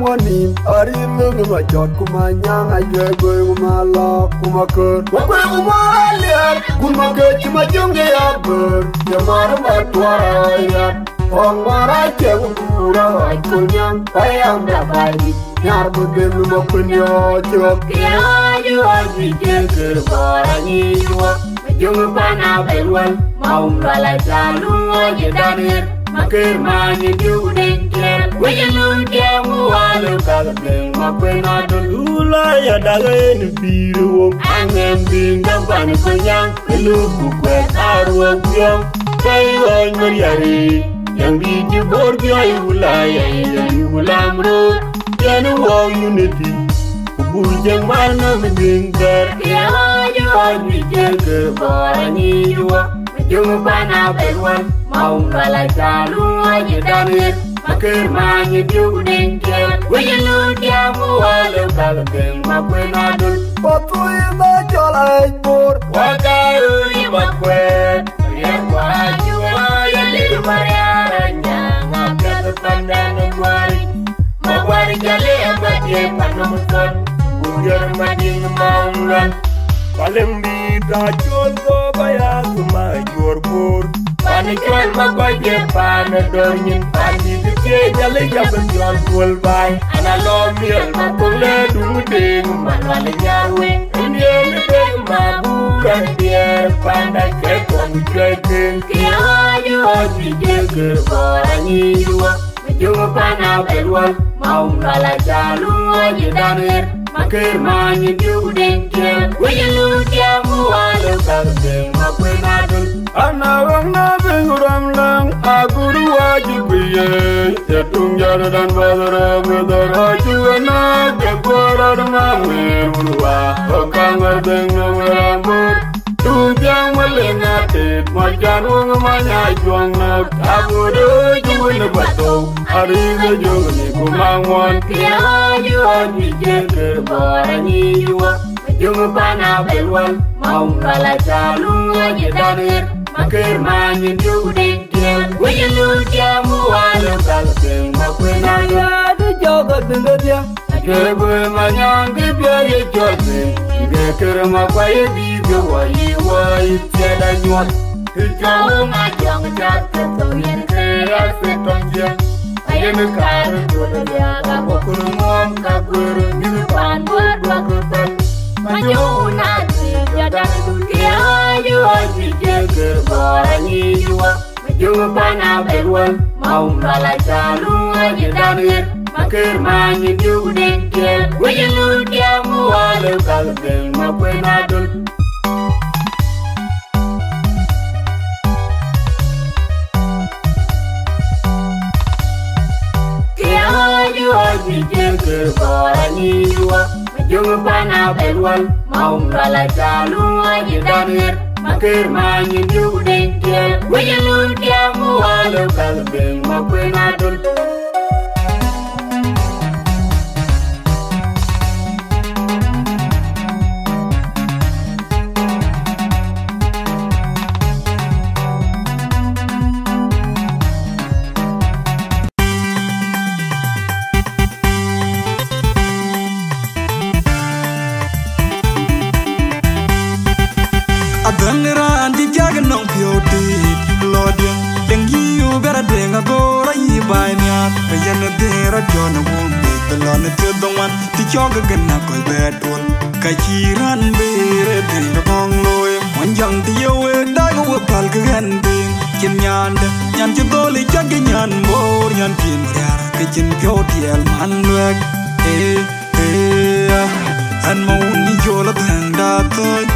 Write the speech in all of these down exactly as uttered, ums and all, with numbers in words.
Muɔ̈nim, arït lëu në macɔt ku manyaŋ, ajuɛɛr guëër ku malɔ̈k ku makër. Makuëër ku mɔ̈r aliɛɛr, kun makër cï majöŋ de ya bër. Ye mɔ̈r ë matuɔɔr ë ɣɔc riat, kɔ̈ŋ mɔ̈r acek ku kuur ë ɣɔc kul nyaŋ. Payam da baidït, nhiar bï ben në makuën yɔ̈ɔ̈c cök. Ke ɣɔc ë ɣɔc juëc ke kër bɔ̈ɔ̈r anyic wɔ. Majöŋ pan Abel wal, ma wun lual aca luɔc ë dan ɣer. Makër many ë diu deŋ tiɛɛl, wec ë luɔ̈n tiɛɛm wal ë kal deŋ makuën adöl. Lula ya dak en pïïr wok, aŋɛm biŋ däŋ pan ë kony nyaŋ, ë luk ku kuɛth aruɔk biɔŋ. Bɛ̈i ɣɔny Mariari, yɛn bï cï bor biɔi Ulaya, yɛn yu lam röör, yɛn ë wɔ unity. Ku bul jëŋ man nɔm ë dhuëëŋ gɛ̈r, ke ɣɔc ë ɣɔc juëc ke kër bɔ̈ɔ̈r anyic wɔ. Majöŋ pan Abel wal, ma wun lual aca luɔc ë dan ɣer. Makër many ë diu deŋ tiɛɛl, wec ë luɔ̈n tiɛɛm wal ë kal deŋ makuën adöl. Pathuc ë dhɔ cɔl ɣɛc bor, waka ɣööc ë makuɛɛr. Riɛk wä juëc, ya lir Mariar anyaŋ, apiɛth pandan ë guari. Maguar jale abadie panom thon, ku jor mading maŋuan. Palem bi ta chol go baya kuma jor bor. Pan chol maguar je pan dor nyin, pan di tie jale jab jol bol bai. Ana lo miel ma kule du ding ma lo le nyawe. Miel de ma bu kan die pan da ke kon ke ke. Ke ayo ji je ke bora ni wa. Majöŋ pan Abel wal, ma wun lual aca luɔc ë dan ɣer. Makër many ë diu deŋ tiɛɛl, wec ë luɔ̈n tiɛɛm wal ë kal deŋ makuën adöl. Ana wek na piny ku ram läŋ, agur wä cï kuc ye. Ya tuŋ jɔt dan bäth rɔ̈k ë dhɔ̈r, acï wek na ke guɔ rɔt ma wëër wun wa. Kɔ̈k kaŋ wär deŋ në wëër ambur. Tuŋ thiäŋ wël ë ŋa tet, mɔc can wöŋ ë many aa juɔ̈ŋ nɔ̈k, ago dööc wën ë bä thou, arïïk ë jöŋ ni ku maŋ ŋuɔn. Ke ɣɔc ë ɣɔc juëc ke kër bɔ̈ɔ̈r anyic wɔ, Majöŋ pan Abel wal, ma wun lual aca luɔc ë dan ɣer, Makër many ë diu deŋ tiɛɛl, wec ë luɔ̈n tiɛɛm wal ë kal deŋ makuën adöl. Ayadï jɔk adï de diä. Ajuɛɛr guëër manyaŋ kë piɛth ye cɔl piny, ke kër makuac ë dïït ke wɔ yï wɔ yï thiɛt anyuɔt. Kë cɔl ɣöŋ ajɔŋ cath ke thou yen ke ya ke tɔŋ jiɛk. Ayen kaar ë tuɔt ë riääk abɔkur ŋɔɔm ka guëër mïth pan bɔ̈ duɔ̈k ë päl. Majöŋ na dïït jɔt adun ke ayuɔɔc juëc ke kër bɔ̈ɔ̈r anyic wɔ. Majöŋ pan Abel wal, ma wun lual aca luɔc ë dan ɣer, Makër many ë diu deŋ tiɛɛl, wec ë luɔ̈n tiɛɛm wal ë kal deŋ makuën adöl. Ke ɣɔc ë ɣɔc juëc ke kër bɔ̈ɔ̈r anyic wɔ. Majöŋ pan Abel wal, ma wun lual aca luɔc ë dan ɣer, Makër many ë diu deŋ tiɛɛl, wec ë luɔ̈n tiɛɛm wal ë kal deŋ makuën adöl. Adhäŋ raan cï cak nɔŋ piɔ̈u dïït lɔ diɛŋ, deŋ yï yu bɛ̈r adeŋ agor ayï baai nhiaar, ke yɛn ë dhëër rɔt jɔn ë wun dïït, ke lɔ në thiërdhoŋuan, të cɔk ë gën aköl bɛ tuɔl. Ka cï raan bï rëëtden ke bɔ̈ŋ looi, wën jäŋ të ye wek dak we päl ke ɣɛn dhïn. Cïn nyandë, nyan cï dhöl ë cak ë nyan bor, nyan cïn riar, ke cïn piɔ̈u tiɛɛl man luɛk. Ee, ee, ɣɛn ma wun ë jol adhäŋda thöc.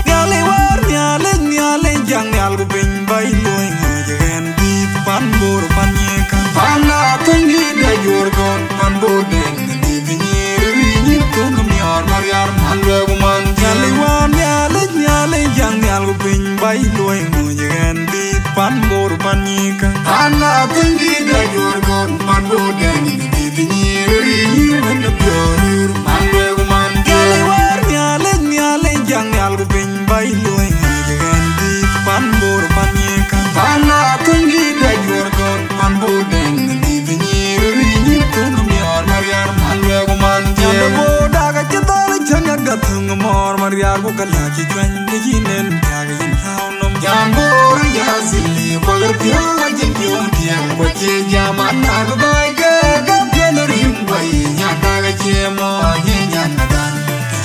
Nhialic wäär, Nhialic, Nhialic, jäŋ nhial ku piny, bä yï luɔi ŋö jëk ɣɛn dhïth pan bor pan nyika. Pan na thöny dïït de juɔ̈r gɔ̈n, pan bor den dhïth nyïïr, rïïr nyïïr thöŋ miɔɔr mariar, man luɛɛk ku man. Nhialic wäär, Nhialic, Nhialic, jäŋ nhial ku piny, bä yï luɔi ŋö jëk ɣɛn dhïth pan bor pan nyika. Pan na thöny dïït de juɔ̈r gɔ̈n, pan bor den dhïth nyïïr, rïïr nyïïr wën de piɔ̈ɔ̈r rïïr, man luɛɛk ku man. Nhialic wäär, Nhialic, Nhialic, Nhial ku piny ba yï luɔi ŋic ɣɛn dït pan Bor pan Nyika. Pan Aköny dït da juɔ̈r gɔ̈t pan Bor dɛ̈ŋ dït nyïïr rinyïïr thöŋ miɔɔr Mariar man luɛɛk ku man nyan de Bor dak acï dhɔl cäŋ ë gat thöŋ mɔɔr Mariar ku ke lääc cï cuany ke yïn en thiak yïn lääu nɔm. Nyan Bor ya zili ku ɣer piɔ̈u acï piɔ̈u tiɛɛl ku acie jam an na bï baai ke ke piɛl rïm guai nyan dak acie mɔɔny nyan na dhan.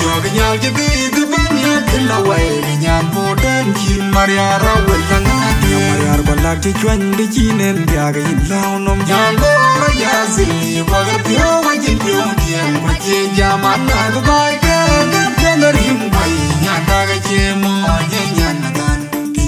Jɔk nyal cï dhiith bɛ̈n ya kï la wai ke nyan Bor dɛ̈ŋ cïn Mariar awël ka ŋaat. Nyan Mariar ba lak cï cuany de cïn en thiak yïn lääu nɔm. Nyan Bor ya zili ku ɣer piɔ̈u acï piɔ̈u tiɛɛl ku acie jam an na bï baai ke ke piɛl rïm guai nyan dak acie mɔɔny nyan na dhan.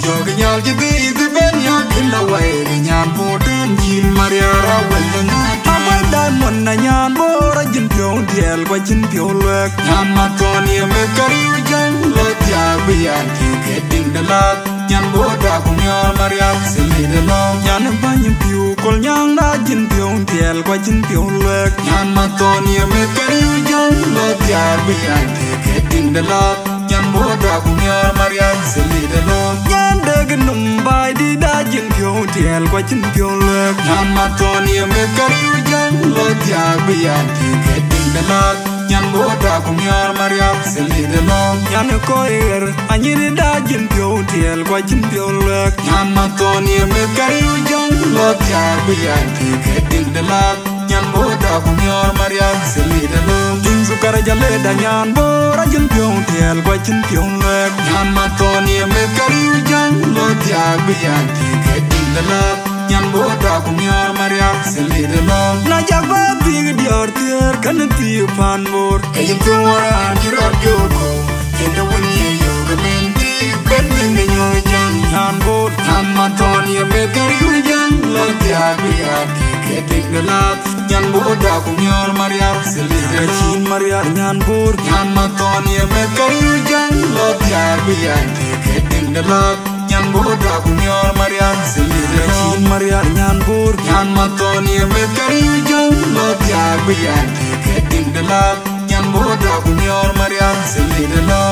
Jɔk nyal cï dhiith bɛ̈n ya kï la wai ke nyan Bor dɛ̈ŋ cïn Mariar awël ke ŋaat. Abac Diamond na nyan Bor acïn piɔ̈u tiɛɛl ku acïn piɔ̈u luɛɛk. Nyan Mathon ye meth ke riu jäŋ lɔ thiak bï ya tïŋ ke tiŋ de lath. Nyan Bor da ku miɔɔr Mariar thili de lɔ. Nyan bäny piu kol nyaŋ na acïn piɔ̈u tiɛɛl ku acïn piɔ̈u luɛɛk. Nyan Mathon ye meth ke riu jäŋ lɔ thiak bï ya tïŋ ke tiŋ de lath. Nyan Bor da ku miɔɔr Mariar thili de lɔ. Nyan dek num baai dït da acïn piɔ̈u tiɛɛl ku acïn piɔ̈u luɛɛk. Nyan Mathon ye meth ke riu jäŋ lɔ thiak bï ya tïŋ ke tiŋ de lath. Nyan Bor da ku miɔɔr Mariar thili de lɔ. Nyan kɔc ɣer anyïn da acïn piɔ̈u tiɛɛl ku acïn piɔ̈u luɛɛk. Nyan Mathon ye meth ke riu jäŋ lɔ thiak bï ya tïŋ ke tiŋ de lath. Nyan Bor da ku miɔɔr Mariar thili de lɔ. Tiŋ thukar jale da nyan Bor acïn piɔ̈u tiɛɛl ku acïn piɔ̈u luɛɛk. Nyan Mathon ye meth ke riu jäŋ lɔ thiak bï ya tïŋ ke tiŋ de lath. Nyan Bor da ku miɔɔr Mariar thili de lɔ. Na jak ba thiëk diɔ̈ɔ̈r thiëër kën thiëk pan Bor. Ke yïn piɔ̈u wär an cï rɔt jɔ̈ɔ̈r kɔ̈u. Cïn de wën ye yök ëbën thiëk bën bën de nyuɔ̈th jäŋ. Nyan Bor, nyan Mathon ye meth ke riu jäŋ lɔ thiak bï ya tïŋ ke tiŋ de lath. Nyan Bor da ku miɔɔr Mariar thili de lɔ. Cïn Mariar nyan Bor. Nyan Mathon ye meth ke riu jäŋ lɔ thiak bï ya tïŋ ke tiŋ de lath. Nyan Bor da ku miɔɔr Mariar thili de lɔ. Cïn Mariar nyan Bor. Nyan Mathon ye meth ke riu jäŋ lɔ thiak bï ya tïŋ ke tiŋ de lath. Nyan Bor da ku miɔɔr Mariar thili de lɔ.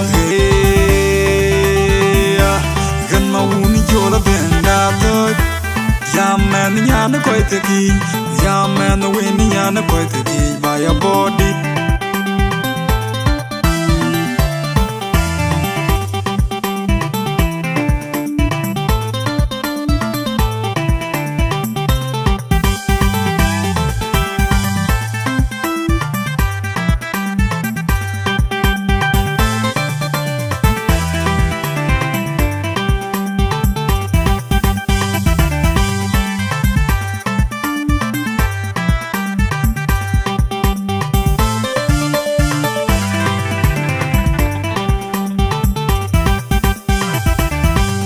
Hey, ah, gën ma wun col abɛ̈n da thöc. Ya mɛnh nyan kɔc thekï, ya mɛnh wën nyan kɔc thekï, ba ya bɔ̈ dït.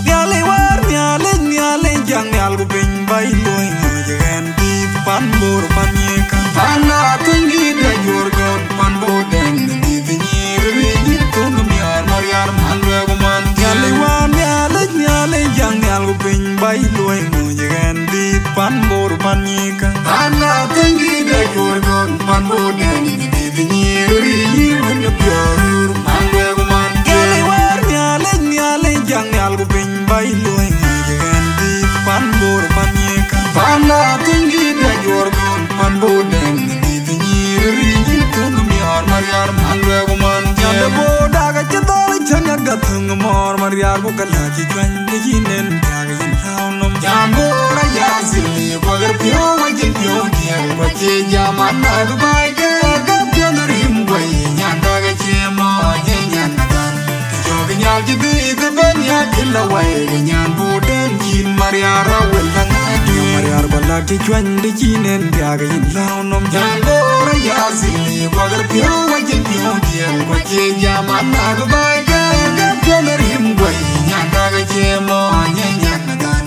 Nhialic wäär, Nhialic, Nhialic, jäŋ nhial ku piny ba yï luɔi ŋic ɣɛn dït pan Bor pan Nyika. Pan Aköny dït da juɔ̈r gɔ̈t pan Bor dɛ̈ŋ dït nyïïr rinyïïr thöŋ miɔɔr Mariar man luɛɛk ku man. Nhialic wäär, Nhialic, Nhialic, jäŋ nhial ku piny ba yï luɔi ŋic ɣɛn dït pan Bor pan Nyika. Pan Aköny dït da juɔ̈r gɔ̈t pan Bor dɛ̈ŋ dït nyïïr rinyïïr wën de piɔ̈ɔ̈r rur man luɛɛk ku man. Nhialic wäär, Nhialic, Nhialic, jäŋ nhial ku piny ba yï luɔi ŋic ɣɛn dït pan Bor pan Nyika. Pan Aköny dït da juɔ̈r gɔ̈t pan Bor dɛ̈ŋ dït nyïïr rinyïïr thöŋ miɔɔr Mariar man luɛɛk ku man. Nyan de Bor dak acï dhɔl cäŋ ë gat thöŋ mɔɔr Mariar ku ke lääc cï cuany ke yïn en thiak yïn lääu nɔm. Nyan Bor aya zili ku ɣer piɔ̈u acïn piɔ̈u tiɛɛl ku acie jam an na bï baai ke ke piɔ̈u rïm guai nyan dak acie mɔɔny nyan na dhan. Jɔk nyal cï dhiith bɛ̈n ya kï la wai ke nyan Bor dɛ̈ŋ cïn Mariar awël ka ŋaat. Nyan Mariar ba lak cï cuany de cïn en thiak yïn lääu nɔm. Nyan Bor aya zili ku ɣer piɔ̈u acïn piɔ̈u tiɛɛl ku acie jam an na bï baai ke ke piɔ̈u rïm guai nyan dak acie mɔɔny nyan na dhan.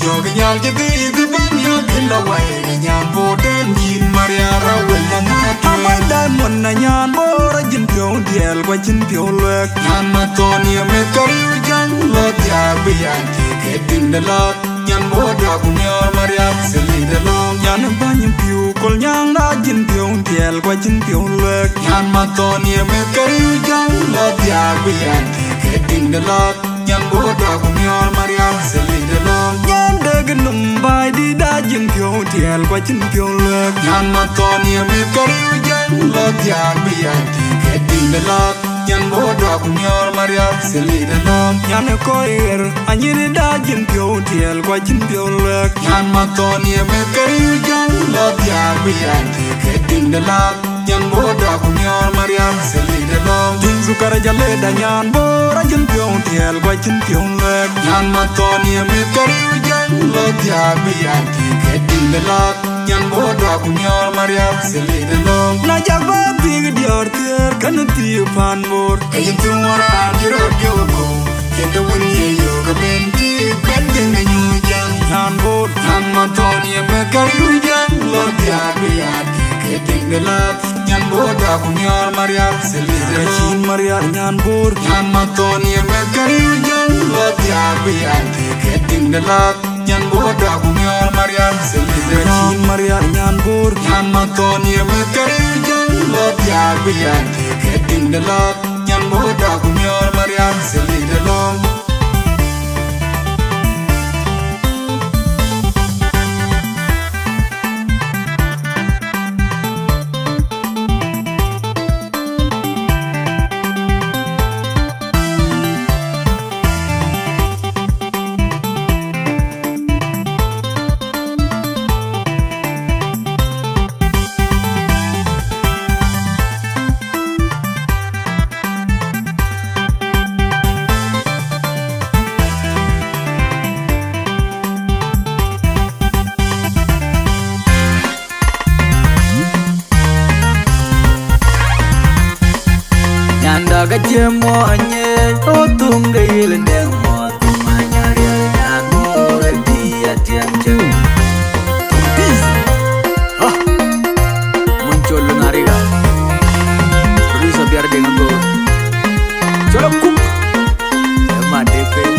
Jɔk nyal cï dhiith bɛ̈n ya kï la wai ke nyan Bor dɛ̈ŋ cïn Mariar awël ka ŋaat. Abac Diamond na nyan Bor acïn piɔ̈u tiɛɛl ku acïn piɔ̈u luɛɛk. Nyan Mathon ye meth ke riu jäŋ lɔ thiak bï ya tïŋ ke tiŋ de lath. Nyan Bor da ku miɔɔr Mariar thili de lɔ. Nyan bäny piu kol nyaŋ na acïn piɔ̈u tiɛɛl ku acïn piɔ̈u luɛɛk. Nyan Mathon ye meth ke riu jäŋ lɔ thiak bï ya tïŋ ke de lath, nyan bor dɔk miɔɔr Marial, seli de lom. Nyan dek num bai di da jin piɔu tiɛl, kua cin piɔu luek. Nyan ma thɔn ye mit kariu jang, lɔ diak bi yan ti ke ding de lath. Nyan bor dɔk miɔɔr Marial, seli de lom. Nyan e koi ɣer, anyin da jin piɔu tiɛl, kua cin piɔu luek. Nyan ma thɔn ye mit kariu jang, lɔ diak bi yan ti ke ding de lath. Nyan bor dɔk miɔɔr Marial, seli de lom. Tin sukar jale da nyan bor a jin piɔu tiɛl, kua cin piɔu luek. Nyan ma thɔn ye mit kariu jang, lɔ diak bi yan ti ke ding de lath. Nyan bor dɔk miɔɔr Marial, seli de lom. Na jak ba big diɔr thier, kan ti pan bor. Ke yin thum wara an ti rot yo ko. Yin de wun ye yo ke ben ti, ben ben me nyu jang. Nyan bor, nyan ma thɔn ye mit kariu jang, lɔ diak bi yan ti ke ding de lath. Nyan bor dɔk miɔɔr Marial, seli de lom. Cin Marial nyan bor. Nyan ma thɔn ye mit kariu jang, lɔ diak bi yan ti ke ding de lath. Nyan bor dɔk miɔɔr Marial, seli de lom. Cin Marial nyan bor. Nyan ma thɔn ye mit kariu jang, lɔ diak bi yan ti ke ding de lath. Nyan bor dɔk miɔɔr Marial, seli de lom. Nyanda ka cie muɔnyë, o thum de yil dɛŋ muɔth, thum anyariɛl nyan bor ë bï atiɛm cök. This, ah, mun col ŋariga. Producer Biar Deng Ago. Col akup. Ë man de piny.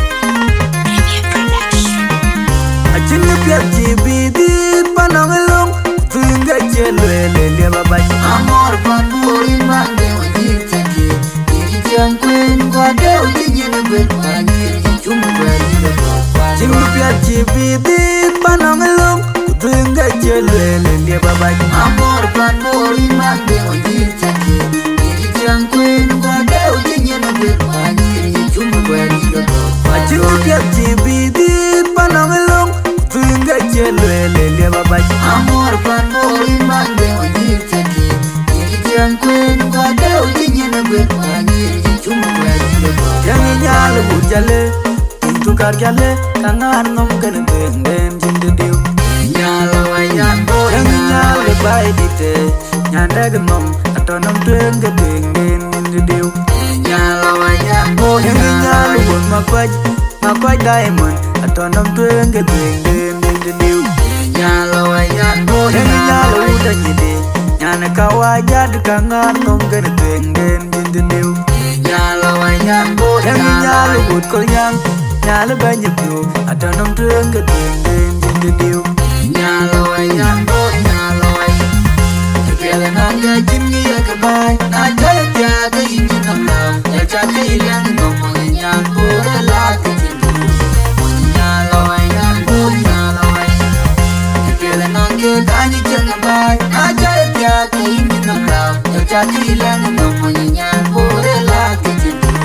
Acïn kë piɛth cï bï dhil pan nɔm ë löŋ, ku thuëëŋ ke cï lueel ë liep abac. Amɔ̈r pan Bor yïn man de wajir cï kiëër, yïn cï ciɛɛŋ kueen, ku adeu cï nyin ë guel, ku anyïïr cï cum ë guɛɛr yïn ë guɔ̈p kuan. Acïn kë piɛth cï bï dhil pan nɔm ë löŋ, ku thuëëŋ ke cï lueel ë liep abac. Amɔ̈r pan Bor yïn man de wajir cï kiëër, yïn cï ciɛɛŋ kueen, ku adeu cï nyin ë guel, ku anyïïr cï cum ë guɛɛr yïn ë guɔ̈p kuan. Acïn kë piɛth cï bï dhil pan nɔm ë löŋ, ku thuëëŋ ke cï lueel ë liep abac. Amɔ̈r pan Bor yïn man de wajir cï kiëër, yïn cï ciɛɛŋ kueen, ku adeu cï nyin ë guel, ku anyïïr cï cum ë guɛɛr yïn ë guɔ̈p kuan. Tiɛŋ yï nyal wut jale, yïn thukar jale, ka ŋaan nɔm kën tueŋden cïn dï diu. Nyal wa nyan Bor, tiɛŋ yï nyal ë baai dït, nyan dɛk nɔm, atɔ̈ nɔm tueŋ ke tueŋden cïn dï diu. Nyal wa nyan Bor, tiɛŋ yï nyal wut makuac, makuac Diamond, atɔ̈ nɔm tueŋ ke tueŋden cïn dï diu. Nyal wa nyan Bor, tiɛŋ yï nyal wut anyïdï, nyan ë ka wa jat, ka ŋaan nɔm kën tueŋden cïn dï diu. Nyal wa nyan Bor, tiɛŋ yï nyal wut Kolnyaŋ, nyal bɛ̈ny ë piu, atɔ̈ nɔm tueŋ ke tueŋden cïn dï diu. Nyal wa nyan Bor, nyal wa nyan. Kë piɛth ënɔɔnë cïn ŋiɛc ke baai, na cä ye thiaak ke yïn cïn nɔm lääu, ya cä ke yï lɛ̈ŋ nɔm, mony nyan Bor ë lath ke cïn dï diu. Mony nyal wa nyan Bor, nyal wa nyan. Kë piɛth ënɔɔnë ke kany cïn ke baai, na cä ye thiaak ke yïn cïn nɔm lääu, ya cä ke yï lɛ̈ŋ nɔm, mony nyan Bor ë lath ke cïn dï diu.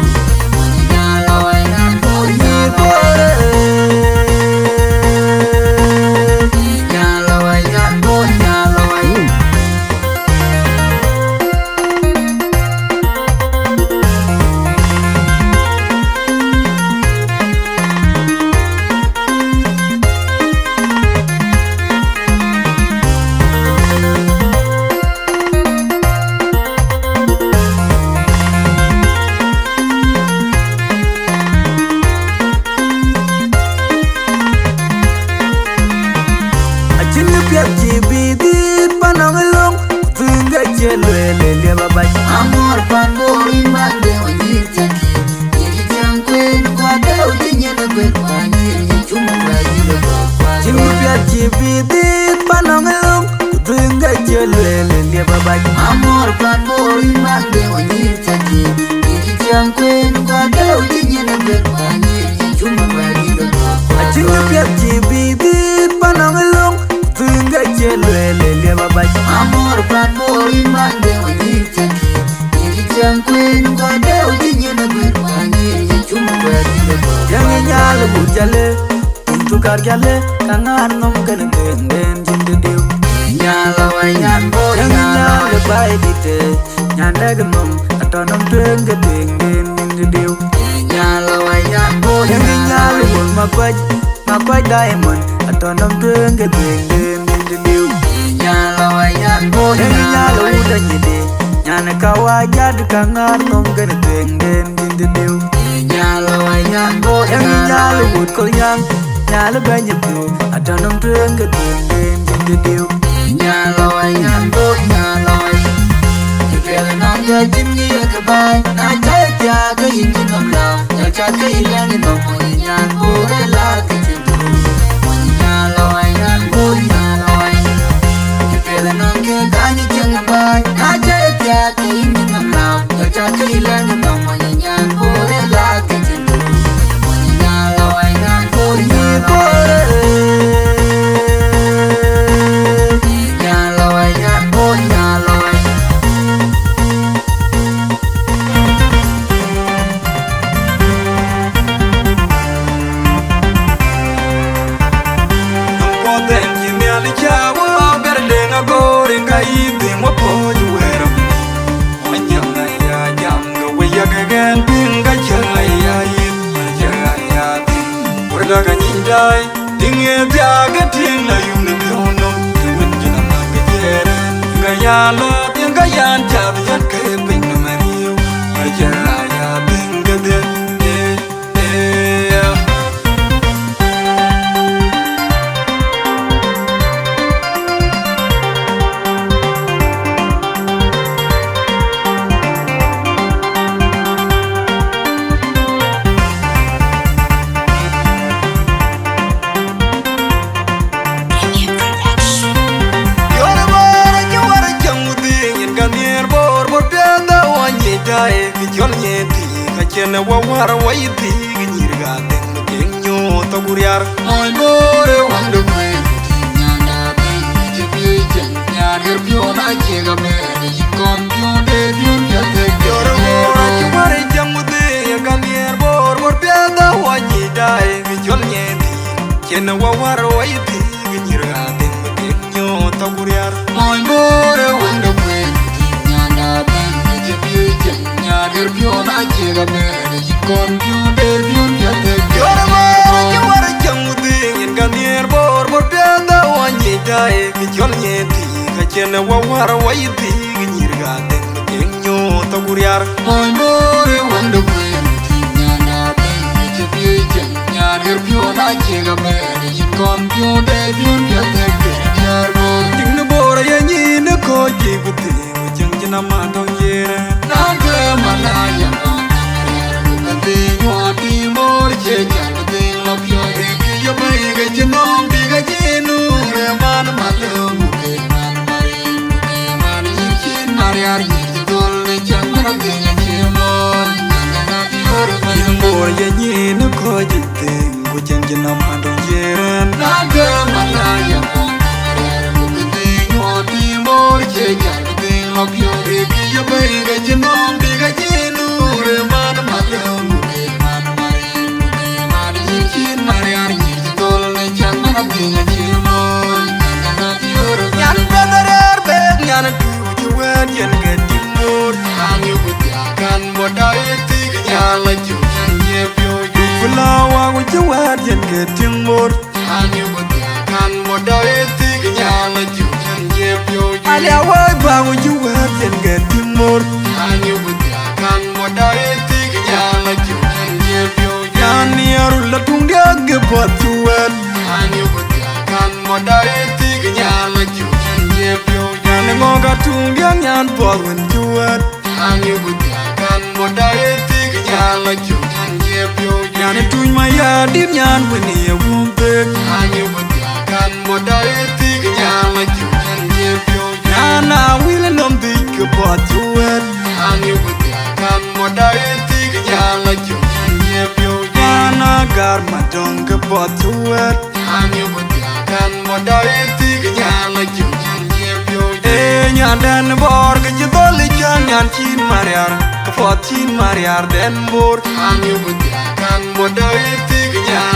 Acïn kë piɛth cï bï dhil pan nɔm ë löŋ, ku thuëëŋ ke cï lueel ë liep abac. Amɔ̈r pan Bor yïn man de wajir cï kiëër, yïn cï ciɛɛŋ kueen, ku adeu cï nyin ë guel, ku anyïïr cï cum ë guɛɛr yïn ë guɔ̈p kuan. Acïn kë piɛth cï bï dhil pan nɔm ë löŋ, ku thuëëŋ ke cï lueel ë liep abac. Amɔ̈r pan Bor yïn man de wajir cï kiëër, yïn cï ciɛɛŋ kueen, ku adeu cï nyin ë Nyal wut jale, wun tukar jale, ka ŋaar nom kene tueŋden jin de diu. Nyal awai nyan bor, nyal awai bai dite, nyan dek nom, atɔ nom tueŋ ke tueŋden jin de diu. Nyal awai nyan bor, nyal wun makuac, makuac diamond, atɔ nom tueŋ ke tueŋden jin de diu. Nyal awai nyan bor, nyal wut anyidi, nyan kawajat, ka ŋaar nom kene tueŋden jin de diu. Nyal awai nyan bor, nyal wut kol nyang, nyal bɛny piu, atɔ nom tueŋ ke tueŋden jin de diu. Nyal awai nyan bor, nyal awai. Ipiɛl nɔn jɛ jin ye ke bai, na jai tia ke yin jin nom la, ya cha ke yin lɛŋ nom, nyan bor la ke jin. Nyal awai nyan bor, nyal awai. Ipiɛl nɔn ke ka ni jin bai, na jai tia ke yin jin nom la, ya cha ke yin lɛŋ nom, nyan bor la ke jin. Daga nyin dai, ting e bia ke ting la yum ne bion nom, te win jina ma ke jere. Nga ya lo, ting ka yan cha bi yan ke pin no meriu. Nga ya ya ting ke de, eh, eh. Yɔn bɔɔr acï wär cäŋ wudhiëëŋ, yen ka nhiëër bɔɔr, bɔɔr piɛth awany yic daai, kë cɔl nyin thiik, acïn ë wä wär awany thiik, nyïïr ka dhëŋ. Kek nyuɔɔth thok riar. Mony bɔɔr ë wändu kueer, tiŋ nyanda dhëŋ, cï piööc cieŋ, nyan ɣer piɔ̈u na cie ka bɛ̈ɛ̈r, yïn kɔn piɔ̈u dee piɔ̈u piɛth thek. Jɔr ë bɔɔr acï wär ë cäŋ wudhiëëŋ, ye ka nhiëër bɔɔr, bɔɔr piɛth awany yic daai, kë cɔl nyin thiik. Cïn ë wä wär awany thiik, nyïïr ka dhëŋ, kek nyuɔɔth thok riar. Mony bɔɔr ë wändu kueer, tiŋ nyanda dhëŋ, cï piööc cieŋ, nyan ɣer piɔ̈u na cie ka bɛ̈ɛ̈r, yïn kɔn piɔ̈u dee piɔ̈u piɛth thek. Jɔr ë bɔɔr acï wär cäŋ wudhiëëŋ, yen ka nhiëër bɔɔr, bɔɔr piɛth awany yic daai, kë cɔl nyin thiik, acïn ë wä wär awany thiik, nyïïr ka dhëŋ, kek nyuɔɔth thok riar. Mony bɔɔr ë wändu kueer, tiŋ nyanda dhëŋ, cï piööc cieŋ, nyan ɣer piɔ̈u na cie ka bɛ̈ɛ̈r, yïn kɔn piɔ̈u dee piɔ̈u piɛth thek, kek diäär bɔɔr. Tiŋ në bɔɔr ye nyin ë kɔc cï ku thiëëŋ, ku cieŋ cïn aman tɔŋ jiëër. Na ke man aya mɔ̈ŋ, ku ke dhëëny wɔ tim bɔɔr cie cal, ku dhëëny lɔ piɔ̈ɔ̈c. Ë kë ye bɛ̈i ke cï nɔm, bï ke cï nuur, ë man malë, ku ke man mari, ku ke man nyïïr cïn mariar, nyïïr cï dhöl në cäŋ man adhëŋ acï mɔ̈ɔ̈r. Nyandana diöör ë bɛ̈i. Tiŋ bɔɔr ye nyin ë kɔc cï thiëëŋ, ku cieŋ cïn aman tɔŋ jiëër. Na ke man aya mɔ̈ŋ, ku ke dhëëny wɔ tim bɔɔr cie cal, ku dhëëny lɔ piɔ̈ɔ̈c. Ë kë ye bɛ̈i ke cï nɔm, bï ke cï nuur, ë man malë, ku ke man mari, ku ke man nyïïr cïn mariar, nyïïr cï dhöl në cäŋ man adhëŋ acï mɔ̈ɔ̈r. Nyandana diöör ë bɛ̈i. Nyan piɛth arëër bek, nyan ë tuuc cï wɛ̈ɛ̈t yen ke tïŋ bɔɔr. Anyuku dhiakan bɔ̈ dau ë thiik, nyan la cuk cän cie piööc. Ku la waku cï wɛ̈ɛ̈t yen ke tïŋ bɔɔr. Anyuku dhiakan bɔ̈ dau ë thiik, nyan la cuk cän cie piööc. Alia wëi baku cï wɛ̈ɛ̈t yen ke tïŋ bɔɔr. Anyuku dhiakan bɔ̈ dau ë thiik, nyan la cuk cän cie piööc. Nyan ë rul la tuŋ diäk ke puɔth cï wɛ̈ɛ̈t. Anyuku dhiakan bɔ̈ dau ë thiik, nyan la cuk cän cie piööc. Nyan ë ŋɔ̈k atuŋ diäk, nyan puɔth wën cï wɛ̈ɛ̈t. Anyuku dhiakan bɔ̈ dau ë thiik, nyan la cuk cän cie piööc. Nyan ë tuuc ma ya dït, nyan wën ye wum pek. Anyuku dhiakan bɔ̈ dau ë thiik, nyan la cuk cän cie piööc. Nyan a wil ë nɔm dhïc ke puɔth cï wɛ̈ɛ̈t. Anyuku dhiakan bɔ̈ dau ë thiik, nyan la cuk cän cie piööc. Nyan a gar ma dɔ̈ŋ ke puɔth cï wɛ̈ɛ̈t. Anyuku dhiakan bɔ̈ dau ë thiik, nyan la cuk cän cie piööc. Ee, nyandɛn bɔɔr ke cï dhöl ë cäŋ, nyan cïn mariar, ke puɔth cïn mariar dɛn bɔɔr. Anyuku dhiakan bɔ̈ dau ë thiik, nyan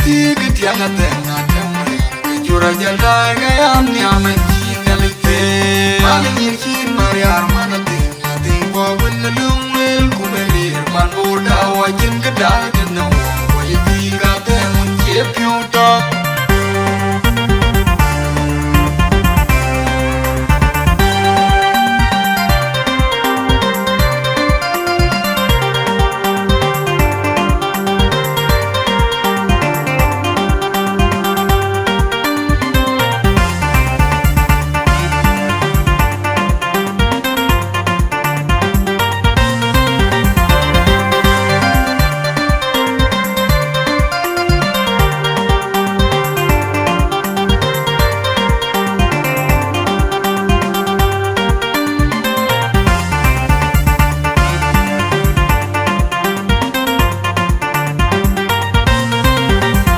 Tik tiang a teng a teng riar, ke jur a jal dai ke an niam en cï Nhialic them. An nyir cïn mariar man a teng a teng, bɔ wën a lung lel ku me lir, man bur da wa cïn ke dai ke no, wa ye tik a teng wën cie piu tɔk.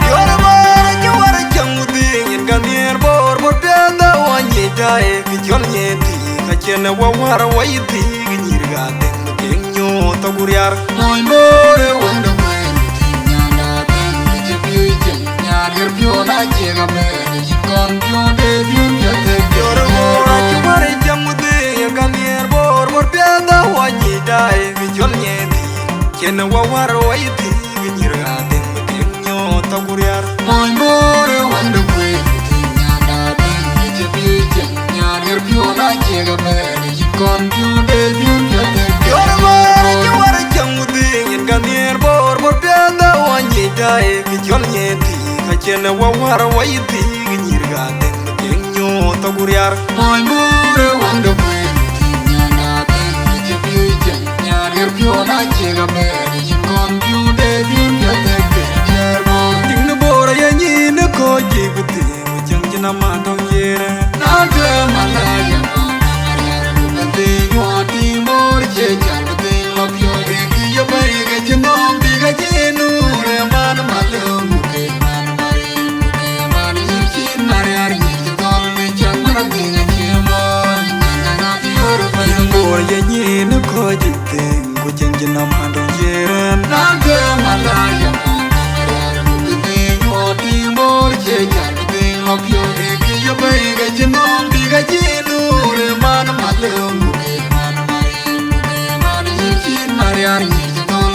Yor bor ci war cäŋ wudhiëëŋ, yen ka nhiëër bor, bor piɛth a wä nyic daai, kë cɔl nyiëëth thii, ka cïn ë wä wär wä yï thii, kë nyïïr ka dhëŋ bï kek nyuɔɔth thok ku riar. Mony bor ë wënde kueen, thii nyanda dhëŋ, kë cï piööc cïn, nyan ɣer piɔ̈u na ciëk abɛ̈n, yï kɔn piɔ̈u de piɔ̈u piɛth thek. Yor bor a ci war cäŋ wudhiëëŋ, yen ka nhiëër bor, bor piɛth a wä nyic daai, kë cɔl nyiëëth thii, cïn ë wä wär wä yï thii, kë nyïïr ka dhëŋ bï kek nyuɔɔth thok ku riar. Mony bor ë wënde kueen, thii nyanda dhëŋ, kë cï piööc cïn, nyan ɣer piɔ̈u na ciëk abɛ̈n, yï kɔn piɔ̈u de piɔ̈u piɛth thek. Yor bor a ci war cäŋ wudhiëëŋ, yen ka nhiëër bor, bor piɛth a wä nyic daai, kë cɔl nyiëëth thii, ka cïn ë wä wär wä yï thii, kë nyïïr ka dhëŋ bï kek nyuɔɔth thok ku riar. Mony bor ë wënde kueen, thii nyanda dhëŋ, kë cï piööc cïn, nyan ɣer piɔ̈u na ciëk abɛ̈n, yï kɔn piɔ̈u de piɔ̈u piɛth thek. Yor bor tiŋ në bor a ye nyin ë kɔc cï bï thii, ku cäŋ cïn aman tɔŋ yer. Na tueŋ malaya mɔ̈u na mariar ku bï thii, nyuɔɔth tiŋ bor cie cal bï thii lɔ piɔ̈u. Bï kë ye bɛ̈i ke cï nɔm, bï ka cï nuur ë man malöŋ ku ke man mariar. Bor ye nyin kɔc jic thïn, ku cïn cïn nɔm adöŋ cie rɛ̈n. Na tueŋ malaya mɔ̈u na mariar ku bï thii, nyuɔɔth tiŋ bor cie cal bï thii lɔ piɔ̈u. Bï kë ye bɛ̈i ke cï nɔm, bï ka cï nuur ë man malöŋ ku ke man mariar ku ke man yïn cïn mariar nyïn cï thöl.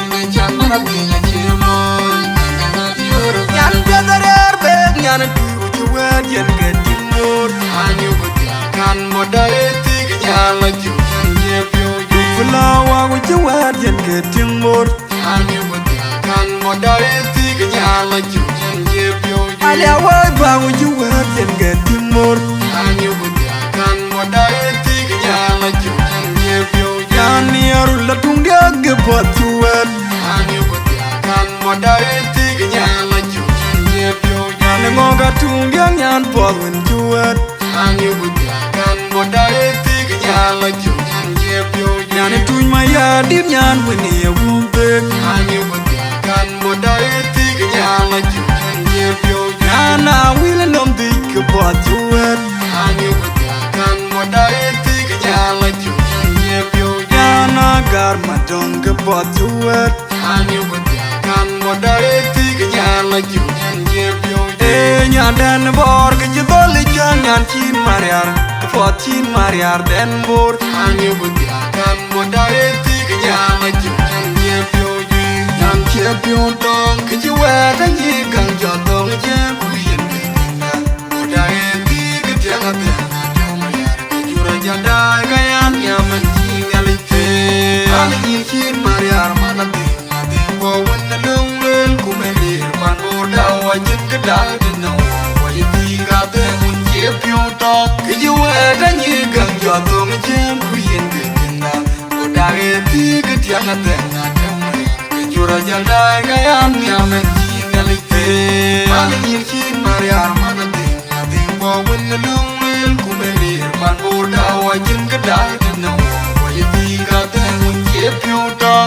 Nyan piɛth arɛɛr bek nyan ë tuur, ku cï wɛ̈ɛ̈t yen ke tïŋ moor. Anyuku dhiakan bɔda ë thik nyan la cuk cän cie piɔ̈u juëc. Ku la wä, ku cï wɛ̈ɛ̈t yen ke tïŋ moor. Anyuku dhiakan bɔda ë thik nyan la cuk cän cie piɔ̈u juëc. Alia wä ba, ku cï wɛ̈ɛ̈t yen ke tïŋ moor. Anyuku dhiakan bɔda ë thik nyan la cuk cän cie piɔ̈u juëc. Nyan ë rul la tuŋ diäk ke puɔth cï wɛ̈ɛ̈t. Anyuku dhiakan bɔda ë thik nyan la cuk cän cie piɔ̈u juëc. Nyan ë ŋɔ̈k atuŋ diäk nyan puɔth wën cï wɛ̈ɛ̈t. Anyuku dhiakan bɔda ë thik nyan la cuk cän cie piɔ̈u juëc. Nyan ë tuc ma ya dït nyan wën ë ye wum thek. Anyuku dhiakan bɔda ë thik nyan la cuk cän cie piɔ̈u juëc. Nyan a wil nɔm dhic ke puɔth cï wɛ̈ɛ̈t. Anyuku dhiakan bɔda ë thik nyan la cuk cän cie piɔ̈u juëc. Nyan a gar madöŋ ke puɔth cï wɛ̈ɛ̈t. Anyuku dhiakan bɔda ë thik nyan la cuk cän cie piɔ̈u juëc. Ee nyan dɛ̈n bɔɔr ke cï dhɔ̈l ë cän nyan cïn mariar, ke puɔth cïn mariar dɛ̈n bor. Anyuku dhiakan bɔda ë thik nyan la cuk cän cie piɔ̈u juëc. Nyan cie piɔ̈u tɔŋ ke cï wɛ̈ɛ̈t anyï gäŋ jɔ thöŋ cie ku yen ke thiëŋda. Bɔda ë thik tiɛŋ adhɛn na tɔ̈ mariar, ke jur a jal daai ka yan niam en cï Nhialic them. An nyïn cïn mariar man adhëŋ. Adhëŋ bɔ̈ wën ë löŋ lueel ku me lir, man bɔ̈ da wa cïn kë daai tënë wɔ, wa ye thii ka dhëŋ wën cie piɔ̈u tɔ̈. Kë cï wɛ̈ɛ̈t anyï gäŋ jɔ thöŋ cieŋ ku yen ke thiëŋda. Ku dak ë thii kë tiɛŋ adhëŋ na tɛ̈m riɛl, ke jur a jal daai ka yan niam en cï Nhialic them. Man nyïn cïn mariar man adhëŋ. Adhëŋ bɔ̈ wën ë löŋ lueel ku me lir, man bɔ̈ da wa cïn kë daai tënë wɔ, wa ye thii ka dhëŋ wën cie piɔ̈u tɔ̈.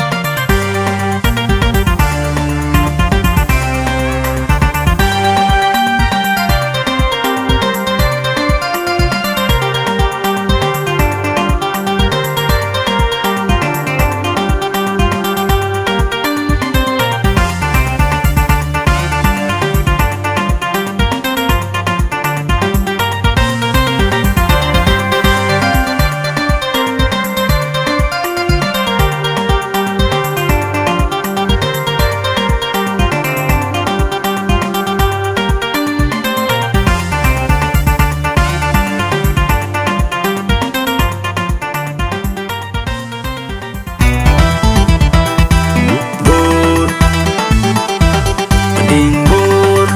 Bor,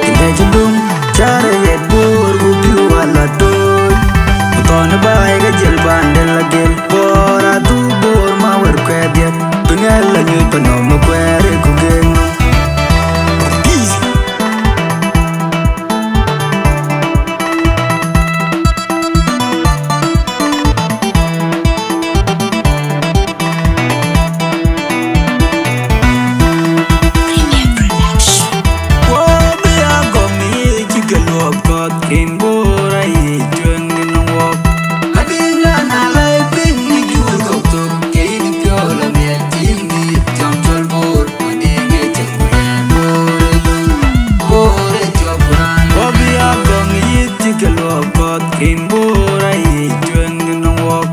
ënë cï dum, carë ɣet Bor, ku pïu ala toc. Ku thɔn ë baai ke jël bande la gel. Bor adhuk Bor ma wër kuɛɛr dhiëth. Bï ŋɛl la nyuc pa nɔm ë kuɛɛr ë ku geŋ nɔm. Premier Production. Wo bï a gɔm yï cï ke luɔp kɔth, rin Bor ayic tueŋ në wɔk. Adï ŋa na lai piny në jur kɔ̈k thok, ke yïn piɔ̈ɔ̈th la miɛt cïn dït jam cɔl Bor, adï ŋa cïn kuɛɛr Bor ë lum, Bor ë cɔk raan. Wo bï a gɔm yï cï ke luɔp kɔth, rin Bor ayic tueŋ në wɔk.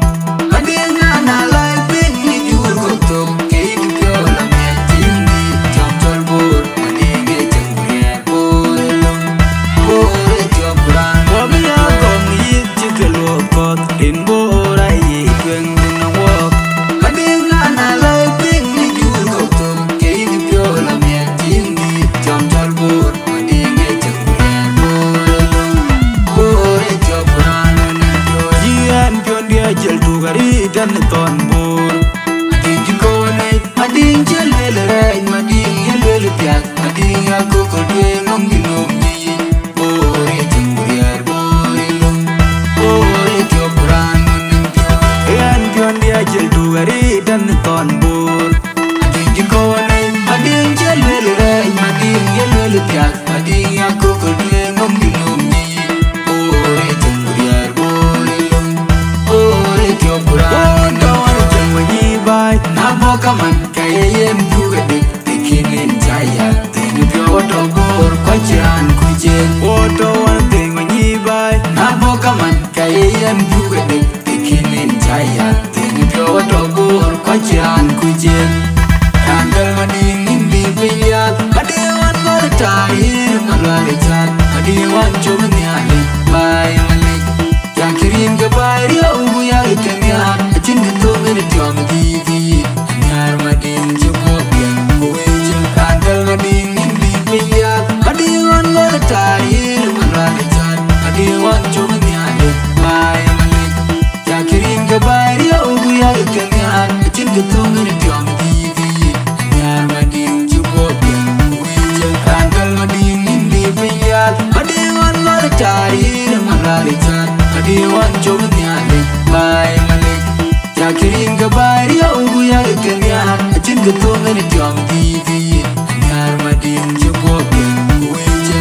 Adï ŋa na lai piny në jur kɔ̈k thok, ke yïn piɔ̈ɔ̈th la miɛt cïn dït jam cɔl Bor, adï ŋa cïn kuɛɛr Bor ë lum, Bor ë cɔk raan. Wo bï a gɔm yï cï ke luɔp kɔth, rin Bor ayic tueŋ në wɔk. Adï ŋa na lai piny në jur kɔ̈k thok, ke yïn piɔ̈ɔ̈th la miɛt cïn dït jam cɔl Bor, adï ŋa cïn kuɛɛr Bor ë lum, Bor ë cɔk raan në piɔ̈ɔ̈th. Yï ɛn piɔ̈ndiɛ̈ acil tuk arït tën thɔn Bor. Adï cï kɔn ë, adï cï luel rɛɛc, madï ye luel piath, adï akököl tueŋ nɔm cï nɔm yï. Bor ë cïn kuɛɛr Bor ë lum, Bor ë cɔk raan në piɔ̈ɔ̈th. Yï ɛn piɔ̈ndiɛ̈ acil tuk arït tën thɔn Bor. Adï cï kɔn ë, adï cï luel rɛɛc, madï ye luel piath, adï akököl tueŋ nɔm cï nɔm yï. Bor ë cïn kuɛɛr Bor ë lum, Bor ë cɔk raan. Wo tɔ̈ wën cïn wën yï baai, na bɔ̈ kaman, ke ye yen puk adï, të kïn en ca ya, thïn piɔ̈u tɔ̈ Bor, kɔc cï raan kuc en. Wo tɔ̈ wën thïn wën yï baai, na bɔ̈ kaman, ke ye yen puk adï, të kïn en ca ya, thïn piɔ̈u tɔ̈ Bor, kɔc cï raan kuc en. Raan dhäl madïŋ yïn bï piny liath, adï wan gɔl taar yïn ë malual ë cath, adï wan cök Nhialic, baai Malik. Yak rin ke baai riɔu ku yak ke nhiaar, acïn kë thöŋ en tiɔm dhïth yï. Nhiaar madïŋ cï guɔ̈p piɛth ku wëi cï raan dhäl madïŋ yïn bï piny liath, adï wan gɔl taar yïn ë malual ë cath, adï wan cök Nhialic, baai Malik. Yak rin ke baai riɔu ku yak ke nhiaar, acïn kë thöŋ en tiɔm dhïth yï. Nhiaar madïŋ cï guɔ̈p piɛth ku wëi cï raan dhäl madïŋ yïn bï piny liath, adï wan gɔl taar yïn ë malual ë cath, adï wan cök Nhialic, baai Malik. Yak rin ke baai riɔu ku yak ke nhiaar, acïn kë thöŋ en tiɔm dhïth yï. Nhiaar madïŋ cï guɔ̈p piɛth ku wëi cï.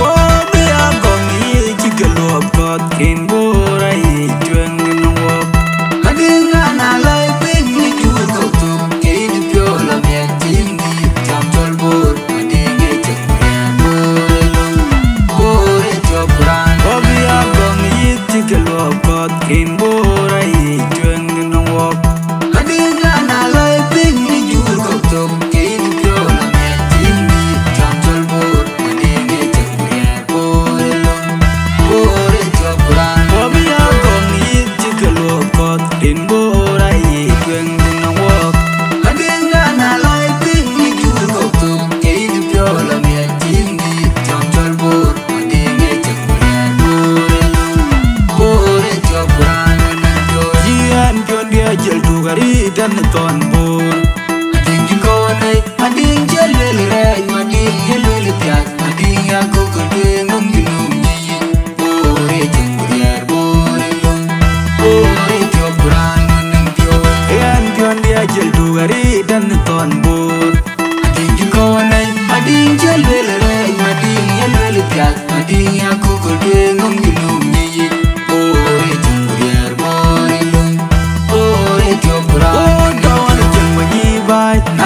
Wo bï a gɔm yï cï ke luɔp kɔth, rin Bor ayic tueŋ në wɔk. Adï ŋa na lai piny në jur kɔ̈k thok, ke yïn piɔ̈u la miɛt cïn dït jam cɔl Bor, adï ŋa cïn kuɛɛr Bor ë lum, Bor ë cɔk raan. Wo bï a gɔm yï cï ke luɔp kɔth, rin Bor ayic tueŋ në wɔk. Adï ŋa na lai piny në jur kɔ̈k thok, ke yïn piɔ̈u la miɛt cïn dït jam cɔl Bor, adï ŋa cïn kuɛɛr Bor ë lum, Bor ë cɔk raan. Wo bï a gɔm yï cï ke luɔp kɔth, rin Bor ayic tueŋ në wɔk. Adï ŋa na lai piny në jur kɔ̈k thok, ke yïn piɔ̈u la miɛt cïn dït jam cɔl Bor, adï ŋa cïn kuɛɛr Bor ë lum, Bor ë cɔk raan në piɔ̈ɔ̈th. Yï ɛn piɔ̈ndiɛ̈ acil tuk arït tën thɔn Bor. Adï cï kɔn ë, adï cï luel rɛɛc, madï ye luel piath, adï akököl tueŋ nɔm cï nɔm yï. Bor ë cïn kuɛɛr Bor ë lum, Bor ë cɔk raan në piɔ̈ɔ̈th. Yï ɛn piɔ̈ndiɛ̈ acil tuk arït tën thɔn Bor. Adï cï kɔn ë, adï cï luel rɛɛc, madï ye luel piath, adï akököl tueŋ nɔm cï nɔm yï. Bor ë cïn kuɛɛr Bor ë lum, Bor ë cɔk raan. Wo tɔ̈ wën cïn wën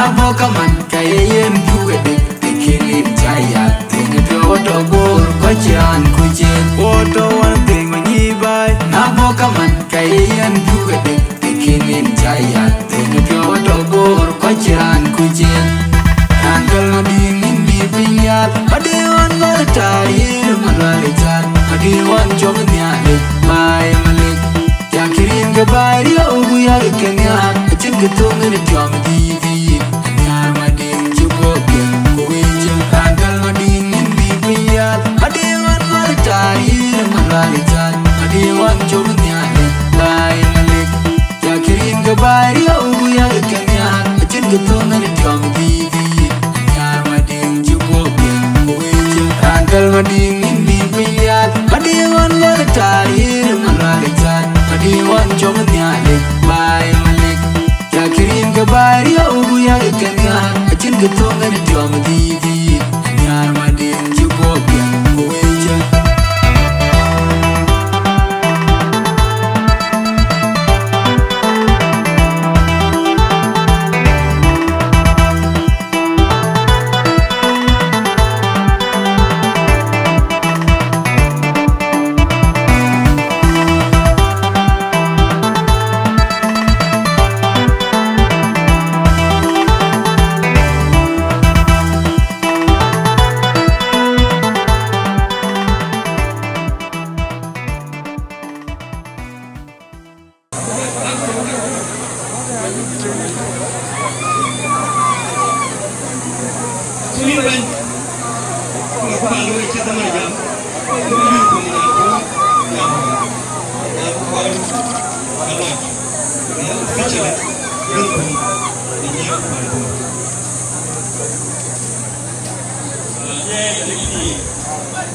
Aboka man ka ye yen duke dik, the killing giant. Thing if you water gold, but you and kuche. Water one thing when you buy. Aboka man ka ye yen duke dik, the killing giant. Thing if you water gold, but you and kuche. Randal mading in mi pinyal, but they want more tire, malari chan, but they want chok nyale, bye malik. Yakirin ke bairi au ya ke nyar, achin ke tong ni tiom di di. Nyar mading chuko ke, kuwe je randal mading in bi piyar. Mading wan mar tari, mar wali chan. Mading wan chom nyale, bai malik. Yakirin ke bairi au ya ke nyar, achin ke tong ni tiom di di. Nyar mading chuko ke, kuwe je randal mading in bi piyar. Mading wan mar tari, mar wali chan. Mading wan chom nyale, bai malik. Yakirin ke bairi au ya ke nyar, achin ke tong ni tiom di di. Nyar mading chuko ke, kuwe je.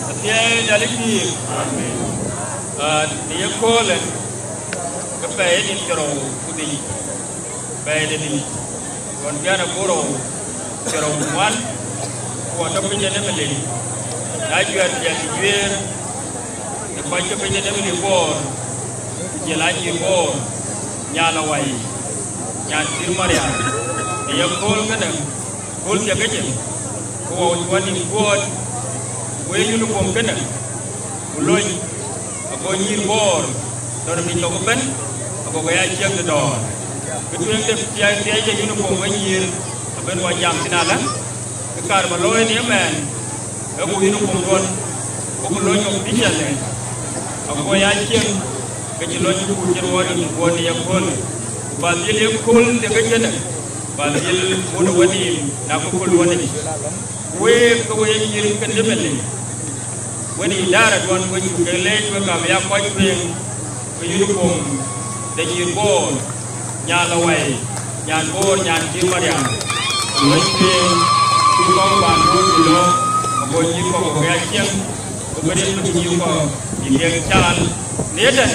Athiɛɛi Nhialic pïïr. Amen. Ah, në ye köölë, ke pɛɛi ë nïn thiërrou ku dhïc, pɛɛi de dhïc, ɣɔn bian abï rou thiërrou ku ŋuan, ku atɔ̈ piny ë Nimule, na juɛ̈ɛ̈r piɛth juëër, në kɔc ke piny ë Nimule Bor, ku jël anyïïr Bor, Nyal Awai, nyan Cïr Mariam, në ye kööl kënë, kööl thiek ëcë, ku wɔ cï wɔ nïïm guɔ̈ɔ̈t, ku wek uniform kënë, ku lony, ago nyïïr Bor, dɔ̈ɔ̈r piny thok ëbɛ̈n, ago ke ya ciëŋ de dɔ̈ɔ̈r. Kë tueŋ de thiai, thiai de uniform wek nyïïr, abën wɔ jam thïn alä, kë kaar ba looi në ëmɛɛn, ee ku uniform duɔ̈n, ku ku lony officially, ago ya ciëŋ, ke cï lony ku cïn wɔ nïïm guɔ̈ɔ̈t në ye kööl. Ku ba dhil ye kööl de ke cënë, ba dhil wun ë wenïïm, na ku kööl wën yic. Week ke we ye nyïïr ke Nimule, wën ë idara duɔ̈n we cuk ke leec wek abï ya kɔc tueŋ ke uniform de nyïïr Bor, Nyal Awai, nyan Bor, nyan Cïr Mariam. Wek tueŋ cï kɔ̈k paan Bor cï lɔ, ago nyïïr kɔ̈k ke ya ciëŋ, ku bï rin bï nyïïr kɔ̈k bï kek caal. Në ëtɛ̈n,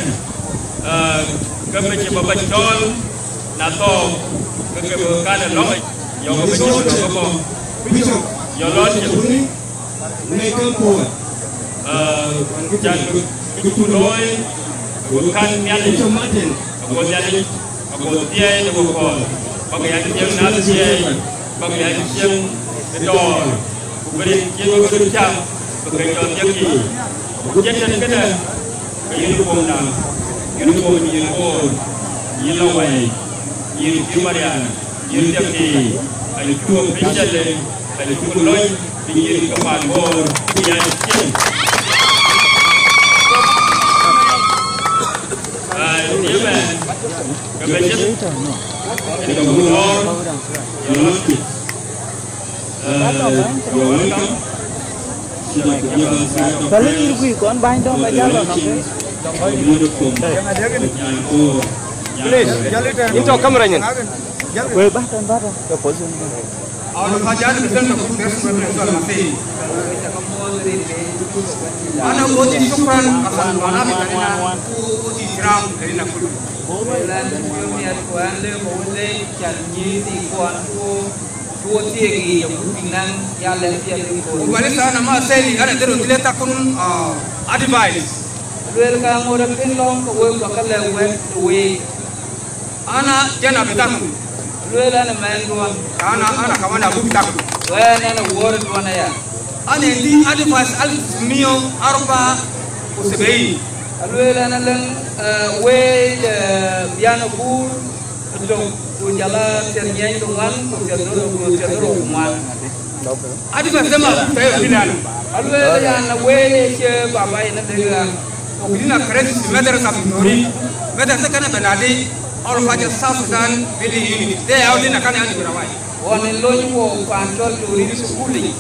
ah, ke bï cï bä bä cɔɔl, na thɔɔk, ke ke bï kan ë lɔ̈ŋ, yɔ̈k ke bï cï bä lɔ ke bɔ̈. Yɔ̈k lɔ cï. Make a point. Ah, can bï, bï ku looi, bï kan Nhialic, ago Nhialic, ago thiɛɛi de ku kɔɔr, bäk ya cieŋ na thiɛɛi, bäk ya cieŋ de dɔɔr, ku bï rin cieŋ bï cam, bï ke cɔl thiek yiic. Ku cïn tën kënë, ke uniform na, uniform nyïïr Bor, nyïïr Lɔŋ Wɛi, nyïïr Cïr Mariam, nyïïr Thiekdï, acuk piny cä lëŋ, acuk lony, bï nyïïr ke paan Bor, bï ya cieŋ. Ah, në ëmɛn, ke bɛ cï, ke buk lɔɔr, yɔ̈k lɔ̈ŋ. Uh, you're welcome. Tali nyïïr kui kɔn bäny dɔm ka jal lɔ kape. Please, into camera nyin. Wei, bä tɔn, bä tɔn. Ke position. Ana wodi shukran asan wana bitarina ku wodi ihtiram lina kulu. Lan ku mi at ku an le ko le chan ni ti ku an ku Tuo thiek yiic abuk piŋ naŋ ya lɛ̈k piɛth ë kööl. Ku bä lë thaana ma thɛɛli, ɣɛn adhil röt dhil ë thakun, ah, advice. Lueel ka ŋot akën lɔ̈ŋ ke wek bä ke lɛ̈k wɛ̈t ë week. Ana jɛn abï thakun. Lueel an, mɛnhduɔn. Ana, ana kaman abuk tak. Wɛn an, wuɔɔrduɔn aya. Ana indi advice alif mia arba wa sabain. Alueel an, alëŋ, eh, wei de bian abuur tök, ku jala thiɛr nyiɛny de ŋuan, ku thiɛr dhorou, ku thiɛr dhorou ku ŋuan. Advice de ma abuk tak ë bilan. Alueel an, wei cie baba yen adek ɣa. Ku dina crisis madrasa fi Torit. Madrasa kana benadi, all Fajr South Sudan building unit. De ya dina kana yani birawai. Ɣɔn ë lony wɔ paan cɔl Torit thukul yic.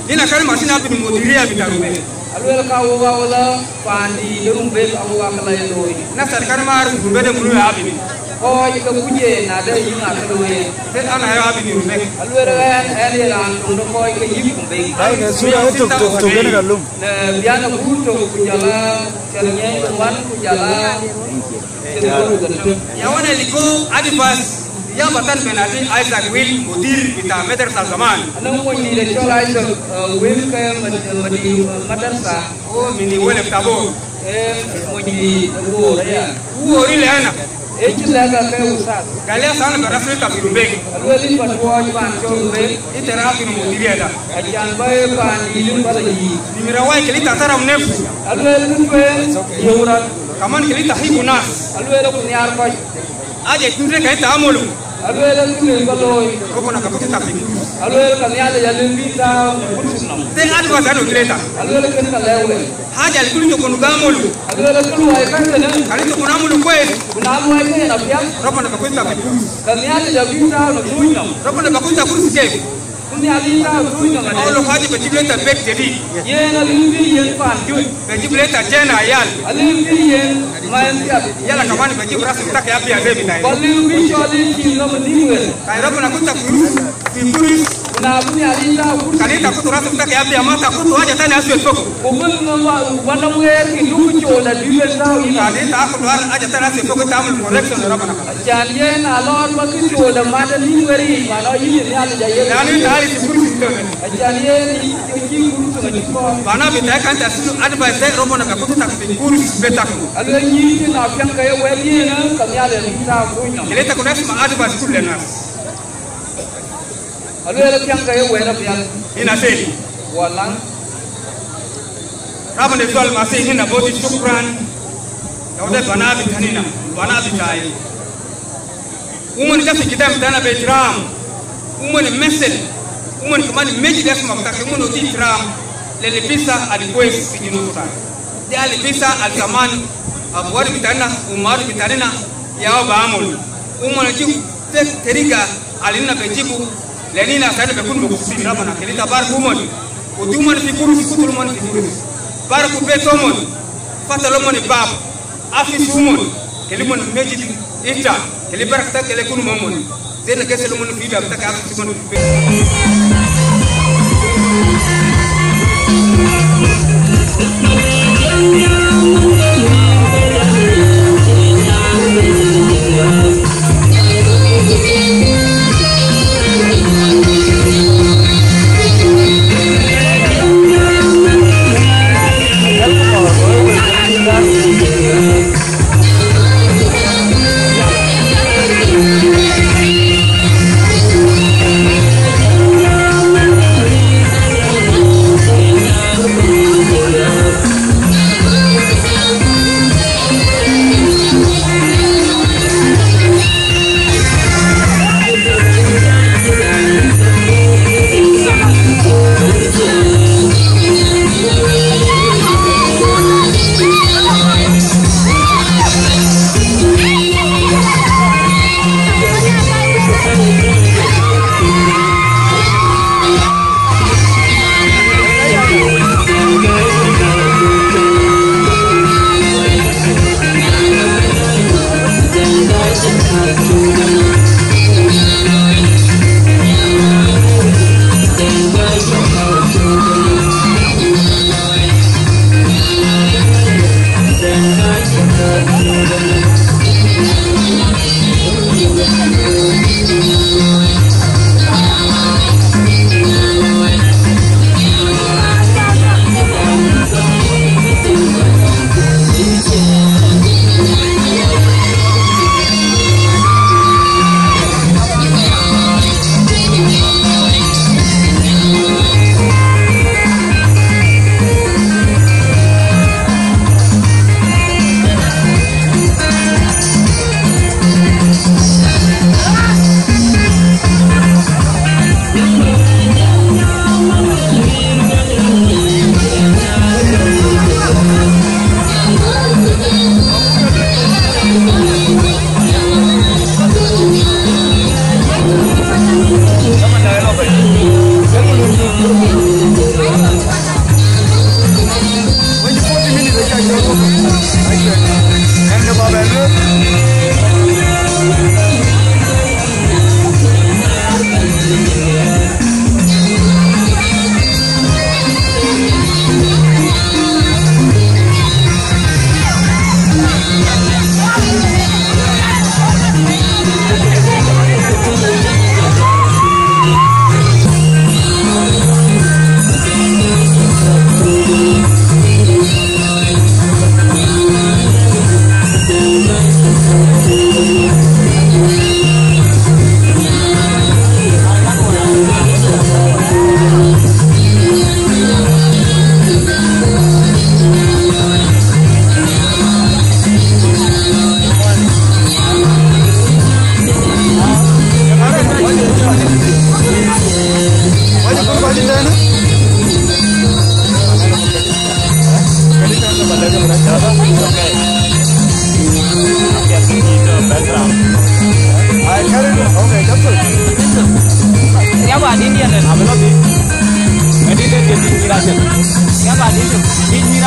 Dina kana masina bin mudiria bita Rumbek. Alueel ka wok a wala paan di de Rumbek a wok a kala ye looi. Nasar kana ma arif Rumbek de munu ya abini. Kɔc ke kuc ye na de yiŋ a ke looi. Ke ana ya abini Rumbek. Alueel ɛn, ɛn ye raan töŋ de kɔc ke yic Rumbek. Ai, ne sura e tok, tok, tok, ne ka lum. Ne bian abuur tök ku jala thiɛr nyiɛny de ŋuan ku jala thiɛr dhorou ku tök. Ya wana liko advice ya batan benadi Isaac Will, mudir bita madrasa zaman. Ana mony di de cɔl Isaac, eh, Will ke mad-, madi madrasa. O mini wele tabo. Eh, mony di de Bor ya. Uori le ana. Ëcï lɛ̈k ke Ustaz. Gal ya sana ba rafil ta fi Rumbek. Alueel in ba tuɔɔc paan cɔl Rumbek. Ita rafil mudiria da. Acan ba ye paan dïït in ba la yiic. Nimira wai kili ta taraf nefsu. Alueel ku tueŋ yeu rɔt. Kaman kili ta hibu nas. Alueel ku nhiaar kɔc. Aje tun de ka ita amulu. Alueel ku lëu ba looi. Rokona ka kutu ta fi. Alueel ka Nhialic alëu bï tääu në kursi nɔm. De advice anu treta. Alueel kën ka lɛ̈k wek. Haja al kulu tokun gamulu. Alueel kulu ai kan kana. Kali tokun amulu kwes. Kuna luai ke na piang. Rabbana bakuta fi kursi. Ka Nhialic abï tääu në tuuc nɔm. Rabbana bakuta kursi kef. Ku Nhialic tääu tuuc nɔm. Awlo haja bajib leta bet jadid. Yen alëu bï yen paan juëc. Bajib leta jena ayal. Alëu bï yen mayen piath. Yala kaman bajib rasim tak ya biya zebi tai. Ku alëu bï cɔl yen cil nɔm ë nïn wël. Kai Rabbana kuta fi kursi. Fi kursi. Kuna bï Nhialic tääu kursi. Kali takutu rasim tak ya biya ma takutu haja tani aswed fok. Ku bï nɔm wa-, wa nɔm ɣeer kï duk cool adï ben tääu yïn. Kali takutu haja tani aswed fok tamul correction Rabbana. Acan yen alɔɔr ba kï cool de mat anïn weri yic, man ɔ yïn Nhialic aye. Lanu ita arif fi kursi tök. Acan yen yï cï kursi acï kɔɔr. Bana bita kan ta sulu advice de Rabbana bakuta fi kursi betak. Alueel nyïïn cï na piɛŋ ke ye wɛ̈t yen, ka Nhialic abï tääu tuuc nɔm. Kili takun asma advice kulu nas. Alueel piɛŋ ke ye wɛ̈t apiɛth. Ina seli. Wala. Rabbana zol ma seli hina bodi shukran. Yau de bana bitanina, bana bitai. Umon ka fi gidam tana be ihtiram. Umon mesel. Umon kaman meji de asma bita, umon odi ihtiram. Le libisa al kwes fi Junub Sudan. De al libisa al zaman abuwar bitana, umar bitanina, ya ba amul. Umon ji fek teriga alina bejibu. Lenina sana bekun mabsutin Rabbana, kili tabar umon. Odi umon fi kursi, kutul umon fi kursi. Barku bet umon. Fatal umon bab. Afi sumon. Kili umon mejid ita. Kili barak ta kili kun umon. Zena kese umon fi da ta ka afi sumon.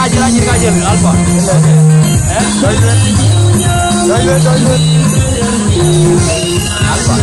Ajil, ajil, ajil, Alpha. Eh? Alpha.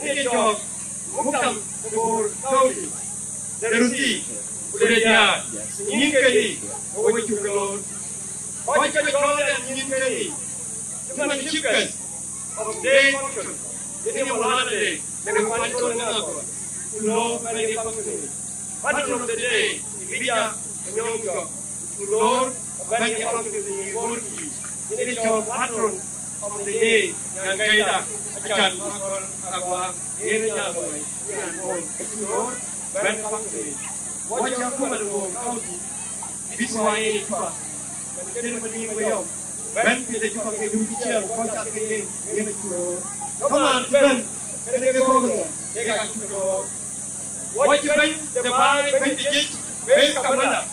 Ënë cɔk muktam de Bor County, de röt thii, ku de diäär, nyin kënë, ke we cuk ke loor. Kɔc ke cɔl ɣɛn nyin kënë, cï man chieftain of the day function, ënë Maulana Deng, de kuan cɔl Ŋaŋ Agɔɔt, ku loor bɛ̈n ye function. Patron of the day, Elijah Manyong Jok, ku loor bɛ̈n ye function de Bor thii, ënë cɔl patron of the day, Nyankeita, Achan Makol Agwa, yen Nyaŋ Agwa, yen Bor, ku loor bɛ̈n function. Wɔ cä akuma de Bor County, bï thua ye Juba, bɛ̈n kënë Madiŋ Mayom, bɛ̈n këde Juba ke dum cï ciɛɛr, ku kɔc cath ke yen, yen acuk loor. Kamaan cï bɛ̈n, kënë ke kɔ̈k ënɔɔnë, kek acuk loor. Wɔ cï bɛ̈ny de baai, bɛ̈ny de jiëc, base commander,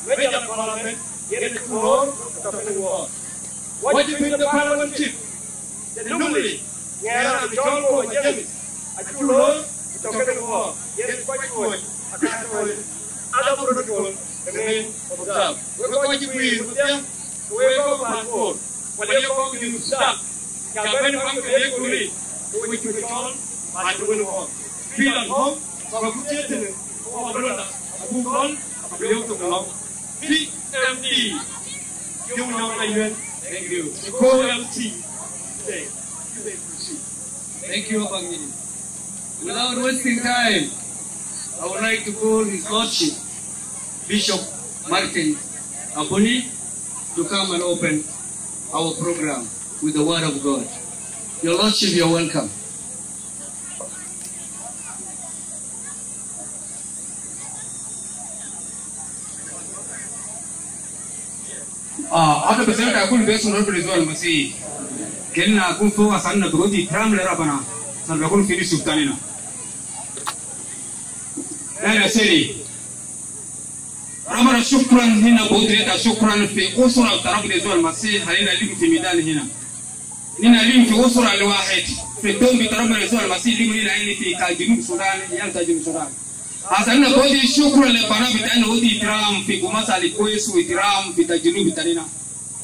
Major Parliament, yen acuk loor, ku tɔ̈ kënë wɔɔk. Wɔ cï bɛ̈ny de parliament chief, de Nimule, ŋɛɛr raan cɔl Boma James, acuk loor, ku tɔ̈ kënë wɔɔk, yen kɔc tuɔɔc, aka tuɔɔc, other protocol remain observed. Wek kɔc cï guiir wedhie, ku wek kɔc paan Bor, ku wek kɔc Junub Sudan, cä bɛ̈n baŋ ke lek kuri, ku wek cuk cɔl, paan de wën wɔɔk. Feel at home, ku abuk cï tënë, ku abuk lɔ̈ŋda, abuk gɔl, abuk yök thok lɔ̈ŋ. P M D, you know, I win. Thank you. Go M C. Thank you. Thank you, Abangini. Without wasting time, I would like to call His Lordship, Bishop Martin Abuni, to come and open our program with the word of God. Your Lordship, you're welcome. Ah, hata bes enta akun bes Rabbana Yesua al-Masih. Kena akun fok asan na bigoti ihtiram le Rabbana. Asan bikun fi nisu bitanina. Ana seli. Rabbana shukran, hina bodi leta shukran fi usra ta Rabbana Yesua al-Masih, halina libu fi midan hina. Nina lim fi usra al-wahid, fi dom bita Rabbana Yesua al-Masih, lim nina ini fi ka Junub Sudan, yal ta Junub Sudan. Asa nina bodi shukran le bana bita ina wodi ihtiram fi gumasa al-kwes wa ihtiram fi ta Junub bita nina.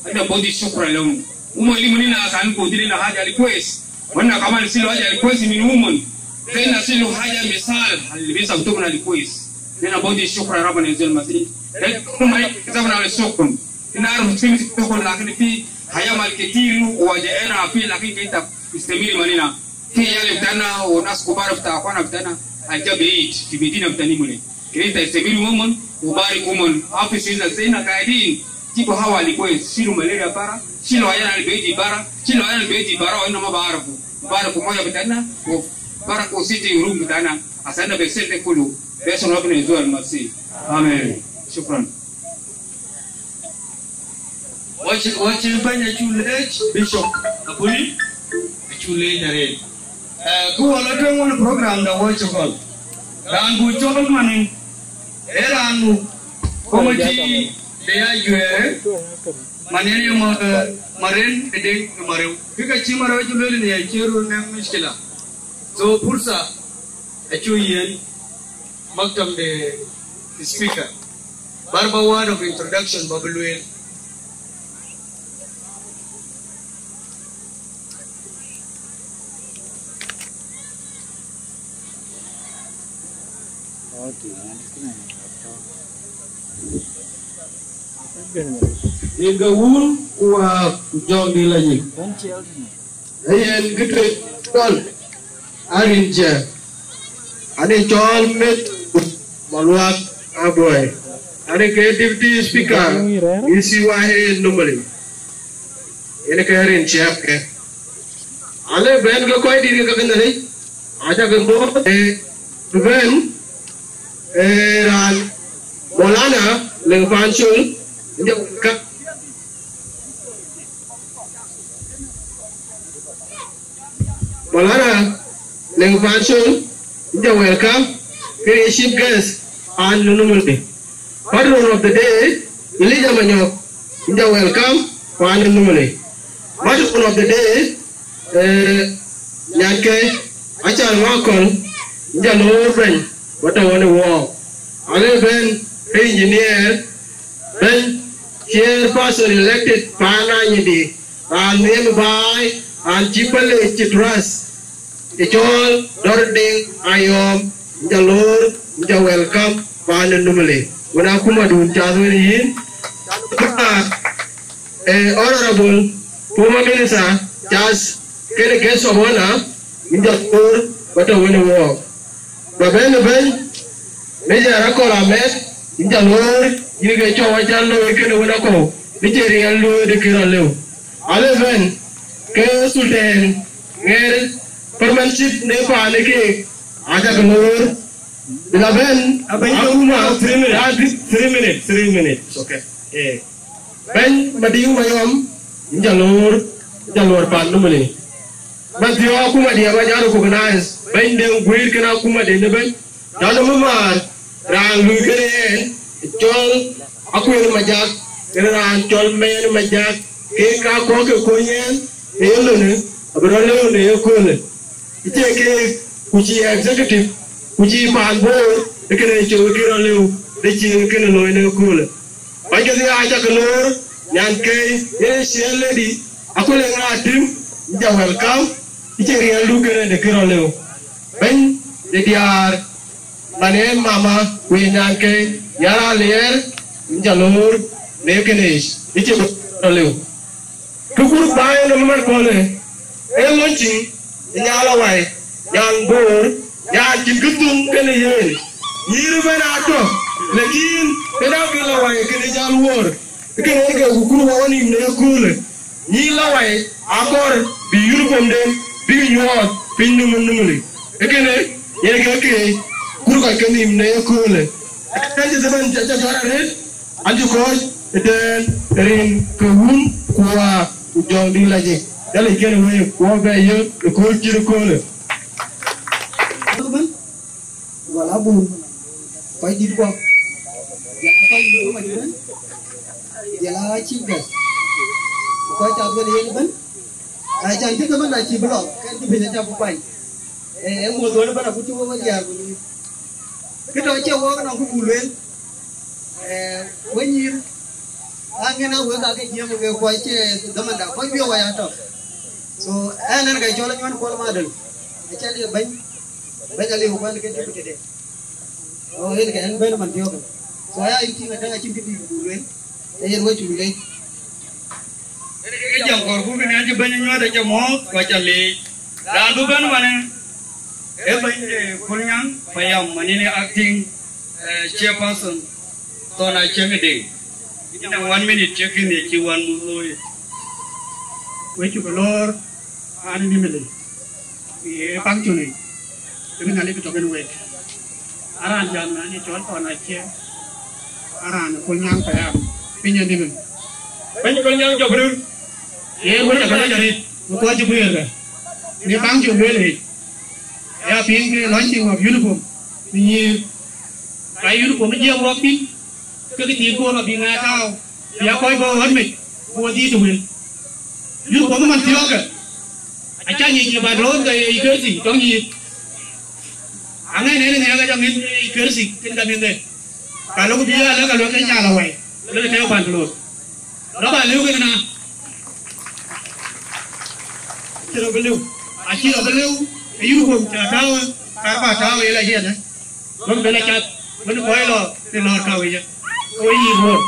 Ana bodi shukran lehum. Umo lim nina asa bodi nina haja al-kwes. Wana kaman silu haja al-kwes min umon. Zena silu haja misal, al-bisa bita umon al-kwes. Nina bodi shukran Rabbana Yesua al-Masih. Kuma zabna al-shukran. Ina aruf kemit shukran, lakin fi hayam al ketir wajahna fi, lakin keta istemir manina. Fi yale bitana wa nas kubar bita akhwana bitana al ja beid fi medina bita Nimule. Keta istemir umon, wa barik umon. Afi sina zena gaidin. Jibu hawa al-kwes, shilu malaria bara, shilu ayan al beid bara, shilu ayan al beid bara, wa inna ma baarafu. Baraku moya bitana, wa baraku sitting room bitana. Asan na besel de kulu. Besu Rabbana Yesua al-Masih. Amen. Shukran. Wɔ cï, wɔ cï bɛ̈ny acuk leec, Bishop Abuni acuk leec arëët. Eh, kë wɔ lɔ tueŋ wën program da wɔ cï gɔl. Raan buk cɔl manë, ee raan muk committee de ajuɛɛr, manë ye ma, eh, Maren ë Deŋ ë Mareu. Kë ka cï Mareu cï lueel në ye cï röt nɛ̈ŋ mickila. So, pursa acuk yiën maktam de speaker. Bär ba word of introduction ba bï lueel. Nin ke wun ku waak ku jɔŋdït lɔ nyin. Ee yen kë tueŋ cɔl arin cɛ, ani cɔl meth Maluak Aboi, ani ke Deputy Speaker E C Y A normally. Yen ke rin ciɛɛp ke. Ale bɛ̈n ke kɔc dït ke ka ke Nhialic, aca ke bɔ̈, eh, bɛ̈n, eh, raan Maulana Leng Pancol, jɔ ka. Maulana Leng Pancol, jɔ welcome, ke ye chief guest, and normally. Patron of the day, Elijah Manyok, jɔ welcome, and normally. Patron of the day, eh, nyanke, Achal Makol, jɔ loor bɛ̈ny, wata wani wɔ. Ale bɛ̈n, ke engineer, bɛ̈ny, chairperson elected, paan Anyidi, raan nhiëm baai, raan cï Pale cï trust, ë cɔl Dɔr Deŋ Ayɔɔm, jɔ loor, jɔ welcome, paan ë normally. Wën akuma dun cath wën yïn. Eh, Honorable former Minister Charles, kënë guest of honor, yïn jɔ loor, ba tɔ wën ë wɔɔk. Ba bɛ̈n ë bɛ̈ny, Major Akol Amet, yïn jɔ loor, yïn ke cɔk wac cal looi kënë wën akɔ̈u, bï cï riɛl looi de kë rɔt lëu. Ale bɛ̈n, ke Sultan Ŋɛɛr Permanship në paan ë keek, aca ke loor. Bï la bɛ̈n, abɛ̈ny akuma, three minutes, ah, three minutes, three minutes, okay. Eh. Bɛ̈ny Madiŋ Mayɔm, yïn jɔ loor, yïn jɔ loor paan normally. Bɛ̈ny thiɔ̈k akuma diɛ̈ ba jɔ recognize, bɛ̈ny de guiir kënë akuma de në bɛ̈ny. Jɔ në mumar, raan lui kënë yen, cɔl Akuën Majak, kënë raan cɔl Mɛɛn Majak, kek ka kɔ̈k ke kony yen, ë ye lon, abï rɔt lëu në ye köölë. Ë cie keek, ku cï executive, ku cï paan Bor, ë kënë cï kë rɔt lëu, de cï kënë looi në köölë. Bäny ke dhiaac aca ke loor, nyankei, yen ë chair lady, Akol Eŋa Tim, yïn jɔ welcome, ë cie riɛldu kënë de kë rɔt lëu. Bɛ̈ny de diäär, man ë mama, ku ye nyankei, Yar Aliɛɛr, yïn jɔ loor, në kënë yic, ë cie kë rɔt lëu. Kë kur baai ë nɔm man kɔn ë, ee ŋɔ̈c cïn, ë nyaal awai, nyaal Bor, nyaal cïn kë dhuŋ kënë yen. Nyïïr ëbɛ̈n aa tɔ, lakin kënë akël awai kënë jal wuɔ̈ɔ̈r, kënë yen ke ku kur wɔ nïïm në ëköölë. Nyïïr awai akɔɔr bï uniform den bï nyuɔɔth piny nöm nömëli. Ë kënë yen ke ke kur kɔc ke nïïm në ëköölë. Ë kënë cï dhëmën ca ca jɔt arëët. An cï kɔc ëtɛ̈ɛ̈n rin ke wun ku waak ku jɔŋdït lajik. Jɔl yic kënë week, ku wɔ bɛ yök ëkööl cït ëköölë. Ëbɛ̈n, wala bun, kɔc dït kuɔ, jɔl aa kɔc yök ëmën ëbɛ̈n, jɔl aa chief guest, ku kɔc cath wën yen ëbɛ̈n. Acan cï ke bɛ̈n acï bï lɔ, kɛn cï piny acä bï kuany. Ee, ee muɔ̈th wën ëbɛ̈n agut cï wek we diäär ku nyïïr. Kë tɔ cie wɔɔk nɔŋ kë buk lueel, eh, we nyïïr, aŋiɛn a wek ake jiëëm ke kuɔc cie dhamanda, kɔc wiëëu wai atɔ. So, ɛn ɛn ke cɔl Anyuɔn Kuɔl Madol, acä liep bɛ̈ny, bɛ̈ny aliu kuan ke deputy de. So, yen ke ɛn bɛ̈n man thiɔ̈k. So, aya yïn tïŋ ëtɛ̈ɛ̈n acïn kë dït buk lueel. Ee yen we cuk leec. Ee jam kɔɔr ku kën an cï bɛ̈ny nyuɔɔth acä mɔ̈ɔ̈th ku acä leec. Raan bï bɛ̈n manë, ee bɛ̈ny de Kolnyaŋ Payam, manë acting, eh, chairperson, Thɔn Aciëŋ ë Deŋ. Yïn a one minute cï kën ye cï wan muth looi. We cuk loor, an nimili. Ye paŋ cuni, ëmën alik tɔ̈ kën wek. Aran jam na ni cɔl Thɔn Aciëŋ, aran Kolnyaŋ Payam, piny ë nimili. Bɛ̈ny Kolnyaŋ Jɔk Rïr. Yen wën ë ka lɔc arëët, ku kɔc cï guëërkë, në baŋ cï lueel yic, ya piŋ ke launching of uniform, në nyïïr, ka uniform ë jiɛɛm wɔ piŋ, ke kë thiin koor abï ŋɛk tääu, bï ya kɔc bɔ̈ ɣɔ̈t mec, ku wɔ dhiëëth të wël. Uniform ë man thiɔ̈ɔ̈kë, acä nyic në pantalon ke ye jersey tɔ̈ nyïïr. Aŋɛn en ŋɛk acä ŋic jersey kën ka miɛnhde. Ka lok bï ya lɛ̈k ka luɛk ke nyal awai, lek tɛ̈ɛ̈u pantalon. Rɔt ba lëu kek na. Acï rɔt bï lëu. Acï rɔt bï lëu. Ë uniform cä tääu, kar ba tääu ë la yiɛn, ë. Wek bɛ̈n a cath, wën kɔc lɔ në lɔ̈ɔ̈r ka wec, ë. Ke we yï Bor.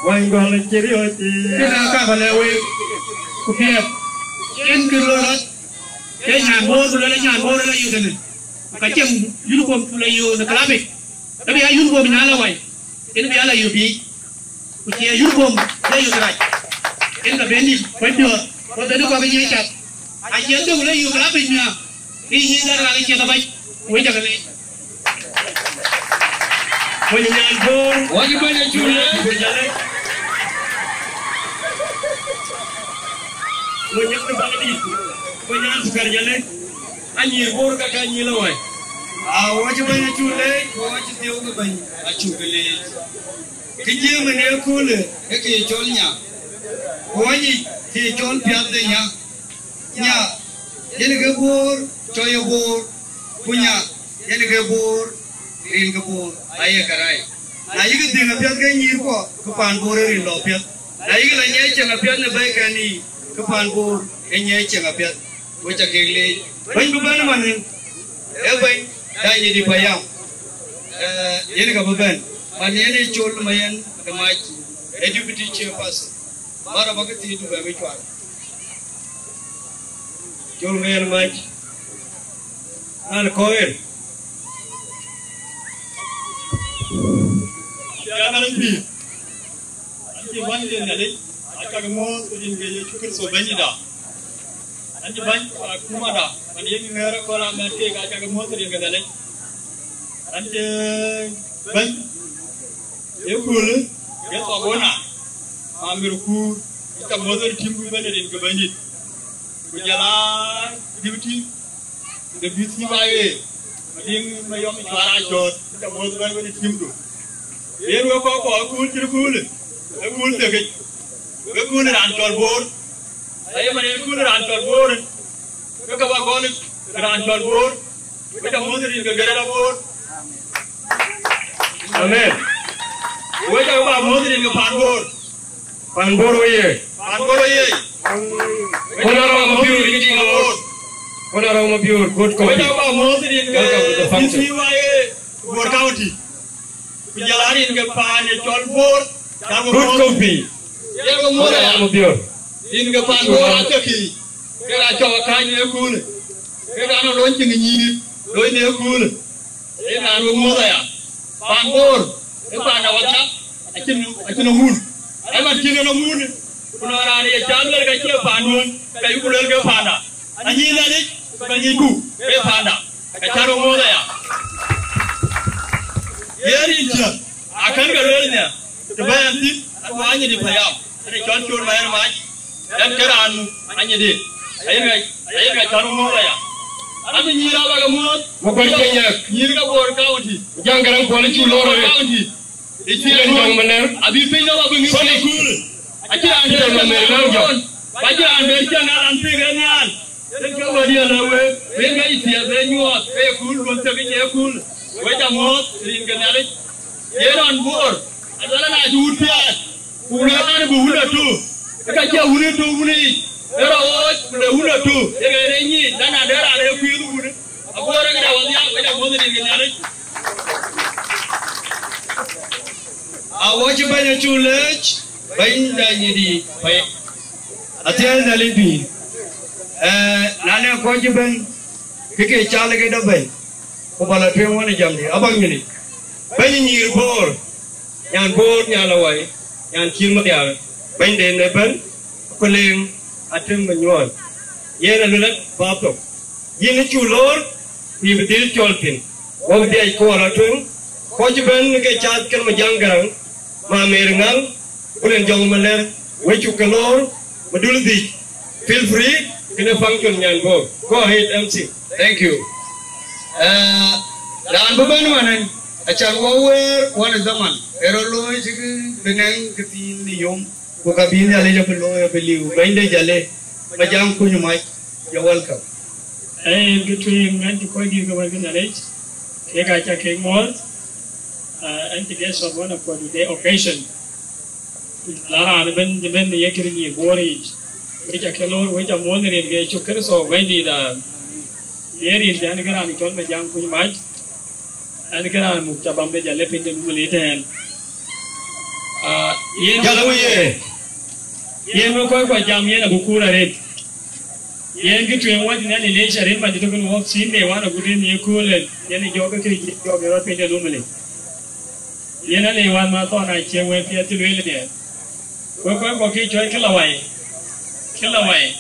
Wany gɔl cï riɔ̈ɔ̈c. Kën aa ka ba lɛ̈k wek, ku piɛth. Yen kën lɔ rɔt, ke nyan Bor, ku lɔ nyan Bor ë la yök tënë. Ku ka cieŋ uniform ku la yök në club yic. Ke bï ya uniform nyan la wai. Yen bï ya la yök biic. Ku cie uniform le yök rac. Yen ka ben dït, kuany piɔ̈ɔ̈th, ku ben kɔ̈k ë nyiëc cath. Acie dhök le yök rap piny nhiaar, ke yï dhɛ̈k rak ë ciɛth abac, ku wec jakë leec. Wec nyan Bor, wec bɛ̈ny acuk leec. Wec nyan Bor, wec nyan Thukar jalec. Anyïïr Bor ka ka nyïïr la wai. A wec bɛ̈ny acuk leec, ku wec dhiëu ke bɛ̈ny acuk leec. Kë jiëëm ë në ëköölë, ke kë cɔl nya, ku wɔ nyic kë cɔl piath de nya. Nya, yen ke Bor, cɔc ë Bor, ku nya, yen ke Bor, rin ke Bor, aye ke rac. Na yïk dhïŋ apiɛth ke nyïïr kuɔ, ke paan Bor ë rin lɔ piɛth. Na yïk la nyiɛc cieŋ apiɛth në bɛ̈ikɛn yiic, ke paan Bor ë nyiɛc cieŋ apiɛth. Wec ca kek leec. Bɛ̈ny bï bɛ̈n ëmanë, ee bɛ̈ny Danyidi Payam. Eh, yen ka bï bɛ̈n. Man yen ë Col Mayen de Mac, ee deputy chairperson. Bara ba ke thiëëc du bɛ bï cuar. Col Mayen Mac. An kɔc en. An cï bäny de Nhialic, acak muɔ̈ɔ̈th rin ke Yecu Kërtho Bɛ̈nyda. An cï bäny akumada, man ye ŋɛ̈ɛ̈r akɔ̈l amɛ̈t keek, acak muɔ̈ɔ̈th rin ke Nhialic. An cï bäny ë köölë, ke Thɔkona, Mamer Kuur, acak muɔ̈ɔ̈th rin tim ku bɛ̈n rin ke Bɛ̈nydït. Ku jɔl a deputy de B C Y A, Madiŋ Mayɔm Cuar Acɔɔt, ke ca muɔ̈ɔ̈th bɛ̈n wën ë timdu. Yen wek kɔc kɔɔr ë kööl cït köölë, ë kööl thekic, wek kööl raan cɔl Bor. Aye man yen kööl raan cɔl Bor, ke ka ba gɔl raan cɔl Bor, wek ca muɔ̈ɔ̈th rin ke Greater Bor. Amen. Wek ca ba muɔ̈ɔ̈th rin ke paan Bor. Pan Bor oyee! Pan Bor oyee! Kɔn Arɔu Mabiöör, kɔn Arɔu Mabiöör, good copy. Wek ca ba muɔ̈ɔ̈th rin ke Welcome to the function. B C Y A Bor County. Ku jɔl a rin ke paan ë cɔl Bor, ca we muɔ̈ɔ̈th. Good copy. Ca we muɔ̈ɔ̈th aya. Kɔn Arɔu Mabiöör. Rin ke paan Bor athekï, ke ra cɔk akääc në ëköölë. Ke raan ë lony cïn nyïïr, lony në ëköölë. Ee raan we muɔ̈ɔ̈th aya. Paan Bor, ee paan awäcä, acïn, acïn amun. Ee man cïn en amun, ku nɔn raan ye cä luel ka cie paanduön, ka yuk luel ke paanda. Anyïïn Nhialic, ka nyicku, ke paanda. Ka cä rɔt muɔ̈ɔ̈th aya. Ye rin cä, akën ke luel nhial, të bɛ̈ɛ̈i ɛn thïn, atuɔ Anyidi Payam, ënë cɔl Col Mayen Mac, ɛn ke raan nu, Anyidi, ayen ŋɛc, ayen ŋɛc cä rɔt muɔ̈ɔ̈th aya. Abï nyïïr abä ke muɔ̈ɔ̈th. Makuac Kenyak. Nyïïr ke Bor County. Jaŋ Garaŋ Kuɔl cï lor Bor arëët. County. Ë cï Jaŋ Maner. Abï piny nɔm abï ŋic kööl. Acï raan Jaŋ Maner lëu jɔ. Acï raan ber cï ŋa raan pïk ë nhial. Yen ke wädiɛ̈ lɛ̈k week, wek ŋɛc thiëëth ë nyuɔɔth, ke ye kööl luɔ̈n thek ë ye kööl. Wek ca muɔ̈ɔ̈th rin ke Nhialic. Yen ɣɔn Bor, aluɛl an, acï wut piath, ku luɛɛl an, bï wun atɔ̈. Ë ka cie wun ë tɔ̈ wun yic, ë rɔt ɣooc, ku le wun atɔ̈, ye ɣɛn ë nyic, na na de raan ë kuiëth wun, ago rek da wä nhial, wek ca muɔ̈ɔ̈th rin ke Nhialic. Awɔc bɛ̈ny acuk leec, bɛ̈ny Danyidi Payam. Athiɛɛi Nhialic pïïr. Eh, na nɛn kɔc cï bɛ̈n, ke ke cal ke dap bɛ̈ny, ku ba la tueŋ wën ë jamdï, abäk nyinic. Bɛ̈ny nyïïr Bor, nyan Bor, nyan Lawai, nyan Cïïr Madiar, bɛ̈nyden ëbɛ̈n, Akuleŋ Atem Manyuɔɔn. Yen aluel bäp thok. Yïn ë cuk loor, ku yïn bï dhil cɔl thïn. Wok dhiac ku wɔ rɔt tueŋ, kɔc cï bɛ̈n ke cath kën Majaŋ Garaŋ, Mamer Ŋaŋ, Kulen Jɔŋ Malɛr, we cuk ke loor, Madul Dhic, feel free, kënë function nyan go. Go ahead, M C. Thank you. Eh, raan bï bɛ̈n wään, acan wɔ wëër wään ë dhaman, ë rɔt looi cï bï nɛŋ këthiin në yom, ku ka bï Nhialic abï looi abï liu. Bɛ̈nyde Jale, Majam Kuny Mac, you're welcome. Ee, yen kë tueŋ, ɣɛn cï kɔc dït ke wɛ̈t ke Nhialic, kek aa ca kek muɔ̈ɔ̈th, ah, ɣɛn cï guest of honor for today occasion. La raan ëbɛ̈n, ëbɛ̈n ye kërë nyïïr Bor yic. Wek ca ke loor, wek ca muɔ̈ɔ̈th në rin ke Yecu Kërtho, Bɛ̈nydït, ah, ye rin cän ke raan cɔl Majam Kuny Mac. Ɣɛn ke raan muk ca bam de Jale piny de Numili tɛ̈ɛ̈n. Ah, yen Jale wëë ye. Yen wek kɔc kua jam yen abï kuur arëët. Yen kë tueŋ wäc Nhialic leec arëët man cï tök në wɔk thïn de wan agut en ye köölë, yen ë jɔk ke kë jɔk ë rɔt piny de Numili. Yen alec wan ma thɔn acie wëë piɛth cï lueel ënë. Wek kɔc kua kë cɔl kë la wai. Kë la wai.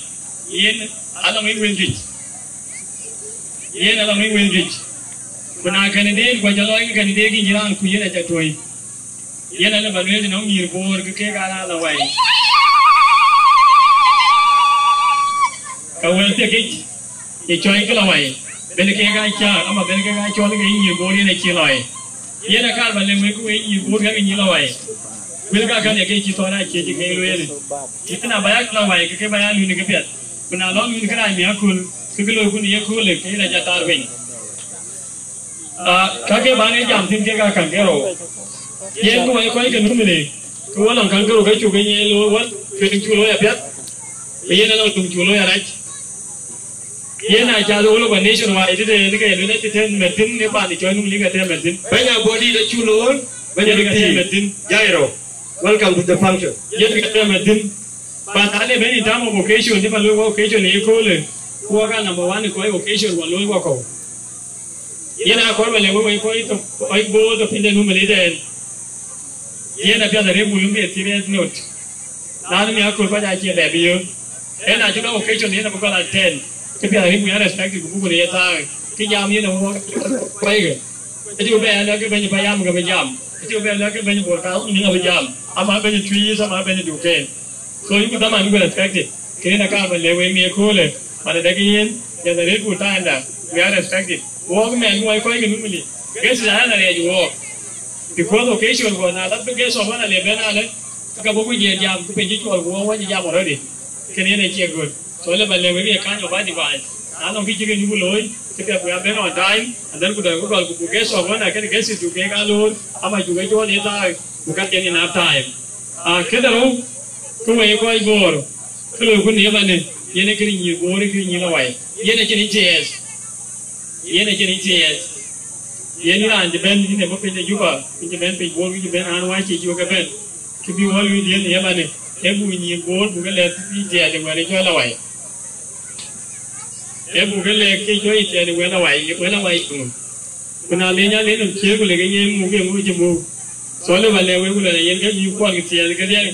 Yen ala ŋic wël juëc. Yen ala ŋic wël juëc. Ku na kɛn deet, ku aca lɔc ke kɛn deet, ke yïn raan ku yen aca tuɔi. Yen alë ba lueel tënɔŋ nyïïr Bor ke kek aa raan la wai. Ka wël thiekic, ye cɔl kë la wai. Bɛ̈n kek aa cäär, ama bɛ̈n kek aa cɔl ke nyïïr Bor yen acï lɔi. Yen akaar ba lɛ̈k wek, wek nyïïr Bor ke nyïïr la wai. Wël ka kän ye ke cï thɔn acie cï ke lueel. Yen na ba yak la wai, ke ke ba ya luny ke piɛth. Ku na lɔ luny ke rac mi aköl, ke ke looi kun ye köölë, ke yen aca tar piny. Ah, ka ke bän ë jam thïn kek aa käŋ ke rou. Yen ku wɛ̈i kɔc ke Numili, ke wɔ lɔŋ käŋ ke rou ke cuk ke nyiɛɛi looi wän, ke tuŋ cuk looi apiɛth, ke yen alɔŋ tuŋ cuk looi arac. Yen aa cath wɔ lɔ bä nation wide tëde, ke luel acï tɛ̈n mɛt thïn, në paan cɔl Numili ke tɛ̈n mɛt thïn. Bɛ̈ny Abuɔdït acuk loor, bɛ̈ny Yen ke tɛ̈n mɛt thïn. Jairo, welcome to the function. Yen ke tɛ̈n mɛt thïn. But ale bɛ̈ny in term of occasion, cï bä looi wɔ occasion ë ye köölë, ku wɔ ka number one ë kɔc occasion wɔ looi wɔ kɔ̈u. Yen akɔɔr ba lɛ̈k wek, wek kɔc tök, kɔc Bor tɔ̈ piny de Numili tɛ̈ɛ̈n. Yen apiɛth arëk buk lum ke serious note. Laanu mi aköl kɔc acie lɛɛr bï yöök. Yen acï lɔ occasion yen abï gɔl attend. Kë piɛth arëk buk ya respect ku buk ye thaak. Kë jam yen abï wɔ kɔc ke. Acï bï bɛ lɛ̈k ke bɛ̈ny Payam ke bï jam. Acï bï bɛ lɛ̈k ke bɛ̈ny Bor ka ni abï jam. Ama bɛ̈ny Tuic, ama bɛ̈ny Duken. So yuku dhaman yuku respected. Ke yen akaar ba lɛ̈k wek në ye köölë, man adek yen, jɛn arëët ku time da, we are respected. Wɔk mɛn wɔ kɔc ke Numili, guest ë raan ariɛc wɔk. Because occasion kɔ na la bï guest of honor le bɛ̈n alë, ka bɔ̈ ku jiɛɛr jam, ku piny cï cuɔl ku wɔ wɔ cï jam already. Kën yen acie good. So le ba lɛ̈k wek ye kany of advice. Na nɔŋ kë cï ke yuku looi, kë piɛth ku ya bɛ̈n on time, and then ku dɔc ku gɔl ku buk guest of honor, kën guest cuk kek aa loor, ama cuk ke cuɔl ye thaak, ku ka cïn enough time. Ah, këde rou, ke wek kɔc Bor, ke loiku në ëmënë, yen ë këde nyïïr Bor, ë këde nyïïr la wai. Yen acïn ë thiɛɛth. Yen acïn ë thiɛɛth. Yen ë raan cï bɛ̈n, yïn ë bɔ̈ piny de Juba, yïn cï bɛ̈n piny Bor, yïn cï bɛ̈n raan wä cï Juba ke bɛ̈n. Kë bï wɔ luui dhiëëth në ëmënë, ee buk nyïïr Bor, buk lɛ̈k ë thiɛɛth ë wɛ̈t ë cɔl la wai. Ee buk lɛ̈k kë cɔl ë thiɛɛth ë wɛ̈t la wai, wɛ̈t la wai ŋö? Ku na le nya le nɔm ciëër ku le ke yen muk, ke muk cï muk. So le ba lɛ̈k wek ku luɛl yen ke bï kuɔl ke thiɛɛth ke dhiɛl,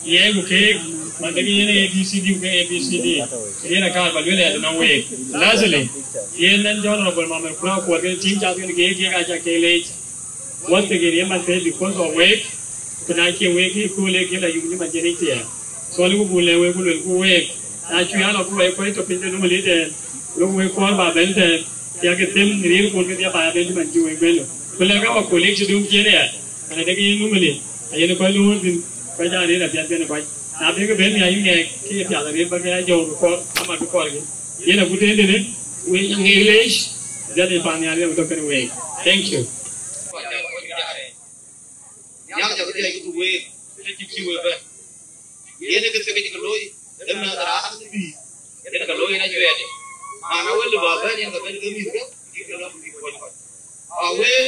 ye ku keek, man de ke yen A B C D ku ke A B C D. Yen akaar ba luel ɛ nɔŋ week. Lastly, yen en Honorable Mamer Kura kuɔt ke tim cath kën ke keek aca ke leec. Wɔ thek yen ye man thëëc because of week, ku na cie week ke kööl ee kën la yum cï man cïn ë thiɛɛk. So, lëkku buk lɛ̈k wek, ku luelku week, na cuk an, lɔ ku wɛ̈i kɔc tɔ̈ piny de Numili tɛ̈ɛ̈n, lok wek kɔɔr ba bɛ̈n tɛ̈ɛ̈n, thiak ke them në riɛl kun kedhie ba ya bɛ̈n cï man cï wek bɛ̈n lɔ. Ku lɛ̈k awa colleague cï döŋ ciëën aya, man adek yen Numili, ayen kɔc loor thïn, kɔc aa rëër apiɛth bɛ̈n ë kɔc. Na bï ke bɛ̈n nhial yï ŋɛk, ke ye piath arëët ba ke ya jɔu bï kɔɔr, ama bï kɔɔrkï. Yen agut en tënë, wek ŋɛk leec, dhiɛl ë paannhial yen abï tɔ̈ kënë week. Thank you. Nhial jɔ ke dhiac ke week, ke cï cï wek bɛ̈n. Yen ë kë thek cï ke looi, ë mɛnh raan bï, yen ke looi yen acuɛɛt. Man awël bä bɛ̈n yen ke bɛ̈n ke mïth ke, bï ke lɔ bï kuɔny kɔc. Awël,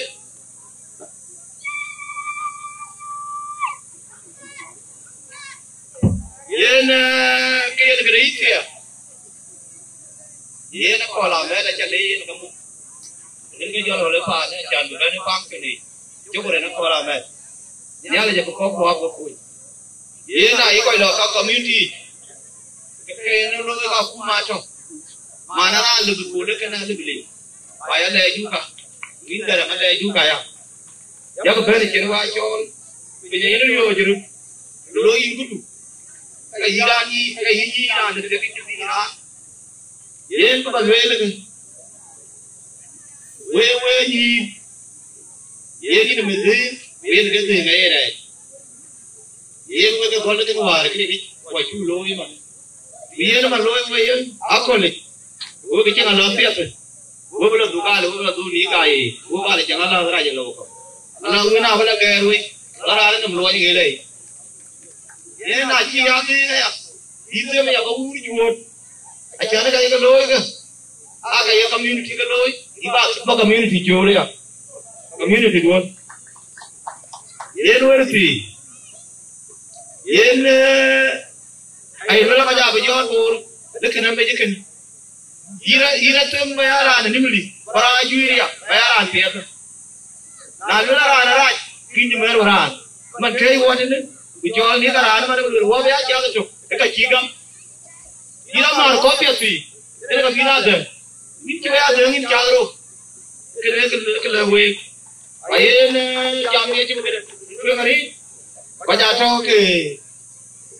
yen, eh, ke yen këde yïthkiɛ. Yen akɔl amɛ̈t aca le yen ke muk. Yen ke jɔl rɔt ë paan ë can bï bɛ̈n ë pam kënë. Cï ku rin akɔl amɛ̈t. Nhialic abï kɔ̈k kuak wek kuc. Yen ayï kɔc lɔ ka community yic. Ke ke yen looi ka kum atɔ̈. Man araan lëbï kol ë kën alëbï le. Wa ya lɛɛc juka. Wïn gɛ̈t ama lɛɛc juka ya. Yak bɛ̈n cïn wa cɔɔl. Piny ayen riɔ̈ɔ̈c röt. Lo yïn këdu, ka yï raan yï, ka yï yï raan de tek yï raan. Yen kë ba lueel kë, wek, wek nyïïn, yen yïn mïth dhëëŋ, yen ke dhëëŋ aye rɛɛc. Yen wek ë gɔl kën wäär këdït, ku acuk looi man. Ku yen man looi wek yen akölë, wek cïn alɔ̈ɔ̈th piɛth, wek bï lɔ dhuk alë, wek bï lɔ dhuk nik aa ye, wek bä lɔ cäŋ alɔ̈ɔ̈th rac ë lou kɔ̈u. Alɔ̈ɔ̈th wën abï lɔ gɛɛr wei, lɔ raan ë nɔm luɔny ŋëlë. Yen acï ya dhëëŋ aya, yï them ya ba wuur juöör. Acän ka ye ke looi ke, aa ka ye community ke looi, yï ba, ba community cöör ya. Community duön. Yen wër thii. Yen, eh, ai lɔ̈k ka ja bï jɔt Bor, lë kën amec kën. Yïn a, yïn a them ba ya raan ë nimli, ba raan juiir ya, ba ya raan piɛth. Na luel a raan arac, kïn cï mɛ̈ɛ̈r wä raan. Man kɛ̈ɛ̈c wɔ tënë, ku cɔɔl nik a raan man ë luel wɔ bï ya cath ëtök, ë ka cï gam. Yïn a määr kɔ̈u piɛth thii, ënë ka bïn a dhëŋ. Yïn cï bï a dhëŋ yïn cath rou. Kënë kë, kë lɛ week. Ayen, eh, jam ye cï bï këde. Tueŋ arï, kɔc aa tɔ̈ ke,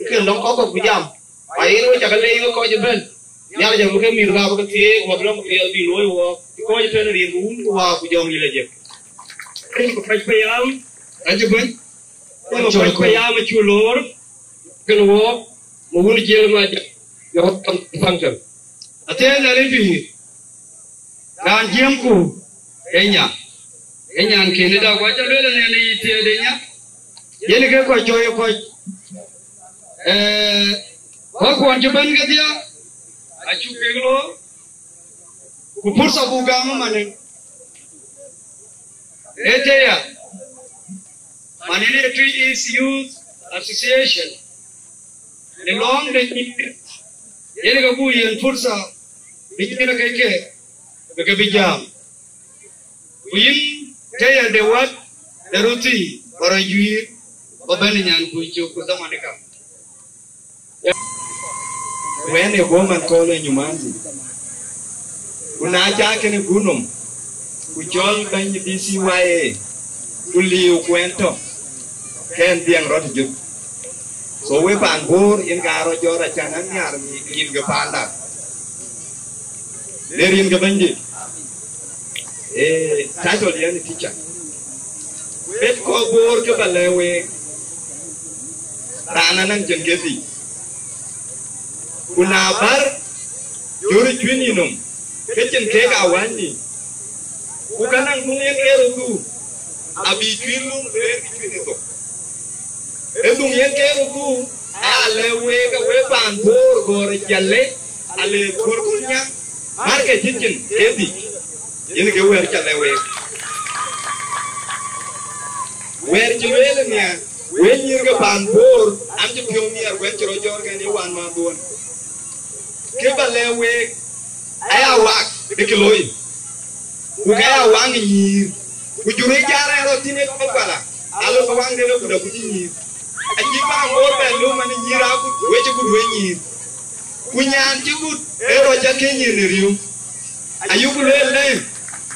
ke lɔ̈ŋ kɔ̈k kɔ̈k bï jam. Ayen we cä ke leec we kɔc ëbɛ̈n. Nhialic abï ke mïth ka bï ke thiëëk, wä bï lɔ̈ŋ piɛth bï luöi wɔ. Cï kɔc tënë rin ku wun ku waak ku jɔŋ yï lɔ jek. Keny ku pɛc payam. Acï bɛ̈ny. Keny ku pɛc payam acuk loor. Kën wɔ, ma wun jiël ma jam. Yɔ̈k function. Athiɛɛn Nhialic pïïr. Raan jiëëmku ë nya, ë nyan kënë da, ku acä lueel ënɛn ë yï thiëëde nya, yen ke kɔc cɔ̈i ë kɔc, ee, kɔckuɔn cï bɛ̈n kedhie, acuk kek loor, ku pursa buk gam ëmanë, ee tëya, man yen ee Twic East Youth Association, në lɔ̈ɔ̈ŋ de nyïïr, yen ke buk yiën pursa, bï nyïïr ke ke, bï ke bï jam. Ku yïn tëya de wät de röt thii, ba rɔt juiir, ba bɛ̈n ë nyan kuc cök ku dhaman ë kam. Wën ë guɔ̈m an kööl ë nyumanthi. Ku na cä kënë guöm nɔm, ku cɔl bɛ̈ny B C Y A, ku liu kuɛn tɔ̈, kɛn dhiɛŋ rɔt ë jök. So we paan Bor, yen ka rɔt jɔt acan an nhiar rin ke paanda. Le rin ke bɛ̈nydït. Ee, title yen teacher. Wek kɔc Bor ke ba lɛ̈k week. Raan anɔŋ cin ke dhïc. Ku na bär jur cuïn yï nɔm, ke cin kek aa wänydï. Ku ka naŋ dhuŋ yen ke röt dhuk, abï cuïn lum rëër kë cuïn ë thok. Ë dhuŋ yen ke röt dhuk, aa lɛ̈k week, ke wek paan Bor gɔ̈ɔ̈r ë Jalle, ale Bor Kolnyaŋ, märkë cï cin ke dhïc, yen ke wɛ̈ɛ̈r ca lɛ̈k week. Wɛ̈ɛ̈r cï lueel nia, wek nyïïr ke paan Bor, an cï piɔ̈u nhiɛɛr, ku ɛn cï rɔt jɔ̈ɔ̈r kɛn ye wan mäthduön. Kë ba lɛ̈k week, aya wak ë kë looi, ku ke aya waŋ ë nyïïr, ku jur ë jal rɛ̈ɛ̈r rɔt thïn ë kɔc kuala, alɔ ke waŋ de lɔ ku da ku cï nyïïr. Acï paan Bor bɛ lum an nyïïr agut, wek cï gut wek nyïïr. Ku nyan cï gut ë rɔt ca ke nyïïr në riëëu. Ayuku lueel lë,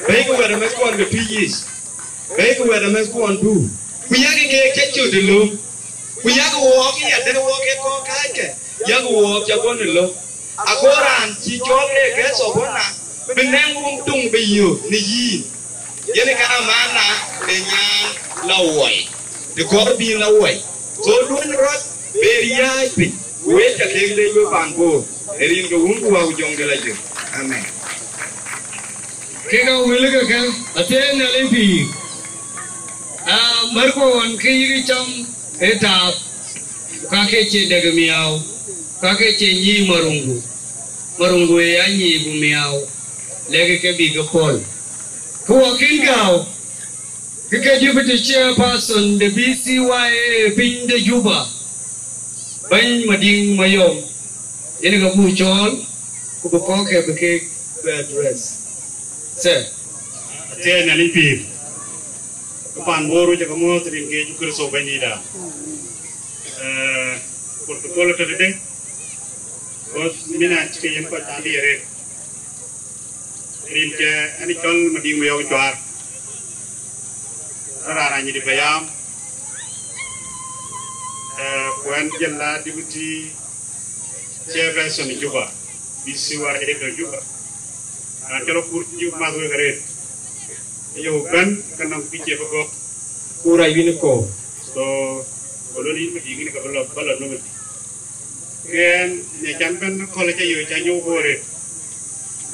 bɛ̈ɛ̈ikï wɛ̈t ë mɛ̈thkuɔn ke Twic East, bɛ̈ɛ̈ikï wɛ̈t ë mɛ̈thkuɔn du, ku yakï keek cä cöt ë löŋ, ku yakï wɔɔk ya dɛ̈t wɔɔk ke kɔ̈k kääckë, yakï wɔɔk ca guɔ̈n ë löŋ. Ago raan cï cɔɔl ke ke Thabona bï nɛŋ wun tuŋ bï yök në yïn. Yen ë ka maana ë nyan la wuɔi, të kɔɔr bï la wuɔi. So duöny rɔt bë riääc piny, ku wek ca kek leec wek paan Bor, ë rin ke Wun ku Wät ku Jɔŋdït Lajik. Amen. Kek aa wël ke kë, athiɛɛi Nhialic pïïr. Aa, märkuɔn ke yïk cam ë taath, ku ka ke cie dek ë miaau, ku ka ke cie nyïï maruŋgu, maruŋgu ë ya nyïï ku miaau, lɛ̈kë ke bï ke pɔ̈l. Ku wɔ kïn gääu, ke ke deputy chairperson de B C Y A piny de Juba, bɛ̈ny Madiŋ Mayom, yen ke buk cɔɔl, ku bï kɔ̈k ke bï kek bɛ address. Sir. Athiɛɛi Nhialic pïïr. Ke paan Bor wek ca ke muɔ̈ɔ̈th rin ke Yecu Kërtho Bɛ̈nydïïtda. Eh, protocol tɔ̈ tëde, because minute cï ke yen kɔc an diɛɛr rin ke ɛn cɔl Madiŋ Mayom Cuar. Raan anyit payam. Ku ɣɛn jɔl a deputy chairperson Juba, B C Y de tɔ̈ Juba. Raan cɔl Akur cï math wek arëët. Aye bɛ̈n ke nɔŋ kë cie bï gɔ̈k. Kur ayïn kɔ̈u. So, ku lon yïn bï dïk yïn ke bï lɔ, bä lɔ nöm. Ɣɛn, në can bɛ̈n kööl ca yök, ca nyuɔ̈th bɔ̈ arëët.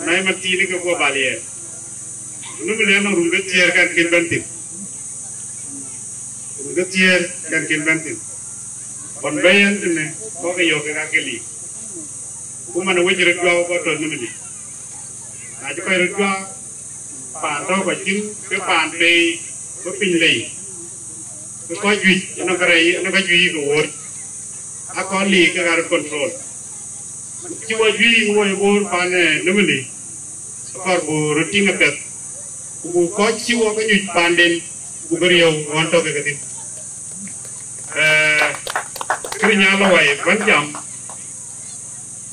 Na ye man thiin ke guɔ bal yɛn. Nöm le nɔŋ run ke thiëër kan kën bɛ̈n thïn. Run ke thiëër kan kën bɛ̈n thïn. Ɣɔn bɛ̈ yɛn tënë, kɔc ke yök kek aa ke lik. Ku man wec röt juak kɔc tɔ̈ nöm lik. Na cï kɔc röt juak, paan tɔ̈ kɔc thïn, ke paan pei, bï piny lei. Ke kɔc juëc, ënɔŋ kärɛc, ënɔŋ ka juëc ke wuɔ̈ɔ̈r. Akɔc lik ke ka röt control. Cï wɔ juëc, wɔ ye boor paan, eh, nöm lik. Akɔɔr buk röt tïŋ apiɛth. Ku buk kɔc cï wɔ ke nyuc paanden, buk ke riëëu ɣɔn tɔ̈ ke ke thïn. Eh, kërë Nyal Lawai bän jam,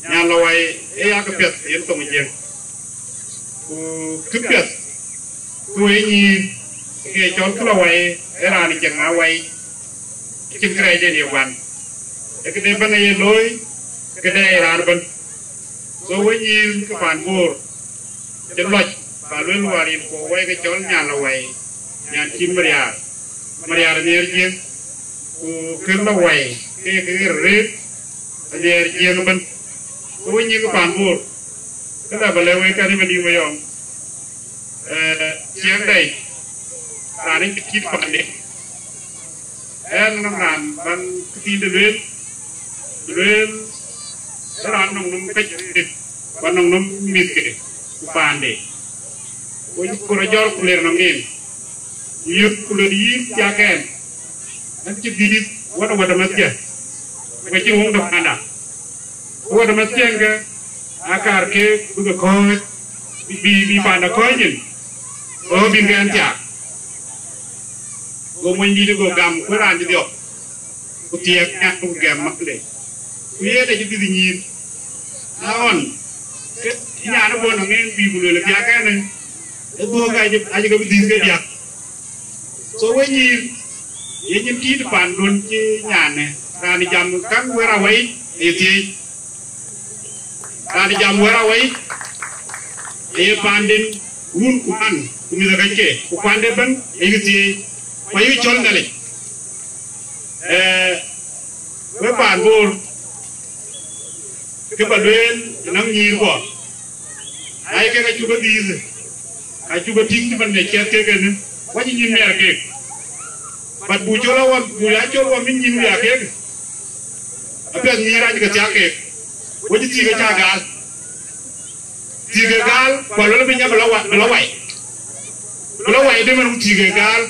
Nyal Lawai ë ya kë piɛth yen thoŋ Jiëŋ. Ku kë piɛth, ku ë nyïïr, ke cɔl kë Lawai, ë raan Jiëŋ Awai, acïn kërɛɛcden ye guan. Ë këde bɛ̈n aye looi, këde ë raan ëbɛ̈n. So we nyïïr ke paan Bor, cï lɔc, ba luel wäär yen kuɔ wai ke cɔl Nyal Lawai, nyan cïn Mariaar. Mariaar nhiɛɛr Jiëŋ, ku kën Lawai, ke ke rëët, anhiɛɛr Jiëŋ ëbɛ̈n. Ku we nyïïr ke paan Bor, këda bä lɛ̈k wek kɛn ë Madiŋ Mayɔm, eh, ciɛɛŋ dɛ̈i, raan ë cï kït paande. Ɣɛn nɔŋ raan bän këthiinde lueel, lueel, ë raan nɔŋ nɔm kecke, ku nɔŋ nɔm mïthke, ku paande. Ku, ku rɔt jɔl ku ler nɔm nin. Yöt ku luel yïn thiak ɛn, ɛn cï dhiëth wën ë wät ë mäthkiɛ̈, ku ke cïn wëŋ de paanda. Ku wät ë mäthkiɛ̈ ke aa kaar keek bï ke kɔ̈ɔ̈c, bï, bï, bï paanda kɔ̈ɔ̈c nyin, go bïn kɛn thiaak. Go monydït go gam, ku raan cï dhiɔp. Ku thiëëk nyan ku gɛm makde. Ku yen acï dhiëth nyïïr. Na ɣɔn, ke nyan ë bɔ̈ nɔŋ en bï ku lueel thiak ɛn, ë dhuɔ̈k acï, acï ke bï dhiëth ke diäk. So we nyïïr, ye nyin tiit paandun cï nyanë, raan jam käŋ wër awai, aye thiëëc. Raan jam wër awai, aye paanden wun ku man, ku mïth ë kacke, ku kuande ëbɛ̈n, ayï thiëëc, ku ayï cɔl Nhialic. Eh, we paan Bor, kë bä lueel ënɔŋ nyïïr kuɔ, na ye kek acuk ke dhiëth, acuk ke tïŋ cï man ë ciɛth kek ënë, wacï nyïïr miɛɛr kek. But bu cɔl awam, bu ya cɔl wam ë nyïïr wiak kek, apiɛth nyïïr acï ke thiak kek, wacï thiëk acä gaal. Thiëk ke gaal, ku aluel bï nya bï lɔ wa-, bï lɔ wai. Bï lɔ wai dëmën ku thiëk ke gaal.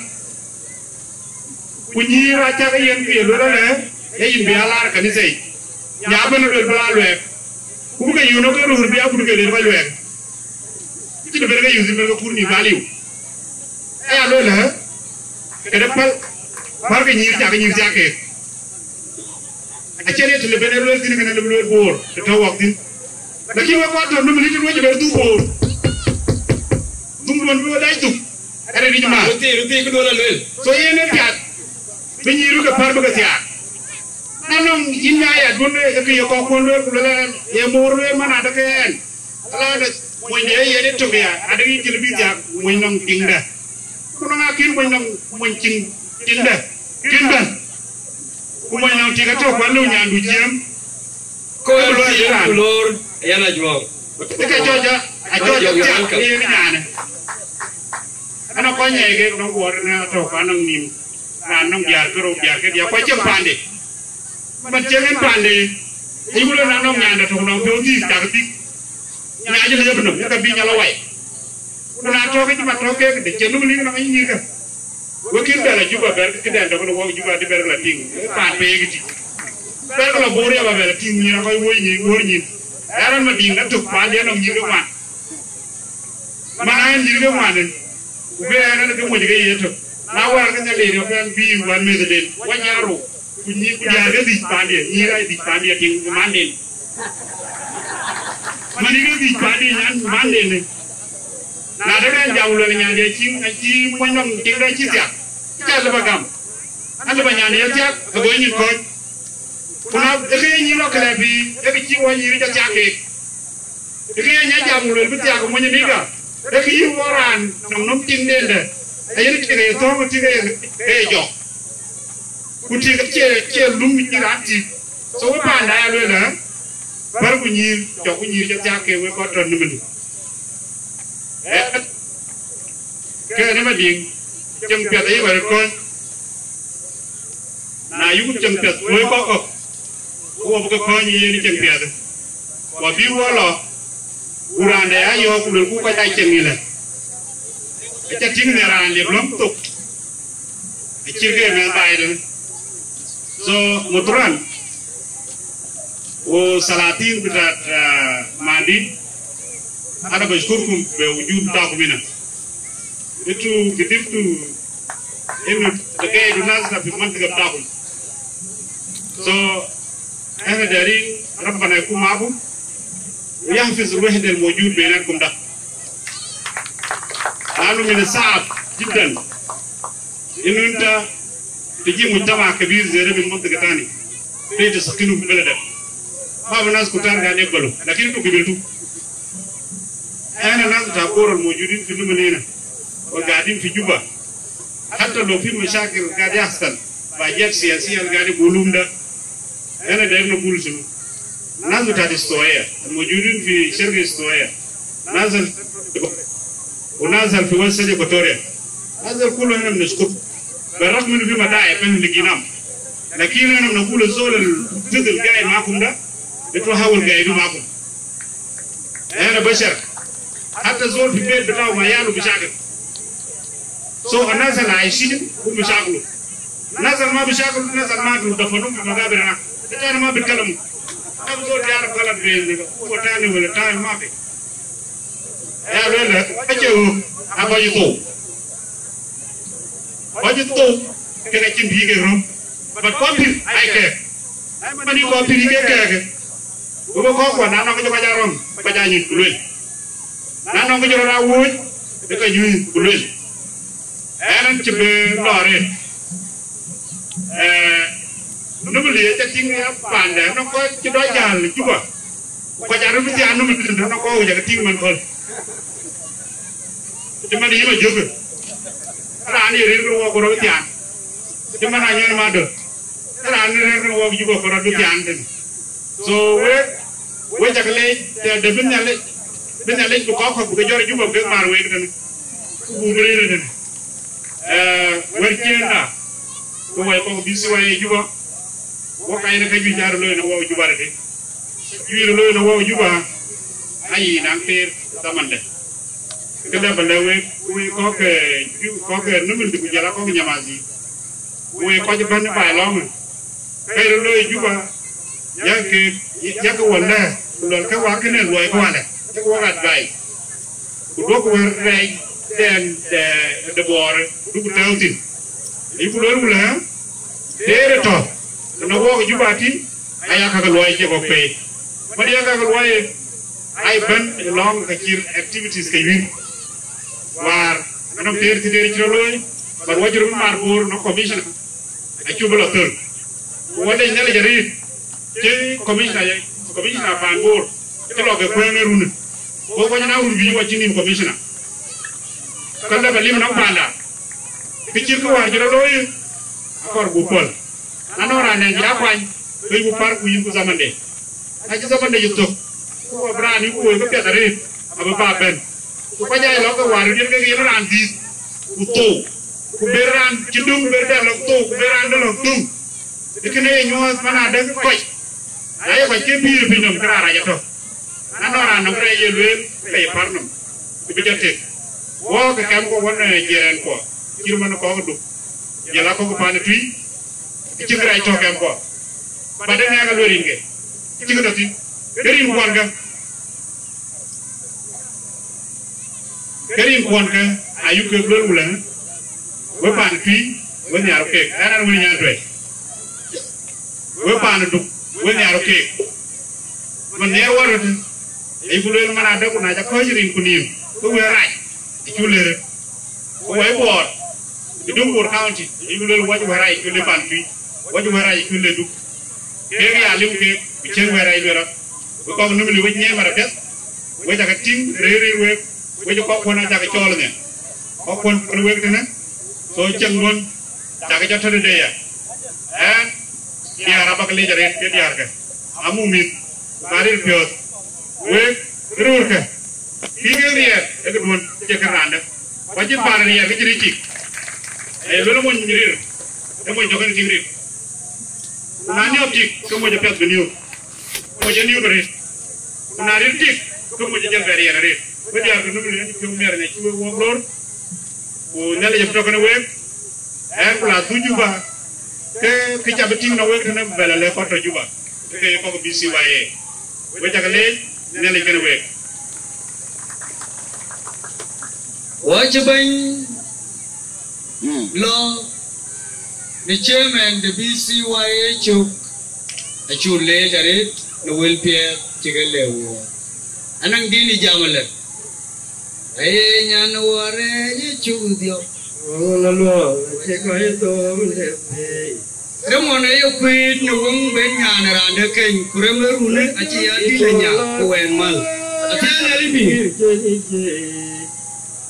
Ku nyïïr acä ke yen ku ye luel alë, ee yïn bï ya laar kanitha yic. Nya bɛ̈n luel bï la luɛɛk. Ku bï ke yïn ke röör bï ya kut ke ler kɔc luɛɛk. Cïn bɛ̈n ke yuth bɛ̈n ke kut nïïm ka liu. Aya luel, hë? Këde päl, päl ke nyïïr cak, ke nyïïr cak keek. Acïn ye të lë ben e luel thïn, kënë lë luel Bor, të tɔ̈ wak thïn. Lakin wek kɔc tɔ̈ nöm lit wec ber dhuk Bor. Dhuk duön bï we dac dhuk, ë rëëc ma. Röt thii, röt thii, këduön a luel. So yen e piath, bï nyïïr bï ke päl bï ke thiaak. Na nɔŋ yïn nya ya duön e kë ye kɔ̈k kuön luel, ku luel ɛn, ye moor luel man adë ke ɛn. Ala de mony de yen e tök ya, adë yïn cï lë bï thiaak, mony nɔŋ tiŋdɛ. Ku nɔŋ akïn mony nɔŋ mony ciŋ tiŋdɛ, kïn bɛ̈n. Ku mony nɔŋ tik atök, ku alëu nyandu jiëm. Kɔc luɔi thiin ku loor, yɛn a juɔ̈ɔ̈ŋ. Ë ka cɔc a, a cɔc a thiak yen nyanë. Ɛn a kɔc nyɛɛi kek nɔŋ wuɔɔr ënë atök, ku anɔŋ nïm. Raan nɔŋ diäär ke rou, diäär ke diäk, ku acieŋ paande. Man cieŋ en paande, ayuku lɔ na nɔŋ nyanda tök nɔŋ piɔ̈u dhïc, cak dhïc. Nya cï liep nɔm, ka bï nya lɔ wai. Ku na tɔ̈ ke cï man tɔ̈ kek de, cïn nu lik nɔŋ nyïïr ka. Wek kïn bɛ la Juba bɛr këdɛn tɔ̈ ke wok Juba dï bɛr la tïŋ, paan peek tï. Bɛr ke la Bor ya ba bɛ la tïŋ, nyïïr akɔc woi nyïïr, wor nyïïr. Aaron Madiŋ atök paande nɔŋ nyïïr ke ŋuan. Man aa nyïïr ke ŋuan, ku ke ɣɛn ke moc ke ye tök. Na wɛɛr ke Nhialic riɔp ɛn bï wan meth den, wa nya rou, ku nyïïr, ku diäär ke dhïc paande, nyïïr aa dhïc paande tiŋ manden. Man ke dhïc paande nyan manden. Na de bɛn jam luɛl nyan de cï, acï moc nɔm tiŋ de cï thiak. Cä lë ba gam. An lë ba nyan ye thiak, ago nyin kɔc. Ku na ë ke ye nyïïr lɔ këlɛ bï, ë ke cï wɔ nyïïr jɔ thiak keek. Ë ke ye nya jam ku luel bï thiak mony ë niga. Ë ke yï wɔ raan nɔm nɔm tiŋdendë. Ë yen tik ë ye thɔ̈ɔ̈ŋ, tik ë ye jɔk. Ku tik acie, cie lum cï raan tik. So we paanda ya luel, ë? Bär ku nyïïr, jɔk ku nyïïr jɔ thiak keek wek kɔc tɔ̈ në mën. Ë, ke në Madiŋ, cieŋ piɛth ayï bä röt kɔ̈ɔ̈ny. Na yuk cieŋ piɛth luöi kɔ̈k kɔ̈k, ku wɔ bï ke kɔ̈ɔ̈ny yen cieŋ piɛth. Wɔ bï wɔ lɔ, ku raan dɛ ya yɔ̈ɔ̈k ku luelku kɔc aa cieŋ yïlë. Aca tïŋ në raan liep lɔ̈ŋ thok, acït ke mɛnh baai tënë. So, muthuran, wo salatin bitat, ah, Madi, ana bashkurkum be wujud bitakum hina. Itu gidibtu inu tagaidu nasna fi mantiga bitakum. So, احنا دايرين ربنا يكون معكم ويحفظ الوحدة الموجود بيناتكم ده. لأنه من الصعب جدًا إنه أنت تجيب مجتمع كبير زي ده من منطقة تاني، تيجي تسكنه في بلدك. ما في ناس كتار قاعد يقبلوا، لكن أنتوا قبلتوا. إحنا ناس بتاع بور الموجودين في النمن هنا وقاعدين في جوبا، حتى لو في مشاكل قاعد يحصل، حاجات سياسية اللي قاعد يقولون ده، أنا داير نقول شنو؟ الناس بتاعت استوائية الموجودين في شرق استوائية، ناس ال-، والناس اللي في وسط إيكواتوريا، الناس ديل كلهم إحنا بنشكر، بالرغم إنه في متاعب إحنا لقيناهم، لكن إحنا بنقول الزول اللي فضل قاعد معكم ده، إنتوا حاول قاعدوا معكم. أنا بشر، حتى زول في البيت بتاعه مع عياله بشاكل. So الناس اللي عايشين هم بيشاكلوا. الناس اللي ما بيشاكلوا، الناس اللي ماتوا دفنوهم في مقابر هناك. ده تاني ما بيتكلموا. ما في زول بيعرف غلط بين هو تاني ولا تاني، ما في. يا لولا، أجو، أبا يطو. Kɔc ë thou ke ka cïn bï kek röm, but kɔc pïr ai kek. Mani kɔc pïr ke kek, ku bï kɔc kuɔ na nɔŋ ke cï kɔc a röm, kɔc a nyuc ku luel. Na nɔŋ ke cï rɔt a wuöc, ke ka nyuc ku luel. Ɛn cï bï lɔ arëët. Eh, Nimule ca tïŋ ya paanda, nɔŋ kɔc cï dɔc jäl Juba. Ku kɔc arëët bï thiaan Nimule tënë, nɔŋ kɔc wïc ake tïŋ man köl. Cï man yï ma jök. Raan ye rëër kën wɔ ku rɔt bï thiaan. Cï man anyuɛn ma döt. Raan ye rëër kën wɔ Juba ku rɔt bï thiaan tënë. So wek, wek cak leec, tɛ̈dë bï Nhialic, bï Nhialic bï kɔc kɔ̈k bï ke jɔt Juba bï kek maar wek tënë. Ku buk bï rëër tënë. Eh, wɛ̈t ciëëŋda, ke wɛ̈i kɔ̈k bï thiɔ̈ɔ̈c ye Juba, wok kayï ka juëc aa röt looi në wɔ Juba tëde. Juëc röt looi në wɔ Juba, aye naŋ teer dhamandë. Këdë ba lɛ̈k wek, wek kɔ̈k, eh, ju-, kɔ̈k, eh, Nimule ku jɔl a kɔ̈k Nyamazi. Wek kɔc ëbɛ̈n ë baai lɔ̈ŋ. Ka ye röt looi Juba, yak ke, yak ke wɔ lɛ̈k, ku luɛlkë wak kënë luɔikë walɛ, yak wak advice. Ku duɔ̈kkë wɛ̈t rɛɛc dɛn de, de Bor, ku duku tɛ̈ɛ̈u thïn. Ayï ku luel ku lɛ, teer ë tɔ̈, tënë wɔɔk Juba tï, aya ka ke luɔi cï kɔ̈k pei. Wɛ̈t yak ka ke luɔi, ai bɛ̈n ë lɔ̈ŋ ka cït activities ke yuïn. Wäär, anɔŋ teer cï teer cï rɔt looi, but wɔ cï röt maar Bor nɔŋ commissioner. Acuk bï lɔ thöl. Ku wɔ lec Nhialic arëët, cï commissioner ye, commissioner paan Bor, cï lɔ ke kuëëŋ ë run. Go kɔc na run bï wɔ cï nïm commissioner. Ka lɔ bɛ lim nɔm paanda. Kë cït kë wäär cï rɔt looi, akɔr gup pɔ̈l. Na nɔŋ raan nɛn cï a kuany, ke yï ku pär ku yïn ku dhamande. Na cï dhamandë yï thök, ku bï raan yï ku woi ke piɛth arëët, abï bä bɛ̈n. Ku kɔc aa lɔ ke wäär riɛl ke yen raan dhiëth, ku thou, ku ber raan cï döŋ ber dɛ lɔ thou, ku ber raan dɛ lɔ döŋ. Ee kënë ye nyuɔɔth man adek kɔc. Na ye kɔc ke pïïr piny nɔm, ke raan rac atɔ̈. Na nɔŋ raan nɔm rɛɛc ye lueel, ke ye pär nɔm, ku bï jɔ tek. Wɔɔk ke kɛm kɔ̈k wën, eh, jiɛɛn kuɔ, cït man kɔ̈k duk, jɔl a kɔ̈k paan ë tui, cïn kërɛɛc tɔ̈ kɛm kɔ̈k. Ba de ŋɛk aluel rin ke, cï ke tɔ̈ thïn, ke rin kuɔn ke, ke rin kuɔn ke, ayuk ke luel wulë, we paan tui, we nhiaar keek, ɛn ɛn wën nyan tuɛc. We paan duk, we nhiaar keek. Man nhiɛɛr wär röt, ayuk luel man adek ku na ca kɔ̈ɔ̈c rin ku nïïm, ke we rac, acuk lëër. Ku wɛ̈i Bor, ë Duk Bor County, ayuk luel wɔ cï wɛ̈t rac cï le paan tui, wɔ cï wɛ̈t rac cï le duk. Kek ya liu kek, ku cïn wɛ̈t rɛɛc luel rɔt. Wek kɔc Nimule, wek nyiɛɛi mat apiɛth, wek cakë tïŋ rëër rëër wek, wek cï kɔckuɔn acakë cɔɔl nhial. Kɔckuɔn kuɔn wek tënë, so cieŋduɔ̈n cakë jɔ tëde ya. Ɛn, diäär abäk leec arëët ke diäärkë. Amuk mïth, ku ka ril piɔ̈ɔ̈th, wek röörkë. Kï ke riɛɛr, ee këduɔ̈n, cie kën raandë. Ku acïn paan riɛɛr ke cïn tik. Ee luel mony ril, ee mony tɔ̈ kën tik ril. Ku na niɔp tik, ke moc apiɛth bï niɔp. Moc ë niɔp arëët. Ku na ril tik, ke moc ë jël bɛ riɛɛr arëët. Wek diäär ke Nimule, yen cï piɔ̈u miɛt ënë cï wek wok lor. Ku Nhialic abï tɔ̈ kën wek. Ɛn ku la dhuk Juba, ke kë ca bï tïŋ nɔŋ wek tënë bɛ la lɛ̈k kɔc tɔ̈ Juba, ke ke ye kɔc B C Y A. Wek cakë leec, Nhialic kën wek. Wɔ cï bɛ̈ny lɔ në chairman de B C Y A cök, acuk leec arëët në wël piɛth cï ke lɛ̈k wɔ. Anɔŋ dïn ë jam ëlë. Aye nyan wɔ rɛɛc ë cuk dhiɔp. Ŋun aluɔɔk acï kɔc thom de pei. Rem ɣɔn aye kuiit në weŋ ben nyan raan de keny, ku rem ë run acï ya dït ë nya ku wɛn mal. Athiɛɛn Nhialic bï.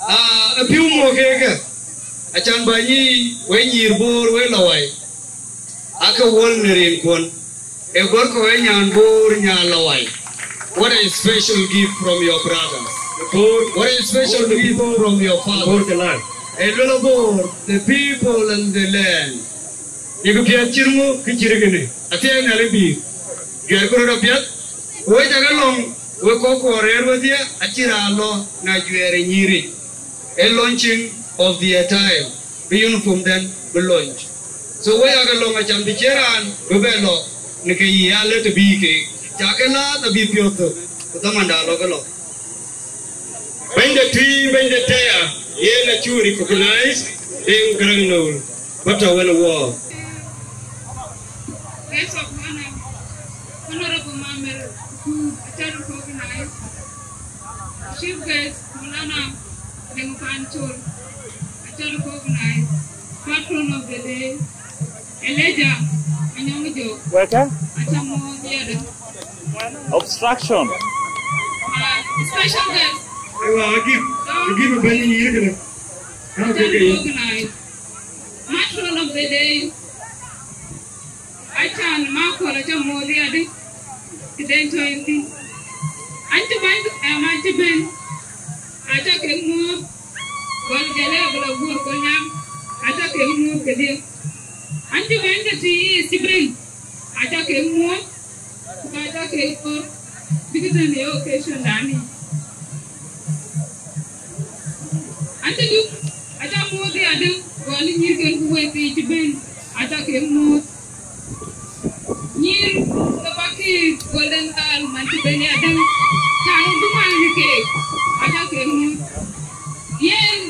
Aa, ë piu muk kekë, acan bä nyic, wek nyïïr Bor, wek lɔ wai. Ake wöl në rinkuɔn. Ë gɔ̈r kɔc ë nyan Bor, nyan lɔ wai. What a special gift from your brothers. Bor, what a special gift from your father. Bor ke lan. Ë luel Bor, the people and the land. Yek piɛth cït ŋö kë cït kënë. Athiɛɛn Nhialic bï. Juɛ̈ɛ̈rkï röt apiɛth. Wek cakë lɔ̈ŋ, wek kɔckuɔn rëër wedhie, acïn raan lɔ në ajuɛɛr ë nyïïric. Ë launching of the attire, bï uniform dɛn bï launch. So wek yakë lɔ̈ŋ acan bï ciɛ̈n raan bï bɛ lɔ në ke yï alë të bïï keek. Cakë lääth abï piɔ̈ɔ̈th thök, ku dhamanda lɔ ke lɔ. Bɛ̈ny de tui, bɛ̈ny de tɛ̈ɛ̈, yen acuk recognize, Deŋ Gäräŋ Nööl, bä tɔ̈ wën ë wɔɔk. Guest of honor, Honorable Mamer Kuur, acan recognize. Chief guest, Maulana Deŋ Pancol, acan recognize. Patron of the day, Elijah Anyong Jok. Wek ë? Acan mo diɛɛr. Obstruction. Uh, special guest. Ewa, agip, agip bɛ̈ny nyïïr kënë. Acan recognize. Matron of the day. Acan makɔl aca muɔ̈th yadï, këden tɔ̈ yen thïn. An cï bɛ̈ny, ɛm, an cï bɛ̈ny, aca kek muɔ̈th, gɔl jëlë abï lɔ guɔ̈r kɔc nyaŋ, aca kek muɔ̈th kedhie. An cï bɛ̈ny ke tïï cï bɛ̈ny, aca kek muɔ̈th, ku ka ca kek kɔ̈r bïk tënë ye occasion dani. An cï duk, aca muɔ̈th yadäŋ, gɔl nyïïrken ku wëëthiic cï bɛ̈n, aca kek muɔ̈th. Nyïïr ke Pakëër, Golden Girl, man cï bɛ̈n yadäŋ, can bï man në keek, aca kek muɔ̈th. Yen,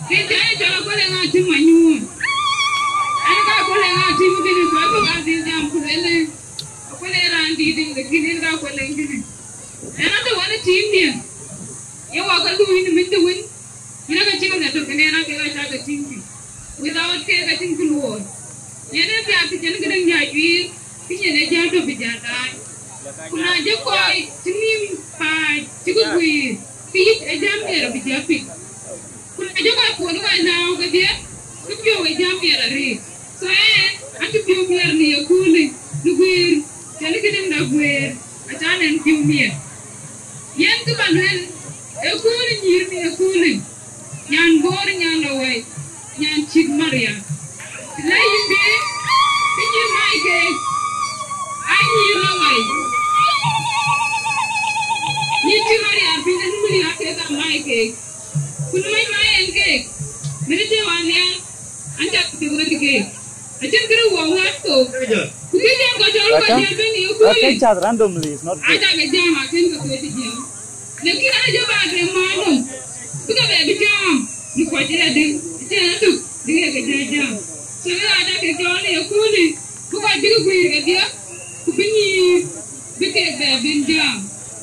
Kë cä ye cɔl aköl ë ŋa tïŋ manyuɔ̈ɔ̈n? Ɛn ka aköl ë ŋa tïŋ kënë, kɔc bï ka dhil jam ku lueel ë aköl ë raan dïït, lakin en ka aköl en kënë. Ɛn atɔ̈ wën ë tïŋdiɛ̈, ye wak ke luui në mïth de wën, yïn ake cïk ënhial tök kënë, ɛn ake ka cak ke tïŋ thïn. Without kek acïn kë luɔɔi. Yen ë piath cï cïn këdäŋ jɔ juiir, kë nyin ë jäl tɔ̈ bï jäl daai. Ku na jɔ kɔc cï nïïm paac cï ke guiir, ke yïc ë jam miɛt abï jɔ piŋ. Ku na jɔ kɔc kuɔn kɔc nääu kedhie, ke piɔ̈u ë jam miɛt arëët. So ɛn, acï piɔ̈u miɛt në ye köölë, në guiir, cä lë këdäŋda guëër, acan ɛn piɔ̈u miɛt. Yen kë bä lueel, ë köölë nyïïr në ye köölë, nyan Bor, nyan Lɔwai, nyan cït Maria. Të la yïn bï, bï nyïïr mai keek, aa nyïïr Lɔwai. Nyïïr cït Maria bï në Nimule aa kek aa mai keek. Ku në mac mai en keek, bï në tëë wan nhial, an, cak piŋ röt keek. Acïn këde wɔ wɛ̈ɛ̈t thok. Ku kë jam kɔc cɔl kɔc jam bɛ̈n ë köölë. Aca ke jam, akën ke thuëëc jam. Lakin an, jɔ ba ke maanɔ. Bï ke bɛ bï jam në kɔc ë adï, acïn aduk bï ke ke jɔ jam. So, ë aca ke jɔl ë köölë, bï kɔc bï ke guiir kedhie, ku bï nyïïr, bï kek bɛ bïn jam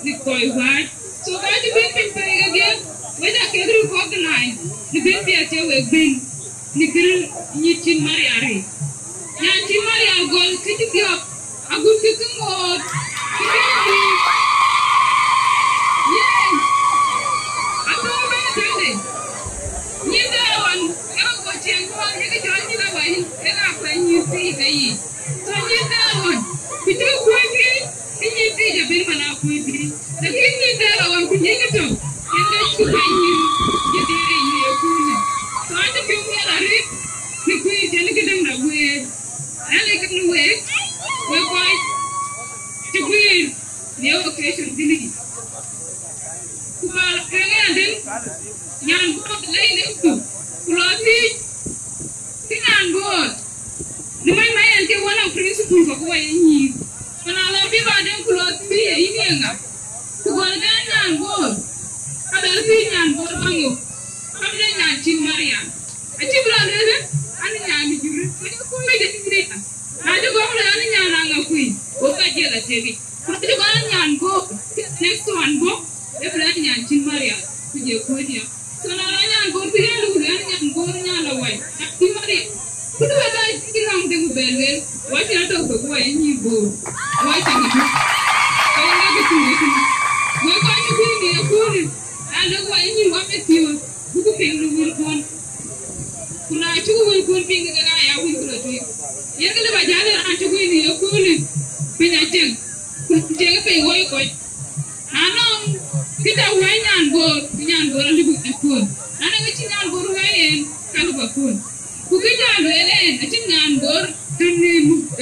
në kɔc wääc. So, kɔc cï bïn piny pɛ̈i kedhie, wek aca kek recognize në bïn piɛth cï wek bïn në kërë nyïïr cït Maria arëët. Nyan cï Marial gɔl kë cï thiɔ̈k, agut kë kë ŋoot, kë kë ŋoot. Yen, atɔ̈ bɛ̈n tëde. Nyin de ɣɔn, ë ɣo ciɛɛŋ tuɔɔl, ye kë cɔl nyin awai, ë ɣa kuɛny nyïïr thii ke yiic. So nyin de ɣɔn, ku cï kuöc thii, kë nyïïr thii jɔ bïn man a kuöc thii. Lakin nyin de ɣɔn, ku nyin kë tök, yen ke cï kuɛny nyïïr, jɔ dïïr yic në ëköölë. So acï piɔ̈u miɛt arëët, në kuiir cïn këdäŋ da guëër. Ënë kënë week, wek kɔc cï guiir në occasion thiinë yic. Ku bä tueŋ ëyadïn, nyan Bor lɛc lëu ku, ku lɔ thiëc, kë nyan Bor, në mac ma yen ke one of principal kɔ̈k wɔ ye nyïïr. Ku na lɔ bï ba den ku lɔ thiëc ye yïn ye ŋa? Ku gɔl ke nyan Bor, ka bɛ thiëc nyan Bor baŋ ŋö? Ka bï de nyan cïn Marial. Acï bï lɔ lueel, an, nyan ë jur, ku de kuöc de Maria. Na cï gɔ̈k lɔ, an, nyan aŋa kuc, go ka jiël atek yic. Ku na cï gɔ̈k an, nyan Bor, next one Bor, e bï lɔ nyan cïn Maria, ku je kuöc ya. So na lɔ nyan Bor, bï ya lueel, an, nyan Bor, nyan lɔ wai, nyan cïn Maria. Ku du wek aa cï nɔm dëŋ bɛ lueel, wa cïn atɔ̈ thok, wa ye nyïïr Bor, wa cïn kë. Ka ye ŋa kë cïn kë cïn. Wek kɔc cï kuïn në ëköölë, na lëk wa ye nyïïr wa Mathiu, buku piŋ në wëlkuɔn. Ku na cuk wëlkuɔn piŋ, ke ka ya wël ku lɔ tueŋ. Yen kë lë ba jäl ë raan cï kuïn në ëköölë, piny acieŋ, ku cieŋ piny woi kɔc. Na nɔŋ kë ca wɛ̈ɛ̈c nyan Bor, ke nyan Bor alëu bï kuöl. Na nɔŋ kë cï nyan Bor wɛ̈ɛ̈c en, ka lëu bä kuöl. Ku kë ca lueel en, acïn nyan Bor tën në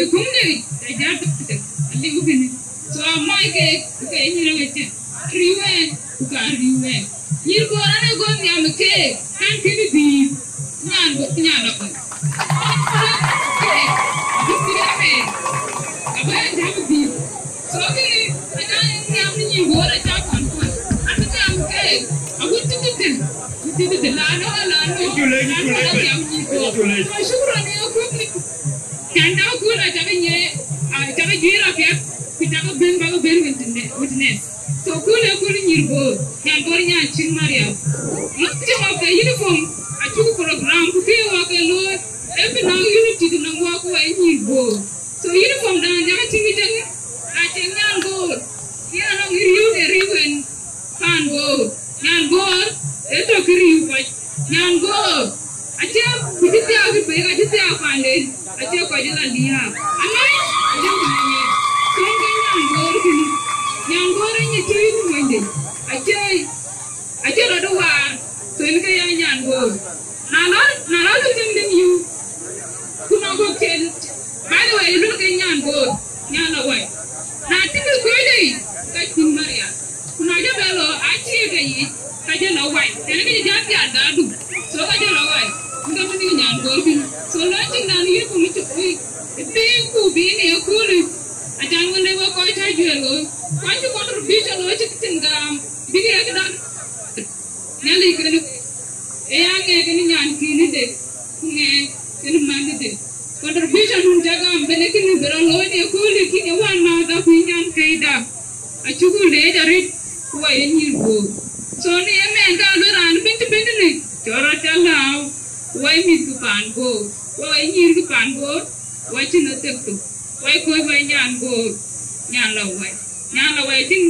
ë köŋ de yic, ca jäl tök tëde, alëu kënë. So amɔc keek, ku ke nyïïr ë wecë, riëëu en, ku ka riëëu en. Nyïïr Bor an, ë gɔl nhiam ë keek, kan kënë dhïïr, nyan Bor, nyan Bor. Keek, abï dhïïr amen, abï en jam dhïïr. So kë, ëna nhiam në nyïïr Bor aca kɔn kuɔn. Abï nhiam keek, agut tëtëtë, agut tëtëtë, la nɔ, la nɔ, la nɔ, la nhiam nyïïr Bor. So shukran ya kuni. Can da kun aca ke nyɛ, aca ke juiir apiɛth, ku ca ke ben, ba ke ben witness, witness. So kun e kun nyïïr Bor, nyan Bor nyan cïn Mariam. Launching of the uniform, acuk program, ku kë wɔ ke looi, e bï naŋ unity të nɔŋ wɔ ku wɔ nyïïr Bor. So uniform dan jaka tïŋ ë jëŋ, na cïn nyan Bor, yen anɔŋ riëëu de riëëu en paan Bor. Nyan Bor, e tök kë riëëu kɔc. Nyan Bor, acie ku cï thiaak kë pek, acï thiaak paanden, acie kɔc ë la liääp. Anɔŋ, acie ku nɔŋ yen. Thöŋ ke nyan Bor kënë. Nyan Bor ë nyin tui ku monyde. Acie Acï rɔt ë waar, thon ke ya nyan Bor. Na lɔ, na lɔ lɔ tïŋ dïŋ yï, ku nɔŋ kɔ̈k cen, by the way, lul ke nyan Bor, nyan lɔ wai. Na tïŋ kë kuëëcde yic, ka cïn Maria. Ku na jɔ bɛ lɔ, acie ke yic, ka jɔ lɔ wai. Tënë kë cï jat pial daadu, so ka jɔ lɔ wai. Ŋa bï nyan Bor bï. So lɔ tïŋ dan yï ku mi cuk, ë piny ku bï në ëköölë. Acan wën de wek kɔc cä juëër looi. Kɔc cï contribution looi cï tïŋ gam. Bïk ye këdan. Nhialic kënë, ë ya ŋɛk kënë nyankïnëde, ku ŋɛk kënë manëde. Contribution dun ca gam bene kënë bï rɔt looi në ëköölë, kïn ye wän määthda ku ye nyankëida. Acuku leec arëët, ku wa ye nyïïr Bor. So në ye mɛn ka luel raan bɛ̈n të bɛ̈n tënë, cɔl rɔt ca lääu, ku wa ye mïth ke paan Bor, ku wa ye nyïïr ke paan Bor, wa cïn athek thok. Wai kɔc wai nyan Bor, nyan lɔ wai. Nyan lɔ wai tïŋ,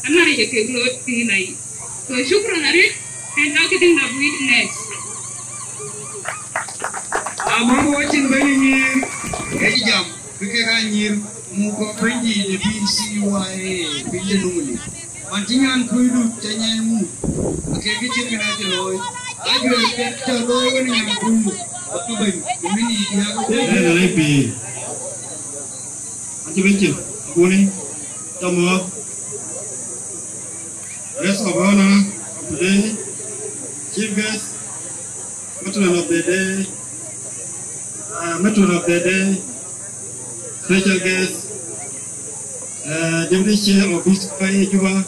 anɔŋ ye kek looi tïŋ ai. So shukran arëët, and akëdïŋ na witness. Amam wacin bɛ̈ny nyïïr, ë jam, bï kek aa nyïïr, muk kɔ̈k bɛ̈nydït de B C Y A, piny de Nuŋ Lip. Man cï nyan kuöcdu ca nyaai muk, akek kë cït kënë acï looi. Ajuɛɛr piɛth ca looi wën nyan kuöcdu, akë bɛ̈ny, ku mïn yic diäk akɔ̈u. Ëë, na lɛc piny. Acï bɛ̈ny cïn, akuni, ca mɔ̈ɔ̈th. Guest of honor of today, chief guest, matron of the day, uh, matron of the day, special guest, uh, deputy chair of this Juba,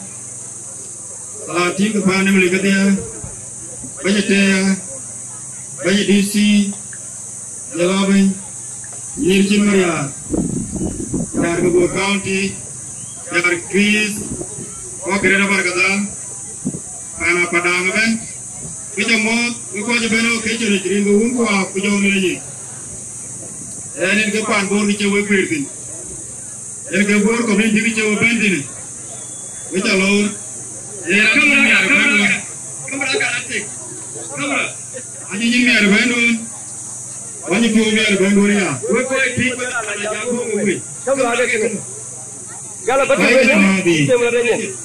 Salatin ke paan Nimule kedhie, bɛ̈ny Ateya, bɛ̈ny D C, jɔl a bɛ̈ny, nyïïr cïn Marial, diäär ke Bor County, diäär Greece, wa Greater Barkadhal, paan Apadaŋ ëbɛ̈n, ke jɔ mɔ̈ɔ̈th, ke kɔc ëbɛ̈n ë occasion yic, rin ke wun ku waak ku jɔŋ rin yic. Ɣɛn yen ke paan Bor kë cï wek guiir thïn. Yen ke Bor community kë cï wek bɛ̈n thïn. Wek ca loor. Ee raan cï miɛt bɛ̈n wek. Acï nyin miɛt bɛ̈n wek. Wany piɔ̈u miɛt bɛ̈n wek ya. Wek kɔc pïïr wek ala jam bɔ̈ wek wei. Gala ba tëk wek.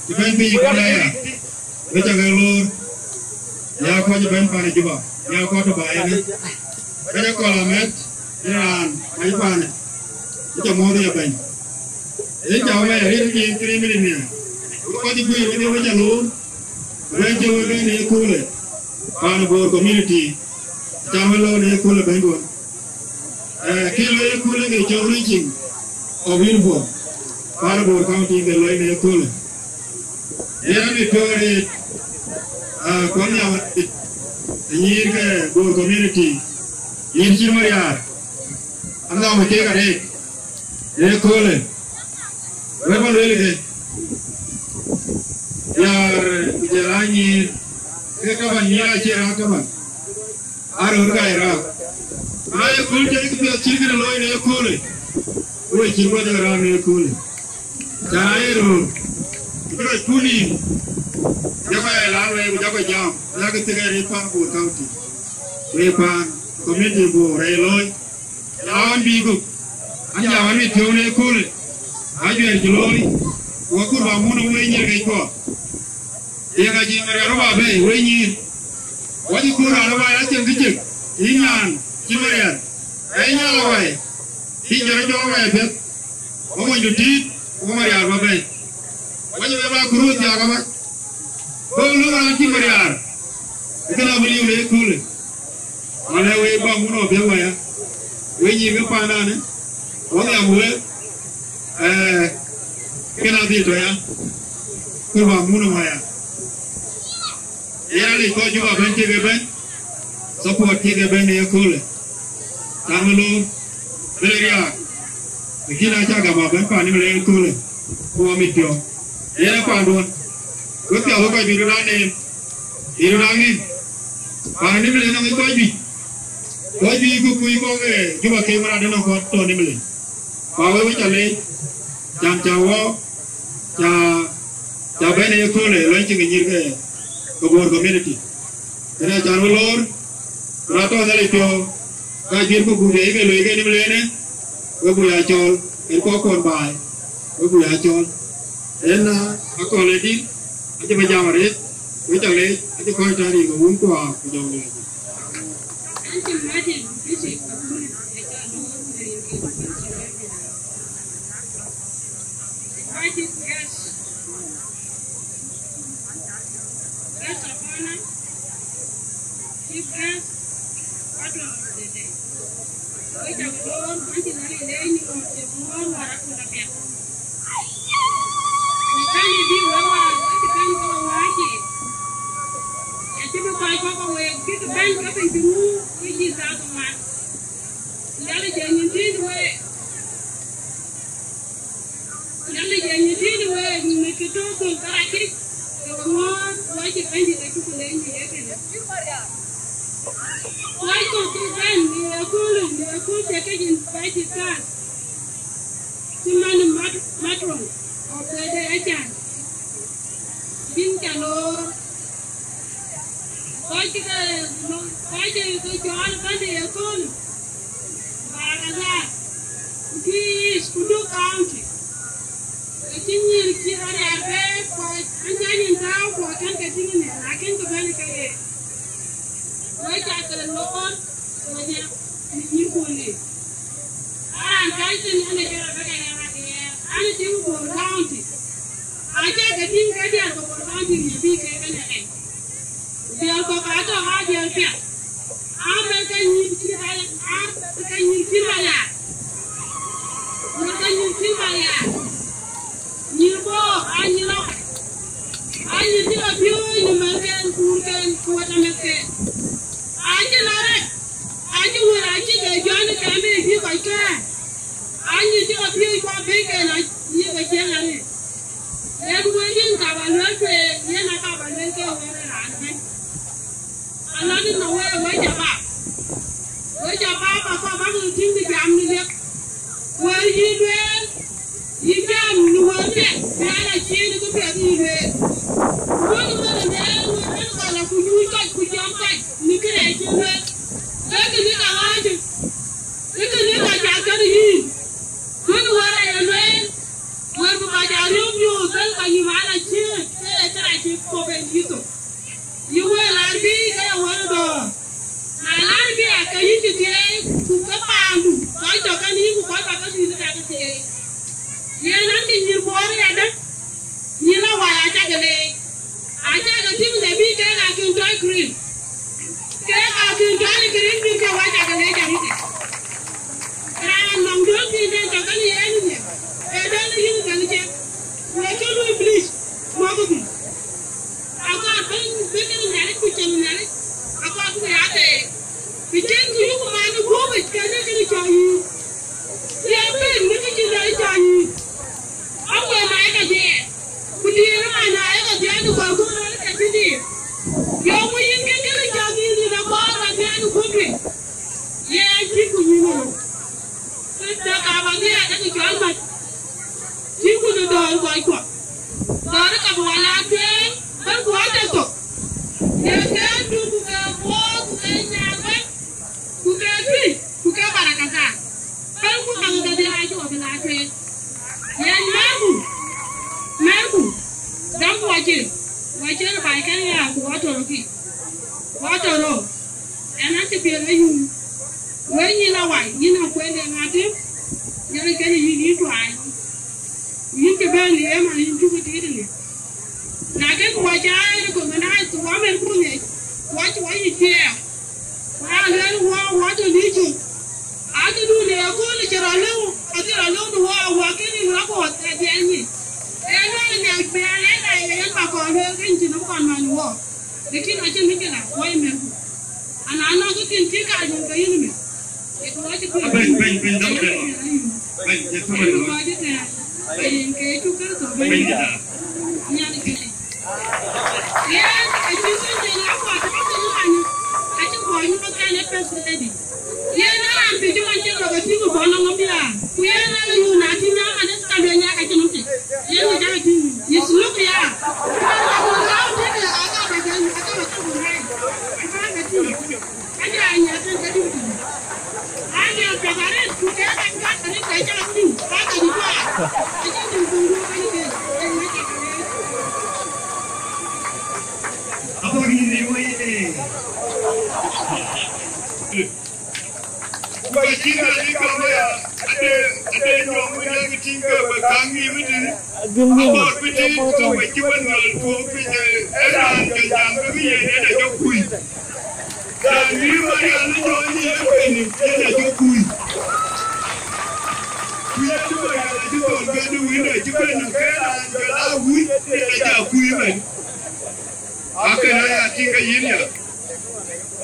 Cï bɛ̈n piny kɔn aya. Wek ca ke loor. Ya kɔc bɛ̈n pan Juba. Ya kɔc tɔ̈ baai ënë. Wek ca kɔl amɛt. Ë raan mac panë. Wek ca muɔ̈th ya bɛ̈ny. Ë ca wek ya rit nyin three minute nia. Wek kɔc guiir wek wek ca loor. Wek ca wek bɛ̈n ë köölë. Pan Bor community. Ca wek loor ë köölë bɛ̈nyduɔn. Eh, kë loi ë köölë ke cɔl reaching of uniform. Pan Bor County ke loi në ë köölë. Yen amit piɔ̈u arëët, ah, kuɔn nhiam arëët, nyïïr ke Bor community, nyïïr cït Mariar, anham kek arëët, ë köölë. Wek bä lueel ke, Yar, ku jɔl a nyïïr, ke kaban nyïïr acie raak kaban. Aa röör ka ye raak. Na ye kööl tëde kë piɛth cït kënë looi në ye köölë, ke we cïn guɔ jɔk raak në ye köölë. Ca na ye röör, ku bï rɔt pun nïïm, jɔkɔ ye laar wei, ku jɔkɔ jam, yak thek ë rëët paan Bor County. Wei paan, community Bor rɛy looi. Ca ɣɔn bï gup, an, jam an, mit piɔ̈u në ye köölë, ajuɛɛr cï looi, ku akur bä mun ë wei nyïïr kec kuɔ. Ye ka cï Mariar ba bɛ̈ɛ̈i, wei nyïïr. Wacï kuur raan ë wai acieŋ kë cieŋ, yïn nyaan cï Mariar. Ee nyal ë wai, cï jɔt jɔk wai apiɛth. Wä monydu tiit, wä Mariar ba bɛ̈ɛ̈i. Wacï wek ba kuruuth thiaak abac. Go luk raan cï Mariar. Ë kënë abï liu le köölë. Malë wek ba mun ë piɛth waya. Wek nyïïr ke pandanë. Wä nhiam wek. Ee, kënë adhil tɔ ya. Kë ba mun ë waya. Yen alec kɔc Juba bɛ̈n cïk ëbɛ̈n, support cïk ëbɛ̈n ë köölë. Than wë loor, bï riaak. Lakin acä gam abɛ̈n pan ëmënë ë köölë, ku amit piɔ̈u. Yen ë panduɔn. Wek piath wek kɔc bï röt aa neem, bï röt aa ŋïn. Pan ëmënë nɔŋ kɔc juëc. Kɔc juëc ku kuc kɔ̈k ë Juba ke mɛn adï nɔŋ kɔc tɔ̈ ëmënë. Ku awek wek ca leec, can ca wɔ, ca, ca bɛ̈n ë köölë, lɔny cï ke nyïïr ke, ke Bor community. Kënë can wek loor, ku na tɔ̈ Nhialic piɔ̈u, ka juëc ku gup ye ke loi ke nïm lenë, wek bï ya cɔɔl, en kɔc kuɔn baai, wek bï ya cɔɔl. En, ah, akɔ̈l ë dït, acï bï jam arëët, wek ca leec, acï kɔc tɔ̈ rin ke wun ku aa ku jɔŋ leec. Invited guests, guests of honor, chief guests, patron of the day. Wek ca ke loor, wek cï Nhialic leec në ɣɔn cï muɔ̈ɔ̈r wäär akölë piɛth. Në kɛ̈n ë bï wek wäär, wek cï kɛ̈n ke we wäär cï. Acï bï kɔc kɔ̈k ke week, cï ke bɛ̈n ke piny cï ŋuuk, ke cï thaa ke ŋuan. Nhialic ee nyin tiit week. Nhialic ee nyin tiit week, në kë tɔ̈ thöl karɛc, ke we ŋɔ̈ɔ̈th, wek cï Bɛ̈nydït acuk leec në ye kënë. Wek kɔ̈k ke bɛ̈n në ye köölë, në ye kööl cï kek invited guests. Cï man mat-, matron of the day acan. Bïn ca loor. Kɔc cï ke, kɔc cï ke cɔɔl bɛ̈n ë ye kööl. Barakazal. Ku Twic, ku Duk County. Ke cï nyïïr cï rɔt ya bɛ̈ɛ̈i, ku an, cä nyin tääu, ku akën ke tïŋ ënë, akën ke bɛ̈n ke ye. Wek ca ke loor, wek ca nyïïr ku lik. Aran kac thïn, an, acï Rebecca Nyaŋ Adiɛɛr, an, tiŋ Bor County. Acä ke tïŋ ke diäär ke Bor County në bï kek kënë rɛc. Ku diäär kɔ̈k atɔ̈ aa diäär piɛth. Aa bɛ̈n ke nyïïr cït aya, aa bɛ̈n ke nyïïr cït aya. Bɛ̈n ke nyïïr cït aya. Nyïïr Bor, aa nyïïr lɔ. Aa nyïïr cï lɔ piööc në mɛ̈thken, kuurken, ku wɛ̈tdamɛ̈thken. Aa cï lɔ rɛc. Aa cï wël, aa cï ke jɔ̈ɔ̈ny ë kɛ̈m ë bï kɔc kɛ̈ɛ̈r. Aa nyïïr cï lɔ piööc ku abëëiken aa nyïïr ke cieŋ arëët. Yen wël yen ka ba luel tueŋ, yen aka ba luel ke wël ë raan ëbɛ̈n. Alɔŋ në wël wek ca bap. Wek ca bap, akɔ̈k bäk tïŋ bï jam në liep. Ke yïn cï thieei, ku ke paandu, kɔc tɔ̈ kenë yïn, ku kɔc bä ke dhil ka ke thieei. Yen an, cï nyïïr Bor yadë, nyïïr Lawai acä ke leec, acä ke tïŋ në bï kek akïn tɔ̈ green, kek akïn tɔ̈ në green bï ke wä cä ke leec arëët. Raan nɔŋ döŋ thïn den tɔ̈ kenë yen ë nhial, ee döŋ yïn döŋ cek, wek cï lui please, mɔ̈kkï. Akɔɔr bï, bï kën Nhialic ku cïn Nhialic, akɔɔr bï ya thɛɛr. Bï cïn kë yuk man ë guöp yic, kën ee kën cɔl yï. Ye ben në kë cïn Nhialic cɔl yï. Awe ma ye ka dhiɛɛr. Ku diëër man na ye ka dhiɛɛr në kɔc guöp rɔt ka cïn diëër. Yɔŋ wë yïn kën kën cɔl yï në kɔɔr ka dhiɛɛr në guöp yic. Ye cïn ku yïn ë röt. Kë däk abä dhiɛɛr ke cɔl mat. Cï ku në dɔ̈ɔ̈r kɔc kuɔ. Dɔ̈ɔ̈r ka bï wal aa tueŋ, bän ku ade thok. Ye ke du ku ke bɔɔr ku ke nyaar wek, ku ke tui, ku ke barakatha. Bän ku ka ke dï aa cï wɔ bï la tueŋ. Yen mɛ̈ɛ̈rku, mɛ̈ɛ̈rku, dämku wacin, wacin baai kën ya ku wɔ tɔ̈ rökï. Wɔ tɔ̈ röök, ɛn acï piɛth ë yum. Wëë nyin Lawai, yïn akuën de ŋa tim? Yen kënë yïn, yïn tuany. Yïn cï bɛ̈n në ëmën, yïn cuk tiit në. Na ke ku wɔ cä ë recognize, ku wɔ mɛn ku ŋic, ku wɔ cï wɔ yic thiɛɛk. Ku na lueel wɔ, wɔ tɔ̈ në cök. Acï du në ëkööl cï rɔt lëu, acï rɔt lëu në wɔ, wɔ kënë yïn rɔt ku wɔ thɛɛr dhiɛl nyin. Ee lueel nhial piɛɛl ë la ye yen ba kɔn lueel këny cïn nɔm kɔn man wɔ. Lakin acïn mïcï la, wɔ ye mɛ̈nku. Ana nɔŋ kë thiin cï kaar yum ke yïn ëmën. Ye kë wɔ cï piɔ̈ɔ̈c. Bɛ̈ny, bɛ̈ny, bɛ̈ny, dɔm tɛ̈n. Bɛ̈ny, ye thumar. Ye kë wɔ cï tɛ̈ɛ̈n. Ke yen ke Yecu Kërtho bɛ̈ny. Bɛ̈ny dït. Nhialic kënë. Yen acï bɛ̈ny de la kɔɔr tëde piny ëmën. Acï kɔɔr nyuɔɔth kɛn ë first lady. Yen raan piööcë man cï rɔt ke tïŋ ë bɔ̈ nɔm ya. Ku yen raan yum na tïŋ nɔm adï ka lueel nya ka cïn nɔm tïŋ. Yen ë jam tïŋ. Yith luk ya. Abak yïn ë wëi ëë. Ku ka cïn Nhialic gam aya, ade, ade nyɔŋ wën yak tïŋ ke we kaŋ yï wën tënë. Abak bï tïŋ ke we cï wën ŋäl tuɔɔk piny ë, ë raan ke jam ke bï yen yen ajɔ kuc. Raan wïïr Marial ë jɔ nyin ë piny yen ajɔ kuc. Ku yen ë Marial acï thɔn ke në wïn acï ben në ke raan ke la wïc yen ajɔ kuc ëmën. Akën aya tïŋ ke yïn ya.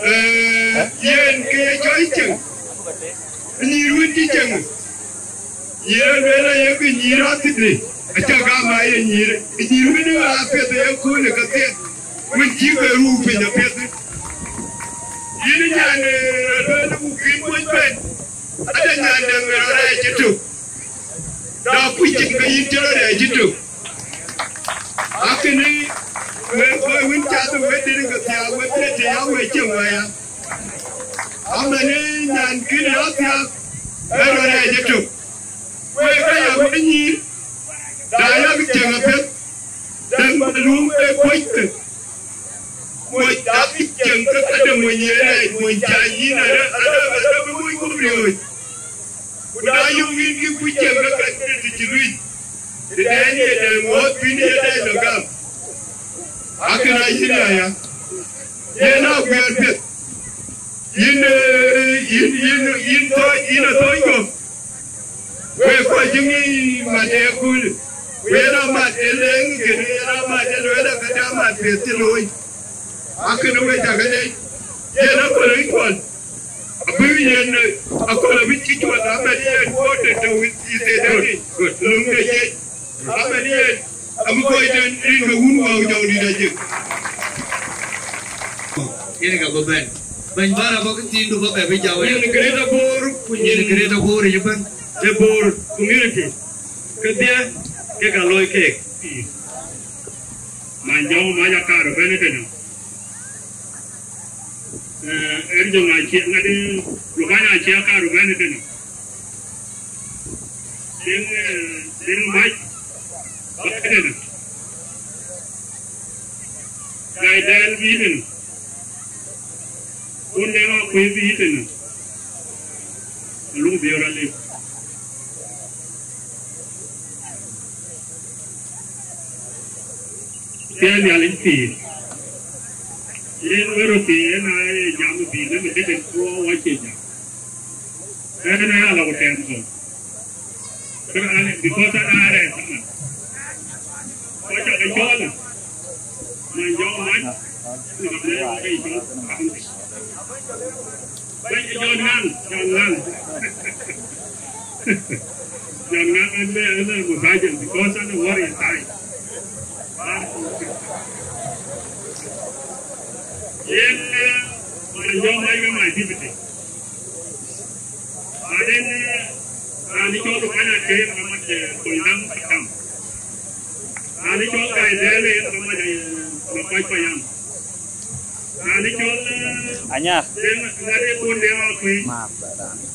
Ee, yen ke ye cɔl cieŋ. Nyïïr wën cï cieŋ. Ye lueel aye ke nyïïr athïn, acä gam aye nyïïr. Nyïïr wën ë apiɛth aye köölë ke thiɛth. Wën cï ke ruu piny apiɛth. Yïn nyan, ee, lueel ku kïn moc bɛ̈n. Ade nyan dɛ̈ŋ ë rɔt rɛɛc ëtök. Na kuc cieŋ ke yïn cï rɔt rɛɛc ëtök. Akënë wek kɔc wën cath ë wek dït ke thiaak wek piɛth të ya wek cieŋ waya. Amänë nyan kën ya thiaak ë rɔt rɛɛc ëtök. Wek aya wek nyïïr, na yak cieŋ apiɛth, däŋ ba luöŋ wek kuɔckë. Moc dak cieŋ ke ka de mony ye rɛɛc, mony ca yïn arë, arë, arë bï moc guöp riööc. Ku na yöŋ yïn kï kuc cieŋ ke ka de të cï luic, të dɛɛn ye dɛɛn wuɔɔth bïn ye dɛɛn lɔ gam. Akën a yïn aya. Yen a guiɛɛr piɛth. Yïn, ee, yïn, yïn, yïn thɔɔc, yïn a thɔɔc gɔ̈k. Wek kɔc cï ŋic mat ë köölë, ku yen amat ë leŋ kënë, yen amat ë lueel ë këdë amat piɛth cï looi. Akënë wek cä ke leec, yen aköl ë cuɔl, abï yen, aköl abï cï cuɔl, amat yen kuɔɔr të tɔ̈u ë thetɔ̈u, luŋ de jiëc. Amen, yen, abï kɔc den rin ke wun wäu jɔŋdït ajëk. Yen ka bï bɛ̈n. Bɛ̈ny bär abɔ̈ kë thiindu bɔ̈ bɛ bï jɔu ë. Nyin Greater Bor, ku nyin Greater Bor yic ëbɛ̈n. Ë Bor community. Kedhie, ke ka looi keek. Man jɔu mac akaar ëbɛ̈n ëtënë. Eh, en jɔŋ acie, ŋadï, Lubany acie akaar ëbɛ̈n ëtënë. Deŋ, eh, deŋ mac, bä këdënë. Gai dɛɛl bï tënë. Wun de ŋa kuëë bï yï tënë, aluk bï rɔt lip. Ke Nhialic pïïr, yen wërë pïïr, yen aa ye jam bï lëmë dëkë tuɔɔk wacie jam. Ënë ala ku tɛɛm thok. Kërɛɛc, because an aa rɛɛc tëmën. Kɔc cak ë cɔɔl, man jɔŋ mac, ni ka bɛ ke cɔl kaunti. Bɛ̈ny Jɔn Ŋaŋ, Jɔn Ŋaŋ. Jɔn Ŋaŋ an bɛ, an bɛ musajin, because an worry time. Yen, eh, man jɔŋ mac ke my deputy. Baden, eh, raan cɔl Ukanya ke yen ka mac, eh, Koidaŋ Pakam. Raan cɔl Gaidel yen ka mac, eh, Makuac Payam. Raan cɔl, eh, Anyar. Deŋ, ŋat ye kun Deŋ Akui.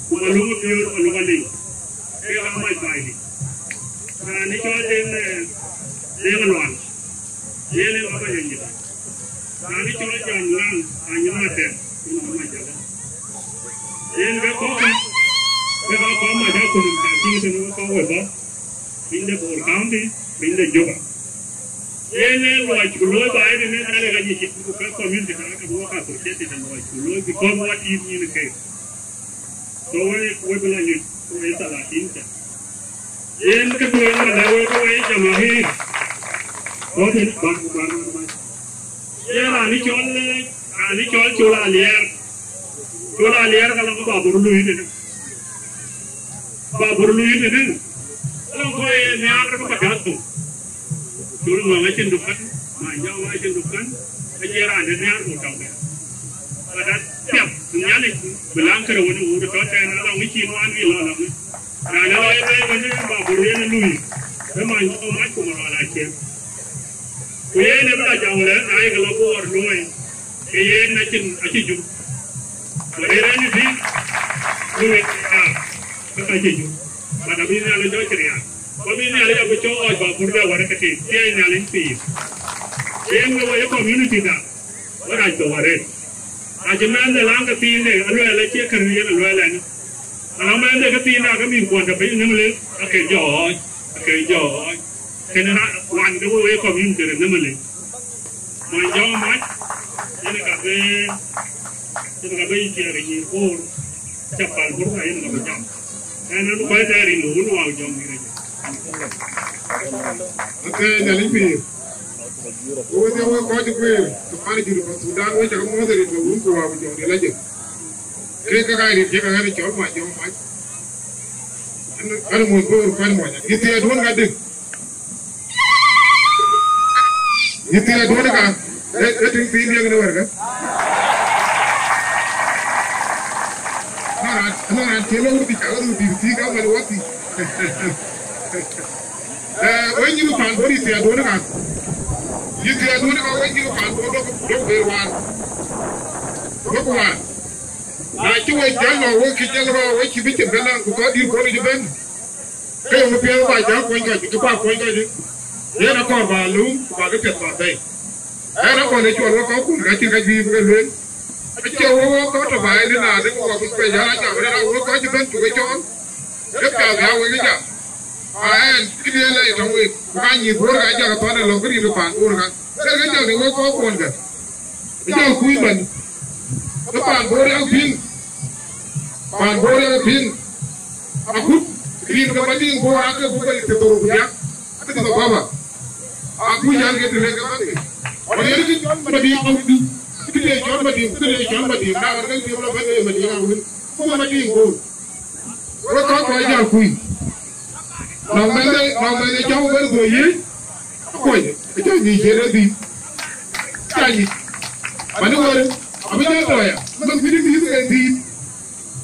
Ku Maluk Bior, Maluk Aliu. Ke ka mac Baidi. Raan cɔl Deŋ, eh, Deŋ Lual. Yen yen ka mac Anyar. Raan cɔl Jɔn Ŋaŋ, Anyar Matɛk, yen ka mac Jalë. Yen ke kɔ̈k, ke ka kɔ̈k mac akunum ka tïŋ tënë kɔ̈k wek bɔ̈, piny de Bor County, piny de Juba. Yen ë luɔi cuk looi ba ënë ënë ka le ka nyic ku ke community ka ke work associated ë luɔi cuk looi because what is nyin ke. So we, we bï la nyuc, we thalatin ca. Yen ke duëër ëmën lɛ̈k wek ke wek jamahir. Rɔt yen bäk, bäk, bäk, bäk. Yen raan cɔl, raan cɔl Col Aliɛɛr. Col Aliɛɛr ka lɔ ke babur lui tënë. Babur lui tënë. Lɔ kɔc ye nhiaar ke ba dak thok. Col Ŋɔŋ acïn dukan, Manjɔŋ acïn dukan, acie raan de nhiaar ku tɔ̈u. Ba dak piath Nhialic bï läŋ kërë wën ë wuur tɔ̈ tɛ̈n alɔŋ ë cïn wään bï lɔ lɔŋ. Raan ë lɔ ë bɛ̈ɛ̈i wën ë babur yen ë lui, ë Manjɔŋ mac ku Malual acien. Ku yen ë bï la jam wël, na ye ke lɔ Bor luɔi, ke yen acïn, acï juk. Ku rëër en ë bï luɔi aa, ke ka cï juk. But abï Nhialic jɔ cï riääk. Ku abï Nhialic abï cɔk ɣɔc babur bɛ wär ke tïŋ, thiëëc Nhialic pïïr. Yen we wɔ ye community da, wä rac ke wär en. Acï mɛnhde läŋ ke thiinde, aluɛɛl acie kën yen aluɛɛl ɛn. Ala mɛnhde ke thiinde ake mïth kuɔn tɔ piny Nimule, ake jɔ ɣɔc, ake jɔ ɣɔc. Kënë ra-, wan ke we wek community de Nimule. Mony jɔŋ mac, yen ka be, yen ka be yï ciɛɛr ë nyïïr koor, ca pal bur ka yen ka be jam. Ɛn, ɛn kɔc tɛɛr rin ke wun wau jɔŋ dït acï. Ake Nhialic pïïr. Wek, wek kɔc kueer, ke pan Junub Thudan, wek cak muɔ̈th rin ke wun ku wau jɔŋ dït acï. Ke ka ka rin ke ka ɣɛn cɔl Mony jɔŋ mac. Ɛn, ɛn muɔ̈th bor pan mony. Yï thiëëduön ka dï. Yï thiëëduön ka, e, e tïŋ thiin diɛ̈k në wërkë. Nɔn raan, nɔn raan cie lɔ wut dï cak röt dït thii ka wël wä thii. Eh, wek nyïïr pan Bor yï thiëëduön ka. Yï thiëëduön ka wek nyïïr pan Bor dok, dok ber waar. Dok waar. Na cï wek jäl lɔ, wek cï jäl rɔt, wek cï bï cïn bɛ̈n nɔn ku kɔc dït Bor cï bɛ̈n. Ke yöŋ piɛth ba jäl kuɔny kɔc, ke ba kuɔny kɔc. Yen akɔɔr ba lum, ku ba ke piɛth ba bɛ̈i. Ɣɛn akɔn ë cuɔl wek kɔc kun, ka cïn ka juëc bï ke lueel. Acie wek wek kɔc tɔ ba yen na de wek bï pɛc jäl ajam, yen a wek kɔc cï bɛ̈n cuk ë cɔɔl. Ke piath ya wek ë jam. Aɣɛn, këdiɛ̈n lɛc tɔŋ wek, ku ka nyïïr Bor ka jak thɔn ë lɔ, ke rin pan Bor ka. Ke ke jɔl de wek kɔc kuɔn kë. Ë jɔl kuc man. Ke pan Bor yak piŋ. Pan Bor yak piŋ. Akut, rin ke Madiŋ Bor ake buk ke thithor ku diäk. Ake thithor baba. Akuc an ke të lek ke bäk ke. Ɣɔn yen kë cɔl Madiŋ Bor. Kë de cɔl Madiŋ, kë de cɔl Madiŋ. Na ɣɔn ke tiëm lɔ bɛ̈n ke Madiŋ Awil. Ku Madiŋ Bor. Wek kɔc kɔc jäl kuc. Nɔŋ mɛnhde, nɔŋ mɛnhde cɔu bɛ̈n dhuɔ̈k yiëc, akuɔc, acä nyïc ciëën ë dhïc. Cä nyïc. Mani wël, abï jɔ tɔ̈ ya, mɛnh kuc dhïth ke dhïc.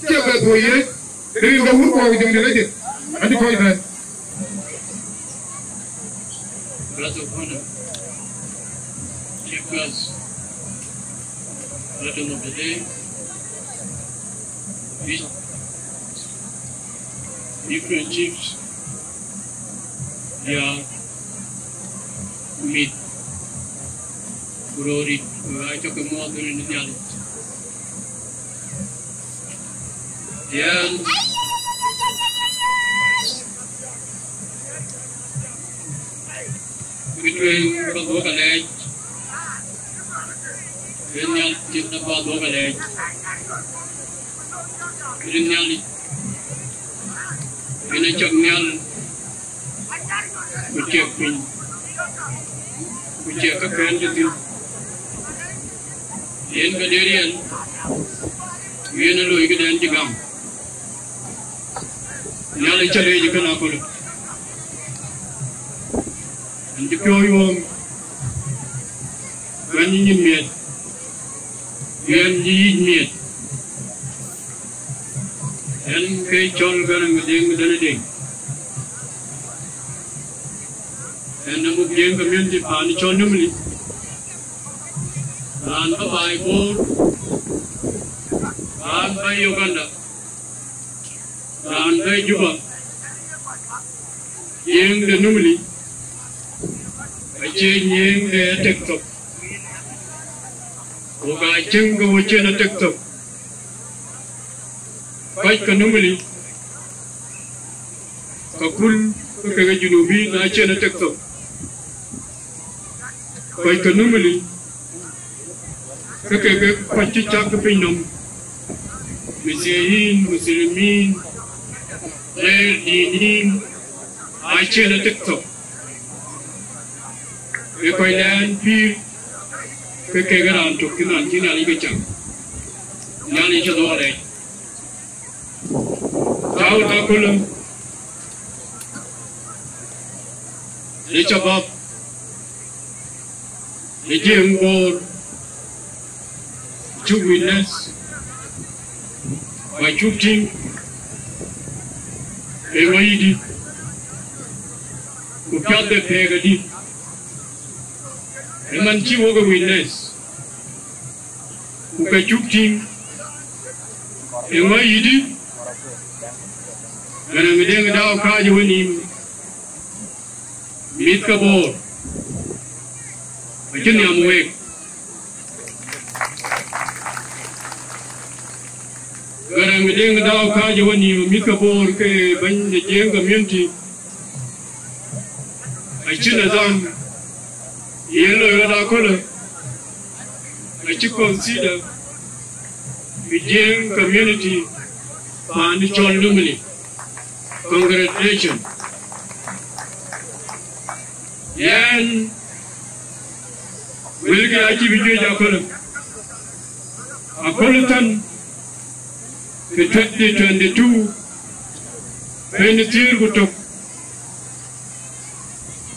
Cie bɛ dhuɔ̈k yiëc, rin ke wun kuɔɔk jɔŋdït acïn. Adï kɔc bɛ̈n. Guest of honor, chief guest, President of the day, different chiefs, they are meet. Kurori, we are talking more than in the other. Yɛn, kë tueŋ ba dhuɔ̈k alɛɛc, yen Nhialic cïn ba dhuɔ̈k alɛɛc, yen Nhialic, yen acak nhial, ku ciɛk piny, ku ciɛk käkken cï thïn, yen ke de riɛl, ku yen aloi këden cï gam. Nhialic cä leec ë kën aköl, yen cï piɔ̈u yuɔɔm, ku yen cï nyin miɛt, ku yen cï yic miɛt, yen ke cɔl Garaŋ Deŋ Deŋ Deŋ, yen ë muk Jiëëŋ community paan cɔl Nimule, raan bä baai Bor, raan bä Uganda, raan bä Juba. Jiëëŋ de Nimule acie Jiëëŋ de tek thok, ku ka cieŋ ke wo cïn ë tek thok. Kɔc ke Nimule, ka kul ke kek Junubiin acïn ë tek thok. Kɔc ke Nimule, ke kek kɔc cï cak ke piny nɔm, Masihiyin, Muslimin, غير دينيين, acïn ë tek thok. Ee kɔc lɛɛn pïïr, ke kek raan tök cïn raan cï Nhialic ke cak. Nhialic cä dhuɔk alɛɛc. Tääu ë aköl, ë shabab, ë Jiëëŋ Bor, cuk witness, ba cuk tïŋ, ë ŋö yïdï, ku piath de pɛɛk adï, ë man cï wok ë witness, ku ke cuk tïŋ, ë ŋö yïdï, Garaŋ Deŋ Dau kääc ë wenïïm, mïth ke Bor, acï nhiam week. Garaŋ Deŋ Dau kääc ë wenïïm, mïth ke Bor ke bɛ̈ny de Jiëëŋ community, acï nidham yen loi rɔt akölë, acï consider bï Jiëëŋ community paan cɔl Nimule. Congratulations. Yɛn, wëlkï acï bï juëc aköl, aköl thän, ke twenty twenty-two, pɛɛi thiëër ku tök,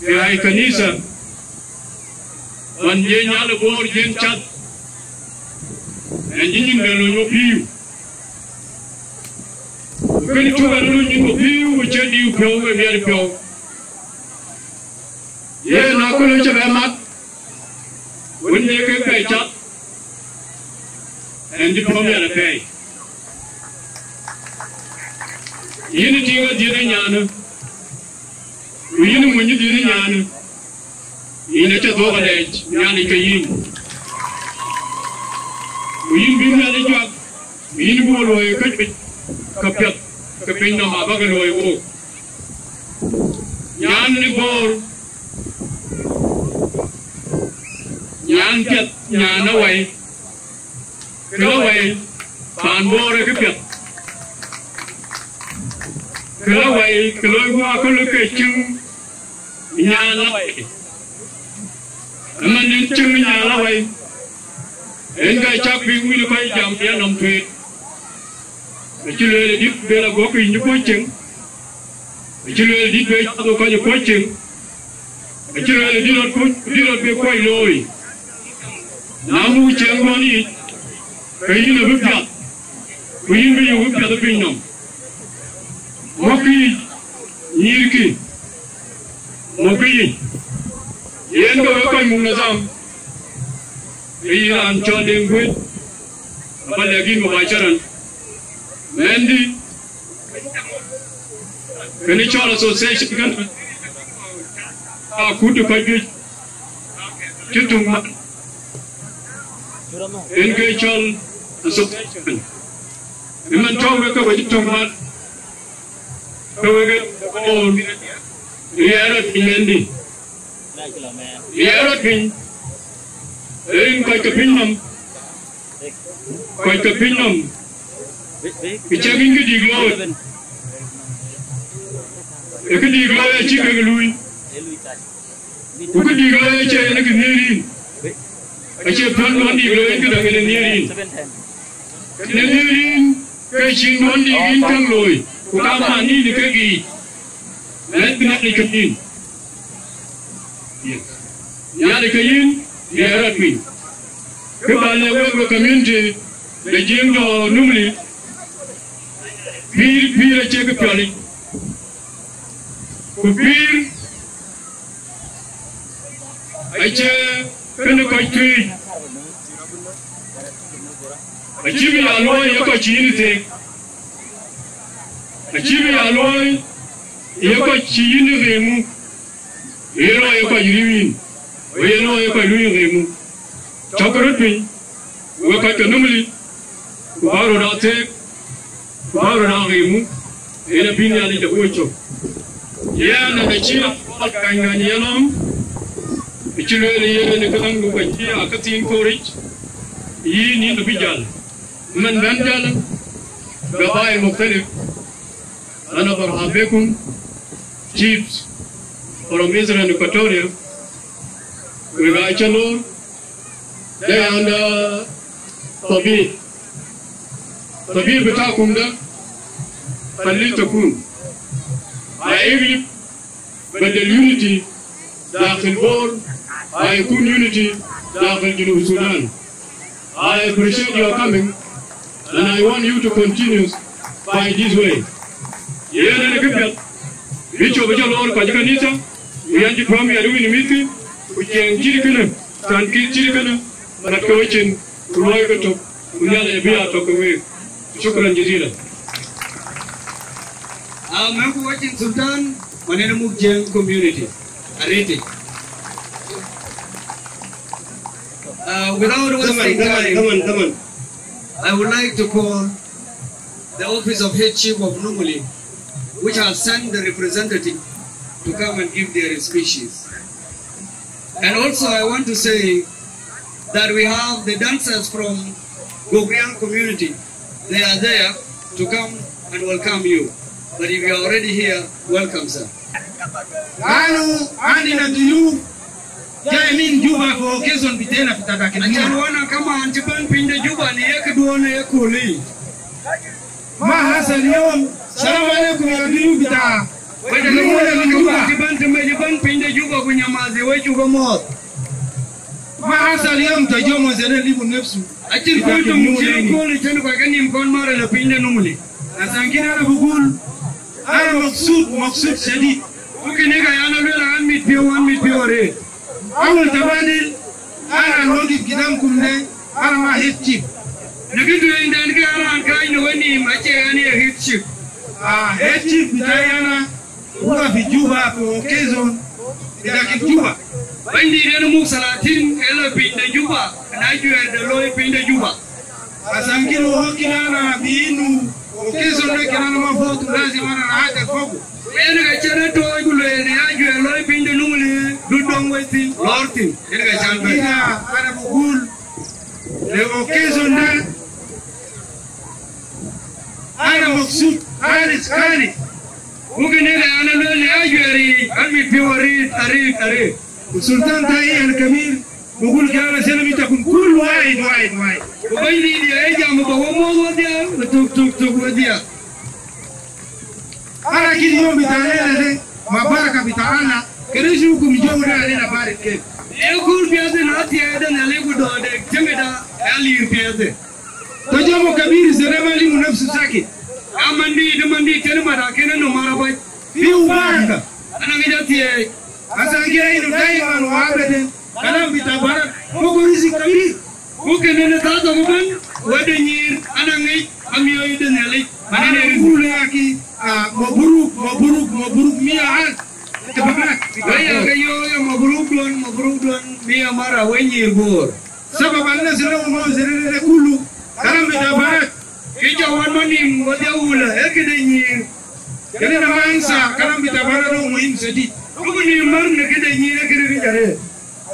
ke ai kanitha, man Jiëëŋ Nhial ë Bor Jiëëŋ cath, yen cï nyin bɛ lony wɔ pïïu. Ku kënë cuk ɣɛn luny nyin wɔ pïïu, ku cï diu piɔ̈u, ke miɛt piɔ̈u. Yen aköl cï bɛ mat, wën ye kek bɛ cath, yen cï piɔ̈u miɛt apɛi. Yïn ë tïŋ adhiëth ë nyaanë, ku yïn ë mony adhiëth ë nyaanë, yïn acä dhuɔ̈k alɛɛc Nhialic ke yïn, ku yïn bï Nhialic juak, ku yïn bï wo luɔi käjuëc ke piɛth ke piny nɔm abäkï luɔi wook. Nyaan ë Bor, nyaan piɛth, nyaan awai, kë lɔ wai paan Bor ë këpiɛth, kë lɔ wai, kë loi guɔ aköl ke cïŋ nyaan lɔ wai. Ëmën ë cïŋ nyaan lɔ wai, en ka cak piŋ wïn kɔc jam ë nɔm tueet. Acï lueel ë dït bë la guɔ̈k piny cï kuɔ̈c cieŋ, acï lueel ë dït bë cath kɔc ë kuɔ̈c cieŋ, acï lueel ë dït rɔt kuc, dït rɔt bë kuɔc looi. Na muk cieŋ duɔ̈n yic, ke yïn abï piath, ku yïn bï yök bï piath ë piny nɔm. Mɔ̈kkï yic, nyïïrkï, mɔ̈kkï yic. Yen ke wek kɔc muk nidham, ke yïn raan cɔl Deŋ Guët, aba lɛ̈k yïn mubacaran. Mɛnhdï, kënë cɔl association kënë, akut ë kɔc juëc cï tuŋ man, en ke cɔl association. Ëmën tɔ̈u wek ke we cï tɔ̈ŋ mat, ke wek ke oor, riɛɛr rɔt piny mɛnhdï. Riɛɛr rɔt piny, rin kɔc ke piny nɔm, kɔc ke piny nɔm, kë cï rin këdïk looi, ë këdïk looi acï kek luui. Ku këdïk looi acie yen kë nhiëër yïn, acie piɔ̈n duɔ̈n dïk looi yen këdäŋ yen ë nhiëër yïn. Kën ë nhiëër yïn, ke cïn duɔ̈n dïk yïn käŋ looi, ku ka man yïn ë kek yiic, mɛ̈th bï Nhialic ke yïn. Yes. Nhialic ke yïn, ye rɔt piny. Kë ba lɛ̈k wek, wek community de Jiëŋ tɔ̈ Numli, pïïr, pïïr acie kë piɔlic. Ku pïïr acie kënë kɔc tuic, acï bï ya luɔi ye kɔc cï yïn theek, acï bï ya luɔi ye kɔc cï yïn riimu, ye luɔi ye kɔc riiu yïn, ku ye luɔi ye kɔc luui riimu. Cɔk röt piny, wek kɔc ke Numli, ku bä röt aa theek, ku bä röt aa riimu, yen abï Nhialic de kuöc cök. Yɛn ë cï Paul Kany Gany Yelɔ̈m, ë cï lueel yen ë këdäŋ, ku ka cï a käthiin kooric, yïn, yïn abï jäl. Mën bɛ̈n jäl, gabail mukhtalif, ana barhab bekum, chiefs from Eastern Equatoria, wek aa cä loor, de anda tabii, tabii bitakum da, khalli takun. Airif badal unity dakhil Bor, ayikun unity dakhil Junub Sudan. I appreciate your coming and I want you to continue by this way. Yen ënë kë piɛth, bï cop ë cä loor kɔc kanitha, ku yɛn cï tuɔ̈m yɛn wïn mïthkï, ku ciɛɛŋ cït kënë, than kï cït kënë, mat ke wecin, ku luɔi ke tök, ku Nhialic abï aa tök ke week. Shukran jazilan. Amɛ̈ku wecin Sultan, man en muk Jiëŋ community, arëtic. Uh, without wasting time, I would like to call the office of head chief of Numuli, which has sent the representative to come and give their speeches. And also, I want to say that we have the dancers from Gogrial community. They are there to come and welcome you. But if you are already here, welcome, sir. Lanu andina duyuf jai min Juba fi occasion bitena fi tadakin. Acan wana kaman cï bɛ̈n piny de Juba në ye këduɔ̈n ë ye kööl yic. Ma hasal yom, salam alaikum ya duyuf bita. Wede ke wun ë Juba cï bɛ̈n tëmë, cï bɛ̈n piny de Juba ku nyamazi, we cuk ë mɔ̈ɔ̈th. Ma hasal yom ta jomo zede libu nefsu. Acïn kɔc töŋ cïn ë kööl cïn kɔc ke nïm kɔn marë lɔ piny de Numli. Asan kida ana bugul, ana maksud, maksud shadid. Ku kënë ka yan a luel an mit piɔ̈u, an mit piɔ̈u arëët. Awal tabadil, ana alwagif gidamkum de, ana ma head chief. Në kë tueŋden ke an raan kääc në wenïïm acie an ye head chief. Ah, head chief bitai ana, huwa fi Juba, fi occasion bita Juba. Bɛ̈nydït en muk salatin ë lɔ piny de Juba, na juɛɛr de looi piny de Juba. Asan kida wo kida ana bi inu occasion de kida ana ma fotu lazim ana rahat foku. Yen ka cïn ë tooc ku lueel në ya juɛɛr looi piny de Numli, du dɔŋ wec thïn, lɔɔr thïn. Yen ka can bɛ̈n. Kida ana bugul le occasion de ana maksud, khalis, khalis. Ku kënë ka yan a lueel në ya juɛɛr yiic, an mit piɔ̈u arëët, arëët, arëët. Ku Sultan tai al Kabir, bugul ke ana selem ita kun kul wahid, wahid, wahid. Ku Bɛ̈nydït ye jam ba wo moth wedhia, tök, tök, tök wedhia. Ana kid yom bita lena de, ma baraka bita ana, kede shukum jow de alena barik kef. Ye kul piɛth na thiɛɛdë në lik ku dɔɔdë tiŋda, ya lir piɛth. Ta jomo kabir zede ma limu nafsu sakit. Ya mandït, mandït tënë mat akënë nɔm arabac. Fiu baraka. Ana ŋic athiɛɛi. Asan kida inu daiman wa abadan. Kalam bita barak. Fogo rizik kabir. Ku kënë në thaa thok ëbɛ̈n, wɛ̈t de nyïïr, ana ŋic amiɔɔc de Nhialic, man en ee riziki. Ana bugul ya ki, ah, mabruk, mabruk, mabruk mia alf. Tabarak. Waya ke yɔɔk ya mabruk duɔ̈n, mabruk duɔ̈n, mia mara, we nyïïr Bor. Sabab annas le uno zerere kulu, kalam bita barak. Kë jɔ wan mɔ nïïm wadhia wulë, ee këde nyïïr. Kënë na man sa, kalam bita bana do muhim sadid. Duku nïïm mär në këde nyïïr, ee këde ric arëët.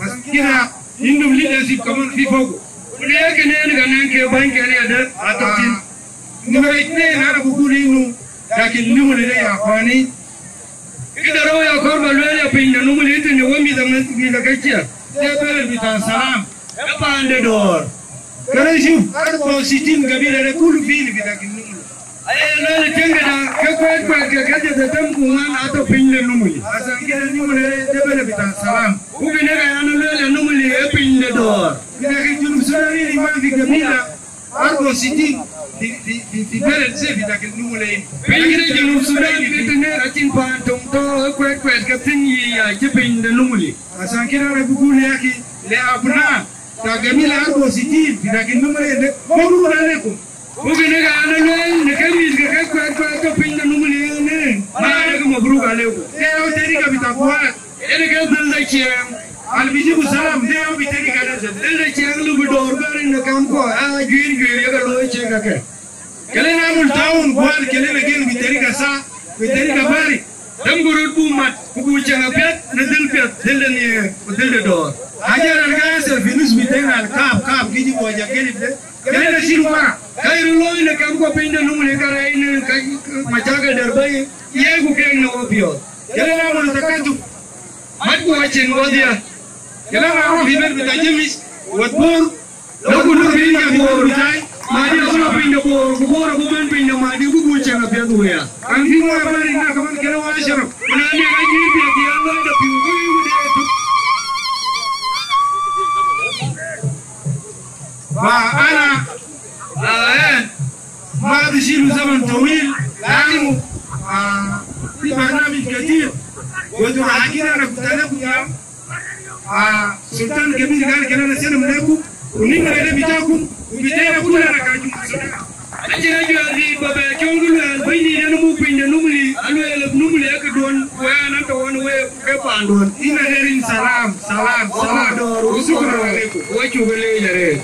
Bas kina, indum leadership kaman fi fogo. Ku le kënë en ka nɛn ke bäny kɛn ya dë, atɔ̈ thïn. Number ithnain, ana bugul inu, lakin Nimule de ya akhwani. Këde rou ya kɔɔr ba lueel ya piny de Nimule, itini wo mïth, mïth ke cia. De beled bita salam. Ee paan de dɔ̈ɔ̈r. Kënë shuf, arba wa sitin gabila de kulu fi bita Nimule. Aye lueel tiɛŋ këda, ke kuɛɛt kuɛɛt ke ke jëth ë tëm ku ŋuan atɔ̈ piny de Nimule. Asan kide Nimule de beled bita salam. Ku kënë ka yan lueel ë Nimule ee piny de dɔ̈ɔ̈r. Bita Junub Sudan ini ma fi gabila arba wa sitin fi, fi, fi, fi beled ze bita Nimule ini. Piny de Junub Sudan ke tënë acïn paan töŋ tɔ̈ ë kuɛɛt kuɛɛt ke thïn yiic ya cï piny de Nimule. Asan kide ana bugul ya ki le abna ta gabila arba wa sitin bita Nimule de, mabruk alaikum. Ku kënë ka an lueel në ke mïth ke ke kuɛɛt kuɛɛt tɔ̈ piny de Nimule ënë, ma de ke mabruk alaikum. Ke ya tarika bita kuat. Ënë ke dhil de ciɛɛŋ. Al bijibu salam, de ya bi tarika de. Dhil de ciɛɛŋ lu bi dɔ̈ɔ̈r bɛ̈ɛ̈r në kam kɔ̈k, aa juiir juiir ye ke looi ciɛɛŋ kake. Kele na mul taun guar kele na gel bi tarika sa, bi tarika bari. Däm ku röt bu mat, ku bu cieŋ apiɛth në dhil piɛth, dhil de nhiëër, ku dhil de dɔ̈ɔ̈r. Hajar al gasir fi nus biten al kaap, kaap ki jibu haja gelip de. Kele na shilu bara. Ka yï röt looi në kam kɔ̈k piny de Nimule ka rɛɛc në ka macakil der bɛ̈i, ye ku keek në wo piɔ̈ɔ̈th. Kele na mul takatuf. Mat ku acin wadhia. Kele na rɔ̈ɔ̈k ibet bita jemis, wet Bor. Lok ku lok piny de Bor bitai, Madi abï lɔ piny de Bor, ku Bor abï bɛ̈n piny de Madi, ku bu cieŋ apiɛth wëya. Kan fi moya bari na kaman kele wa ashrab. Ku na ne ka jïï piɛth ya lɔ de piu, ku yu de tu. Fa ana, ah, eh, ma bishilu zaman tawil, lanu, ah, fi barnamij katir. Wa tu hakina na kutana kuya. Ah, Sultan Kebir gal kena na selam lekum, u Nimule de bitakum, u bitena kulana ka Junub Sudan. Acïn ajuɛɛr dït ba bɛ cɔl ku luɛɛl bɛ̈nydït en muk piny de Nimule, aluɛɛl Nimule ë këduɔ̈n, ku ɛn an tɔ̈ ɣɔn week ke paanduɔ̈n. Ina derin salam, salam, salam. Dɔ̈ɔ̈r, wa shukran alaikum. Wa cuk leec arëët.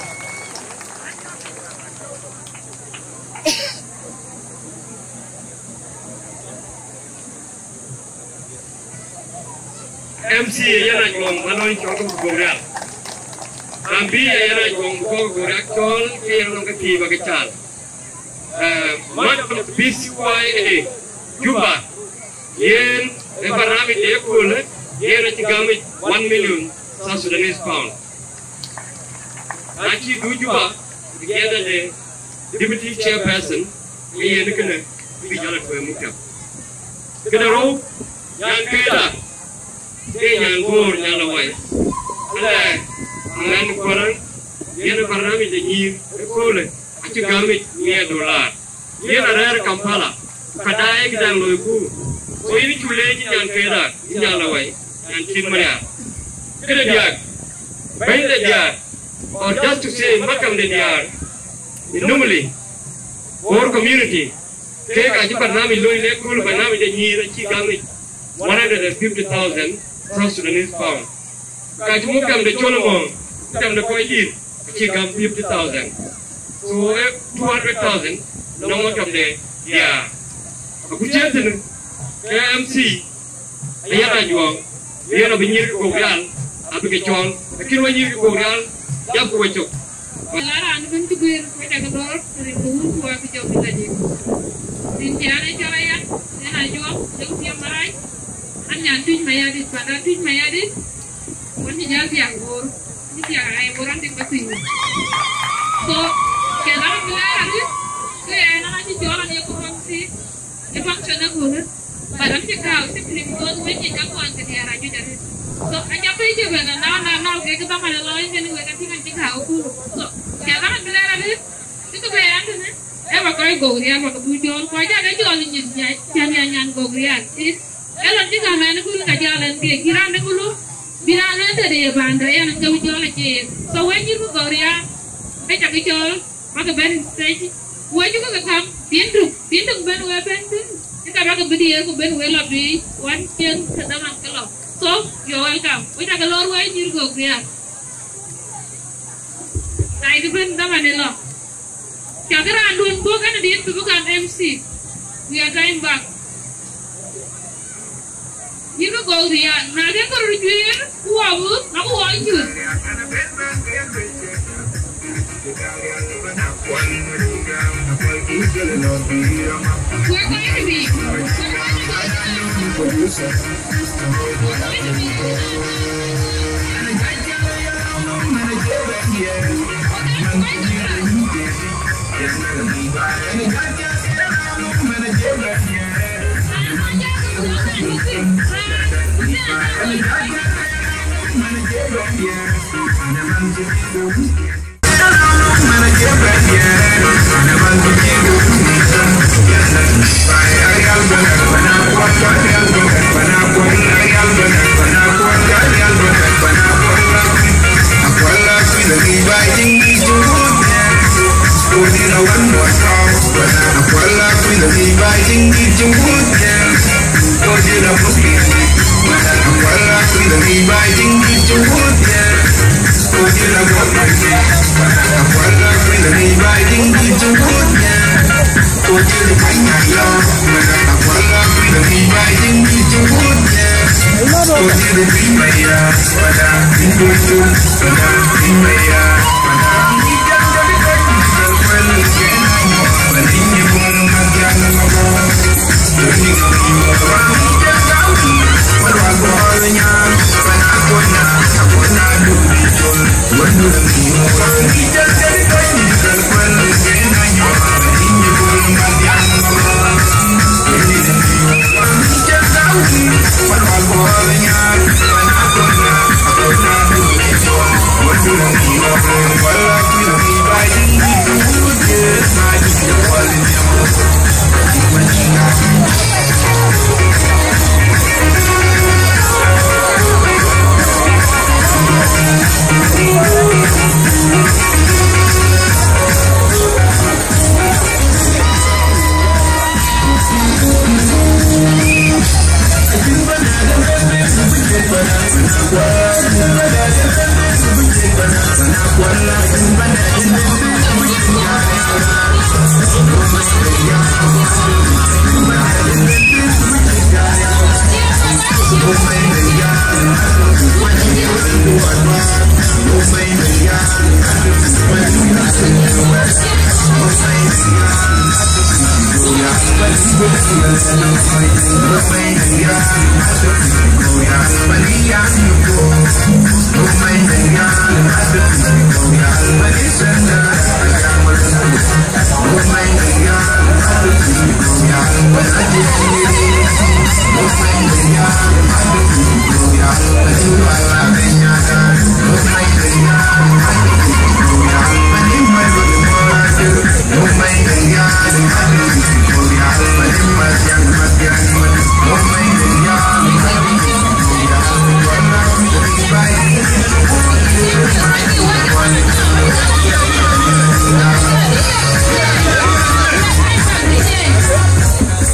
M C A yen a juɔŋ ba lɔny cɔl ke Gogrial. Rambi yen a juɔŋ bï kɔc Gogrial cɔl ke yen lɔŋ ke thiëëc ba ke caal. Eh, madam B C Y A Juba, yen ë barnamij de ëköölë, yen acï gamic one million South Sudanese pound. Na cï du Juba, together the deputy chairperson, ke yen kënë bï jɔl a tueŋ muktab. Këde rou, nyan Keita, ke nyan Bor, nyan Lawai. Alɛ, aŋɛn kuɔrän, yen barnamij de nyïïr ëköölë, acï gamic mia dollar. Yen arɛ̈ɛ̈r Kampala, ku ka daai ë këdäŋ loiku. So yïn cu leec yïn nyan Keita, yïn nyan Lawai, nyan cït Marial. Këde diäk, bɛ̈ny de diäär, or just to say, makam de diäär, Nimule, Bor community, kek acï barnamij looi le kul barnamij de nyïïr acï gamic one hundred and fifty thousand South Sudanese pound. Ka cï muktam de col mɔ̈ɔ̈ŋ, muktam de kɔc dït, acï gam fifty thousand. So, eh, two hundred thousand, nɔŋ muktam de diäär. Aku cïn thïn, ke M C, ayen a juɔŋ, yen abï nyïïr ke Gogrial, abï ke cɔl, lakin we nyïïr ke Gogrial, jap ku we cök. La raan ëbën cï guëër, we cakë dɔ̈ɔ̈r, rin ke wun ku wa bï jɔk bï la dik. Rin cï an, ee cɔl aya, yen a juɔŋ, jɔk thiëm marac, an nyan Tuic Mayardit, panda Tuic Mayardit, wën cï jäl thiaŋ Bor, cï thiaŋ ai Bor an dik ba thiŋ. So, ke dhama bï lɛɛr arït, ke ɣɛn an acï cɔl an ye kɔn thïn. Ë function ë köölë, but an cï kääu simply because wek yic akuan ke diäär ajuëc arëët. So, aca pɛ̈i cï bɛ̈n na, na, na, kek dhaman ë lɔ yen kën wek atïŋ an cï kääu ë köölë. So, cä dhaman bï lɛɛr arëët, cï kë bɛ ya tënë, ë ba kɔc Gogrial ba ke dhuk jɔɔl, ku aca ke jɔɔl nyin nya, cän ya nyan Gogrial. Ë, ë lon cï gam ɛn ë köölë ka jɔɔl ɛn keek, cï raan de ŋulu, bï raan ë tëde ye bändë, yen ke bï jɔɔl acie yen. So, wek nyïïr ku Gogrial, ke cakï cɔɔl. Bäkï bɛ̈n stage, ku we cuk ke käm, bïn duk, bïn duk bɛ̈n we bɛ̈n thïn, ë ka bäkï bï diëër ku bɛ̈n we lɔ biic, wan cieŋ ke dhaman ke lɔ. So, you're welcome. We cakë lor we nyïïr Gogrial. Ai, dï bɛ̈n dhaman ë lɔ. Cakë raan duön bɔ̈ kɛn dït bï gam M C. We are going back. Yïn kë gɔ̈k rial, na kën kë röt juëër, ku wɔ bï, na ku wɔ nyuth. We're going to be, we're going to be, we're going to be.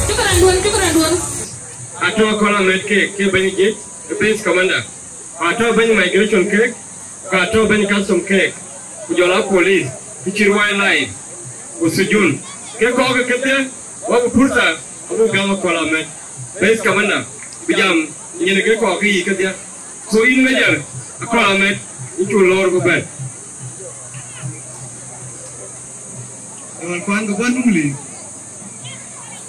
Shukran duön, shukran duön. Atɔ̈ akɔ̈l amɛt keek ke bɛ̈ny jiëc, base commander. Atɔ̈ bɛ̈ny migration keek, ka atɔ̈ bɛ̈ny custom keek, ku jɔl aa police, ku cï wildlife, ku sujun. Ke kɔ̈k kedhie, wɔ ku pursa, abuk gam akɔ̈l amɛt. Base commander, bï jam, nyin ke kɔ̈k ke yiic kedhie. So yïn Major, akɔ̈l amɛt, yïn cuk lɔɔr ku bɛ̈n. Ëmën kuan ke bɔ̈ Numli,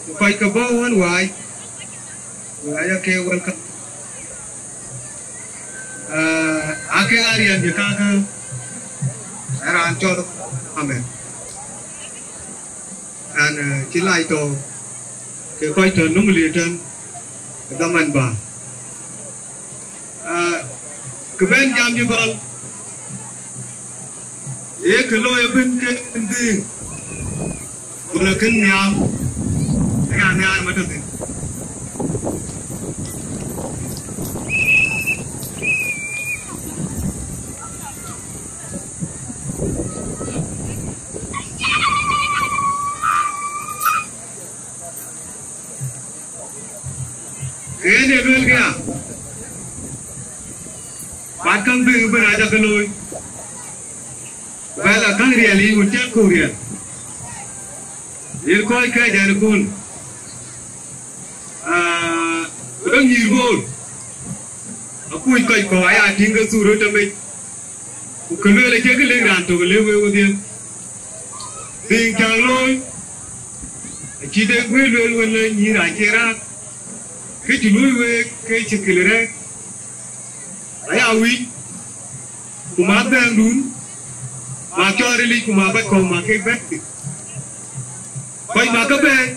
ku kɔc ke bɔ̈ wën waai, ku waai ake wën ka. Ah, ake ɣa riɛndiɛ̈ kakë, ë raan cɔl amɛt. An, eh, cï lac tɔ̈ ke kɔc tɔ̈ Numli tën ë dhaman bä. Ah, kë bɛ̈n jam cï gɔl, ee kë looi ëbën ke kën dhëëŋ, ku lë kën nhiaam, ë ya nhiaar ma tɔ̈ thïn. Kënë luel këya, kuat käŋ bï bï rac akë looi, ku bɛ̈l akäŋ riɛl yic wun cän kɔ̈u riɛl. Yen kɔc kɛc ɛn kun, aa, rɔt nyïïr Bor, akuc kɔc kɔ̈k aya tïŋ ke thur röt tëmec, ku kë lueel acie kë lëk raan tök, lëk wek wedhie. Dhïŋ cäk looi, acï de guëër lueel wën lë nyïïr acï raak, kë cï luöi week ke cï kël rɛ̈ɛ̈k. Aya wïc, ku ma dhɛ̈ɛ̈ŋdun, ma cɔɔr rilic, ku ma bäc kɔ̈u ma kek bɛ̈n thïn. Kɔc ma ke bɛ̈ɛ̈i,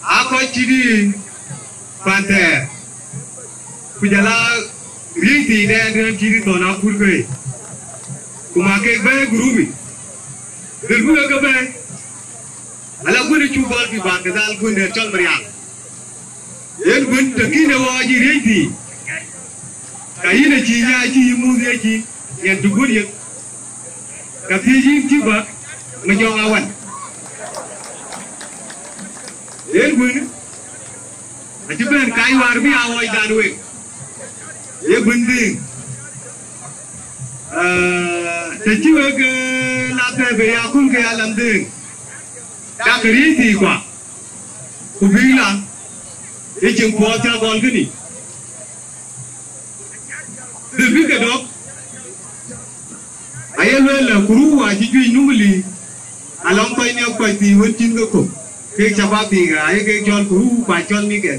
aa kɔc cït ë Panther, ku jɔl a riëëc thii dɛɛn tënë cït ë thɔn akut ke, ku ma kek bɛ̈ɛ̈i gurup yic. Dhil bï wek ke bɛ̈ɛ̈i, ala guën ë cuk gɔl bï bak ke dhal guën dɛ̈t cɔl Marial. Yen guën të kïn ë ɣɔɔc ë riëëc thii, ka yïn acï nya acï yï muth ye cï nyen të guën yek, ka thiëc yïn cï bäk me jɔŋ awan. Yen guën acï bɛ̈n kac wäär bï aa ɣɔɔc dan wek, ye guën dhïŋ. Aa, të cï wek, ee, la thɛɛr bei ya köl ke ya lam dhëëŋ, dak riëëc thii kua, ku bï la ë cïn puɔth cä gɔl kënë. Dhil bï ke dɔ̈k, aye lueel lë, ku ruu acï juëc numli, alɔŋ kɔc niɔp kɔc thii wën cïn ke kök, kek cä bä bïk, aye kek cɔl ku ruu, ku acɔl mïkɛ,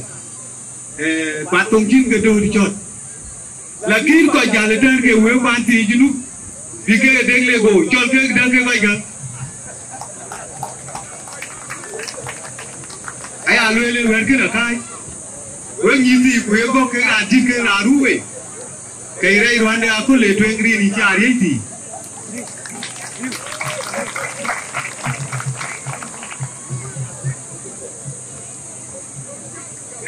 ee, ku athoŋ cïn ke dööt cɔt. Lakin kɔc jäl ëtɛ̈ɛ̈n ke wëu paan thii Junub, bï kek e dek le go, cɔl kek däŋ ke kɔc gäk. Aya lueel ë wɛ̈t kënë akääc, wek nyïïn thii, ku ye gɔ̈k kek raan tït kek raan ruu wei, ke rɛc ruande aköl le tueŋ rin cï a riëëc thii.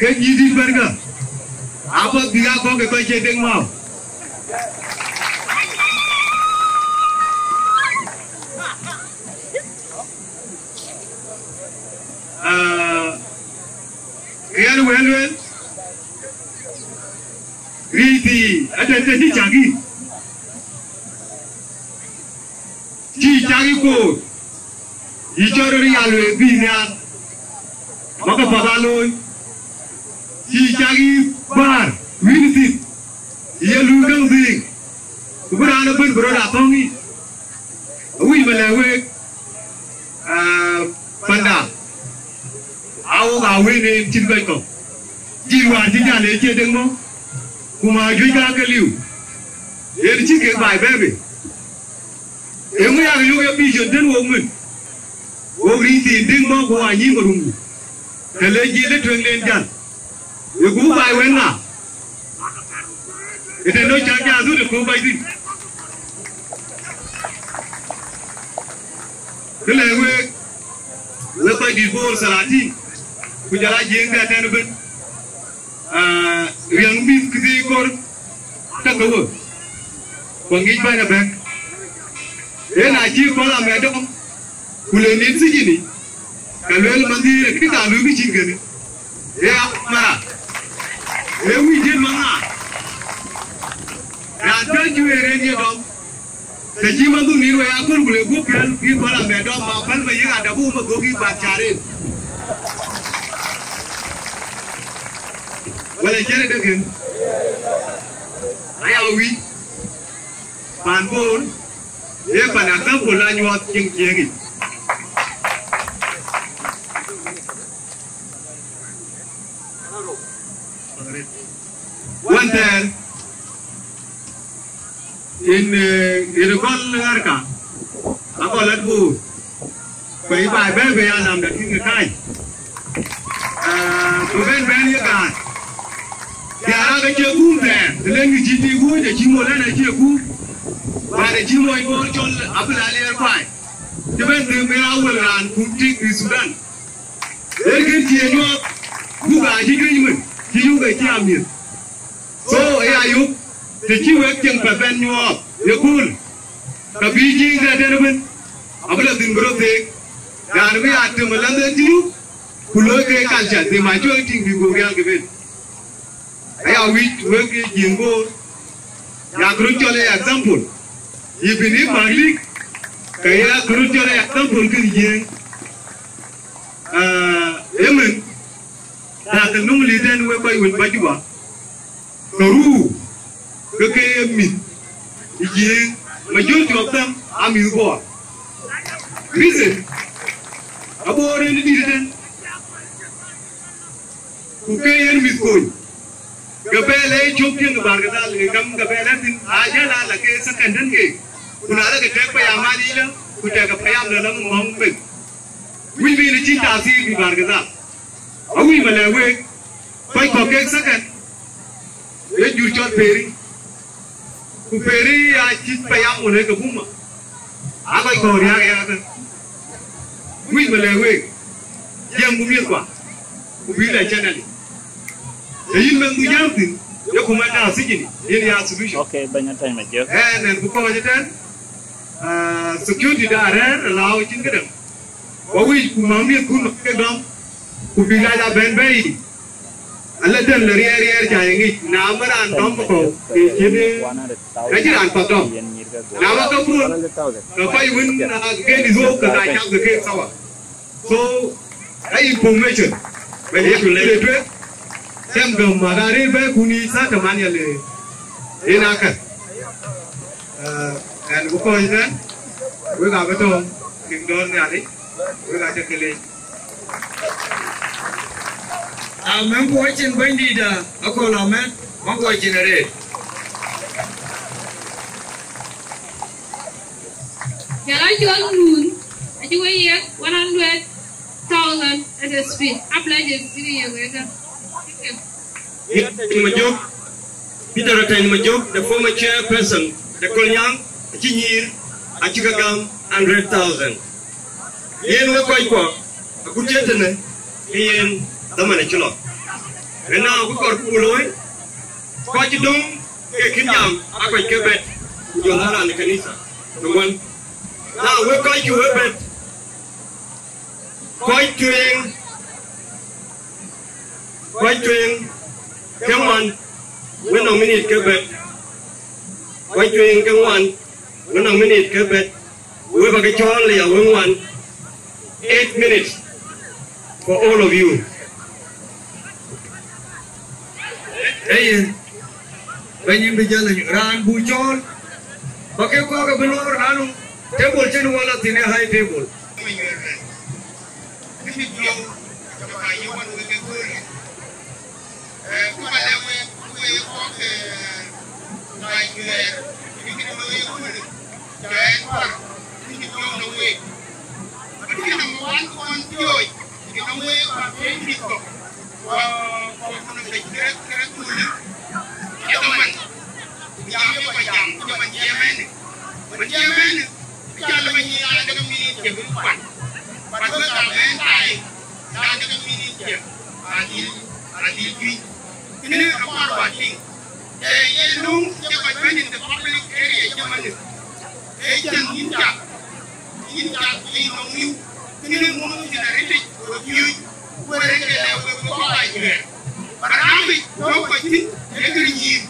Ke nyïïn dït bɛ̈n ka, apath bïk aa gɔ̈k ke kɔc cie dek mau. Aa, ke yen wël lueel, riëëc thii, atɛ̈n të cï cak yïn. Cï cak yï koor, yï cɔl rɔt ya lueel bï nhiaar, bä ke path aa looi. Cï cak yï bäär wïïr thïn, yï ye luui käŋ dhïïŋ, ku bï raan ëbën bï rɔt aa thɔ̈ŋ yïn. Awïc bä lɛ̈k week, aa, panda, aa wok aa wëën en cït kɔc kɔ̈k. Cï wäär cï jäl ë cie dek mɔ̈u, ku ma juëc ka ke liu, yen cï kek baai bɛ̈ɛ̈i bei. Eeŋö yak yök ye vision tën wok mën? Wok ric thiin dek mɔ̈u ku wa nyïïn ke rumdu, të le jil ë tueŋden jäl. Ye ku baai wën ŋa? Ëtɛ̈n nɔn cä jaath dhut ë köök bac thïn. Kë lɛ̈k week, wek kɔc dït Bor thalatin, ku jɔl aa Jiëëŋ dɛ̈t tɛ̈n ëbën, aa, riäŋ mïth këdhie kor, tak ke we, ku aŋic bäny abɛ̈k. Yen acï kɔl amɛ dɔm, ku le nïn thijini, ka lueel manhdiëër, kë ka luui kë cïn kënë, ee amara, ee wïc diët maŋa, raan piɔ̈ɔ̈c cï wëër en ye dɔm, të cï manhdu nïn wei aköl, ku le guöp piɛl, bï kɔl amɛ dɔm, ma päl ma yek adabu ma gök yï bak caar en. Wala cïn ë dek en, aya wïc, paan Bor, ee pan example la nyuɔɔth cieŋ ciëëŋ yic. Wën thɛɛr, yen, ee, yen gɔl ɣärka, agɔl lat Bor, ku yï baai bɛ̈ɛ̈i bei alamda kïn ke kany. Ee, ku bɛ̈n bɛ̈n ye gaat. Thiarak acie guum thɛɛr, të leŋkï cï tik wööc acï mol ɛn acie guum. Wään acï mony Bor cɔl Abï Lal Ɣer Kuai, cï bɛ̈n them ë awël raan kum tik ë Thudan. Ee kën cï e nyuɔɔth, buk acï juëc mën, cï yuk acï amiëth. So, ë ya yök, të cï wek cieŋ pɛth bɛ̈n nyuɔɔth ye kööl, ka bï Jiëëŋ dɛ̈t tɛ̈n ëbën, abï lɔ thïn bï rɔt theek, raan bï ya tem ë lɛ̈ŋden cï yuk, ku looi ke culture, them acuk tïŋ bï gök rial ke ben. Aya wïc wek ke Jiëëŋ Bor, yak röt cɔl ë example. Yï bï ni Paglik, ke yak röt cɔl ë example kën Jiëëŋ. Ëmën, na ke nöm lïït ɛn wek kɔc wën bä Juba, ke ruu ke ke ye mïth ë Jiëëŋ, majority of them aa mïth Bor. Reason, Abor en dït ëtën, ku ke yen mïth kony. Gabel ee cök tieŋ Barkadhal, ë gam Gabel ee thïn, aa jäl aa la ke second den keek. Ku na la ke tɛk payam aa yic lä, ku tɛk payam lä la ŋɔŋ ben. Wïc bï në cïn tathir bï Barkadhal. Awïc ma lɛ̈k week, kɔc kɔ̈k kek second, ee jur cɔl Peri. Ku Peri aa cït payam wën ee ke Buma. Aa kɔc kɔ̈k riääk ë yakä. Wïc ma lɛ̈k week, jiɛɛm ku miɛ̈thkua, ku bï lɛc channel. Ee yïn mɛnhdu jam thïn, ye ku mɛn aa sijini, yen ya solution. Okay, bɛ̈ny Atɛ̈ny Majök. Ɛn, ɛn ku kɔc ëtɛ̈n, ah, security da rɛ̈ɛ̈r, allow cïn këdäŋ. Ku awïc ku mäŋ miɛ̈thkun ke dɔm, ku bï lac a bɛ̈n bɛ̈i. Ala den la riɛɛr riɛɛr ca ye ŋic, na ma raan dɔm kɔ̈u, ke cïn, ka cï raan path dɔm. Na ma ke pun, ka kɔc wën, ah, ke ni dhuɔ̈k, ke ka cam ke keek thawa. So, a information, bɛ̈ny ye ku lec tueŋ, them gäm ma ka rëër bɛ̈ɛ̈i kun yiic thaa tamania le, yen akäl. Ah, ɛn ku kɔc tɛ̈n, wek aa bï tɔ̈ kek dɔ̈ɔ̈r Nhialic, wek aa cä ke leec. Amen, ku acïn bɛ̈nydïïtda, akɔ̈l amen, man ku acïn arëët. Jɔl a cɔl nun, acï we yiëk one hundred thousand as a speed. A pledges cï ke yiëk wek kä. Thank you. Peter Atɛ̈ny Majök, Peter Atɛ̈ny Majök, the former chairperson, the Kolnyaŋ, acï nyïïr, acï ke gam hundred thousand. Yen wek kɔckuɔ, agut cï tënë, ke yen dhaman acï lɔ. Ëna ku kɔɔr ku looi, kɔc cï döŋ ke kïn jam, aa kɔc ke bɛ̈t, ku jɔl aa raan ë kanitha, të ŋuan. Na wek kɔc cï wek bɛ̈t, kɔc tueŋ, kɔc tueŋ ke ŋuan, wek nɔŋ minit ke bɛ̈t. Kɔc tueŋ ke ŋuan, wek nɔŋ minit ke bɛ̈t. Wek bä ke cɔɔl ya wek ŋuan. Eight minutes for all of you. Eye, bɛ̈ny yïn bï jäl anyuɔɔth. Raan buk cɔɔl, bä ke kɔ̈k abï lor nanu, table cïn wala thïn ë high table. Kë cï piɔ̈u, ke bä ye wan wek ë kööl. Eh, ku ba lɛ̈k wek, ku wek kɔ̈k, eh, ka juɛɛr, kë cï looi ëkööl, cä ɛn par, kë cï piɔ̈u në week. But kë number one, kɔn piööc, kë në week, ba piööc mïth kɔ̈k. Ku, ku, ku në kë cï rɛ̈k, kë rɛ̈k kööl. Ye dhaman, ku jam ye kɔc jam, ku jam man jiɛɛm ɛn. Man jiɛɛm ɛn, Cä lɔ bä nyic raan dek minit cï bï kuan. But wek aa bɛ̈n tai, raan dek minit cï adhil, adhil juëc. Kënë akɔɔr bä tïŋ. Ee yen löŋ cï kɔc bɛ̈n in the public area cï man. Ee cäŋ yïn cak, yïn cak yïn nɔŋ liu. Kënë muk cïn arëtic wek piööc, wek rɛ̈k ke lɛ̈k wek, wek kɔc aa juɛɛr. But raan biic tɔ̈u kɔc thïn, ee kë nyïïr.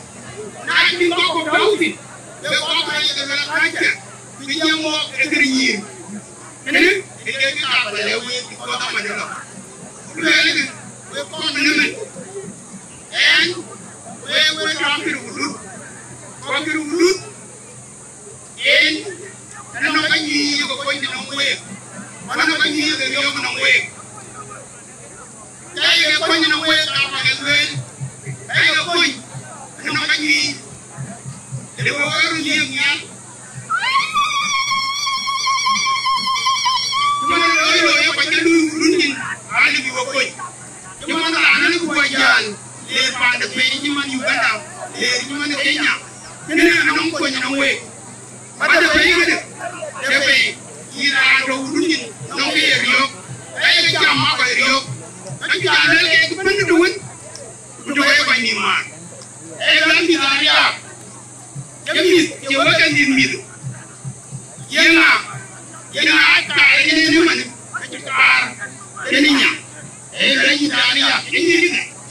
Na cïn kɔc kɔ̈k tɔ̈u thïn, wek kɔc aa ye ke luel akackë. Kë jiɛɛm wɔɔk ee kë nyïïr. Kënë, ë kek kë kaar bä lɛ̈k week, because dhaman ë lɔ. Luɛɛlkï, wek kɔn ë mën. Ɛn, wek, wek cɔl akïr wudut. Ku akïr wudut, yen, ënɔŋ ka nyïïr ye ke kony nɔŋ week. Ku ënɔŋ ka nyïïr ye ke riɔ̈ɔ̈k nɔŋ week. Ka ye ke kony në week, ka bä ke lueel, ka ye ke kony, ënɔŋ ka nyïïr, tëde wek wek röt yiëk nhial. Cï man looi looi, ye kɔc ke luui wudun nyin, aa lëu bï we kony. Cï man raan ënë ku bä jäl, leer paande piny, cï man Uganda, leer cï man Kenya. Kënë anɔŋ kony anɔŋ week. Bä de pei këdë, de pei, yïn raan tɔ̈ wudun nyin, nɔŋ ke ye riɔ̈ɔ̈k, ee ke cam aa kɔc riɔ̈ɔ̈k. Ka cï jal luel kek bɛ̈n tëde wën, ku tɔ̈ ke ye kɔc nïïm maar. Ee luel mïth aa riääk, ke mïth, cie wek ke mïth mïth. Ye ŋa, ye ŋa aa kaar yen ëmën, ke cï kaar yen ë nya. Ee luel mïth aa riääk, ë nyïïr,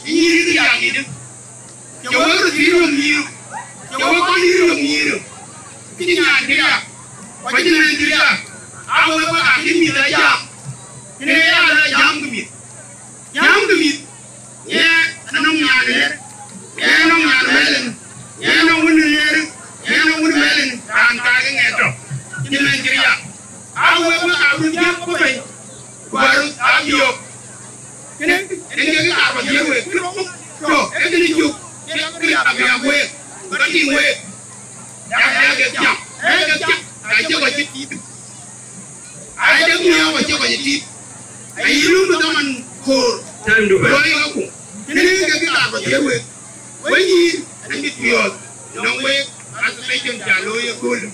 ë nyïïr riääk yïdï. Cï wek röt thïn riɔ̈ɔ̈k nyïïr, cï wek kɔn yï riɔ̈ɔ̈k nyïïr, cï nyan cï riääk, ku cï nɛn cï riääk, aa wek wek akï mïth ë jam. Kënë ya la jam Yök. Kënë, ënë kek kaar ba dhiëëth week, kënë rɔt muk. Tɔ, ee kënë cök, kek kë ya, ya week, ba tïŋ week. Ya, ya kek cam, ee kek cam, ka cï kɔc cï tïït. Aa, dek nhiaar ba cï kɔc cï tïït. Ayï lum bï dhaman koor. Time to burn. Lɔ yï ku. Kënë kek kaar ba dhiëëth week. Wek nyïïr, ënë bï piɔ̈ɔ̈th, nɔŋ wek, association ca looi ëköölë.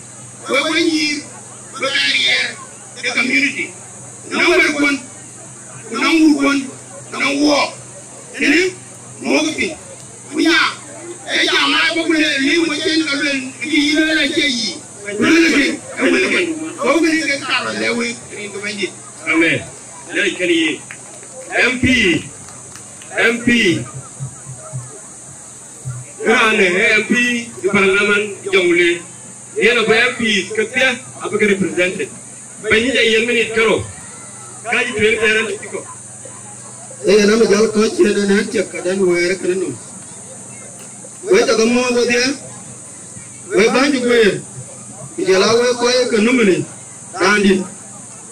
Wek, wek nyïïr, wek aa riɛɛr ë community. Nɔŋ wek kuɔn, ku nɔŋ wur kuɔn, ku nɔŋ wuɔɔk. Kënë, muɔ̈kkï piny. Ku nya, ee jam aa bɔ̈ ku le liu wek cen ka luel, kë yï lueel acie yic. Luelkï, ee wëlkï. Ku kënë kek kaar ba lɛ̈k wek, rin ke Bɛ̈nydït. Amen. Lɛc kënë yï. M P, M P. Raan ë M P ë parliament Jonglei, yen abï M Ps kedhie abï ke represented. Bɛ̈ny, yïn ca yiëk minute karou, ka cï tueŋ thɛɛr ënë cï kɔ̈k. Ee yen, amï jäl kɔ̈c cïn ënɛn tiɛk këdɛn wëër kënë nɔm. Wek ca ke muɔ̈ɔ̈th wedhie, wek bäny cï guëër, ku jɔl aa wek kɔc ke Nimule, raandït,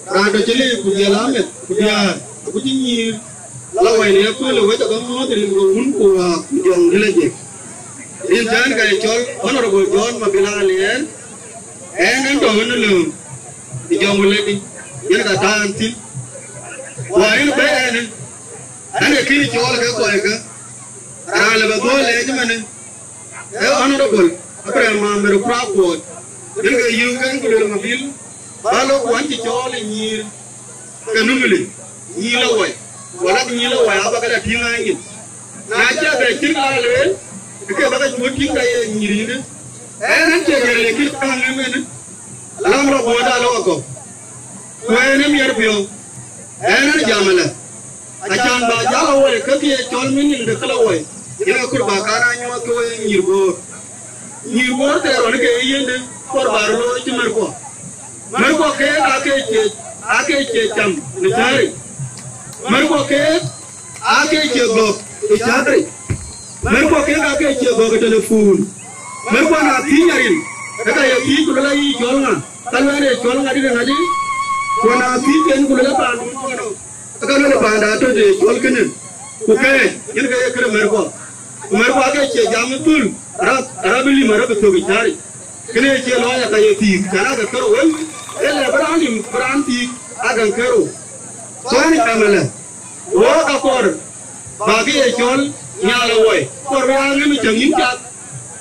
raan tɔ̈ cï liu, ku jɔl aa meth, ku diäär, ku cï nyïïr, la wai në yaköölë, wek ca ke muɔ̈ɔ̈th rin ke wun ku wäär ku jɔŋ dï la jek. Rin tɛ̈ɛ̈n ka ye cɔl Honorable John Mabil Aliɛɛr, ɣɛn ɣɛn tɔ̈ ɣɛn ë lööm ë Jonglei, yen ka tɔ̈ ɣɛn thïn. Ku ɣɛn bɛ̈ɛ̈i ɣɛn, ɣɛn ee kën cɔɔl ke kɔckë, raan lë bä dhuɔ̈k lɛɛc ëmënë, ee Honorable Abraham Mamer Kurak Kuɔɔt, yen ke yöök ɣɛn ku lueel Mabil, bä lɔ ku ɣɛn cï cɔɔl ë nyïïr ke Nimule, nyïïr la wai, wala nyïïr la wai abä ke la tïŋ aa nyin. Na cï abɛ cïn ka lueel, ke bä ke cuöt tïŋ ka ye nyïïr yïndë. Ɣɛn ɣɛn cie diɛɛr le kï kaŋ ëmënë, alam rɔt guɔ̈ɔ̈rda lɔ wakɔ̈u. Ku ɣɛn ë miɛt piɔ̈u, ɣɛn ɣɛn jam ëlë. Acan bä jäl awoi, ke kë ye cɔl meaning de kë la woi, yen akut bä kaar aa nyuɔɔth ke woi nyïïr Bor. Nyïïr Bor thɛɛr ɣɔn ke ye yiëndë, kɔɔr bä röt looi cï märkuɔ. Märkuɔ keek aake cie, aake cie cam në cääric. Märkuɔ keek aake cie gɔ̈k ë cääric. Märkuɔ keek aake cie gɔ̈k ë telefon. Märkuɔ na thiëc arin, ke ka ye thiëc ku luel ayï cɔl ŋa, ka luɛɛl ye cɔl ŋa dït ŋa dï, ku na thiëc ken ku luel ë paan Ka luel paanda tɔ̈ të cɔl kënë, ku kɛɛc, yen ke ye këde märkuɔ. Ku märkuɔ ke cie jam ë thöl, rap, rap ë lim, rap ë thök ë cääric. Kënë cie lɔɔc aka ye thiik, cän ake kërou wën, ee lɛ bï raan lim, bï raan thiik, ake kërou. Thɔ̈ɔ̈n ë cam ëlë, wok akɔɔr, bä kë ye cɔl, nhial ë woi, kɔɔr bï raan ŋën ë cäŋ yïn cath,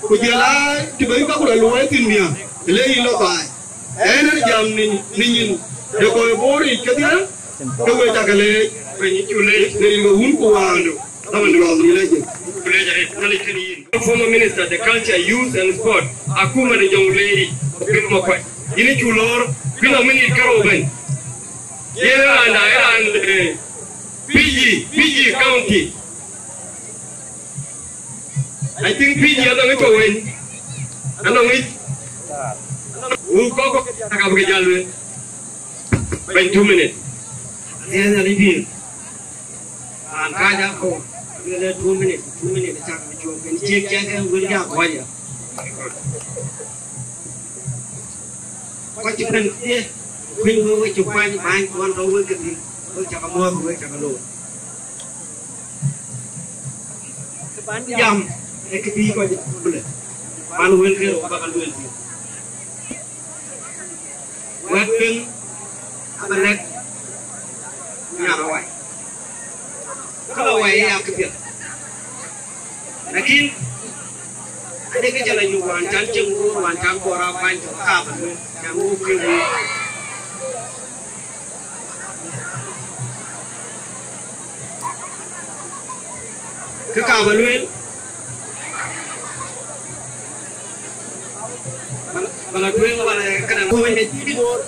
ku jël aa, të bï kaku la luɔi thïn nhial, të le yïn lɔ baai. Ɣɛn ɣɛn jam në, në nyin de kɔc Bor yic kedhie, ke we ca ke leec. Bɛ̈ny, yïn cuk leec. Në rin ke wun ku wäändu, dhaman luɔɔth yïn leec. Ku leec arëët, Nhialic kën yïn. Former Minister de Culture, Youth and Sport, akuma de Jonglei, Bill Makuac. Yïn cuk lɔɔr, bï nɔm minit karou bɛ̈ny. Yen raanda, ë raan, eh, Fiji, Fiji County. I think Fiji anɔŋ ë tɔ̈ wën. Anɔŋ yic. Wuk kɔ̈k kɔ̈k ka bï ke jäl wën. Bɛ̈ny, two minutes. Yes, Nhialic pïïr. Raan kääc akɔ̈u. Wël ë two minutes, two minutes cak bï cuɔp kën ciëk cak ë wël jak kɔc ya. Kɔc cï bɛ̈n ye, kuëny wek, wek cï kuany bäny, kuɔn tɔ̈ wek kedhie, wek cak muɔ̈ɔ̈th, wek cak loor. Kë ban jam, ee kë bï kɔc bï lë, ban wël ke rou bä ka lueel thïn. Wɛ̈t piŋ abä lɛ̈k nhial awai. Kë la wai ë ya këpiɛth. Lakin, ade kë cä la yök wään can cieŋ Bor, wään can Bor aa kuany tök, ka bä lueel, can wok ke wok. Kë ka bä lueel, bä la, bä la tueŋ, bä la këdäŋ, kuny ë dït Bor.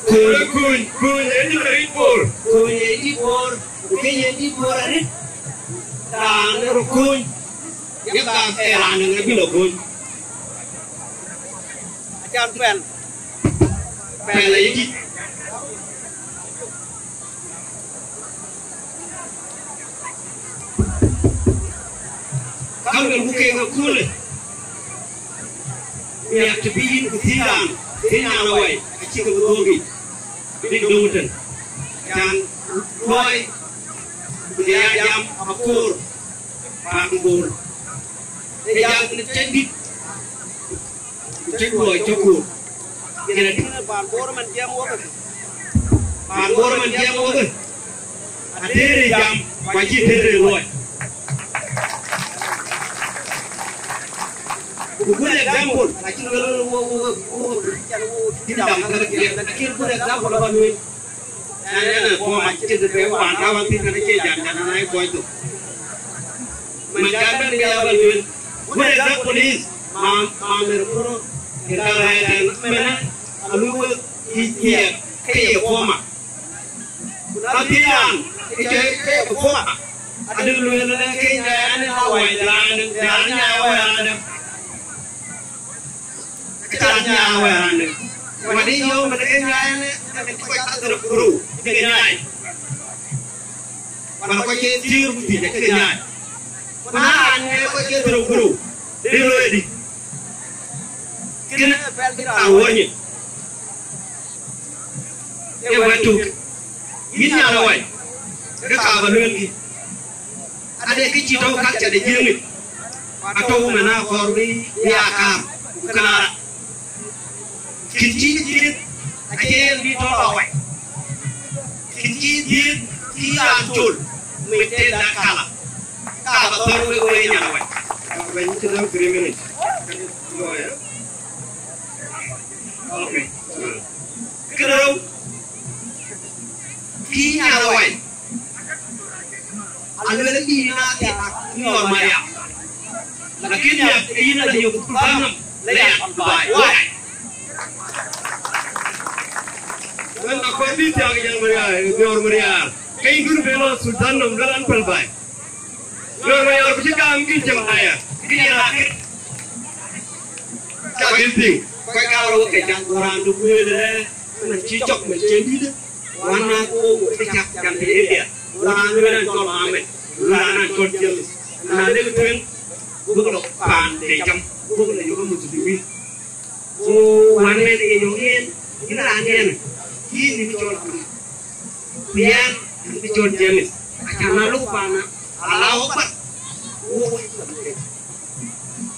Kuny, kuny, kuny ë dït arït Bor. Kuny ë dït Bor, ku kë ye dït Bor arït. Raan ë röt kuny, ye ka ke raan ë bï la kuny. Acan pɛl. Pɛl ayï dït. Ka luelku keek ëköölë, miäk të bï yïn ku thïn raan, Kë nyan awai acï ke bï dhuɔ̈k yic bïk döŋ tën. Can luɔi bï ya jam akoor paan Bor. Ë jam në cïn dït, cïn luɔi cök koor. Yen adï. Paan Bor man jiɛɛm wok ë. Paan Bor man jiɛɛm wok ë. Atëër ë jam, ku acï tëër ë luɔi. Ku good example, acïn wël wël wël wël wël cïn dam ka ke, lakin good example aba lueel. Ɛn ɛn ë kɔm acïn të be wan ka wan thïn, ɛn acie jan jan, ɛn aye kɔc thok. Man jan bɛ̈n ke ya ba lueel. Good example is, mam, mam ë kuro, ke ka rɛɛt ɛn mɛnɛ, alu wek i, i, ke ye kɔma. Athian, ke ke ke kua. Adu luel le ke nya ne la wai dan, dan nya wai dan. Ke dan nya wai dan. Wani yo me ke nya ne, ne ko ka dro kuru, ke nya. Wala ko ke tir bu ti ke nya. Kuna ne ko ke dro kuru. Dilo edi. Kina awonye. Ë wɛ̈t tuk, yïn nyan awai, ke ka ba luelkï, ade kë cï tɔ̈u culture de Jiëŋ yic, atɔ̈u mɛn akɔɔr bï, bï a kaar, ku kënë ara. Kïn cï dhiëëth, acie yen bï tɔ̈u awai. Kïn cï dhiëëth, cï raan col, maintain that color. Ka ba thɔ̈r wek wek nyan awai. When you tell them three minutes. Go ahead. Okay. Kërou, kï nyan awai. Aluel kï yïn a thiak, kï ŋɔr Mariam. Lakin ya, yïn a thiak, kï banam, le ya, bai, bai. Wen akɔr bï thiak nyan Mariam, ŋɔr Mariam. Ke yïn dur belo Sultan nom, le ran pal bai. Ŋɔr Mariam, ku cï gam kï cem aya, kï yïn a kï. Ca dhil piŋ, kɔc ka rou ke cath, ku raan du kuëël ë, man cï cɔk, man cï dït, wan na ku wo ke cak can bï ëdia, ku raan wën an cɔl Ahmed, ku raan an cɔl James. Na lek tueŋ, buk lɔ paan de cam, buk lɔ yök Muslimin. Ku wan mɛn ye yök yen, yïn raan yen, yïn ni cɔl Ahmed. Ku yɛn, yïn cɔl James. Acan na luk paan na, Allahu Akbar. Wo, wo,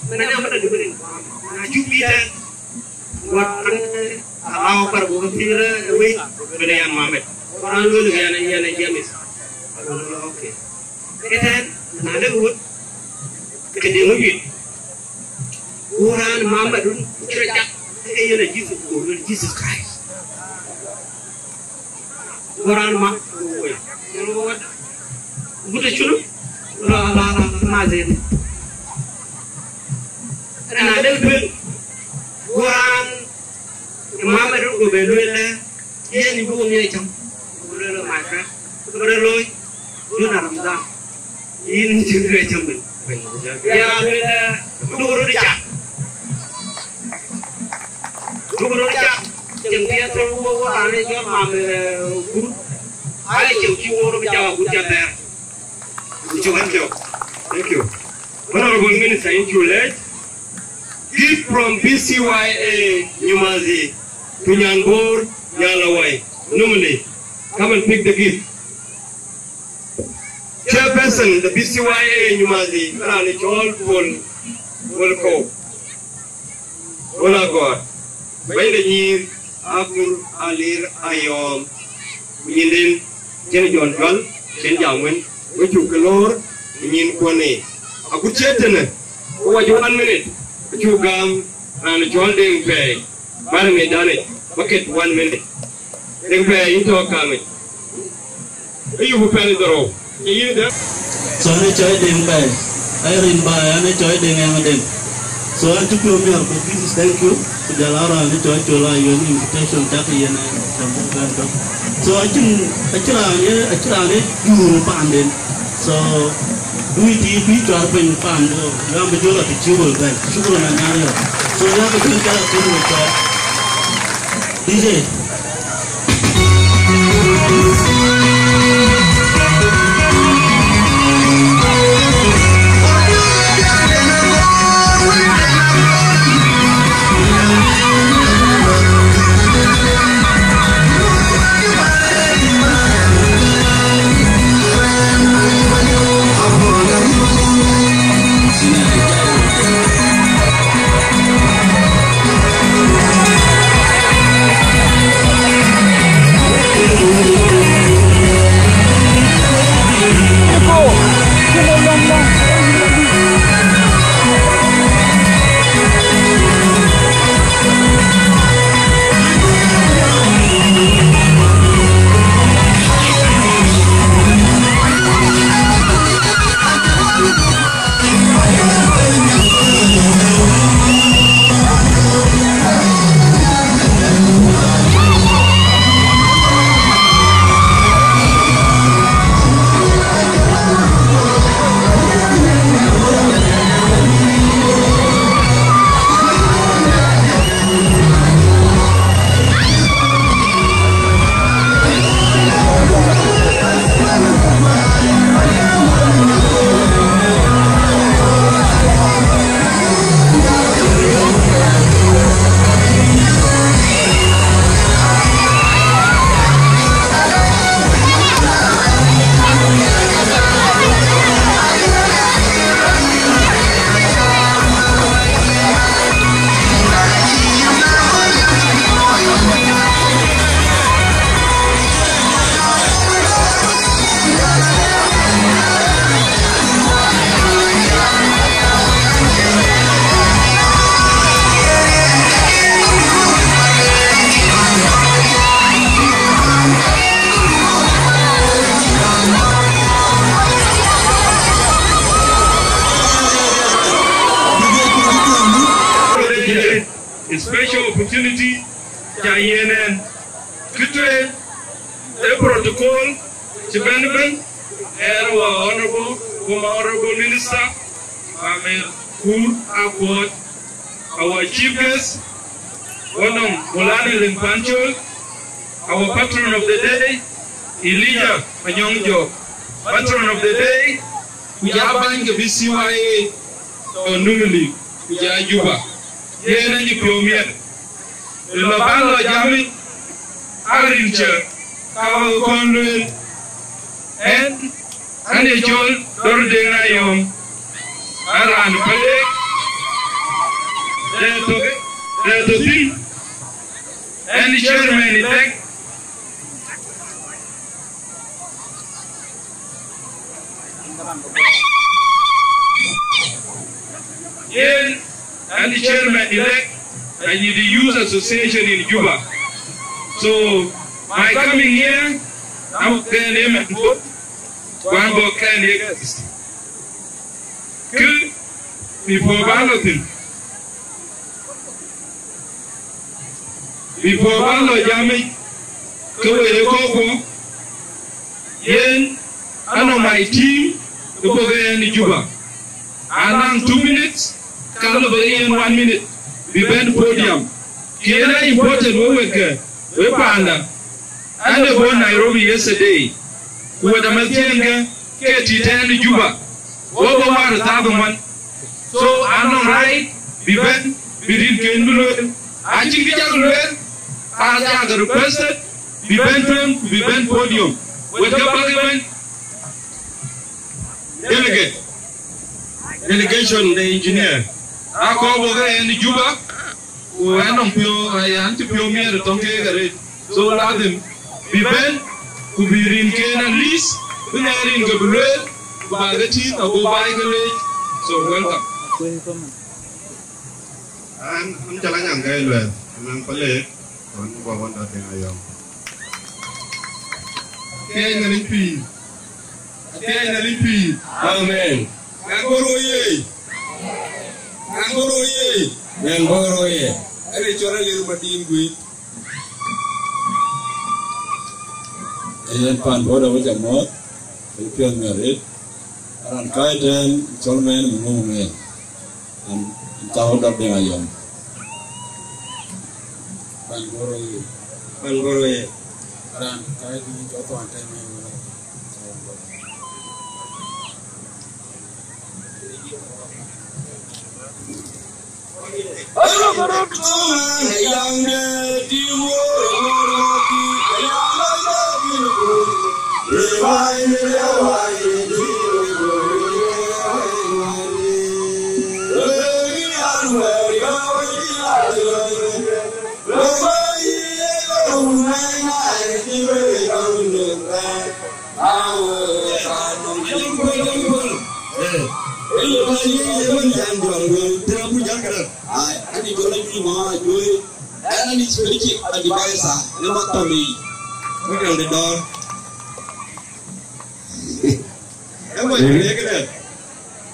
mɛn ya mɛn dï bï rin. Na cuk bï tɛ̈n. Wak, Allahu Akbar, wak pïïr, eh, wei, bï de yan Mohamed. Quran luel yan, yan James. Okay. Ëtɛ̈n, na de wut, ke de ŋö wiëc. Quran Mohamed un, cï rɔ cak, ke yen a Jesus, ku luel Jesus Christ. Quran ma, woi. Gude cunu, la, la, la, la, ma zeni. Na de duel, Quran, Mohamed un go be luel le, yen ibu ŋiɛc cam. Go luel, my friend, go luel loi, duna Ramadan. Yïn cïn kë cäm bï. Ya luel, eh, duk röt cak. Duk röt cak. Cïn kë thou wo, wo raan ë jɔt mam, eh, gut. Ai cïn cï wo röt cak agut cak bɛ̈ɛ̈r. Cïn kë cäm. Thank you. Honorable Minister, in Chulej, gift from B C Y A Nyumazi to Nyanbor Nyalawai. Normally, come and pick the gift. Chairperson, the B C Y A Nyumazi, raan cɔl Paul, Paul Kok. Paul Agɔɔt. Bɛ̈ny de nyïïr, Akur Alir Ayɔɔm. Ku nyinden, cïn Jɔn Jual, cïn jam wën, we cuk ke loor, nyin kuɔn ee. Agut cï tënë, ku wacï one minute, acuk gam, raan cɔl Deŋ Pɛɛi. Bäär ŋic dan yic, bucket one minute. Deŋ Pɛɛi yïn tɔ̈ kaŋ yic. Ë yuku pɛ̈l dhorou. Ë yïn dë. So, an ë cɔɔc Deŋ Pɛɛi. Ai rin ba, an ë cɔɔc Deŋ ɛŋ Deŋ. So, an cï piɔ̈u miɔɔr ku, this is thank you. Ku jɔl a raan ë cɔɔc Col Ayuen invitation cak yen, eh, cam buk bɛ̈n tök. So, acïn, acïn raan ye, acïn raan ye jur paanden. So, du iti bï cuar piny pan Bor, yam bï jɔl a tï cï wël bɛ̈n. Shukran na nyan yɔ. So, ya bï tï jɔl a tï wël cuar. D J. Kë tueŋ ë protocol cï bɛ̈n ëbɛ̈n, ɣɛn wɔ honorable, former honorable minister, Mamer Kur Akuɔt, our chief guest, wɔ nɔŋ Maulana Leng Pancol, our patron of the day, Elijah Manyɔŋ Jɔk, patron of the day, ku ja bäny ke B C Y A tɔ̈ Nimule, ku ja Juba, yen acï piɔ̈u miɛt. Ë lɔ bän lɔ jamic, aa rin cä ka bä kɔn lueel. Ɣɛn, ɣɛn ye cɔl Dɔr Deŋ Ayɔm, ɣɛn raan Paleek, rɛ̈ɛ̈r tök, rɛ̈ɛ̈r tök thïn, ɣɛn chairman elect. Yen, ɣɛn chairman elect, and the Youth Association in Juba. So, my coming here, I'm going to name and vote, one vote can exist. Kë, before bä lɔ thïn, before bä lɔ jamic, ke we ye kɔ̈k kuɔ, yen anɔŋ my team ë bɔ̈ ke ɣɛn ë Juba. Anaŋ two minutes, ka lɔ bä ke yen one minute, bï bɛ̈n podium. Kë yen aa important wek wek ke, wek paanda. Ɣɛn ë bɔ̈ Nairobi yesterday, ku wɛ̈t amɛ̈thkiɛn ke, ke tït tɛ̈ɛ̈n ë Juba, wɔ bɔ̈ wäär ë thaa ŋuan. So, anɔŋ right bï bɛ̈n, bï rinken bï lueel. Acïn kë cäk lueel, as they are requested, bï bɛ̈n tueŋ, ku bï bɛ̈n podium. Wɛ̈t ke bäk ëbɛ̈n. Delegate, delegation de engineer. Akɔɔr bɔ̈ ke ɣɛn ë Juba, ku ɣɛn nɔŋ piɔ̈u, ɣɛn cï piɔ̈u miɛt ë tɔŋ keek arëët. So, lazim bï bɛ̈n, ku bï rinken at least, bï ŋɛk rin ke bï lueel, ku bä ke tïŋ, ago baai ke leec. So, welcome. An, an cä la nyaŋ ke luɛth, an, an Paleek, ɣɔn bä ɣɔn Dɔr Deŋ Ayɔm. Ke Nhialic pïïr. Athiɛɛi Nhialic pïïr. Amen. Ŋɛk Bor oyee! Ŋɛk Bor oyee! Ŋɛk Bor oyee! Ɣɛn ë cɔl Alier Madin Guic. Ee yen pan Bor awec amɔ̈ɔ̈th, ë piɔ̈ɔ̈th miɛt arëët. Raan kääc tɛ̈ɛ̈n cɔl mɛɛn Maŋöŋ Ŋɛɛl. An, an cä ɣöt Dɔr Deŋ Ayɔm. Pan Bor oyee! Pan Bor oyee! Raan kääc tɛ̈ɛ̈n cɔl Thuan Tɛ̈ɛ̈n Maŋöŋ Ŋɛɛl.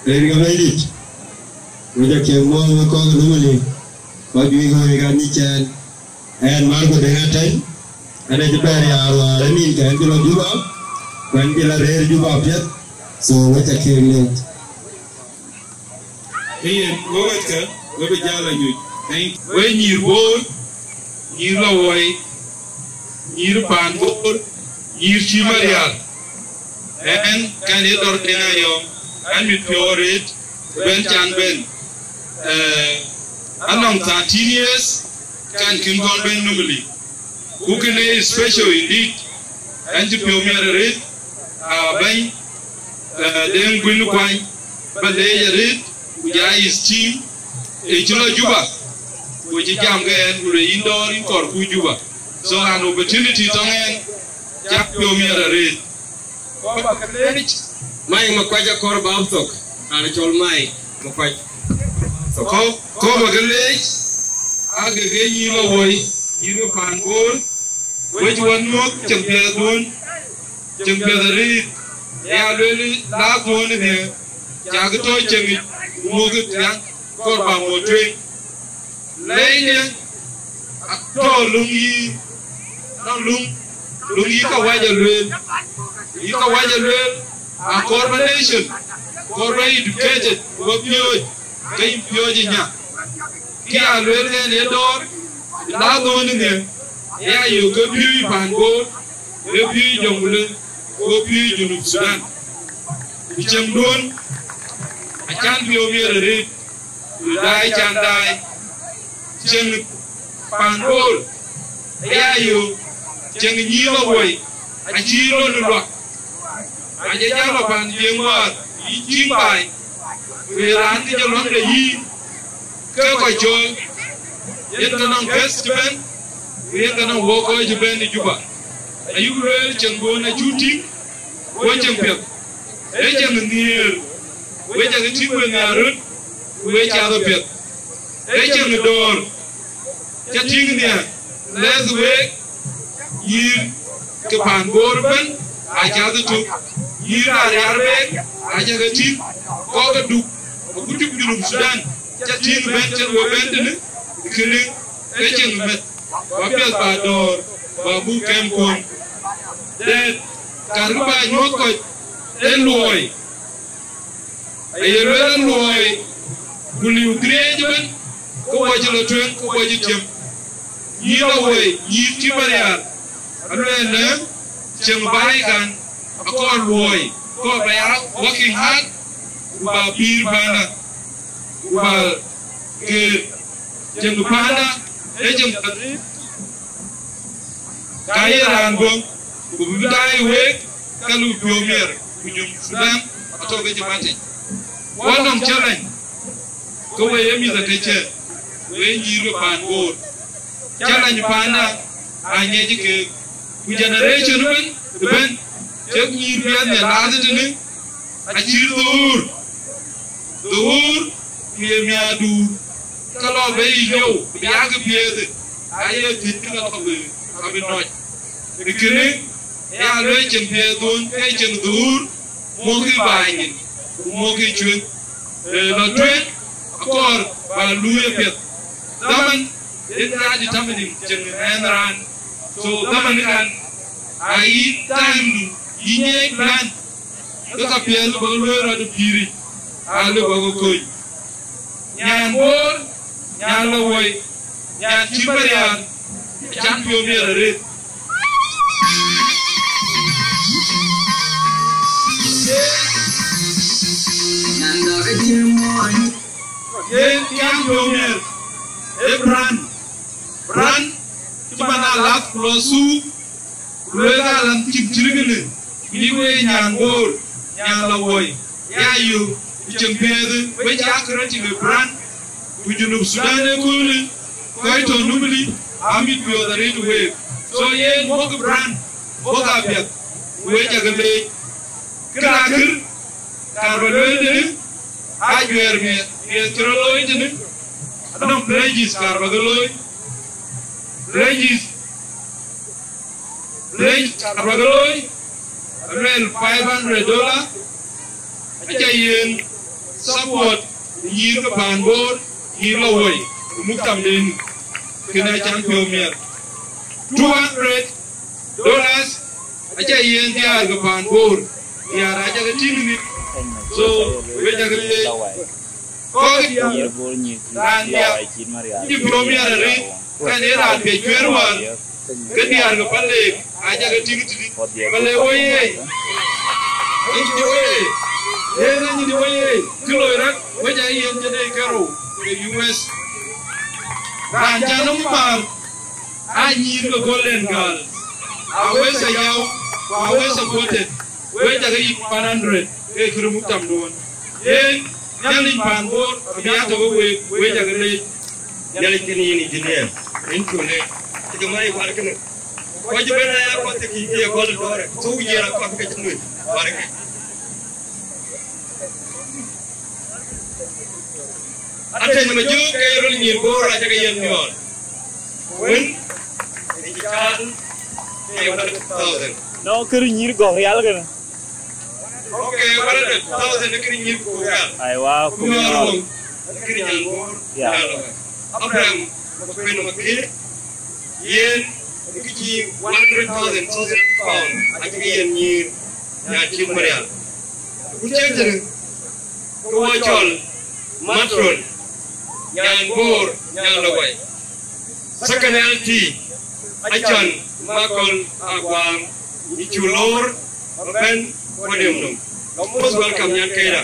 Rin ke Bɛ̈nydït, wek acie muɔ̈ɔ̈th wek kɔc ke Nimule, kɔc juëc ke wek aa ŋic ɛn. Ɛn Marko Deŋ Atɛ̈ny, ɛn acï bɛ̈ɛ̈r yaar wäär ë nïn kɛn cï lɔ Juba, ku ɛn cï lɔ rëër Juba apiɛth, so wek acie leec. Ee yen, wek wɛ̈tkë, wek bï jäl anyuc. Thank you. Wek nyïïr Bor, nyïïr Lawuɔi, nyïïr Paan Bor, nyïïr Cïï Marial. Ɛn, kɛn ye Dɔr Deŋ Ayɔm, ɛn mit piɔ̈u arëët, bɛ̈n can bɛ̈n. Eh, anɔŋ thirteen years, kɛn kën kɔn bɛ̈n Nimule. Ku kënë ë special indeed, ɛn cï piɔ̈u miɛt arëët, aa bɛ̈ny, eh, Deŋ Guin Kuany, ba leec arëët, ku ja his team, ë cï lɔ Juba, ku cï jam ke ɛn, ku lueel yïn Dɔr yïn kɔɔr ku Juba. So an opportunity tɔŋ ɛn, cak piɔ̈u miɛt arëët. Kɔɔr ba ke leec, Mike Makuac akɔɔr ba thok, raan cɔl Mike Makuac. So kɔɔr, kɔɔr ba ke leec, ake ke nyïïr Lawuɔi, nyïïr ke Paan Bor, wec wän muɔ̈k ceŋ piɛthduön, ceŋ piɛth arëët, ya lueel la dhuɔ̈n ënë, cak tɔ̈ ceŋ yic, ku muɔ̈k ë tiaŋ, kɔɔr ba muɔ̈k tueŋ. Lɛcde atɔ̈ löŋ yï Luŋ, luŋ yï kawaja lueel, yï kawaja lueel, a kɔɔr ba nation, kɔɔr ba educated, ba piööc, ke yïn piööc ë nya. Kë ya lueel ɣɛn ye dɔɔr, la dhöönë ŋiɛ̈, ya yök ke piööc pan Bor, ke piööc Jonglei, ke piööc Junub Sudan. Ku cieŋduön, acan piɔ̈u miɛt arëët, ku daai can daai. Cieŋ pan Bor aya yök, cieŋ nyïïr awuɔ̈i, acï röt luak. Aje jam apan Jiëŋ wäär, yï cïŋ baai, ku ye raan kë jɔ luäŋde yï, ke kɔc cɔɔl, yen ke nɔŋ guest cï bɛ̈n, ku yen ke nɔŋ wok kɔc cï bɛ̈n ë Juba. Ayuk lueel cieŋ duön acuk tïŋ, ku cieŋ piɛth, ee cieŋ nhiëër, ku cak tïŋ we nhiaar röt, ku we cath piɛth, ee cieŋ dɔ̈ɔ̈r. Ca tïŋ nhiaar, lɛ̈th week, nyïïr ke pan Bor ëbɛ̈n, acath ëtök, nyïïr ka riaar beek, aca ke tïŋ, kɔc ke Duk, agut cï Junub Sudan, ca tïŋ bɛ̈n cïn we bɛ̈n tënë, kënë, ee cieŋ meth, ba piɛth ba dɔ̈ɔ̈r, ba buk kɛm kuɔ̈n. Dɛ̈t, karkë ba nyuɔ̈th kɔc, ee luɔi, aye lueel an luɔi, ku liu këriëëc ëbɛ̈n, ke wɔ cï lɔ tueŋ, ke wɔ cï tiëm. Nyïïr awuɔ̈i, nyïïr cï mariaar, alueel në cieŋ baai kan, akɔɔr luɔi, kɔɔr ba ya working hard, ku ba pïïr panda, ku ba geer cieŋ panda, ee cieŋ ka ye raan guɔ̈ŋ, ku bï daai week, ka luk piɔ̈u miɛt, ku Junub Sudan atɔ̈ ke cï matic. Wɔ nɔŋ challenge, ke we ye mïth akëcë, we nyïïr ke pan Bor. Challenge panda, aŋiɛc keek, ku generation ëbɛ̈n, ëbɛ̈n, cï nyïïr piɛth nhial lath tënë, acït dhuur, dhuur, ku ye miäkduur, ka lɔ bei liu, bï ya ke piɛth, aye thiëc ka lɔ bei, ka bï nɔc. Ë kënë, ya lueel cieŋ piɛth dhuun, ke cieŋ dhuur, muɔ̈kkï baai nyin, ku muɔ̈kkï cuëŋ. Ee, lɔ tueŋ, akɔɔr ba luui apiɛth. Dhaman, yen ka determining cieŋ ɛn raan. So, dhaman kan, ayï time du, yï nyiɛc plan, ke ka piɛth bä ke luöi rɔt ë pïïric, aa lë bä ke kony. Nyan Bor, nyan lɔ woi, nyan cï bä riaar, can piɔ̈u miɛt arëët. Yen can piɔ̈u miɛt, ee bran, bran, cï man aa lath ku lɔ thuuk, ku lueel ka lan cïn cït kënë, bï wek nyan Bor, nyan lɔ woi, ya yök, ku cieŋ piɛth, we cï a creative ë bran, ku Junub Sudan ëköölë, kɔc tɔ̈ Nimule, amit piɔ̈ɔ̈th arëët week. So yen wok bran, wok apiɛth, ku we cä ke leec. Kë akër, kaar bä lueel tënë, ajuɛɛr miɛth, miɛth cï rɔt looi tënë, anɔŋ pledges kaar bä ke looi. Pledges, pledge kaar bä ke looi, aluel five hundred dollar, aca yen support nyïïr ke paan Bor, nyïïr lɔ woi, muktamden, kënë acan piɔ̈u miɛt. Two hundred dollars, aca yen diäär ke paan Bor, diäär aca ke tïŋ ni. So, we ca ke leec. Kɔc diäär, raan diäär, cï piɔ̈u miɛt arëët, kan ee raan piɛc cuëër wäär, ke diäär ke Paleek, aca ke tïŋ tëdï. Paleek woi ye. Anyidi woi ye. Yen anyidi woi ye. Kë loi rɔt, we ca yen jënë ë kerou, ke U S. Raan ca nɔm määr, aa nyïïr ke Golden Girls. Aa we Sayau, ku aa we supported. We ca ke yïk one hundred, ke kërë muktamduön. Yen, Nhialic paan Bor, abï ya tɔ̈ ke week, we ca ke leec. Nhialic kënë yïn engineer, yïn cu leec. Cï ke mai kuar kënë. Kɔc cï bɛ̈n aya kɔc thïn kï ye gɔl dɔ̈ɔ̈rë. Thuk jiɛɛr akɔ̈k ke cï lueel. Kuar ke. Ateny ma jök ke röl nyïïr Bor aca ke yen miɔɔr. Wën, ë cï caal, ke one hundred thousand. No, kër nyïïr gɔ̈k rial kënë. Okay, one hundred thousand kër nyïïr gɔ̈k rial. Aiwa, ku miɔɔr wëŋ, kër nyan Bor, yeah, rial wëŋ. Abraham, ku pën ma kër, yen, Kë cï one hundred thousand South Sudanese pound acï ke yen nyïïr ya cït Marial. Ku cï tënë ke wɔ cɔl matron, nyan Bor, nyan Lɔ̈k Wai. Second L T, Acän Makol Aguaŋ, yï cuk loor bä bɛ̈n podium nɔm. Most welcome, nyan Keita.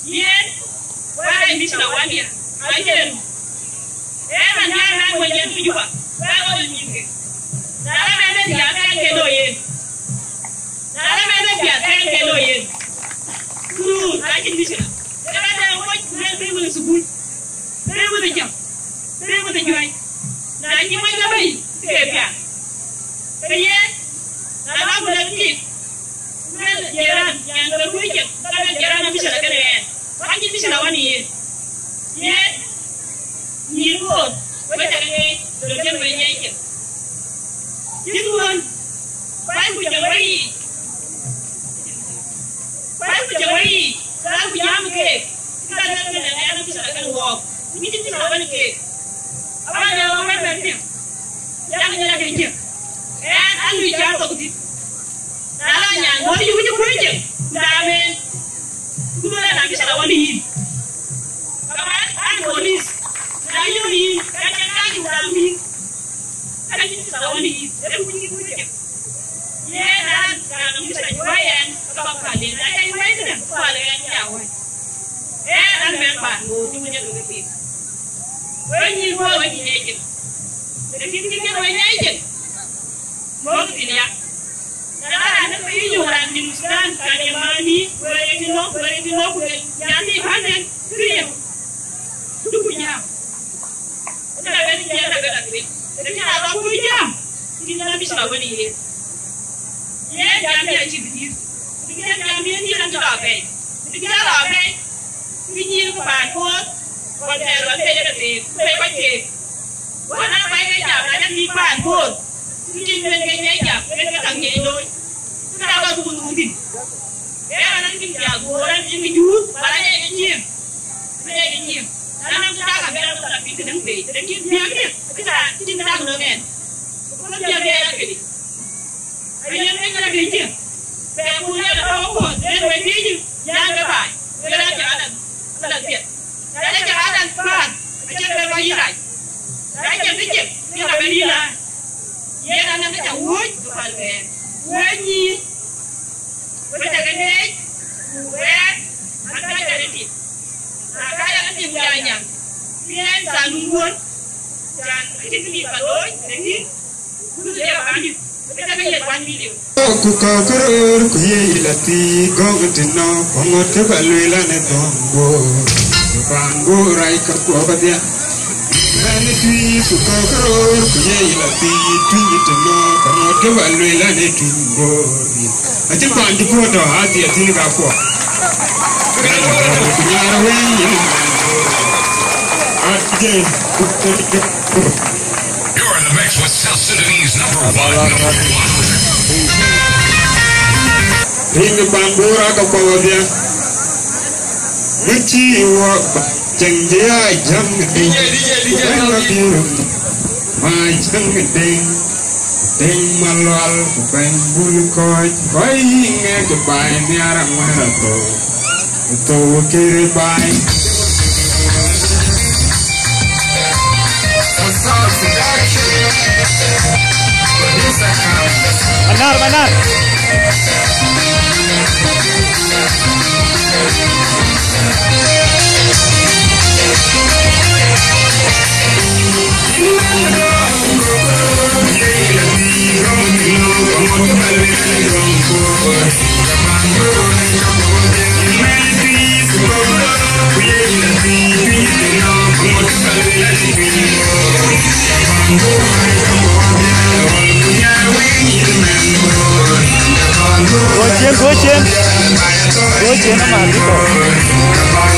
Yen, wala mishkila wani ya, ayen. Eh, man ya na mo ya tu juba. Wala wala ni ke. Na la me de ya ka ke lo yen. Na la me de ya ka ke lo yen. Kulu, akin mishkila. Ka da mo ne bi mu sukul. Bi mu jam. Bi mu juai. Na ni mo ya bai ke biya. Ke ye. Na la mo ne ki. Jiran, yan ke kuc cek, ka luel jiran a mishkila kënë ɣɛn. Ku acïn mishkila wani yen. Yen, nyïïr Bor, wek cä ke ŋeec, lɔ cïn wek ŋeec cek. Cïn ŋuɔ̈n, kuany ku cek wei yiic. Kuany ku cek wei yiic, raan ku jam keek, ka luel kënë ɣɛn a mishkila kënë wɔɔk. Ku cïn mishkila wani keek. Yak nyɛn ake ciëk. Ɛn an lui cä thok thïn. Na la nyan ŋɔ̈ɔ̈r yï wïc ë kuöc cieŋ, ku dam en. Ku duɔ̈n an, abï cä la wän yïn. Kaman an, police, na yöök yïn, ka cä kac ku dam yïn. Ka cï cä la wän yïn. Ë kuc yï kuöc cieŋ. Yen an, raan abï cä juäi ɛn, ka bä päl en. Na cä juäi këdäŋ, ku päl ɛn ya wëi. Ë an, bɛ̈n paan ŋoot cï wun jɔt ke pik. Wek nyïïn guɔ wek nyïïn ecin. Të kïn kïn kën wek nyai cin. Mɔ̈k thïn ya. Na raan ë ke yï nyuɔɔr raan Junub Thudan, ka ye mani, wek ye tïŋ nɔ̈k, wek ye tïŋ nɔ̈k, ku ye nyan thii panden, kë ye. Duku jam. Ëna bɛ̈n ë jiɛɛm na bɛ̈n a kërɛc. Të cïn a lɔ kuc jam, cïn na bï cïn a wën ë yen. Yen jam bï a cï bï dït. Të cïn jam yen yïn an cï lɔ bɛ̈i. Të cïn a lɔ bɛ̈i, kë nyïïn ku paan kuɔɔth, ɣɔn thɛɛr ɣɔn thɛɛr ë ke theek, ku bɛ̈i kɔc keek. Ku ɣɔn aa bɛ̈i ke jam, na cï paan kuɔɔth, kë cïn bɛ̈n ke nyai jam, bɛ̈n ke kaŋ nyai looi. Kë ka bä dhuk dhuk thïn. Ë ɣɛn an cïn piath, ku ɣɔn an cïn kë juur, bä la nyai ke cieŋ. Bï ë ke cieŋ. Na nɔŋ cï dak abï dak la piny tëdäŋ pei, të cïn piɛŋ piɛŋ, acï dak, cïn dak nɔŋ ɛn. Ku piɛŋ piɛŋ ya këdï. Ayen ë kërɛk ë cieŋ. Pɛɛi kun ya la tɔ̈u kuɔth, yen wek thiëëc, nyan ke baai. Wek raan cä adaŋ, adaŋ piɛth. Na ya cä adaŋ päär, acïn ke bä yï rac. Na cïn kë cieŋ, yen abï yï la. Yen anɔŋ kë cä wuöc, ku päl wɛɛr. Wek nyïïn. Wek cä ke leec, ku wɛɛr, an, ka cä rëër tim. Na ka ya ke tim, ku ya nyaŋ. Ku yen thaanun wuöt, can acïn kë bï ka looi, lakin, ku dhil ya pandït, wek cä ke yiëth one million. Ku kɔ̈k röör, ku ye yï la thii gɔ̈k tënɔ, ku ŋot kë bä lueel an, ë dhɔ̈ŋ guöör. Ku paan guöör rac ka kuɔ bä dhial. Mɛn ë tui ku kɔ̈k röör, ku ye yï la thii tuny tënɔ, ka ŋot kë bä lueel an, ë tuny bor. Acïn paan cï kuɔ̈t tɔ, adhie thïn ka kuɔ. Ku nyar wëi yïn. Adhie. You're in the mix with South Sudanese number one, number one. Ring paan bor aka kuɔ bä dhial. Muchi wa ba. Ceng dia jam di. D J, D J, D J, Bang Melody. Biru. Ma jeng ding. Ding malwal ku bang bul koj. Koi nge ke bai ni ara mara to. To kiri bai. Manar, manar. Go cien, go cien. Go cien ama bï kɔ̈k.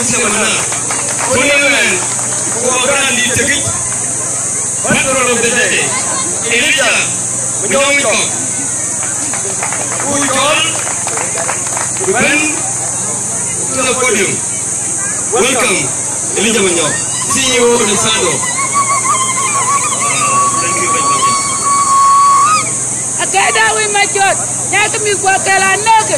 Semana. Ku ëmën, ku bï raan dït tëkic, Patron of the day, Elijah Manyɔk Kɔk, ku cɔl bï bɛ̈n to the podium. Welcome, Elijah Manyɔk, C E O of the Sando. Akëda wïc Majɔt, nyak mïth kuɔ kɛl anɔ̈k.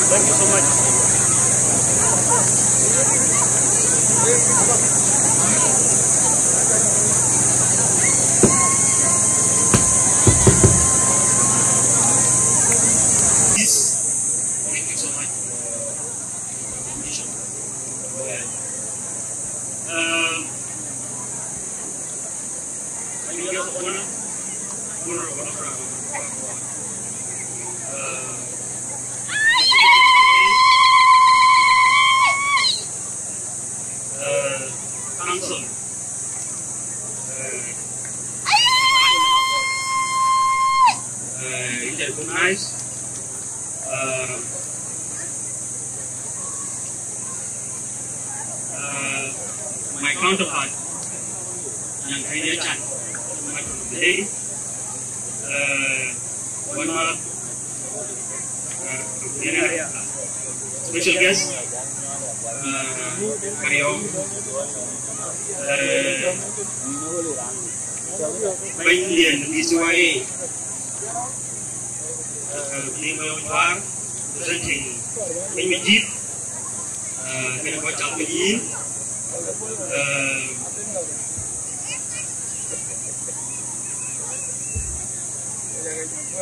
Thank you so much. Please, thank you so much for the permission. Um, Council, uh, uh, recognize, uh, uh, my counterpart, Nyankai Yachan, my today, uh, one month, uh, special guest, uh, Mario, uh, Bany Dien, B C Y A, uh, Bany Mayo Juar, presenting Bany Majid, uh, kena kau cak Bany Yin, uh,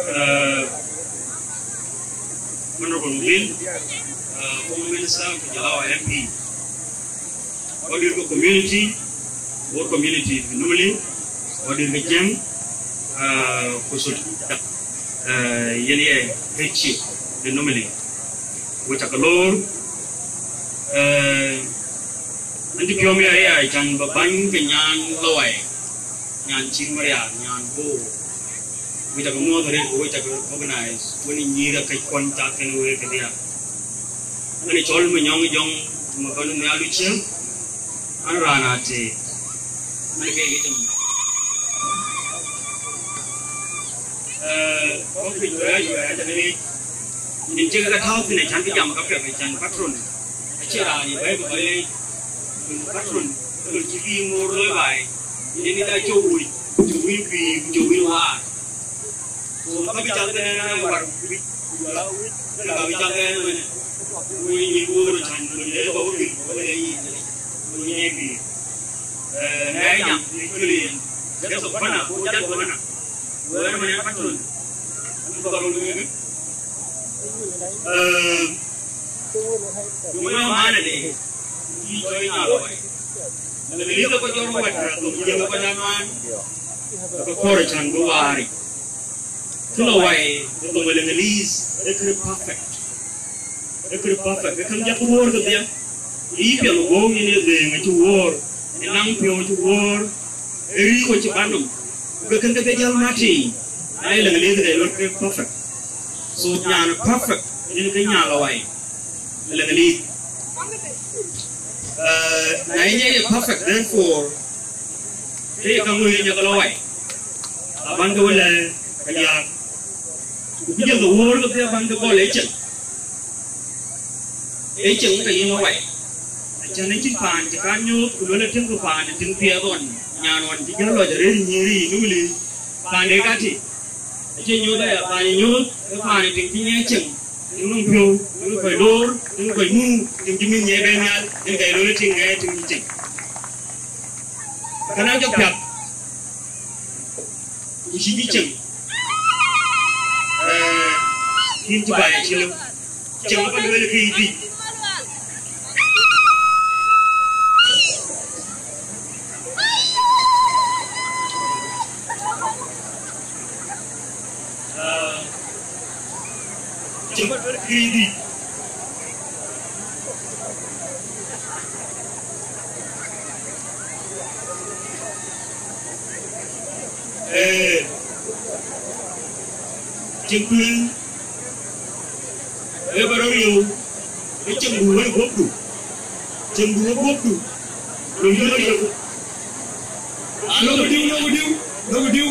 uh, Honorable Bill, uh, former minister, ku jɔl a M P. Wadït ke community, Bor community fi Nimule, wadït ke Jiëŋ, uh, ku sut, uh, yen ye head chief de Nimule. Wek cak lor, uh, anti piɔm ya ya can ba bany ke nyan lawai. Nyan cïn Marial, nyan Bor. Wek cak muɔ̈th arëët, wek cak organize, wën nyïïr akëc kuɔn cak kën wek këdiäk. Ɣɛn cɔl Manyɔk Jɔŋ, Mabɔn Nhial Luciëŋ, an raan atëë. Ɣɛn ke ke jam. Eh, kɔc juëc, juëc, aca leec. Nin cï ke tääu thïn, acan kë jam ka piɛth, acan patron. Acie raan ye bɛ̈ɛ̈i bï bɛ̈ɛ̈i leec. Patron, patron cï bï ŋoor looi baai. Nin ë da cök wïc, cök wïc pïïr, ku cök wïc waar. Ku ka bï cath ënɛn ë war wïc, ku jɔl a wïc, ka bï cath ënɛn ëmënë. Wïc nyin woor cän, ku le ba wïc, ku le yic, ku nyin pïïr. Eh, na ë jam, ku le yen. Jɔl thok bäna, ku jal bäna. Wëër ëmënë patron. Ku ka röl wïc. Eh, Yöŋ ë amänëde, yï cɔɔi nyaal awai. Lëk lïk ë kɔc jɔt wɛ̈t rɛ̈ɛ̈r, thoŋ Jiëŋ ë kɔc anuaan, ke kɔɔr ë cän bï waaric. Kë lɔ wai, ë thoŋ ë Leŋlïth, ë kërë perfect. Ë kërë perfect, ë käŋ jak wuɔ̈ɔ̈r kedhie. Yï piɛth ë guɔ̈u yen ë dhëëŋ acï wuɔ̈ɔ̈r, ë naŋ piɔ̈u acï wuɔ̈ɔ̈r, ë riëëu acï bä nɔm. Ku ke käŋ ke ke jäl mat tei, na ye Leŋlïth ke luɔt ke perfect. So nyan perfect, yen ke nyaal awai. Leŋlïth. Eh, na ye nyɛ ye perfect, therefore, ke ye ka ŋö ye nyɛ ke lɔ wai. Abän ke wël ë ka diaak. Ku bï jël ke wuɔ̈ɔ̈r ke bï abän ke gɔl ë cieŋ. Ë cieŋ ke yïn lɔ wai. Acän ë cïn paan cï kan nyuɔ̈th, ku luel ë tïŋ ke paan ë tïŋ piɛth ɣɔn, nyan ɣɔn cï jäl lɔc arëët nyïïr yï Nimule, paan de ka tï. Acie nyuɔ̈th aya, paan ë nyuɔ̈th, ë paan ë tïŋ cï nyɛ cieŋ. Tiŋ nɔm piɔ̈u, tiŋ kɔc loor, tiŋ kɔc nu, tiŋ cï mïth nyɛ bɛ̈n nhial, yen ka ye lueel tiŋ ŋɛɛr, tiŋ cï cieŋ. Kënë jɔ piath, ku cï cï cieŋ, eh, kïn cï baai acï lëu. Cieŋ abä lueel kë yï dhïc. Eh, cieŋ abä lueel kë yï dhïc. Eh, cïn tueŋ, ee bä rɔ riëëu, ee cieŋdu wën guöpdu, cieŋdu wën guöpdu, röt yïn rɔ riëëu. Aa, lok diu, lok diu, lok diu.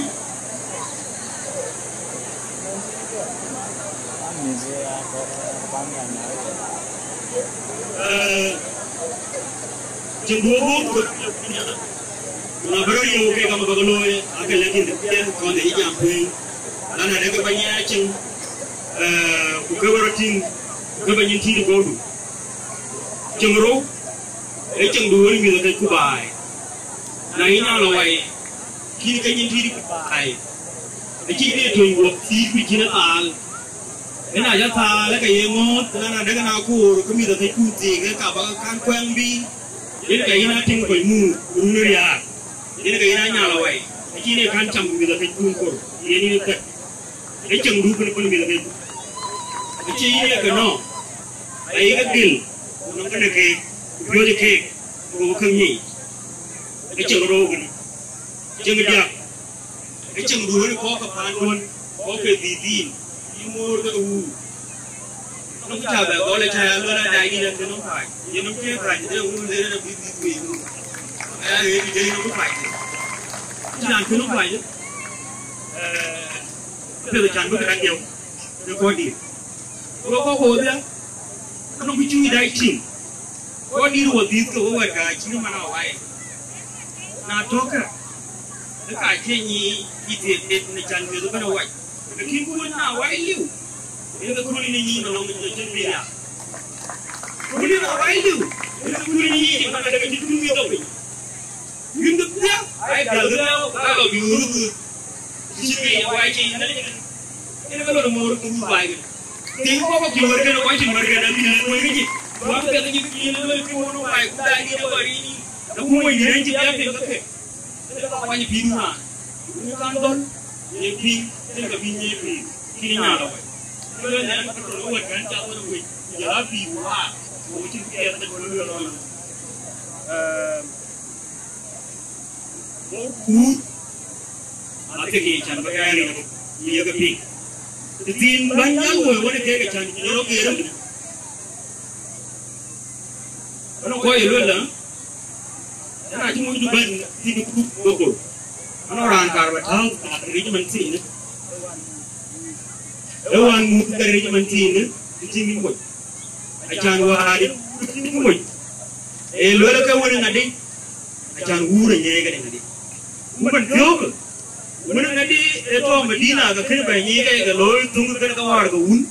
Eh, cieŋdu wën guöpdu. Ku na bä rɔt yöök kek, ka bä ke looi, akë lɛ̈k yïn piɛth kɔn de yï jam piny, lan adekë bä nyiɛɛc cieŋ, eh, ku ke bä rɔt tïŋ, ku ke bä nyin tïït ë kɔ̈udu. Cieŋ rou, ee cieŋdu wën mïth akëcku baai. Na yïn a lɔ wai, kïn ke nyin tïït baai. Acïn ke töny wuɔk thiic ku cïn ë thaal. Ëna jɔ thaal, ke ye ŋɔ̈ɔ̈th, na na dek na koor, ke mïth akëcku thiik, ke ka bä ke kan kuɛŋ bï. Yen ke yïn a tïŋ kɔc muur, run ë riaak. Yen ke yïn a nyal awai. Acïn ee kan cam mïth akëcku kor, yen yïn ë thɛk. Ee cieŋdu kën kën mïth akëcku. Acï yïn ee ke nɔ̈k. Ayï ke gil, ku nɔm kënë keek, ku piööcë keek, ku ke käŋ nyic. Ee cieŋ rou kënë. Cieŋ diäk. Ee cieŋdu wën kɔ̈k ke paan duön, kɔ̈k ke dhïth yïn, yï moor ke wuur. Nɔm cä bɛ gɔl ë cä ya luel ë daai dït ë kë nɔm pac. Ye nɔm ke pac, de wun le rɛn abï dhïth wei. Aya ɣet de nɔm pac. Cï raan kë nɔm pac. Eh, peth can bï kë ran diɛu. Ke kɔ̈k dït. Ku kɔ̈k kɔ̈k dhiäk. Nɔm bï cuui daai tïŋ. Kɔc dït wä dhïth ke wä wɛ̈t ka cïn man awai. Na tɔ̈kë, ke ka cie nyiic cï thiëëk det në can meth ëbɛ̈n awac. Lakin kun na awai liu, yen ke kun në nyiic nɔm cï cïn bï ya. Kun na awai liu, yen ke kun në nyiic nɔm adekë cï kun mïth dɔm piny. Yïn ke piɛth, ai piɛth ke piɛth, ka lɔ bï ɣööt ɣööt. Cï ke ye wai cï yïn ëlë. Yen ke lɔ moor ke wut wai kë. Tiŋ kɔ̈k cï wär kënë, kɔc cï wär kënë, abï lëk wei ke cï. Wak piɛth cï ke yïn lëk ke wun wai, ku daai dït ë wär yïn. Na ku mony dït en cï piɛth piŋ ke ke. Yen ke kuany pïïr wään. Ku kan dhɔ̈l, ye piŋ, yen ke bï nyiëë pïïr. Cïn ë nyaal awai. Ku lɔ nɛn ke tɔ̈ wɛ̈t kɛn cath wën wec. Ku jɔl a pïïr waar. Ku cïn piɛth ke wën wën lɔ. Ehm, Bɔ̈ kuut, athekï can bä gɛɛr yök, yek piŋ. Të thiin bän jäl woi wën kek can cï rɔt geer ëmënë. Ënɔ kɔc ë luel lä, ëna cï mucdu bɛ̈n thïn ë kuk gokol. Ënɔ raan kaar bä tääu kaar ric man thiinë. Ë wään muth ke ric man thiinë, të cïn ŋic moc. Acan wäär ë cïn ŋic moc. Ee luel ke wën ŋadï. Acan wuur ë nyiëëk kënë ŋadï. Ku man thiöökë, wën ŋadï ë tɔ̈ Madina, ke kënë bɛ nyiëëk ke looi thöŋ kënë ke wäär ke wun.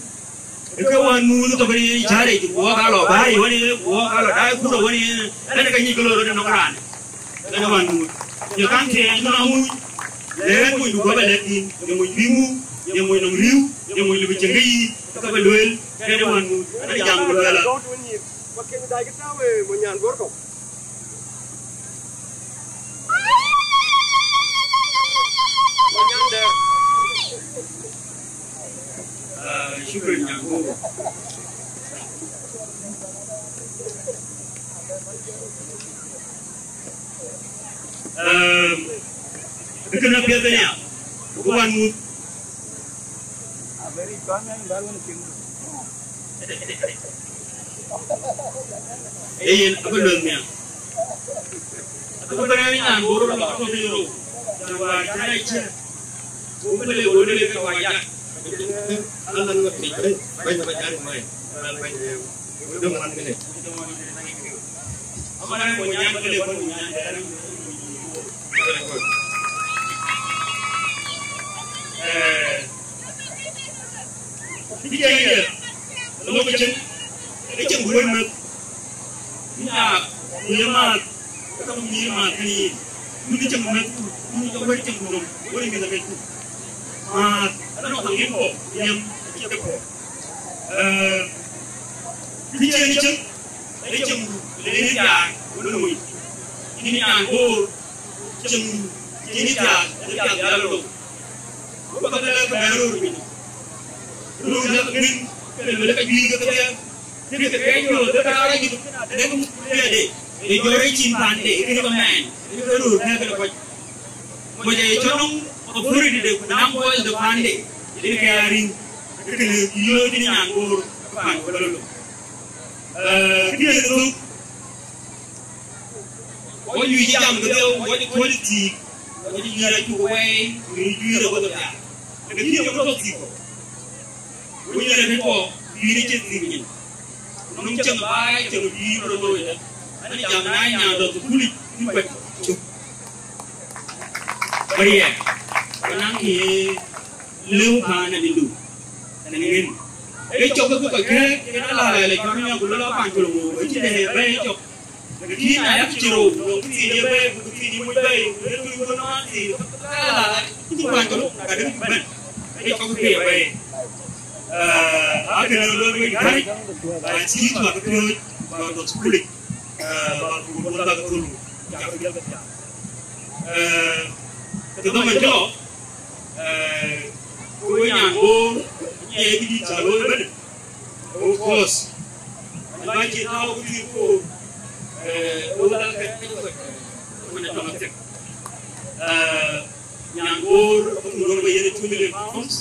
Ë ke wään muth tɔ̈ kënë ye cäric, ku wok aa lɔ bäi wën ye, ku wok aa lɔ daai kurɔ wën ye, ënë ke nyic ke loi rɔt ë nɔm raan. Ënë wään muth. Ye kan thiëëc nɔm amuc, le ɣɛn monydu guɔ bɛ lɛ̈k thïn, ye mony bï muk, ye mony nɔm riëëu, ye mony lëu bï cieŋ ke yiic, ke bɛ lueel, kënë wään muth, ënë jam ku lueel. Ah, shukran, Nyango. Ehm, kënë piɛth ëya, ku wään muth. Ee yen abï lueth nhial. Abï bɛ̈n ë nyan bor lɔ tɔ̈ piny rou. Cän wäär cän ë cï. Ku bï le, ku bï le ke wa jak. Alan wa piny. Bɛ̈ny ba jak mai. Alan bɛ̈ny. Döŋ man kënë. Aman ë ku nyan kënë ku nyan dɛ̈. Eh, Kë cï ye, lok cïn, ë cïn ku wën meth. Nyaak, ku ye maath, ka ku nyïïr maath kënë yen. Wun ë cïn ku meth ku, wun ë cïn wën cïn ku dom, wën ë mïth akëcku. Maath, anɔŋ ka ŋiɛ̈n kɔ̈u, ku yem acï ke kɔ̈u. Eh, kë cï yen cïn, ë cïn ku, le yen thiaak, wën ë mony. Yïn nyan boor, cieŋdu, cïn ë thiaak, ë thiaak dhial ë lou. Ku bä ke lɛ̈k bɛ̈n röör piny. Röör lɛ̈k piny, ke luel ka juëc ke kedhie. Kë ke kɛc röör, ke raan rɔt juëc, dek muk piɛ̈ɛ̈de, ë jɔt rɔt cin paande, ë kë ke mɛɛn, ë kë ke röör kɛ̈ɛ̈k kɔc. Kɔc ë cɔl nɔm, Authority de ku naŋ voice de pande, yen ke ya riŋ, ke ke yööc ni nyan goor pan ku bä lolo. Eh, kë diëëth thök, wɔ juëc jam ke dheu, wɔ cï kuöc thiik, wɔ cï juëc acuk wɛɛi, ku juëc abɔ̈ ke piath. Lakini ye ku tɔ̈ thiik kɔ̈k. Wëny ë rɛ̈t tuɔ, pïïr ë cïn thiëk nyin. Nɔm cäŋ baai, cäŋ pïïr rɔt looi dɛ. Ani jam na nyan dɔ̈ thukulic, cï kuɛt cök. Bä riɛɛk, bä naŋ kë ye lëu paan ë dïndu. Tënë ŋen. Ee cɔk ke kɔc kɛ̈ɛ̈k, ke na la la le cɔk nya ku lɔ la pan col ŋu, ë cï dɛ bɛ̈ɛ̈i cɔk. Lakini na yak cï rou, nɔŋ kë thiin ye bɛ̈ɛ̈i, ku kë thiin ye muc bɛ̈ɛ̈i, ku ye tuny ku nɔŋ an thiin, ka la la, ku cï kuany ke rou, ka dek cï bɛ̈n. Ee cɔk ke ye bɛ̈ɛ̈i. Eh, a kën luel wek kärïc, ba cï tuak piööc, ba tɔ̈ thukulic, eh, ba ku bun ba ke thulu, cak. Eh, ke dhaman cï lɔ, eh, ku we nyan goor, ye kë dït cä looi ëbɛ̈n. Of course, ba cï tääu ku thïn ku, eh, wo dal ke, man tɔŋ athek. Eh, nyan goor, ku ŋuɔ̈t ba yen two million pounds.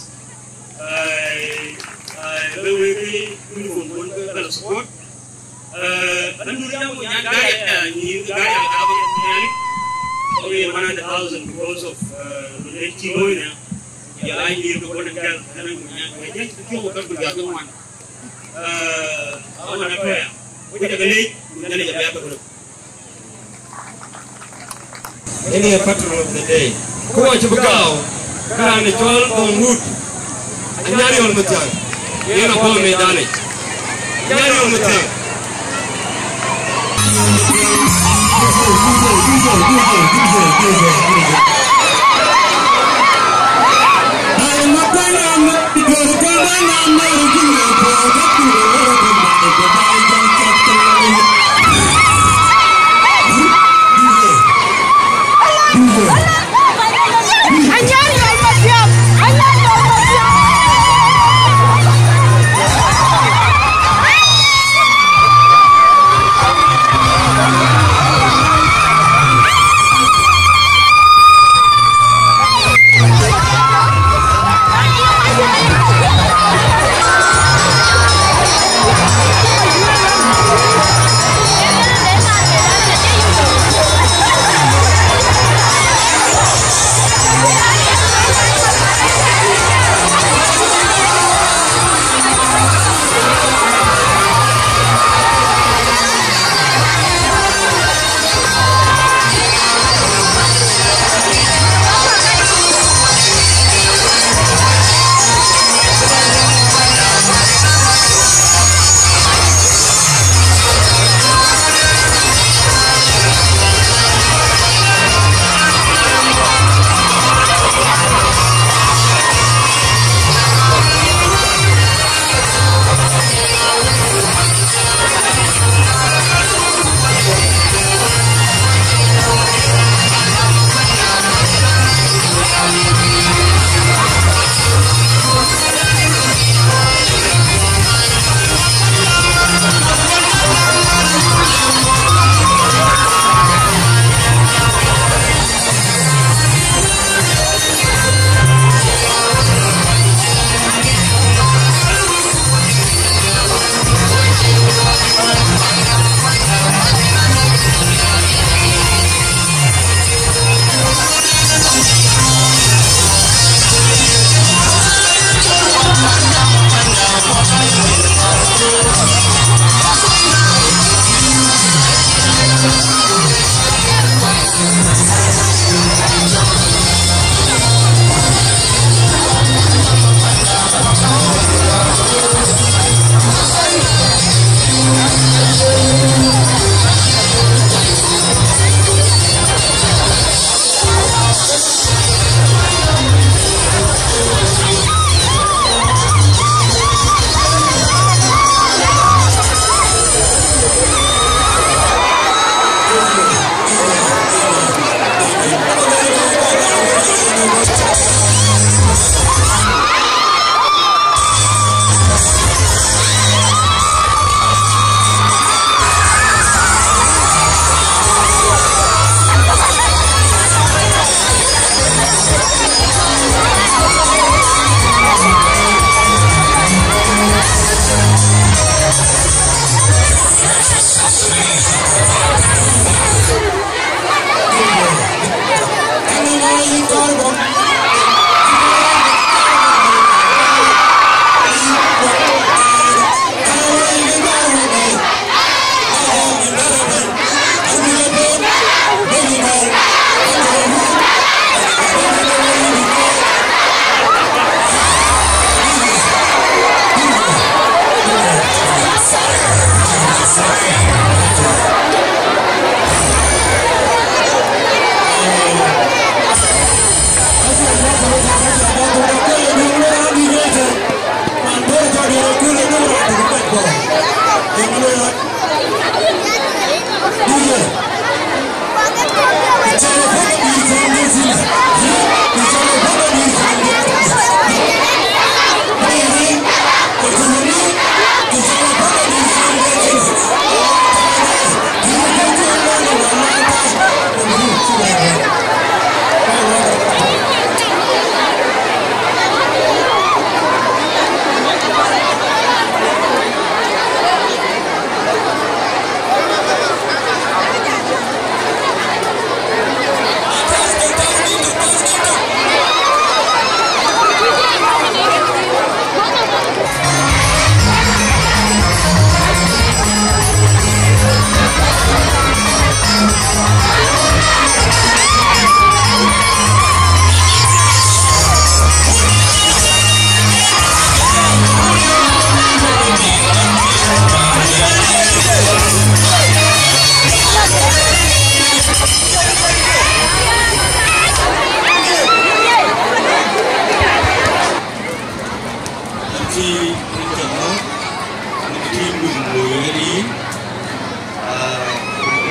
Eh, eh, ba wek uniform won ke bɛ̈n support. Eh, andu ya mo nyan gaya, eh, ni gaya ka ba nyali. Ko ye one hundred thousand because of, eh, the kilo ne. Ya la ni ko won ke, na mo nyan gaya, ko ko ka ku ya ke wan. Eh, awan apɛ̈ɛ̈r, wek ca ke leec, ku Nhialic abï ya ke bï lɔ. Ënë ye patron of the day. Ku wɔ cï bï gääu, ke raan ë cɔl Gɔŋ Wut, Anyariɔl Mathiaŋ, yen abɔ̈ ë medanic. Anyariɔl Mathiaŋ.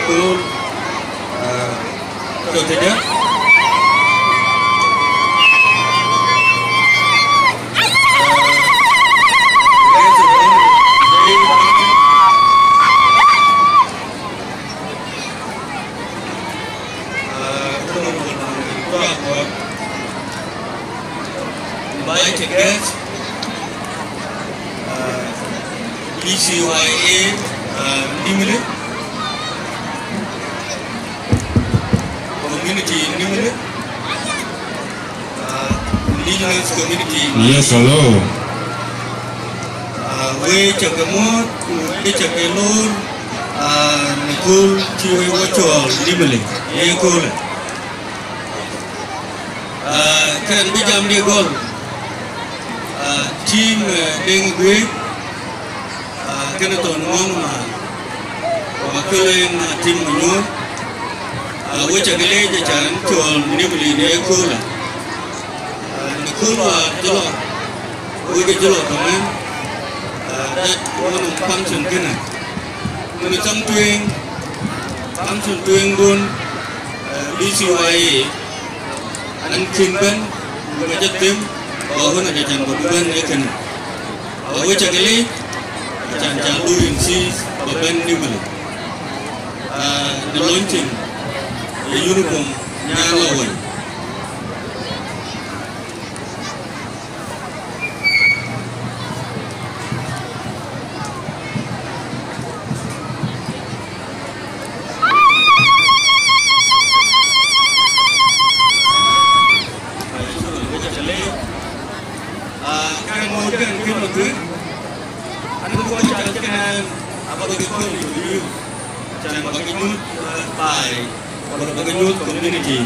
Kul, ah, tɔ̈ tëde. Ah, Invited guest, uh, B C Y A, uh, Nimule, community Nimule, uh, indigenous community. Yes, hello. Uh, we cak ke muɔ̈ɔ̈th, we cak ke lor, uh, në kööl cï we wɔ cɔɔl Nimule, ye köölë. Ah, kɛn bï jam de gɔl. Ah, team, eh, Deŋ Guëëk, ah, kënë thon ŋɔ̈ŋ ma, wa këlëŋ, ah, team Manyuɔ̈ɔ̈r. Ah, we cak leec acan cɔɔl Nimule në köölë. Ah, në kööl wa jɔlɔ, we ke jɔlɔ kaman. Ah, that one of function kënë. Në cam tueŋ, function tueŋ dun, ah, B C Y A. An kën bɛ̈n, ku ka jɔ them, ku awën aca can bä bï bɛ̈n ë kënë. Awë cak leec, acan ca luui insist bä bɛ̈n Nimule. Ah, në launching, ë uniform nyan lɔ wei. Ah, kɛn ŋoot kɛn kën ë kuëër, an, kɔc cath kënë abä ke kɔn ë yï, can bä ke nyuöth, ah, baai, bä ke nyuöth community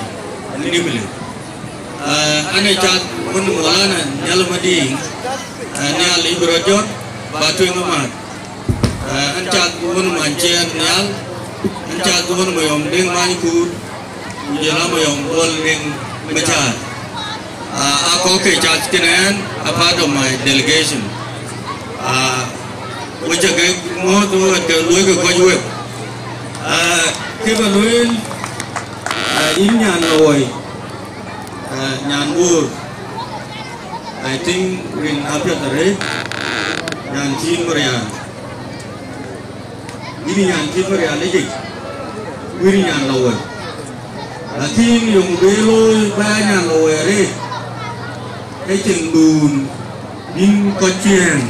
ë Nimule. Ah, an, ë cath wën Maulana Nhial Madiŋ, ah, Nhialic bï rɔt jɔt, bä tueŋ amääth. Ah, an, cath wën Many Ciɛɛr Nhial, an, cath wën Mayɔm Deŋ Many Kuur, ku jɔl a Mayɔm Bol Deŋ Macaar. Ah, aa kɔc ke cath kënë ɛn, a part of my delegation. Ah, we cak ke muɔ̈ɔ̈th, we ke luɔ̈i ke kɔc wek. Ah, kë bä lueel, ah, yïn nyan Lowoi, ah, nyan Bor. I think rin apiɛth arëët, nyan cïn bï rial. Yïn nyan cïn bï rial ë yic, wïn nyan Lowoi. Lakin yöŋ bï looi bä nyan Lowoi arëët, ke cïn duun bïn kɔc ciëën,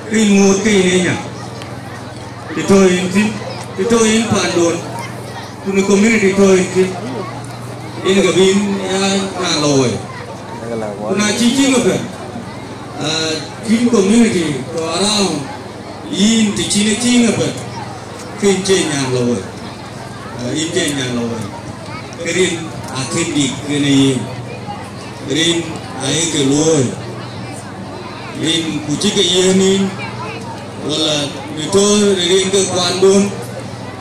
ke yïn ŋoot ke yïn ë nya. Të tɔ̈ yïn thïn, të tɔ̈ yïn pandun, ku në community tɔ̈ yïn thïn, yen ke bïn ya nyan Lowoi. Ku na cï cïŋ ëbɛ̈n, ah, cïn community tɔ̈ around yïn, të cïn ë cïŋ ëbɛ̈n, ke yïn cie nyan Lowoi. Ah, yïn cie nyan Lowoi. Ke rin akën dik kënë yïn. Rin ayek luɔ̈ɔ̈i. Rin ku cï ke yiëën yïn, wala në tɔ̈ rin ke kuandun,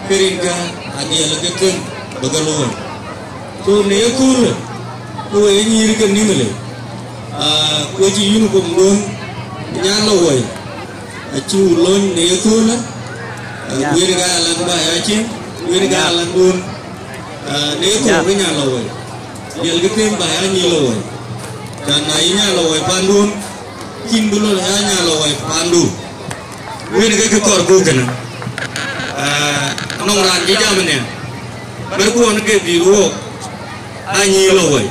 ke rinkä adiɛl ke them bä ke luɔ̈ɔ̈i. So në ye köölë, ke we ye nyïïr ke Nimule, ah, we cï uniform dun nyan Lowoi, acï wu lony në ye köölë, ah, wëënë ka alan bä ya cïn, wëënë ka alan dun, ah, në ye köölë ke nyan Lowoi. Diɛl ke them bä ya nyïïr Lowoi. Can na yï nyan Lowoi pandun, cïn bï lɔ ya nyan Lowoi pandu. Wën ke kë kɔɔr ku kënë. Ah, nɔŋ raan cï jam ënë, bɛ̈r kuɔn ke dhil wook, a nyïïr Lowoi.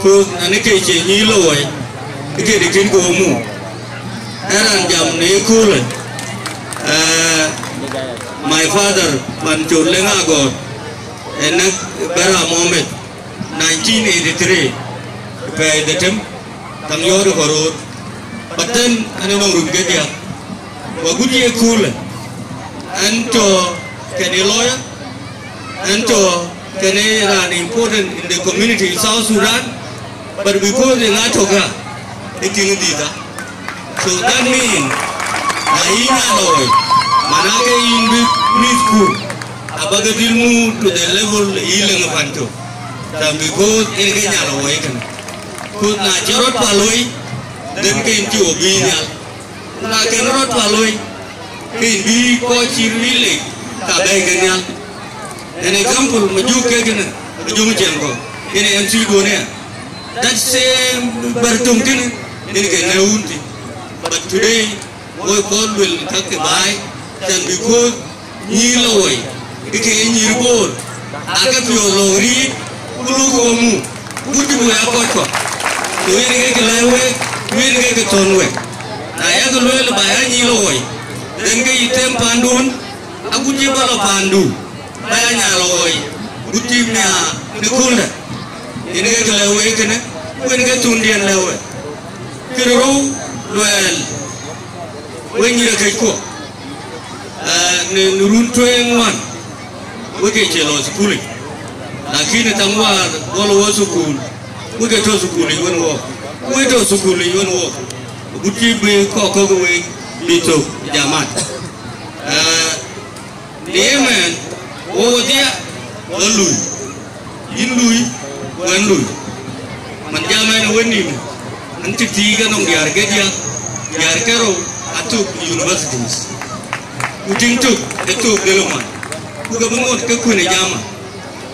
Ku na në ke cie nyïïr Lowoi, ke dï kën ku muk. Ë raan jam në ye köölë, ah, my father, Pancol Leŋ Agɔɔt, ë näk Bɛ̈ra Mohamed, nineteen eighty-three, pɛɛi dhetem, kam yɔ̈ɔ̈t ë kɔ̈rɔ̈ɔ̈r. But then, ɛn ë nɔŋ run ke diäk. Wa gut ye köölë, ɛn tɔ̈ kënë lawyer, ɛn tɔ̈ kënë raan important in the community in South Sudan, but because yen atɔ̈ ka, ë tiŋ dhitha. So that mean, na yï nyan Lowoi, mana ke yïn bï mïthku, abä ke dhil muk to the level yï Leŋ Pancol. Than because yen ke nyan Lowoi kënë. Ku na cï rɔt pal wei, then ke yïn cï wo bï nhial. Ku na kën rɔt pal wei, ke yïn bï kɔc cï ril lec, ka bɛ̈ɛ̈i ke nhial. An example, Majuk ke kënë, Majuk Maciɛŋ kɔ̈k, yen ë M C duɔ̈n aya. That same bär töŋ kënë, yen ke në wun thïn. But today, wok kɔn luel ka ke baai, than because nyïïr lɔ woi, ke ke ye nyïïr Bor, ake piɔ̈ɔ̈th lɔ riit, ku luk wok mu, ku dï bï wek aa kɔc kɔ̈k. So yen ke ke lɛ̈k wek, ku yen ke ke thɔ̈n wek. Na yak lueel ba ya nyïïr lɔ woi, then ke yï them paandun, agut cï bä lɔ paandu, bä ya nyaal ɣɔɔc, gut tim nhiaar në kööldä. Yen ke ke lɛ̈k wek kënë, ku yen ke thundiɛn lɛ̈k wek. Kë rou luɛɛl, wek nyïïr ë këckuɔ, aa, në, në run tueŋ ŋuan, wek ke cie lɔ thukulic. Lakin ë thaŋ wäär gɔl wɔ thukul, wek ke tɔ thukulic wën wɔ, wek tɔ thukulic wën wɔ. Gut cï bï kɔk kɔ̈k wek bï thök ë jamat. Aa, në ëmën, wo wodhia, wo lui, yïn lui, wën lui. Man jam ɛn ë wën nïïm, an cï thiëëc ke nɔŋ diäär ke diäk, diäär ke rou, athök universities. Ku tiŋ tök, ë thök dhël ë ŋuan. Ku ke bï ŋot ke kuën ë jama.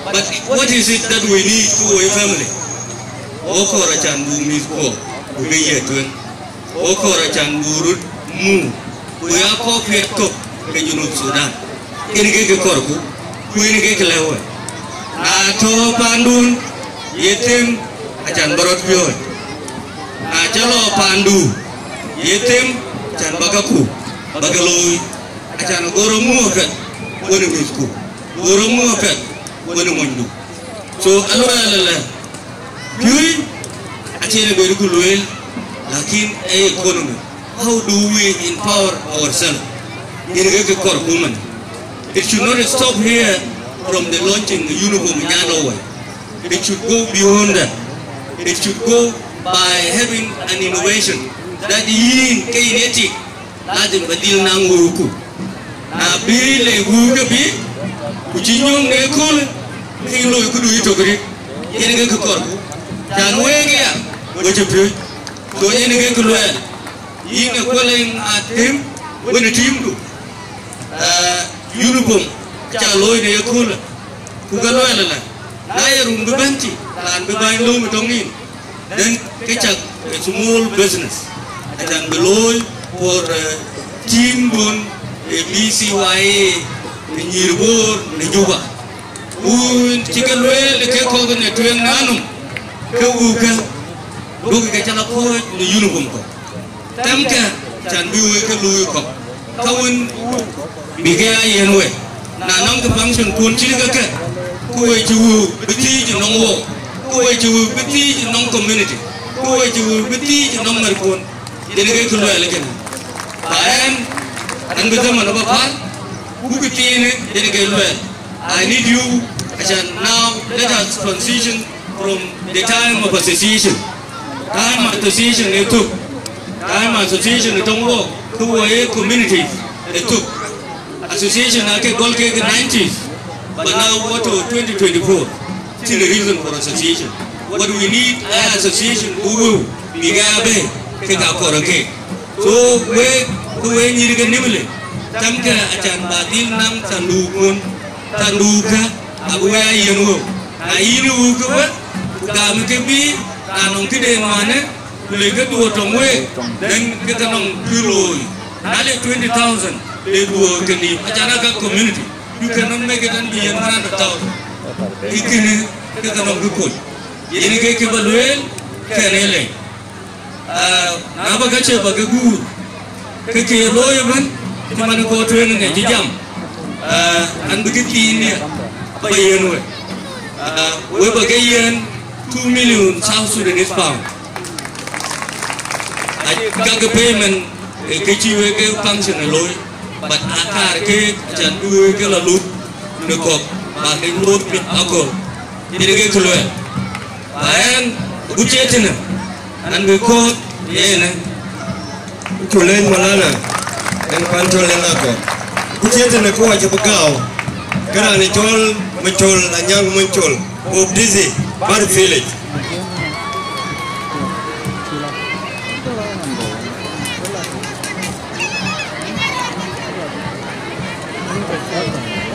But what is it that we need to our family? Wo kɔɔr acan buk mïthkuɔ, buk ke yiëë tueŋ. Wo kɔɔr acan buk röt muk, ku ya kɔc piɛth kɔ̈k ke Junub Thudan. Yen ke ke kɔɔrku, ku yen ke ke lɛ̈k wek. Na tɔ̈ paandun, ye them acan bä rɔt piɔ̈ɔ̈c. Na cä lɔ paandu, ye them acan bä käkku, bä ke looi. Acan go rɔt muk apiɛth, wën ë mïthku. Go rɔt muk apiɛth, wën ë monydu. So, aluɛɛl ëlë, piööc acïn ë bɛ̈n ku lueel, lakin ë economy. How do we empower ourselves? Yen ke ke kɔɔrku man. It should not stop here from the launching uniform in Yaloway. It should go beyond that. It should go by having an innovation that yïn ke yïn ye tik, lazim ba dhil naŋ wëuku. Na bï le wëu ke bï, ku cï nyuɔ̈ŋ de kööl, ke yïn loi këdu yïtök rit, yen ke kë kɔɔrku. Can wek ya, we cï piööc. So yen ke kë luɛɛl, yïn ë kuël en a them, wën ë tiimdu. Aa, uniform, ca looi në ye kööl, ku ke luɛɛl ëlë, na ye run bï bɛ̈n tï, raan bï bäny lööm ë tɔŋ nïïm. Then ke cak a small business, acan bï looi for, eh, team duɔ̈n, eh, B C Y A, në Nyïïr Bor, në Juba. Ku cï ke lueel ke kɔ̈k në tueŋ nanum, ke wëukë, duökï ke cä lɔ kɔ̈ɔ̈c në uniform kɔ̈k. Thɛmkë, can bï wëu ke luui kɔ̈k, ka wën bï ke ya yen we. Na nɔŋ kë function kun cït ke kë, ku we cï wëu bï thiic nɔŋ wok, ku we cï wëu bï thiic nɔŋ community, ku we cï wëu bï thiic nɔŋ märkun. Yen ke kë luɛɛl kënë. Ba ɛn, ɛn bï zaman aba päl, ku kë thiinë yen ke luɛɛl. I need you, acan now let us transition from the time of association. Time association ë thök. Time association ë tɔŋ wok, ke wo ye communities ë thök. Association ake gɔl ke nineties, but now what to twenty twenty-four. Still a reason for association. What we need, a association who will be gabe ke ka kɔɔr ke. So we, ku we nyïïr ke nimle, thɛmkë acan ba dhil naŋ thandukun, thandukë, abï we a yen wëu. Na yïn wëu ke we, ku gam ke bï, na nɔŋ këde nuanë, ku le ke duö tɔŋ week, then ke ke nɔŋ kë looi. Na le twenty thousand, le duö ke nïïm, acan aka community. You cannot make it and be one hundred thousand. Ikënë, ke ke nɔŋ kë kony. Yen ke kë ba lueel, kɛn e lɛny. Ah, na ba ka cie ba ke guur, ke ke looi ëbɛ̈n, cï man kɔɔr tueŋ ŋic cï jam. Ah, an bï ke thiin nia, ba yen we. Ah, we ba ke yen two million South Sudanese pound. Ka ke payment, eh, ke cï we ke function e looi, but akaar ke can bï we ke la lut në kɔ̈k, ba ke lut piny akɔ̈l. Yen ke kë luɛɛl. Ba ɛn, ku cie tënë, an bï kɔ̈ɔ̈th yen ë. Ku lec Malana, en pan cɔl en akɔ̈l. Ku cie tënë ku wacë bï gääu, ke raan ë cɔl Mony Col, Anyaŋ Mony Col, Bok Dizzy, Bari Village.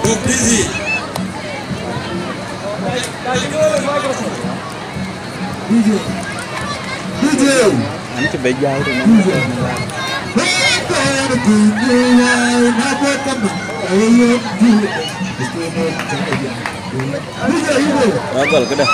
Bok Dizzy. D J. D J. An cï be jai rin. D J. Agɔl këdë.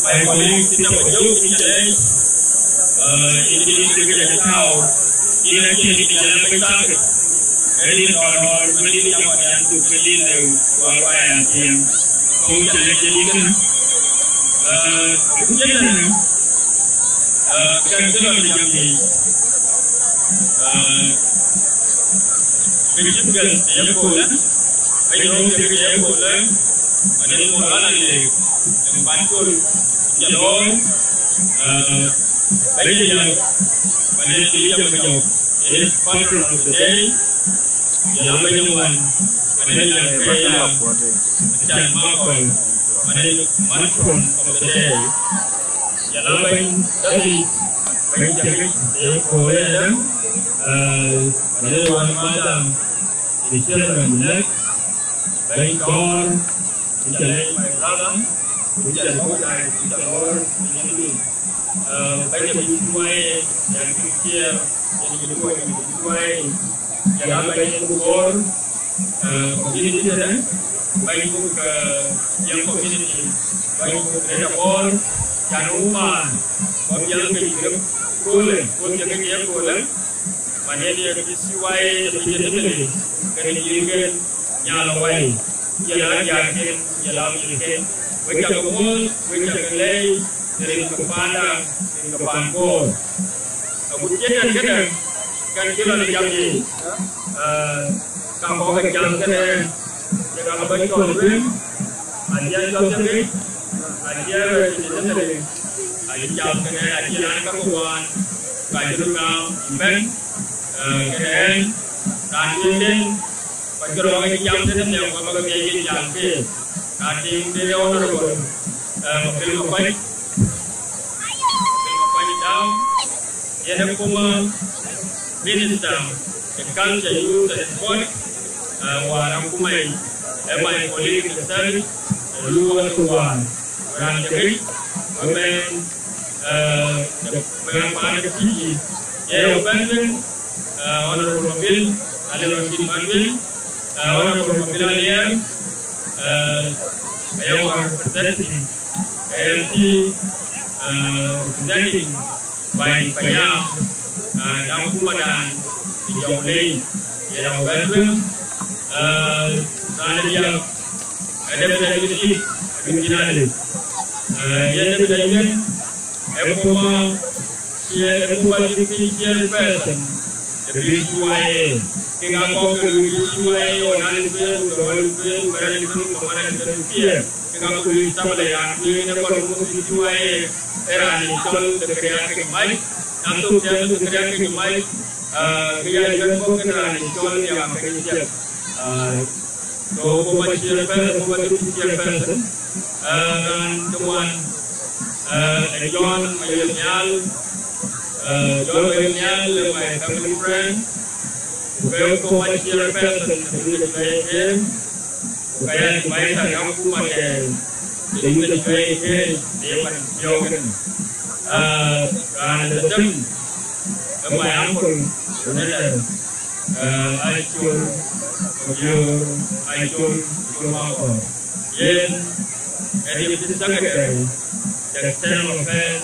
My colleague, Peter Majuk, in challenge, uh, in the league, the town, in a change, in a topic. Any or, or, when in the town, and to fill in the world by a team. So, challenge, uh, uh, kan kë lɔ në jam yic, ah, ke cï piɛth ë yeköölë, ke nyuɔɔth ke yeköölë, manë mɔ̈l ɣän alek, në pan col, jɔl ɣɔɔc, ah, bɛ̈ny ë yäk, manë Elijah Manyok, ë patron of the day, jɔl a bɛ̈ny ë ŋuan, manë Nyankëi Acan Makol, manë matron of the day. Jɔl a bɛ̈ny David, bɛ̈ny cäk ë yeköölë, eh, manë wan madam, the chairman elect, bɛ̈ny Kɔɔr, in challenge my brother, in challenge my brother, eh, bɛ̈ny Abutuai, yan kï kiɛɛr, yan kï tuai, yan kï tuai, jɔl a bɛ̈ny Bor, eh, community tënë, bɛ̈ny muk, eh, young community, bɛ̈ny muk Greater Bor, yan wuma, bɔ̈ jɔl ke yï köölë, kööl jɔl ke yï köölë, manë ye kë C Y A, ye kë yï tëmënë, kënë yïn kën, Nyal Awai, jɔl a jɔŋraanken, jɔl a mïthken, wek cä ke muɔ̈ɔ̈th, wek cä ke lɛɛc, rin ke panda, rin ke pan Bor. Agut cï tɛ̈n kënë, kan cï lɔ në jam yic, eh, ka kɔ̈k ke jam kënë, ye ka bɛ̈ny cɔl Lueŋ, acie cɔl Thiëŋic, acie rɛ̈ɛ̈r cï Nhialic, acï jam kënë, acï raan ka ke wään, ka cï röt gam ëbɛ̈n, eh, kënë ɣɛn, raan tueŋden, Kɔc ke rɔ̈ɔ̈k ë jam tëde nhiam, ku abäkï thiëëc ke jam keek. Ka tiiŋ de Honorable, eh, Mabil Makuac, Mabil Makuac Dau, yen ë former Minister ë Culture, Youth and Sport, eh, wäär akuma yic, ë my colleague in the service, ë Luɔɔr Tuwaar, raan cï ŋic, wëmɛn, eh, de, wëmɛn paan de Fiji, ye ë bɛ̈n thïn, eh, Honorable Mabil, Alier Rashid Mabil, eh, Honorable Mabil Alier, eh, aya wä representing A M T, eh, representing Bany Payam, eh, dan kumadan, di Jonglei, ye la wɛ̈t bï, eh, raan ë diäk, eh, deputy executive, Abidin Ali, eh, ye deputy executive, ë former chair, ë former deputy chairperson de B C Y A. Kek aa kɔc ke lui B C Y A, ɣɔn alip en, ku dhɔ̈l alip en, ku bɛ̈n alip en, ku kaman alip en, ku piɛɛr. Kek aa kɔc lui tabala, yan, ku yen ë kɔc muk B C Y A, ë raan ë cɔl Zakaria Kek Mac. Na thok tɛ̈n Zakaria Kek Mac, ah, ke ya yɛn bɔ̈ ke raan ë cɔl Riak Akeny Thiɛk. Ah, So, former chairperson, former deputy chairperson, uh, raan cï ŋuan, uh, ë John Mayol Nhial, uh, John Mayol Nhial, my family friend, ku ke former chairperson, the Youth Education, ku ka ya advisor, ka kuma ke, the Youth Education, the Youth Education. Uh, raan ë dhetem, ë my uncle, Senator, Eh, Acol, Ojor, Acol, Acol Makor. Yen, ë deputy secretary, the external affairs,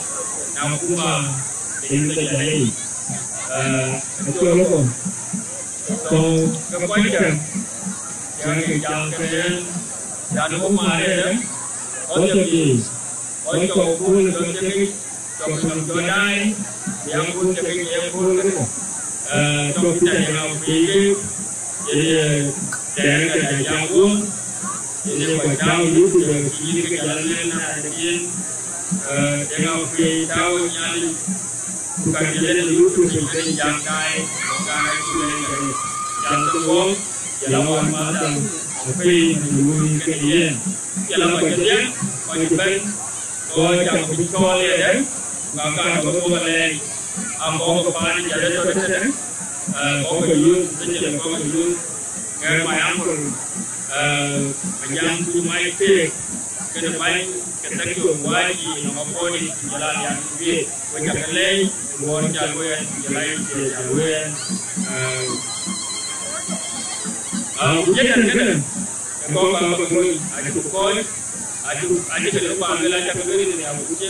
na kuma, in the Jalei. Eh, Acol ko. So, ke kɔc kë, yang ke jam ke yen, yan kuma re, kɔc ke bi, Kɔc cɔk kööl ë cɔl Cäŋic, cɔk cɔl Jɔt Daai, ya kööl Cäŋic ya kööl kënë. Eh, cɔk cï tɛ̈n ya ŋa pei ke, yen ye tɛ̈ɛ̈n ke tɛ̈ jam wuɔ̈ɔ̈m, yen ye kɔc tääu yïth, ku jɔl cï yïth ke jal lɛ̈k na de yen, eh, ya ŋa pei tääu Nhialic, Ku ka jël en ë YouTube piny, ke jam daai, ku ka ŋac ku le ke jam ke wok, jël awan madam, apei në lui ke yen. Jël awan ke diɛk, kɔc bɛ̈n, kɔc cam ku bï cɔɔl ye dɛ̈, ku ka kaar bä bɔ̈ alɛɛc, a kɔ̈k ke paan jël ë tɔ̈ tëtënë, eh, kɔ̈k ke youth, especially kɔ̈k ke youth, ke my uncle, eh, Majam Kuc Mac Keek, kënë bäny ke Thakiom Wääc yï nɔm Akɔ̈ɔ̈c, ku jël Alian Kubiëëk, wek ca ke leec, ku wär ca lueel, ku jël ayï cie ca lueel, eh, ah, ku jëtɛn kënë, ë kɔ̈k ka bä lueel, acï ku kɔ̈ɔ̈c, acï, acï ke lɔ paan lueel, aca ke lueel rin ya ku cï,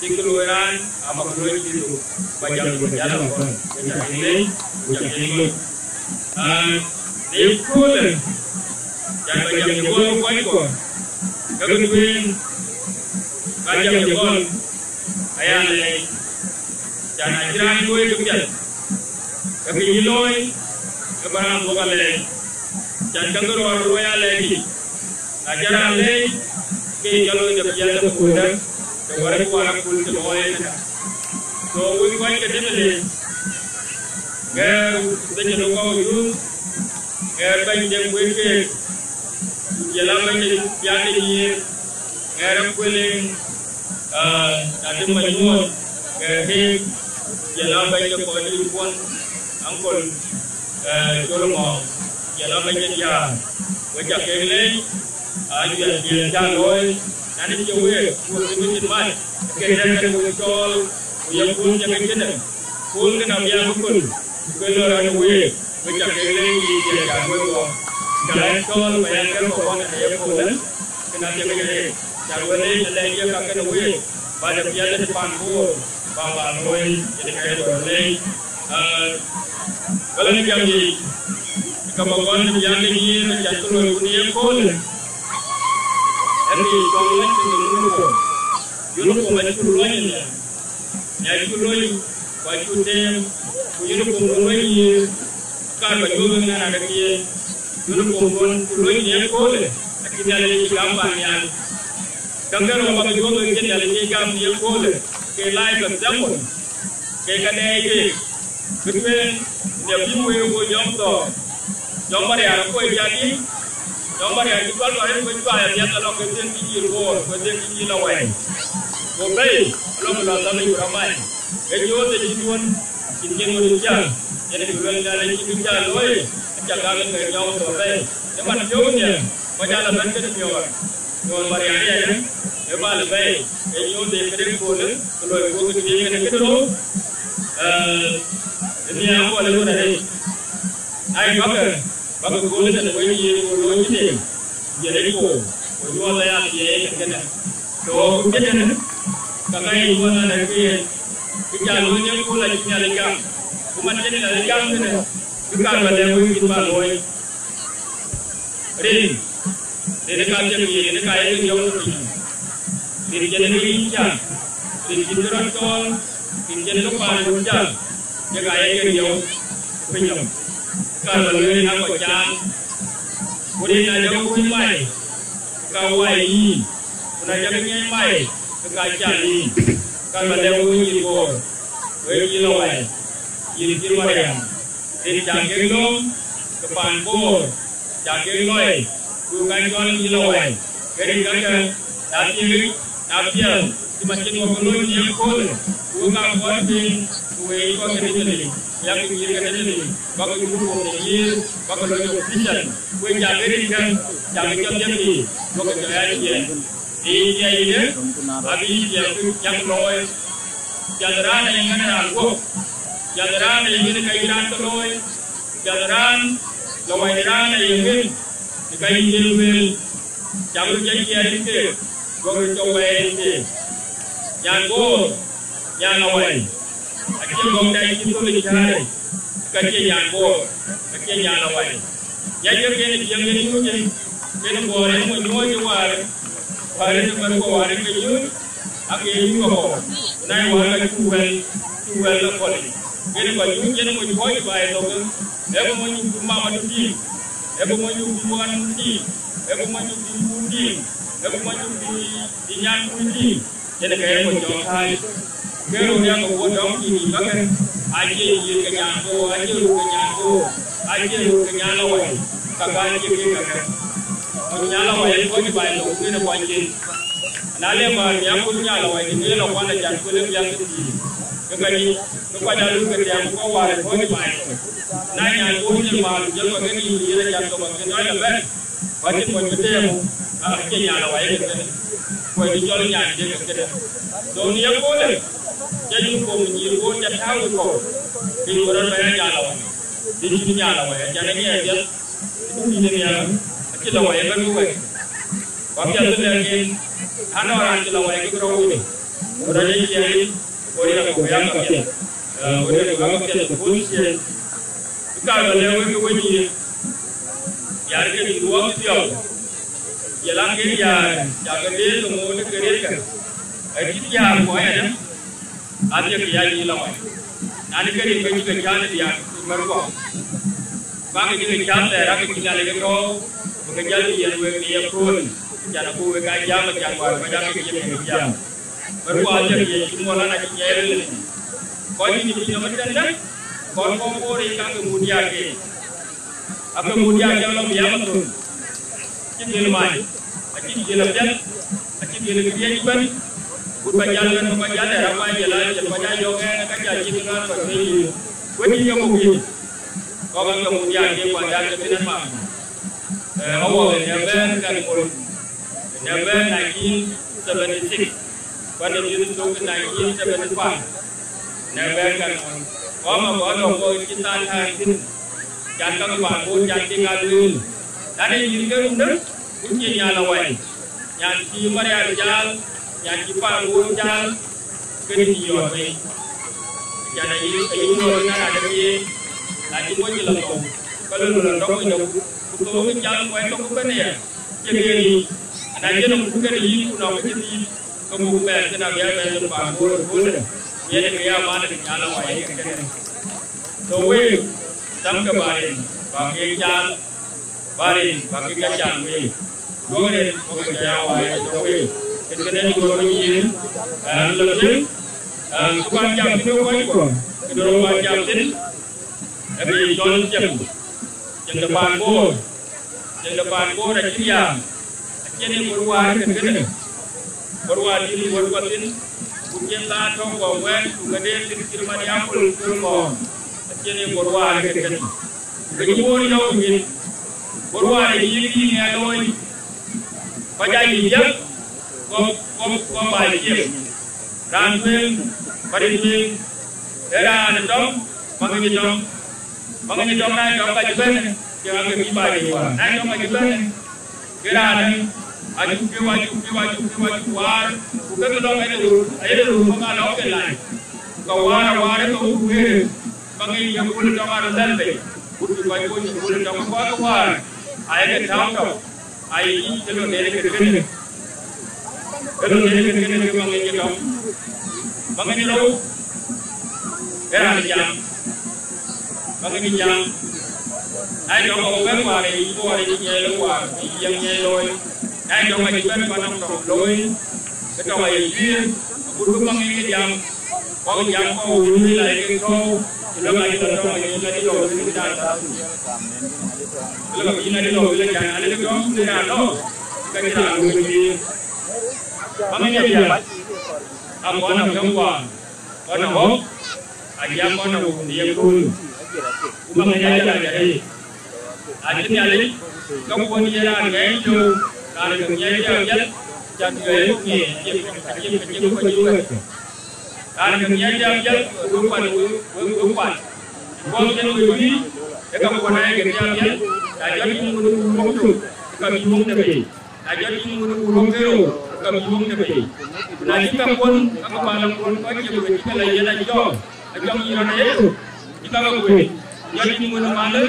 cï ke lueel raan, abä ke lueel cï thok, ba jam ku jal abä kɔn, wek ca ke leec, wek ca ke loc. Ah, në ye köölë, can ba jam de gɔl kɔc kɔ̈k, ke bï tueŋ, ka jam de gɔl, aya lɛɛc, can acï raan luɔi ke piɛth, ke kë yï looi, ke bä raan dhuɔ̈k alɛɛc, can käŋ ke rɔɔr luɔi alɛɛc yic, na cï raan leec, ke cä looi de piɛth de kuöndë, de wär kuaar akul cï looi ëtënë. So, wek kɔc ke Dimili, ŋɛɛr dhecin ë kɔ̈u yuth, ŋɛɛr bɛ̈ny de kueer keek, ku jël a bɛ̈ny de pial de nyïïr, ŋɛɛr akuëliŋ, ah, na dï manyuɔɔth, ŋɛɛr keek, ku jël a bɛ̈ny de kɔc dït kuɔn, ankol, eh, col ŋɔɔŋ, ku jël a bɛ̈ny de diaar, wek ca kek leec, a juɛl piɛth ca looi, na dï cie week, ku wek cï mïth cït mac, ke dɛ̈t ke wek cɔɔl, ku ye kööl ca ke cïnë, kööl kënë abï a bï köl, ku ke lɔ rɔt ë week, wek ca kek leec yï cie ca wek ɣɔn. Ca ɣɛn cɔɔl ba yɛn kɛ̈k kɔ̈k ɣɔn ë ye köölë, kënë acie ke ye, ca wek leec alɛɛc ye ka kënë week, ba de piɛth de pan Bor, ba ba looi, yen ke dɔ̈ɔ̈r leec. Ah, wala në jam yic, ka ba gɔl në pial de nyïïr, ca ke looi ku në ye köölë, ë ke cɔŋ lec në uniform. Uniform acï luɔny ënɛ. Nya cï lony, ku acï teem, ku uniform de lony yï, kaar ba juöök ë ŋɛn adekï ye, uniform duɔ̈n cï lony në ye köölë, acï Nhialic cï gam paan nhial. Käŋ kë rou ba ke juöök ë cï Nhialic cï gam në ye köölë, ke life example, ke ka dɛɛc keek. Bï tueŋ, në bï wëëu wo nyɔm thɔɔk. Nyɔm Marial akuɔi jadï, nyɔm Marial cï gɔl lɔ rin ku cuai apiɛth alɔ ke dhël ke nyïïr Bor, ku dhël ke nyïïr lɔ wɛɛi. Go bɛ̈i, alɔ bï lɔ thɔ̈k ë yï rɔt mac. Ke nyuöth ë cï duön, cïn cïn ŋö cï cäk, yen kë lueel Nhialic cï bï cä looi, acä gam ë ke nyɔm thɔɔk bɛ̈i. Ë man piɔ̈u nhial, kɔc aa lɔ bɛ̈n këde miɔɔr. Nyuɔɔn Marial aya, ë bä lɔ bɛ̈i, ë nyuöth ë këde köölë, ku loi ku ke tiiŋ kënë këde rou, eh, ë nhiaar gɔl ë ɣöt arëët. Na ye bäkë, bäkë köölë tënë wec yiic ku looi cï tiiŋ, ye rec ku, ku nyuɔɔth aya thiëëc ë kënë. Ku ku cï tënë, ka ka ye nyuɔɔth adɛ̈ ke yen, bï jal looi në kööl acï Nhialic gam, ku man cï Nhialic gam kënë, bï kaar bä lɛ̈k wek cït bä looi. Rin, rin ë ka thiëk yiic, rin ë ka ye ke riɔ̈u ë piny. Rin cïn ë ke yïn cam, rin cïn ke rɔt cɔɔl, rin cïn ke paandu cam, ke ka ye ke riɔ̈u ë piny nɔm. Ka bä lueel na kɔc cam, ku rin na jɔk kuc mai, ka wai yïn, ku na jɔk ŋiɛc mai, ke ka cam yïn. Ka bä lɛ̈k wek yïn Bor, wek yïn lɔ wai, yïn cï Mariam. Rin ca kek lööm, ke paan Bor, ca kek lɔi, ku ka cɔl yï lɔ wai. Ke rin kakë, na thiëëk, na piɛth, cï man cïn wok looi në ye köölë, ku ka kuɔt piny, ku wek kɔc ke Dimili, ku yak nyïïr ke Dimili, bäkë uniform de nyïïr, bäkë lony official, ku ca ke rin kë, ca ke cɔl dhiëth yiic, duɔ̈kkë jɔ ya ciɛɛŋ. Ë yï dhiɛɛi yïdë, abï yï dhiɛɛu kë cäk looi. Piɛth raan ë yen ŋɛn raan guɔ̈p. Piɛth raan ë yen ka yï raan ke looi. Piɛth raan lɔ wai raan ë yen ŋën, ë ka yï yen lueel. Cam röt cä ciɛɛr rin keek, duɔ̈k röt cä wɛɛr rin keek. Nyan Bor, nyan awai. Acie gɔ̈k dai cï thöl ë cäär, ka cie nyan Bor, ka cie nyan awai. Nya jɔt kën ë ciɛɛŋ yen nyuc yen, kën Bor yen mony nyuɔɔc ë wäär, wäär yen ë mɛ̈r kɔ̈u wäär yen ke nyuc, ake ye nyuc akɔ̈u. Ku na ye wäär ka cuk wɛl, cuk wɛl la kɔl yic. Kën kɔc nyuc yen mony kɔc baai thok, ee ku mony nyuc bï mama tïŋ, ee ku mony nyuc bï wan tïŋ, ee ku mony nyuc bï wun tïŋ, ee ku mony nyuc bï, bï nyan kuc tïŋ. Yen ke ye mony jɔŋ kääc. Ke röt yak ke wuɔ̈t dɔm cï nïïm käkë, acie yiëk ke nyan koor, acie röt ke nyan koor, acie röt ke nyan lɔ wai, ka ka acie kek käkë. Ku nyan lɔ wai ë kɔc baai lɔ, ku kënë kɔc cin. Na le määr miäk ku nyan lɔ wai, të ke lɔ kuan acan ku le biäk ke thïn. Ke ka nyic, ke kɔc aa luk ke tiam ku kɔc wäär ë kɔc baai lɔ. Na nyan koor cï määr, ku jɔl kɔc ke nïïm yen acan ke kɔc ke tɔc lɔ bɛ̈n. Ku acïn kɔc bï tɛɛm, a, acie nyan lɔ wai ë kek kënë. Kɔc bï cɔl nyan de kek kënë. So, në ye köölë, ca uniform nyïïr koor ca tääu ë kɔ̈u, bï ku rɔt bɛ̈n aa nyan lɔ wai. Bï cïn nyan lɔ wai, acan ë nyiɛɛr piɛth, ë tïŋ dït ë nhial, acï lɔ wai ëbɛ̈n bï wɛ̈k. Ku apiɛth bï lɛ̈k en, anɔŋ raan cï lɔ wai kek rou wënë. Ku rɔt ë ciɛɛŋ, ku rin akɔ̈u yak apiɛth. Ee, ku rin akɔ̈u yak apiɛth ë kööl ciëën. Bï ka lɔ lɛ̈k wek ke we nyïïr, yar ke bï duɔɔk thiɔ̈k, ye laŋ ke yar, cak ke deet ke ŋoot ke ret ke, acïn yar ku ayadäŋ, adhie ke ya nyïïr lɔ wai. Na në ke rin ke cï ke cäth ë diäär mär guɔ, bäk ke cï ke cäth thɛɛr, aake cï Nhialic ke tɔ̈ɔ̈u, bï ke jäl yen wek në ye kööl, can abuk wek aa jam, acan wäär kɔc aake cï ke jam. Bä ruac jɔt ye cï muɔl an, acï nyiɛɛi ril. Kɔc cï nïm cï nɔm ëtɛ̈ndë, kɔn kɔn koor yic ka ke mut diaak ke. Ake mut diaak ke lɔ bï ya mathon. Acï gël mac, acï gël apiɛth, acï gël këriëëc ëbɛ̈n. Ku bä jäl bɛ̈n, bä jäl dɛ rap mac, jël a jël kɔc aa yɔ̈ɔ̈k ɛn, ka jal cï ke ŋaar kɔc ke yic. Wek cï yɔ̈ɔ̈k ku yic. Kɔc ke mut diaak ke kuat diaak ke bï nɛn mac. Ee, awɔk ë në bɛ̈n kan mol. Në bɛ̈n nineteen seventy six, ku ade dhiëth cök nineteen seventy five, në bɛ̈n kan ŋuɔ̈n. Ku ama gɔl lɔ kɔc cï thaal thaal thïn, can ka ke paan Bor can kek aa lueel. Lan ee nyïïr ke rundë, ku cie nyan lɔ wai. Nyan cï Marial jäl, nyan cï paan Bor jäl, kënë cï yɔ̈ɔ̈k bei. Can ayï, ayï yɔ̈ɔ̈k ënɔɔnë adekï, na cï bɔ̈ cï lɔ thou, ka lɔ lɔ tɔ̈ wënde, ku thou ke jam wɛ̈t tök ëbɛ̈n aya. Cï ke yic, na cïn nɔm ku kën yic, ku nɔm ke cïn yic, ke muk bɛ̈ɛ̈r, kën abï bɛ̈ɛ̈r ë paan Bor ë köölë. Yen ke ya man ë nyan lɔ wai ke kënë. So week, thamkë bä rin, bä ke jam, bä rin, bä ke jam week. Duɔ̈k rin, bä ke jam wai, so week. Kën kënë duɔ̈k rin yïn, ɛn lɔ tueŋ, ɛn kë bän jam thïn ë kɔc kuɔ, kë duɔ̈k bän jam thïn, ë bï cɔl cieŋ, cieŋ de paan Bor. Cieŋ de paan Bor acï riääk, acïn ë Bor wäär ë kën kënë. Bor wäär dït ë Bor kuɔ thïn, ku cïn la tɔ̈ kɔ̈u wɛ̈ɛ̈t, ku ke dee thïn cït man ya Bor ë Bor ŋɔ̈ɔ̈ŋ, acïn ë Bor wäär ë kën kënë. Ku ke cï Bor yɔ̈ɔ̈k ë mïth, Bor wäär ë yïk yï ŋɛk looi, kɔc aa yï jiëk, kɔp, kɔp, kɔp aa yï jiëk. Raan tueŋ, bä rin tueŋ, ee raan ë tɔŋ, bä ŋic ë tɔŋ. Bä ŋic ë tɔŋ, na ë tɔŋ ka cï bɛ̈n, ke ŋa ke bï baai yic wäär? Na ë tɔŋ ka cï bɛ̈n, ke raan ë, acuk piu, acuk piu, acuk piu, acuk waar, ku ke ke lɔ̈ŋ ayek röör, ayek röör bä ŋa lɔ̈ŋ ke lac. Ku ka waar, waar ë ke wut wëër, bä ŋic ye kööl ë tɔŋ aa röt dhɛ̈l bei, wut bï kɔc kuöc ë kööl ë tɔŋ, ku kɔc ke waar, ayek ke tääu tɔŋ. Ai, ke lon dɛn ë kën kënë, ke lon dɛn ë kën kënë ke maŋ ë tɔŋ, maŋ ë rou, ke raan ë jam, maŋ ë jam. Na jɔ kɔ̈k bɛ̈n wäär ë yï Bor ë nyiɛɛl ë wäär, ë yiëŋ nyiɛɛl looi. Na jɔ ka cï bɛ̈n pan nɔm tɔŋ looi, ke tɔŋ aye juëër, agut bï maŋ ë jam. Kɔc jam kɔ̈u wël la ye kek tɔ̈u, ku lɔ ŋa cï lɔ tɔŋ ayï ŋa cï lɔ wël kë dan thath. Ku lɔ ŋa cï ŋa cï lɔ wël acan, alë kë tɔŋ kë raan lɔ, ka cï raan wël kë. Maŋ ë nya diäk, a kɔn a piɔ̈ŋ wäär, kɔn a ɣɔ̈k, a jam kɔn a wëu në ye kööl. Ku maŋ ë nya diäk a jat ë. Acï Nhialic, ka kuɔn ye raan ŋɛɛny cöök, raan ke ŋiɛc diäk jat, ca tuɛɛi ku ŋiɛc, acie, acie, acie ku ka cï wɛ̈ɛ̈t. Raan ke ŋiɛc diäk jat, wek kuan, wek, wek, wek kuan. Because yen wek bï, ë ka kuɔn ayek diäk jat, na jɔt yïn wën ë wun wok tök, ë ka bï wok de bei. Na jɔt yïn wën ë wun wok kerou, ë ka bï wok de bei. Ku na cï ka kuɔn, ka ke bä lɔ kuɔn kɔc cï wek cï ke lɔ yen acɔɔk, acɔk yïn rɔt ayetök. Cï ka ke kuec, jɔt yïn wën ë malë,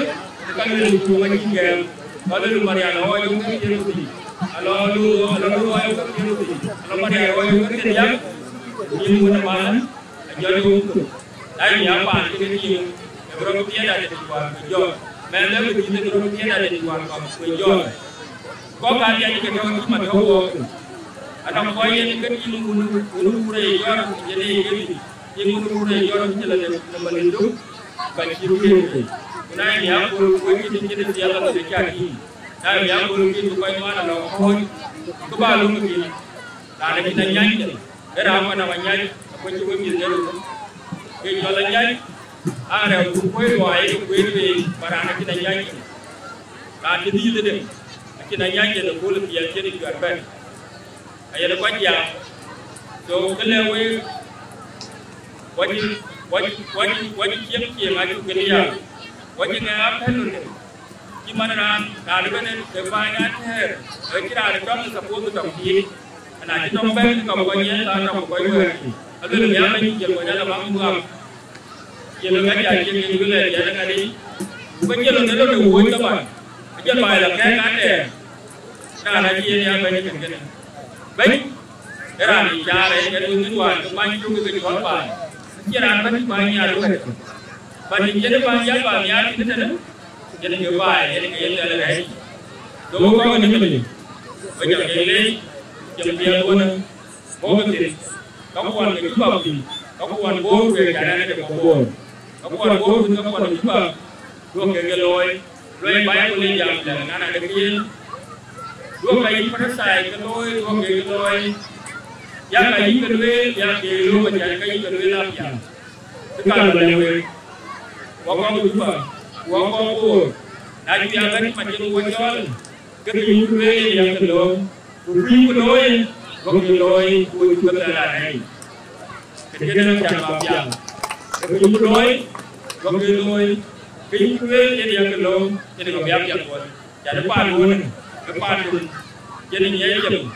ka lueel cuŋ acï gɛɛm, ka lueel Marial awɔc wek ke thiëër ku dhïc. Alɔ lu, alɔ lu awɔc wek ke thiëër ku dhïc. Alɔ Marial awɔc wek ke thiëër diäk, yïn wën ë malë, ajɔt wek thok. Ai, nya paan cï ke tiiŋ, ë bï rɔt thiëëc adït wäär ku jɔt. Mɛnh ë bï thiëëc ë bï rɔt thiëëc adït wäär ku jɔt. Kɔc ka diɛc ke tɔ̈ cï man tɔ̈ wɔɔk. Anɔŋ kɔc yen ke tiŋ wun, wun wurë jɔt, yen ee ke tiŋ wun wurë jɔt, cï la de, de Malinduk, ka cï wun yen ke. Ku na yen ya kul, ku cï de, cï de thiath la de ca tiŋ. Na yen ya kul, kï ku kɔc man alɔ kɔc, ku ba lum kï. Raan acïn anyac de, ee raan man anyac, ku cï wun mïth de run. Ke jɔl anyac, a rɛu ku kuëë luɔi, ku kuëë lueel, ba raan acïn anyac de. Raan cï dhiëth de, acïn anyac de, ku lë thiath cï de juɛt bɛ̈n. Ayen kɔc jam. So, kë lɛ̈k wek, wacï, wacï, wacï, wacï cieŋ cieŋ acuk kën ya. Wacï ŋɛk apɛ̈l lon de. Cï man raan, raan ëbɛ̈n ke bäny atɛ̈ɛ̈r, ë cï raan tɔŋ ë suppose tɔŋ tiit. Ana cï tɔŋ bɛ̈n ke kɔc nyiɛɛn, ka tɔŋ kɔc wɛ̈ɛ̈r. Aluel bï ya bɛ̈ny jël kɔc ala maŋ dhuak. Jël ŋa ca cieŋ yen wël ë jɛn ŋa dï. Ku ke jël lon de lon de wööc kaban. Ajël baai la kɛ̈ɛ̈k atɛ̈ɛ̈r. Raan acï yen ya bɛ̈ny kën kënë. Bɛ̈ny, ë raan ë caar ë kɛn wëŋ ë tuaan ke bäny cök ke cɔl baai. Acïn raan bɛ̈ny baai nhiaar ë wɛ̈t. Bäny ë cïn baai nhiaar, baai nhiaar cïn tënë, yen ke baai, yen ke ye thɛl rɛɛc. So, wek kɔc ë Nimule, we jam ke leec, jam piɛth wën, bɔ̈ ke thïn, ka kuɔn ke Juba piny, ka kuɔn Bor, ku ye jat ɛn ke Bor. Ka kuɔn Bor, ku ka kuɔn Juba, duɔ̈kkë ke looi. Luɔi Baibul ë jam lɛ̈k, na, na, de ke yen. Duɔ̈kkë yï Parithai ke looi, duɔ̈kkë ke looi. Yakë yï ke lueel, yakë looi, acan ke yï ke lueel apiɛth. Kë kan ba lɛ̈k wek, wɔ kɔc Juba, wɔ kɔc Bor, na cï ya bɛ̈n, ma cïn wɔ cɔɔl, ke kë yï ke lueel, yakë looi. Ku kuc ku looi, duɔ̈kkë looi, ku cï ke thɛɛr arɛɛc. Kën kënë can ba pial. Ke kuc ku looi, duɔ̈kkë looi, ke yï ku lueel yen yakë looi, yen ka bï apiɛth wën. Can ë paan wën, ë paan tun, cïn ë nyiɛc cem,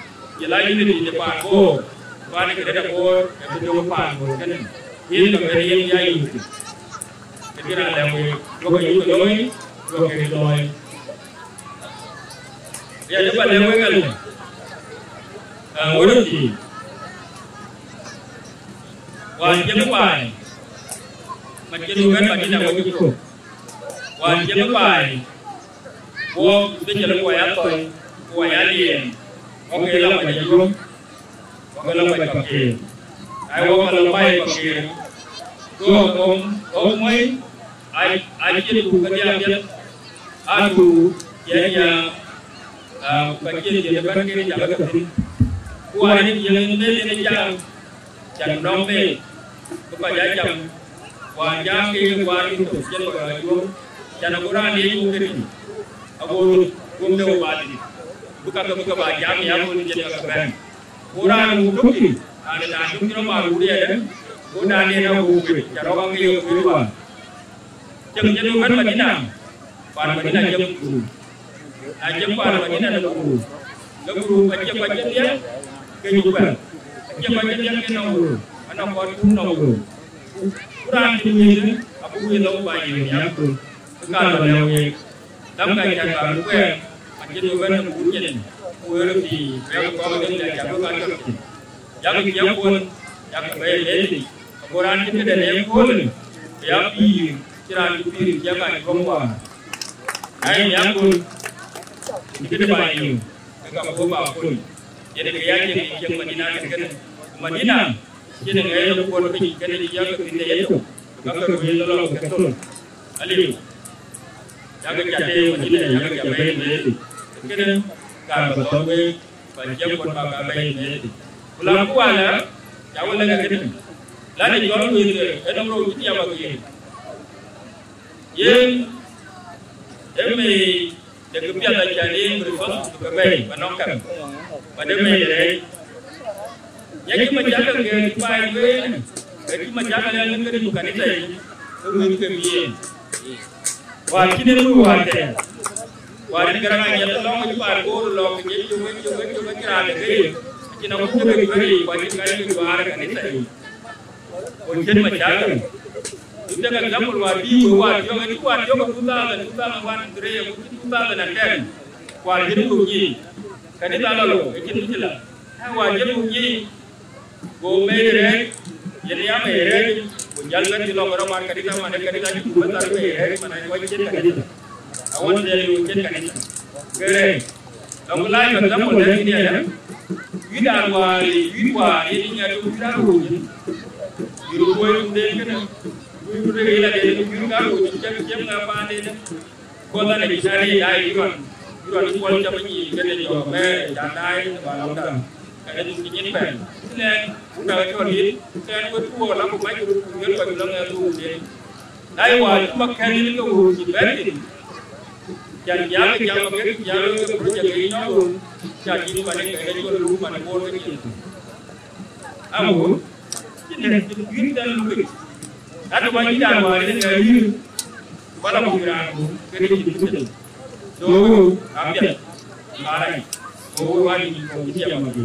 ye la unity de paan Bor, paan ë këdɛ̈t Bor, ë bï döŋ paan wën kënë. Yen ka bɛ̈n yen ya unity. Kën kënë alɛ̈k wek, duɔ̈kkë yï ku looi, duɔ̈kkë looi. Ya, jɔ ba lɛ̈k wek alë. Aa, wërëthii. Wään cï baai, ma cïn wën Madina wek cï kɔ̈k. Wään cï baai, wɔ, especially wɔ ya thɔi, wɔ ya liɛɛm, wɔ ke la mac ayuɔ̈m. Wɔ ke la mac Pakëër. Ai, wɔ ke la mac Pakëër. So, ɣok, ɣok mɔi, ai, ai cïn tuk kedhie apiɛth. Atu, yɛn ya, ah, ka cïn dhiëth ëbɛ̈n ke cak ke thïn. Ku wään ë dhiëth ëbɛ̈n ë cak, can nɔm meth, ku ka ja cam. Wään jam ke ye kuaar cïn thok, cïn kɔc juɔ̈m, can ago raan de yum ke tïŋ, ago röt guöm de wä ba dït. Bï ka ke, bï ke ba jam ya kun cïn ka ke bɛ̈n. Ku raan wun tök tïŋ, raan de raan tök cï rɔt mat wun riɛɛr, ku raan de na wun kuet, ca rɔt ke ye kuet wään. Cieŋ cïn wën Madina, paan Madina cieŋ kuru. Na cieŋ paan Madina në kuru, në kuru acie kɔc ke dhiëth ke yï kuɛth, acie kɔc ke dhiëth ke nɔm kuru, anɔŋ kɔc kuru nɔm kuru. Ku raan cïn wëëth, abï wëëth lɔ ba yï miäk kuru. Kë kan ba lɛ̈k week, dhamka can ba bï kuɛɛr, acïn wën bɛ̈n në kut nyin, ku wël pïïr, wek kɔ̈k ë Nhialic abï ka cɔk thïn. Yak ciɛɛŋ kuɔn, yak bɛ̈ɛ̈i meth yic, ago raan cïn këde në ye köölë, ku ya pïïr, cï raan cï pïïr ciɛɛŋ ka cuɔ̈ŋ wäär. Na ye miäk kööl, cïn këde ba yï, ke ka bɔ̈ ba kööl. Yen ke ya cieŋ, cieŋ Madina kënë. Madina, cïn ŋɛɛc ë kuɔt piny kënë ciɛɛŋ ke thïn de yetök, ka ke ruëëc lɔ ke thöl. Aliu, yak ca tëë Madina, yak ca bɛ̈ɛ̈i meth yic. Kënë, ka ba thɔ̈k week, ba ciɛɛŋ kuɔn ba ka bɛ̈ɛ̈i meth yic. Ku la ku wala, ca wala ke kënë. Lani jɔl wëëth, ë nɔm rou cï tiam akï. Yen, ë mei, de kë piɛth acan yen resources bï ke bɛ̈ɛ̈i, ba nɔŋ käŋ, ba de mei rɛɛc. Nya cï macakal ke cï baai lueel, ke cï macakal ya lëŋ ke rim kanitha yic, ke wëëth ke bï yen. Wäär cïn en wëu wäär thɛɛr. Wäär en Garaŋ Anyieth lɔ̈ŋ cï baai goor lɔ̈ŋ, ke cï cök, cök, cök, cök raan de ke ye. Acïn agut cï ke juëër yic, ku acïn ka cï ke juaar ë kanitha yic. Ku cïn macakal. Yïn take example wäär bï wëu wäär thiɔ̈k, ë cï wäär thiɔ̈k ë two thousand, two thousand one, three, ku cï two thousand and ten. Wäär cïn wëu nyiic. Kanitha lɔ lou, ë cïn mïcïla. Ë wäär cïn wëu nyiic. Go mei rɛɛc, yen ya mei rɛɛc, ku jäl bɛ̈n cï lɔ ke rɔt mat kanitha, man ë kanitha cï ku bɛ̈n thar mei rɛɛc, man ë wä ciët kanitha. Awän thɛɛr ë wä ciët kanitha. Ke rɛɛc. Lɔ ku life example dɛ̈t cïn ya dɛ̈. Wït an wäär, wït wäär, yen ŋɛk wït an wööc. Yïn kuöc wun den kënë, wït wun den ëla den, wït an wööc, cäk cï ŋa paanden. Kɔn an acï daai, daai yï rɔn, yï rɔn kuɔl cam nyin kënë jɔ bɛ̈ɛ̈r, ca daai, ba lɔŋda. Kënë cï nyin pɛ̈n. Lɛn, wun aa cɔl yïn, lɛn wek tuɔɔk la ku mac röt ku yöl kɔc lɔ ŋɛk wun den. Na ye wäär cï makɛ̈n yen ke wööc cï bɛ̈n thïn, can jam ë jam ke jam ke project ke yïn nɔm wööc, can yïn man ë kɛ̈n ë col ruk man ë boor ke cin. Awo, cïn dɛ̈t cïn guiir tɛ̈n lukic. Adu ba cï jam wäär yen ke yïn, ba la ku raan ku ke de cïn kucel. So wööc apiɛth, ba rac, wööc wär yïn kɔ̈k cï tiam abï.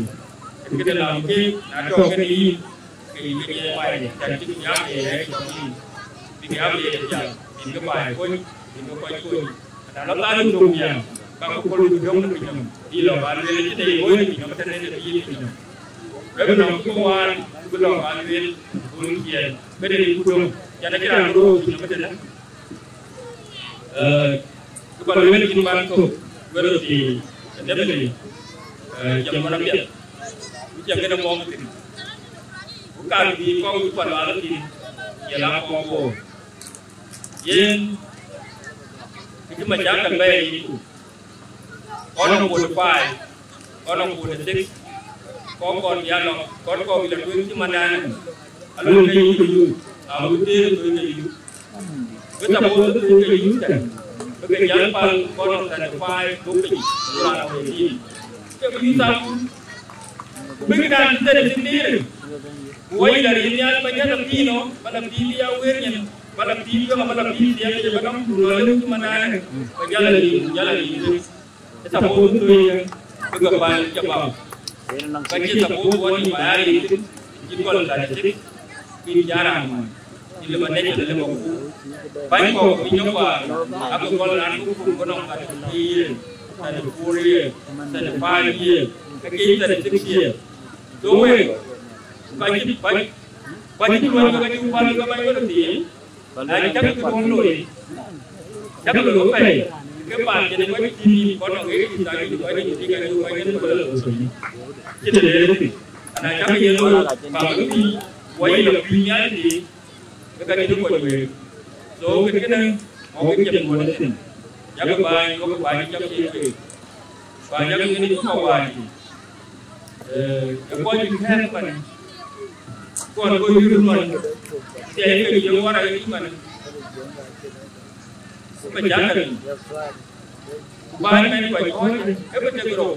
Kënë lam ke, na tɔ̈ kënë yïn, ke yïn ke jɛ wai, can cï jam ë rɛ̈ɛ̈c cɔk yïn. Bïk ya bï ye jam, bïk ke baai kony, bïk ke kɔc kony. Na lɔ thaar döŋ nhial, ka ke kol döŋ në pinynɔm. Bï lɔ ba lueel cï de woi në pinynɔm, tënë në bï yï pinynɔm. Wek nɔm cï ke waar, bï lɔ ba lueel, bï ciɛɛn, bï de ku döŋ. Yɛn acï raan röör pinynɔm tënë. Eh, kë ba lueel cïn ban thok, wek röt thii, ë debili, eh, jam man apiɛth. Ku jam kënë mɔ̈k thïn. Ku kar bï kɔ̈k cï pa lual thïn, ye la kɔ̈k woor. Yen, kë cï macakal bɛ̈ɛ̈i yïku. Kɔn nɔŋ forty five, kɔn nɔŋ forty six, kɔn kɔn bï a lɔ, kɔn kɔn bï lɔ tueŋ cï mandan. Alɔŋ ke yï ke yuuc, a wï tëër tueŋ ke yuuc. Bï suppose bï tueŋ ke yuuc tɛ̈n, bï ke jäl pal kɔn nɔŋ thirty five, buk piny, ku raan nɔŋ eighteen. Ke bï yuuc thaku. Ku bïk raan thɛɛr cï thiir, ku wɔ yï la riɛl nhial ba jäl la pïïr nɔm, ba la pïïr ya wëër nyin, ba la pïïr yɔŋ, ba la pïïr thiɛɛk, ba dɔm, ku lɔ lëu cï mandan, ba jäl la riɛl, ku jäl la riɛl. Ë suppose bï tueŋ, bï ke päl cï bam. Ka cï suppose wɔ yï ba ya riɛl thïn, cï gɔl thirty six, ku yïn ja raan ŋuan. Ë lëu ba nɛc, ë lëu ba kuur. Bäny kɔ̈k piny nɔm wäär, abï gɔl raan ku kuur bï nɔm thirty three year, thirty four year, thirty five year, ke ke thirty six year. So wek, ka cï, ka, ka cï luɔi, ka cï päl, ka bäny wek thïn, na cäk kë duɔ̈n loi, cäk loi wek pɛ̈i, ke paan cïn wek thïn, kɔn nɔŋ wek thïn, ka cï wek thïn, ka cï wek thïn, ka cï wek thïn. Cïn të lëër thïn. Na cäk yen loi, ka wek thïn, wɔ yï lɔ piny nhial thïn, ke ka cï kony week. So, kën kënë, ɣɔ̈k ke cïn ŋuɔ̈t ëthin. Yak bäny, yak bäny, cak cï week. Bäny yak ŋic cï ma wääc. Eh, ë kɔc kɛ̈ɛ̈k man. Kɔn kɔc yïr man. Thiɛɛc ke cï wär ayï man. Ku bä cakë. Ku bäny man kɔc kɔ̈ɔ̈c, ë bï tek rou.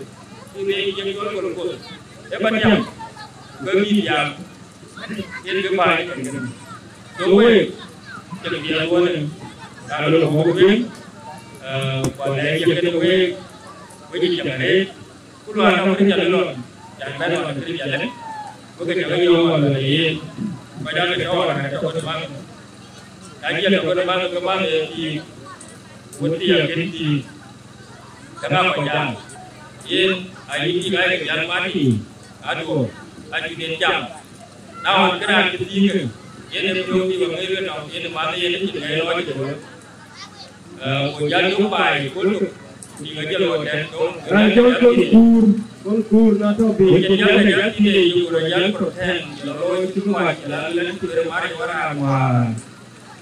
Ë bï yen cɔl kol kol. Ë bä tiam. Ku bï bï jam. Yen kë bäny ëthin kënë. So week, cïn dhiɛl wën, aa lɔ mɔ̈k piŋ, aa, ku alɛɛc ye kënë week, wek cï cam arëët, ku luɔi nɔm Krïthian ë lɔn, can bɛ̈n lɔn Krïthian ë, wek ke cak yɔ̈ɔ̈k ɣɔn luɔi yen, ku jɔl ke tɔ̈ ɣɔn ë tɔ̈ kɔn baŋ. Na cï tɔ̈ kɔn baŋ, ke baŋ ë thiik, wën thiëëk akën thiik. Ke ŋa kɔc jam? Yen ayï tik aa ke jam mat yiic, aduɔ̈ɔ̈r, acï den jam. Na ɣɔn kë raan cï thiëëk, yen ë piɔ̈u tik aŋiɛc ke nɔm, yen ë math, yen ë cïn ŋɛi lɔc ë röt. Eh, ku jal yök baai, ku luk, tik ajël ɣöt tɛ̈n döŋ, ku raan jal jɔl jal John thïn. Kuur, John Kuur na tɔ̈ biic. Ku jal jal thïn ë yök, ku raan jal pretend, jɔl looi cï kë wac, la lɛ̈n cï röt mat ë wäraan wäär.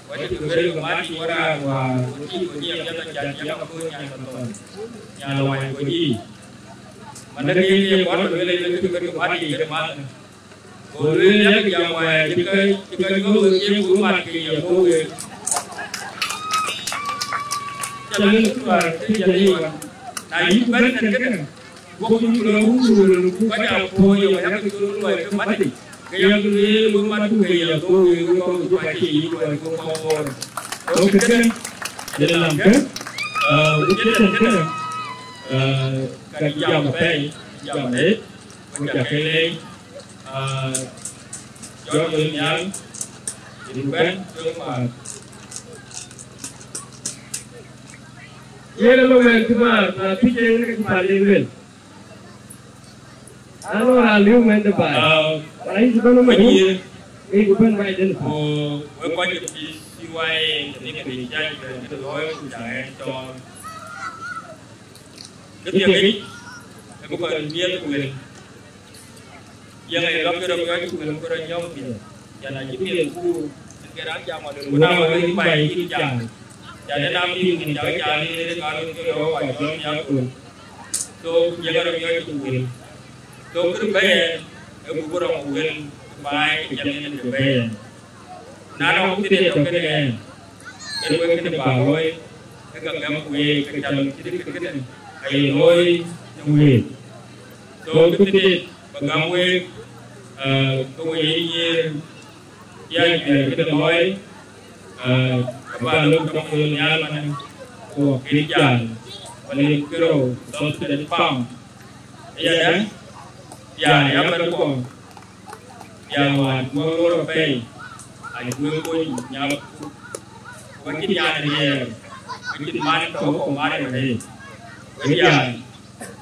Wacï kë wël ke mat yic wäraan wäär, ku cï ku nyiɛɛm jɔt acan jam akööl nyan ke thɔn, nyan wany ku nyiic. Mandë ke ye kɔn ke lueel ë cï wël ke mat yic ke math. Go lueel yak jam wɛɛr cï ke, cï ke nyuɔ̈th wek yen ku mat ke ye akööl wek. Ca lueel kë wäär ke jal ye wan. Na yï bɛ̈n tën kënë, Wok yï lɔ wun wun ku kɔc aa kuɔɔny ye wɛ̈t ke col luɔi ke mat yic, ke yak lueel wek mat ku ke ye akööl wek, wek kɔc ku kɔc cï yï luɔi ke kɔc kuɔɔny. So kë kënë, yen ë lam kë, ah, wek cï tën kënë, ah, ka jam apɛi, jam arëët, wek ca ke leec, ah, jɔt wek nhial, yïn bɛ̈n, wek maath. Yen ë lɔ wɛ̈ɛ̈r cï määr, na thiëc en ke cï pal en luel. An, ɣɔn raan liu mɛn de baai. Ah, ba yïn cï bɛ̈n ëmën, yïn cï bɛ̈n baai den. Ku wek kɔc ke P C Y A, ke thiëk ke jac bɛ̈n ke looi, ku ca ɣɛn cɔɔl. Ke thiëk yic, ke bï kɔc miɛt ku wël. Yen aye lɔ ke rɔt miɔɔc ku wël ku rɔt nyɔŋ piny. Can acï miɛt ku ke raan jam aloi, ku na wek rin baai cïn jam. Can ë na piŋ rin cak jam ë rin ka röt ke rɔt ka jɔl miäk kööl. So, yen rɔt miɔɔc ku wël. So, kërë bɛ̈ɛ̈r, ë buk rɔt wël baai ke jam yen ke bɛ̈ɛ̈r. Na nɔŋ këde tɔ̈ kënë ɛn, yen wek kënë bä looi, ë ka gäm week, ke cä lɔ cït kë kënë, aye looi në week. So këde bä gäm week, ë, ke we ye yiëër, ya juɛɛr këde looi, ë, ka bä lok tɔŋ wël nhial manë, ku wɔ kën jal, wala ye kërou, South Sudan pound. Ëyadɛ̈, ya, ya bɛ̈n guɔ. Ya wään guɔ rɔt apɛi, acuëëŋ kony nyap, ku ka cïn nyan riɛɛr, ka cïn man tɔ̈u kɔ̈u man ë rɛ̈ɛ̈r. Wek ya,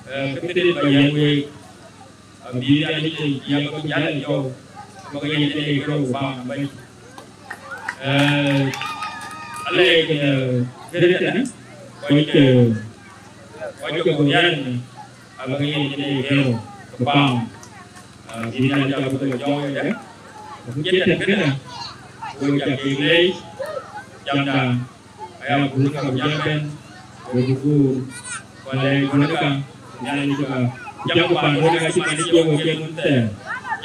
ë, kë këdït bä yɛn week, abï Nhialic ë jiɛɛm bä jäl ë jɔu, bä ke yɛn ë kërou baŋ abäny. Ë, alɛɛc, ë, këdït tënë, kɔc, ë, kɔc ke bɔ̈ nhial ënë, abä ke yɛn ë kërou ke baŋ. Aa, bï Nhialic jam ke jɔŋ ëdë. Ku cït tën kënë, wek ca kek leec, jamda, aya guur ka ku jam bɛ̈n, wek ku guur, ku alɛɛc wën ë ka, Nhialic ka, jam ku paan wën ë ka cï man ë jiëk wek yen wën thɛɛr.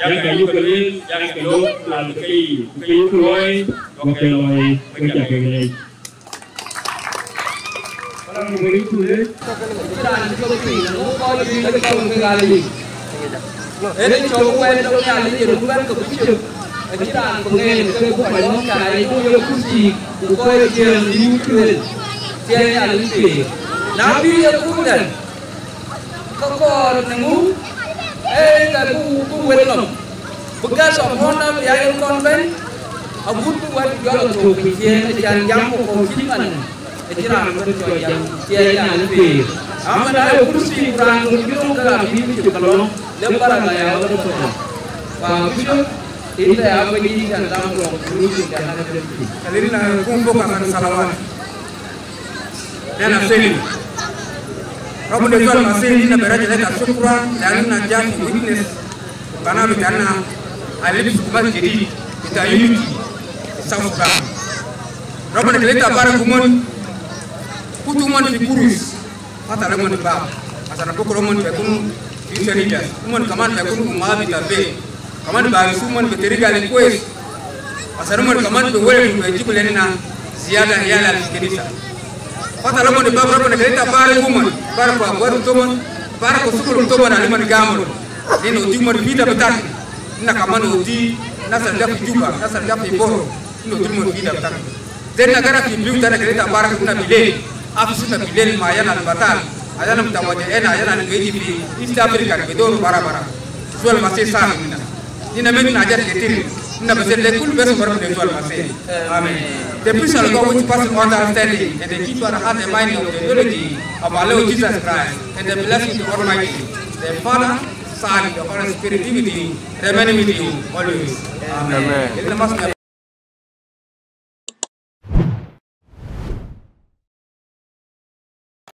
Yak ka yök ke lueel, yak ke lok, lal ke yiic, ku ke yök luɔi, wek ke lɔi, wek ca kek leec. Ënë cök wɛ̈t tɔ̈ Nhialic yen bɛ̈n ke bï cök, acïn raan bï ŋɛɛn ke bï kɔc nɔ̈k, ca ye bï ye kurthi, ku kɔc ciëën bï wut tueel, ciɛɛn Nhialic pïïr. Na bï ye kurden, ke kɔɔr në ŋu, ee, ka bï, bï wël nɔm. Bï gäl tɔ̈ puɔ̈nda bï ya yen kɔn bɛ̈n, agut bï wɛ̈t jɔl a thök piny ciëën, ë can jam ku kɔ̈u cït man, acïn raan bï cɔl jam ciɛɛn Nhialic pïïr. Ama na ye kurthi ku raan ŋot cï röŋ ke raan bï bï cök ka lɔ̈ŋ, le baraka ya ɣöt ë puɔ̈nda. Fa bï cök, in tɛ ya bï yic can lam lɔŋ ku luui cök can ake tënki. Alin na kum bok akan salawat. Nena seni. Rabbuna Yesua al-Masih, inna bi rajlika shukran, lianna najat witness. Kana bitana alif mas jadid bita unity South Sudan. Rabbuna kile tabarak umon, kutu umon fi kurus, fata umon bab, asana bukra umon bekun future leaders, umon kaman bekun umma bita be, kaman barisu umon be teriga le kwes, asana umon kaman be wele be jibu lena ziyada yala al kanisa. Fata umon bab, Rabbuna kile tabarak umon, barak kwa gwaru umon, barak kwa sukul umon, alimon gamul. Nina uti umon vida bitak. Nina kaman uti nasal da fi Juba, nasal da fi Bor. Nina uti umon vida bitak. Zena gara fi biu tana kile tabarak, nina bilel. Afi suna bilel ma yana al-batal. Ayana mutawaje ena, ayana al-beji fi East Africa, bedoru bara bara. Zual masih sami nina. Nina menu najat ketir. Nina basel le kul bes umon Rabbuna Yesua al-Masih. Amen. The peace of God which passes all understanding, and the keep our heart and mind of the unity of our Lord Jesus Christ, and the blessing of the Almighty, the Father, Son, the Holy Spirit, be with you, remain with you always. Amen. Amen.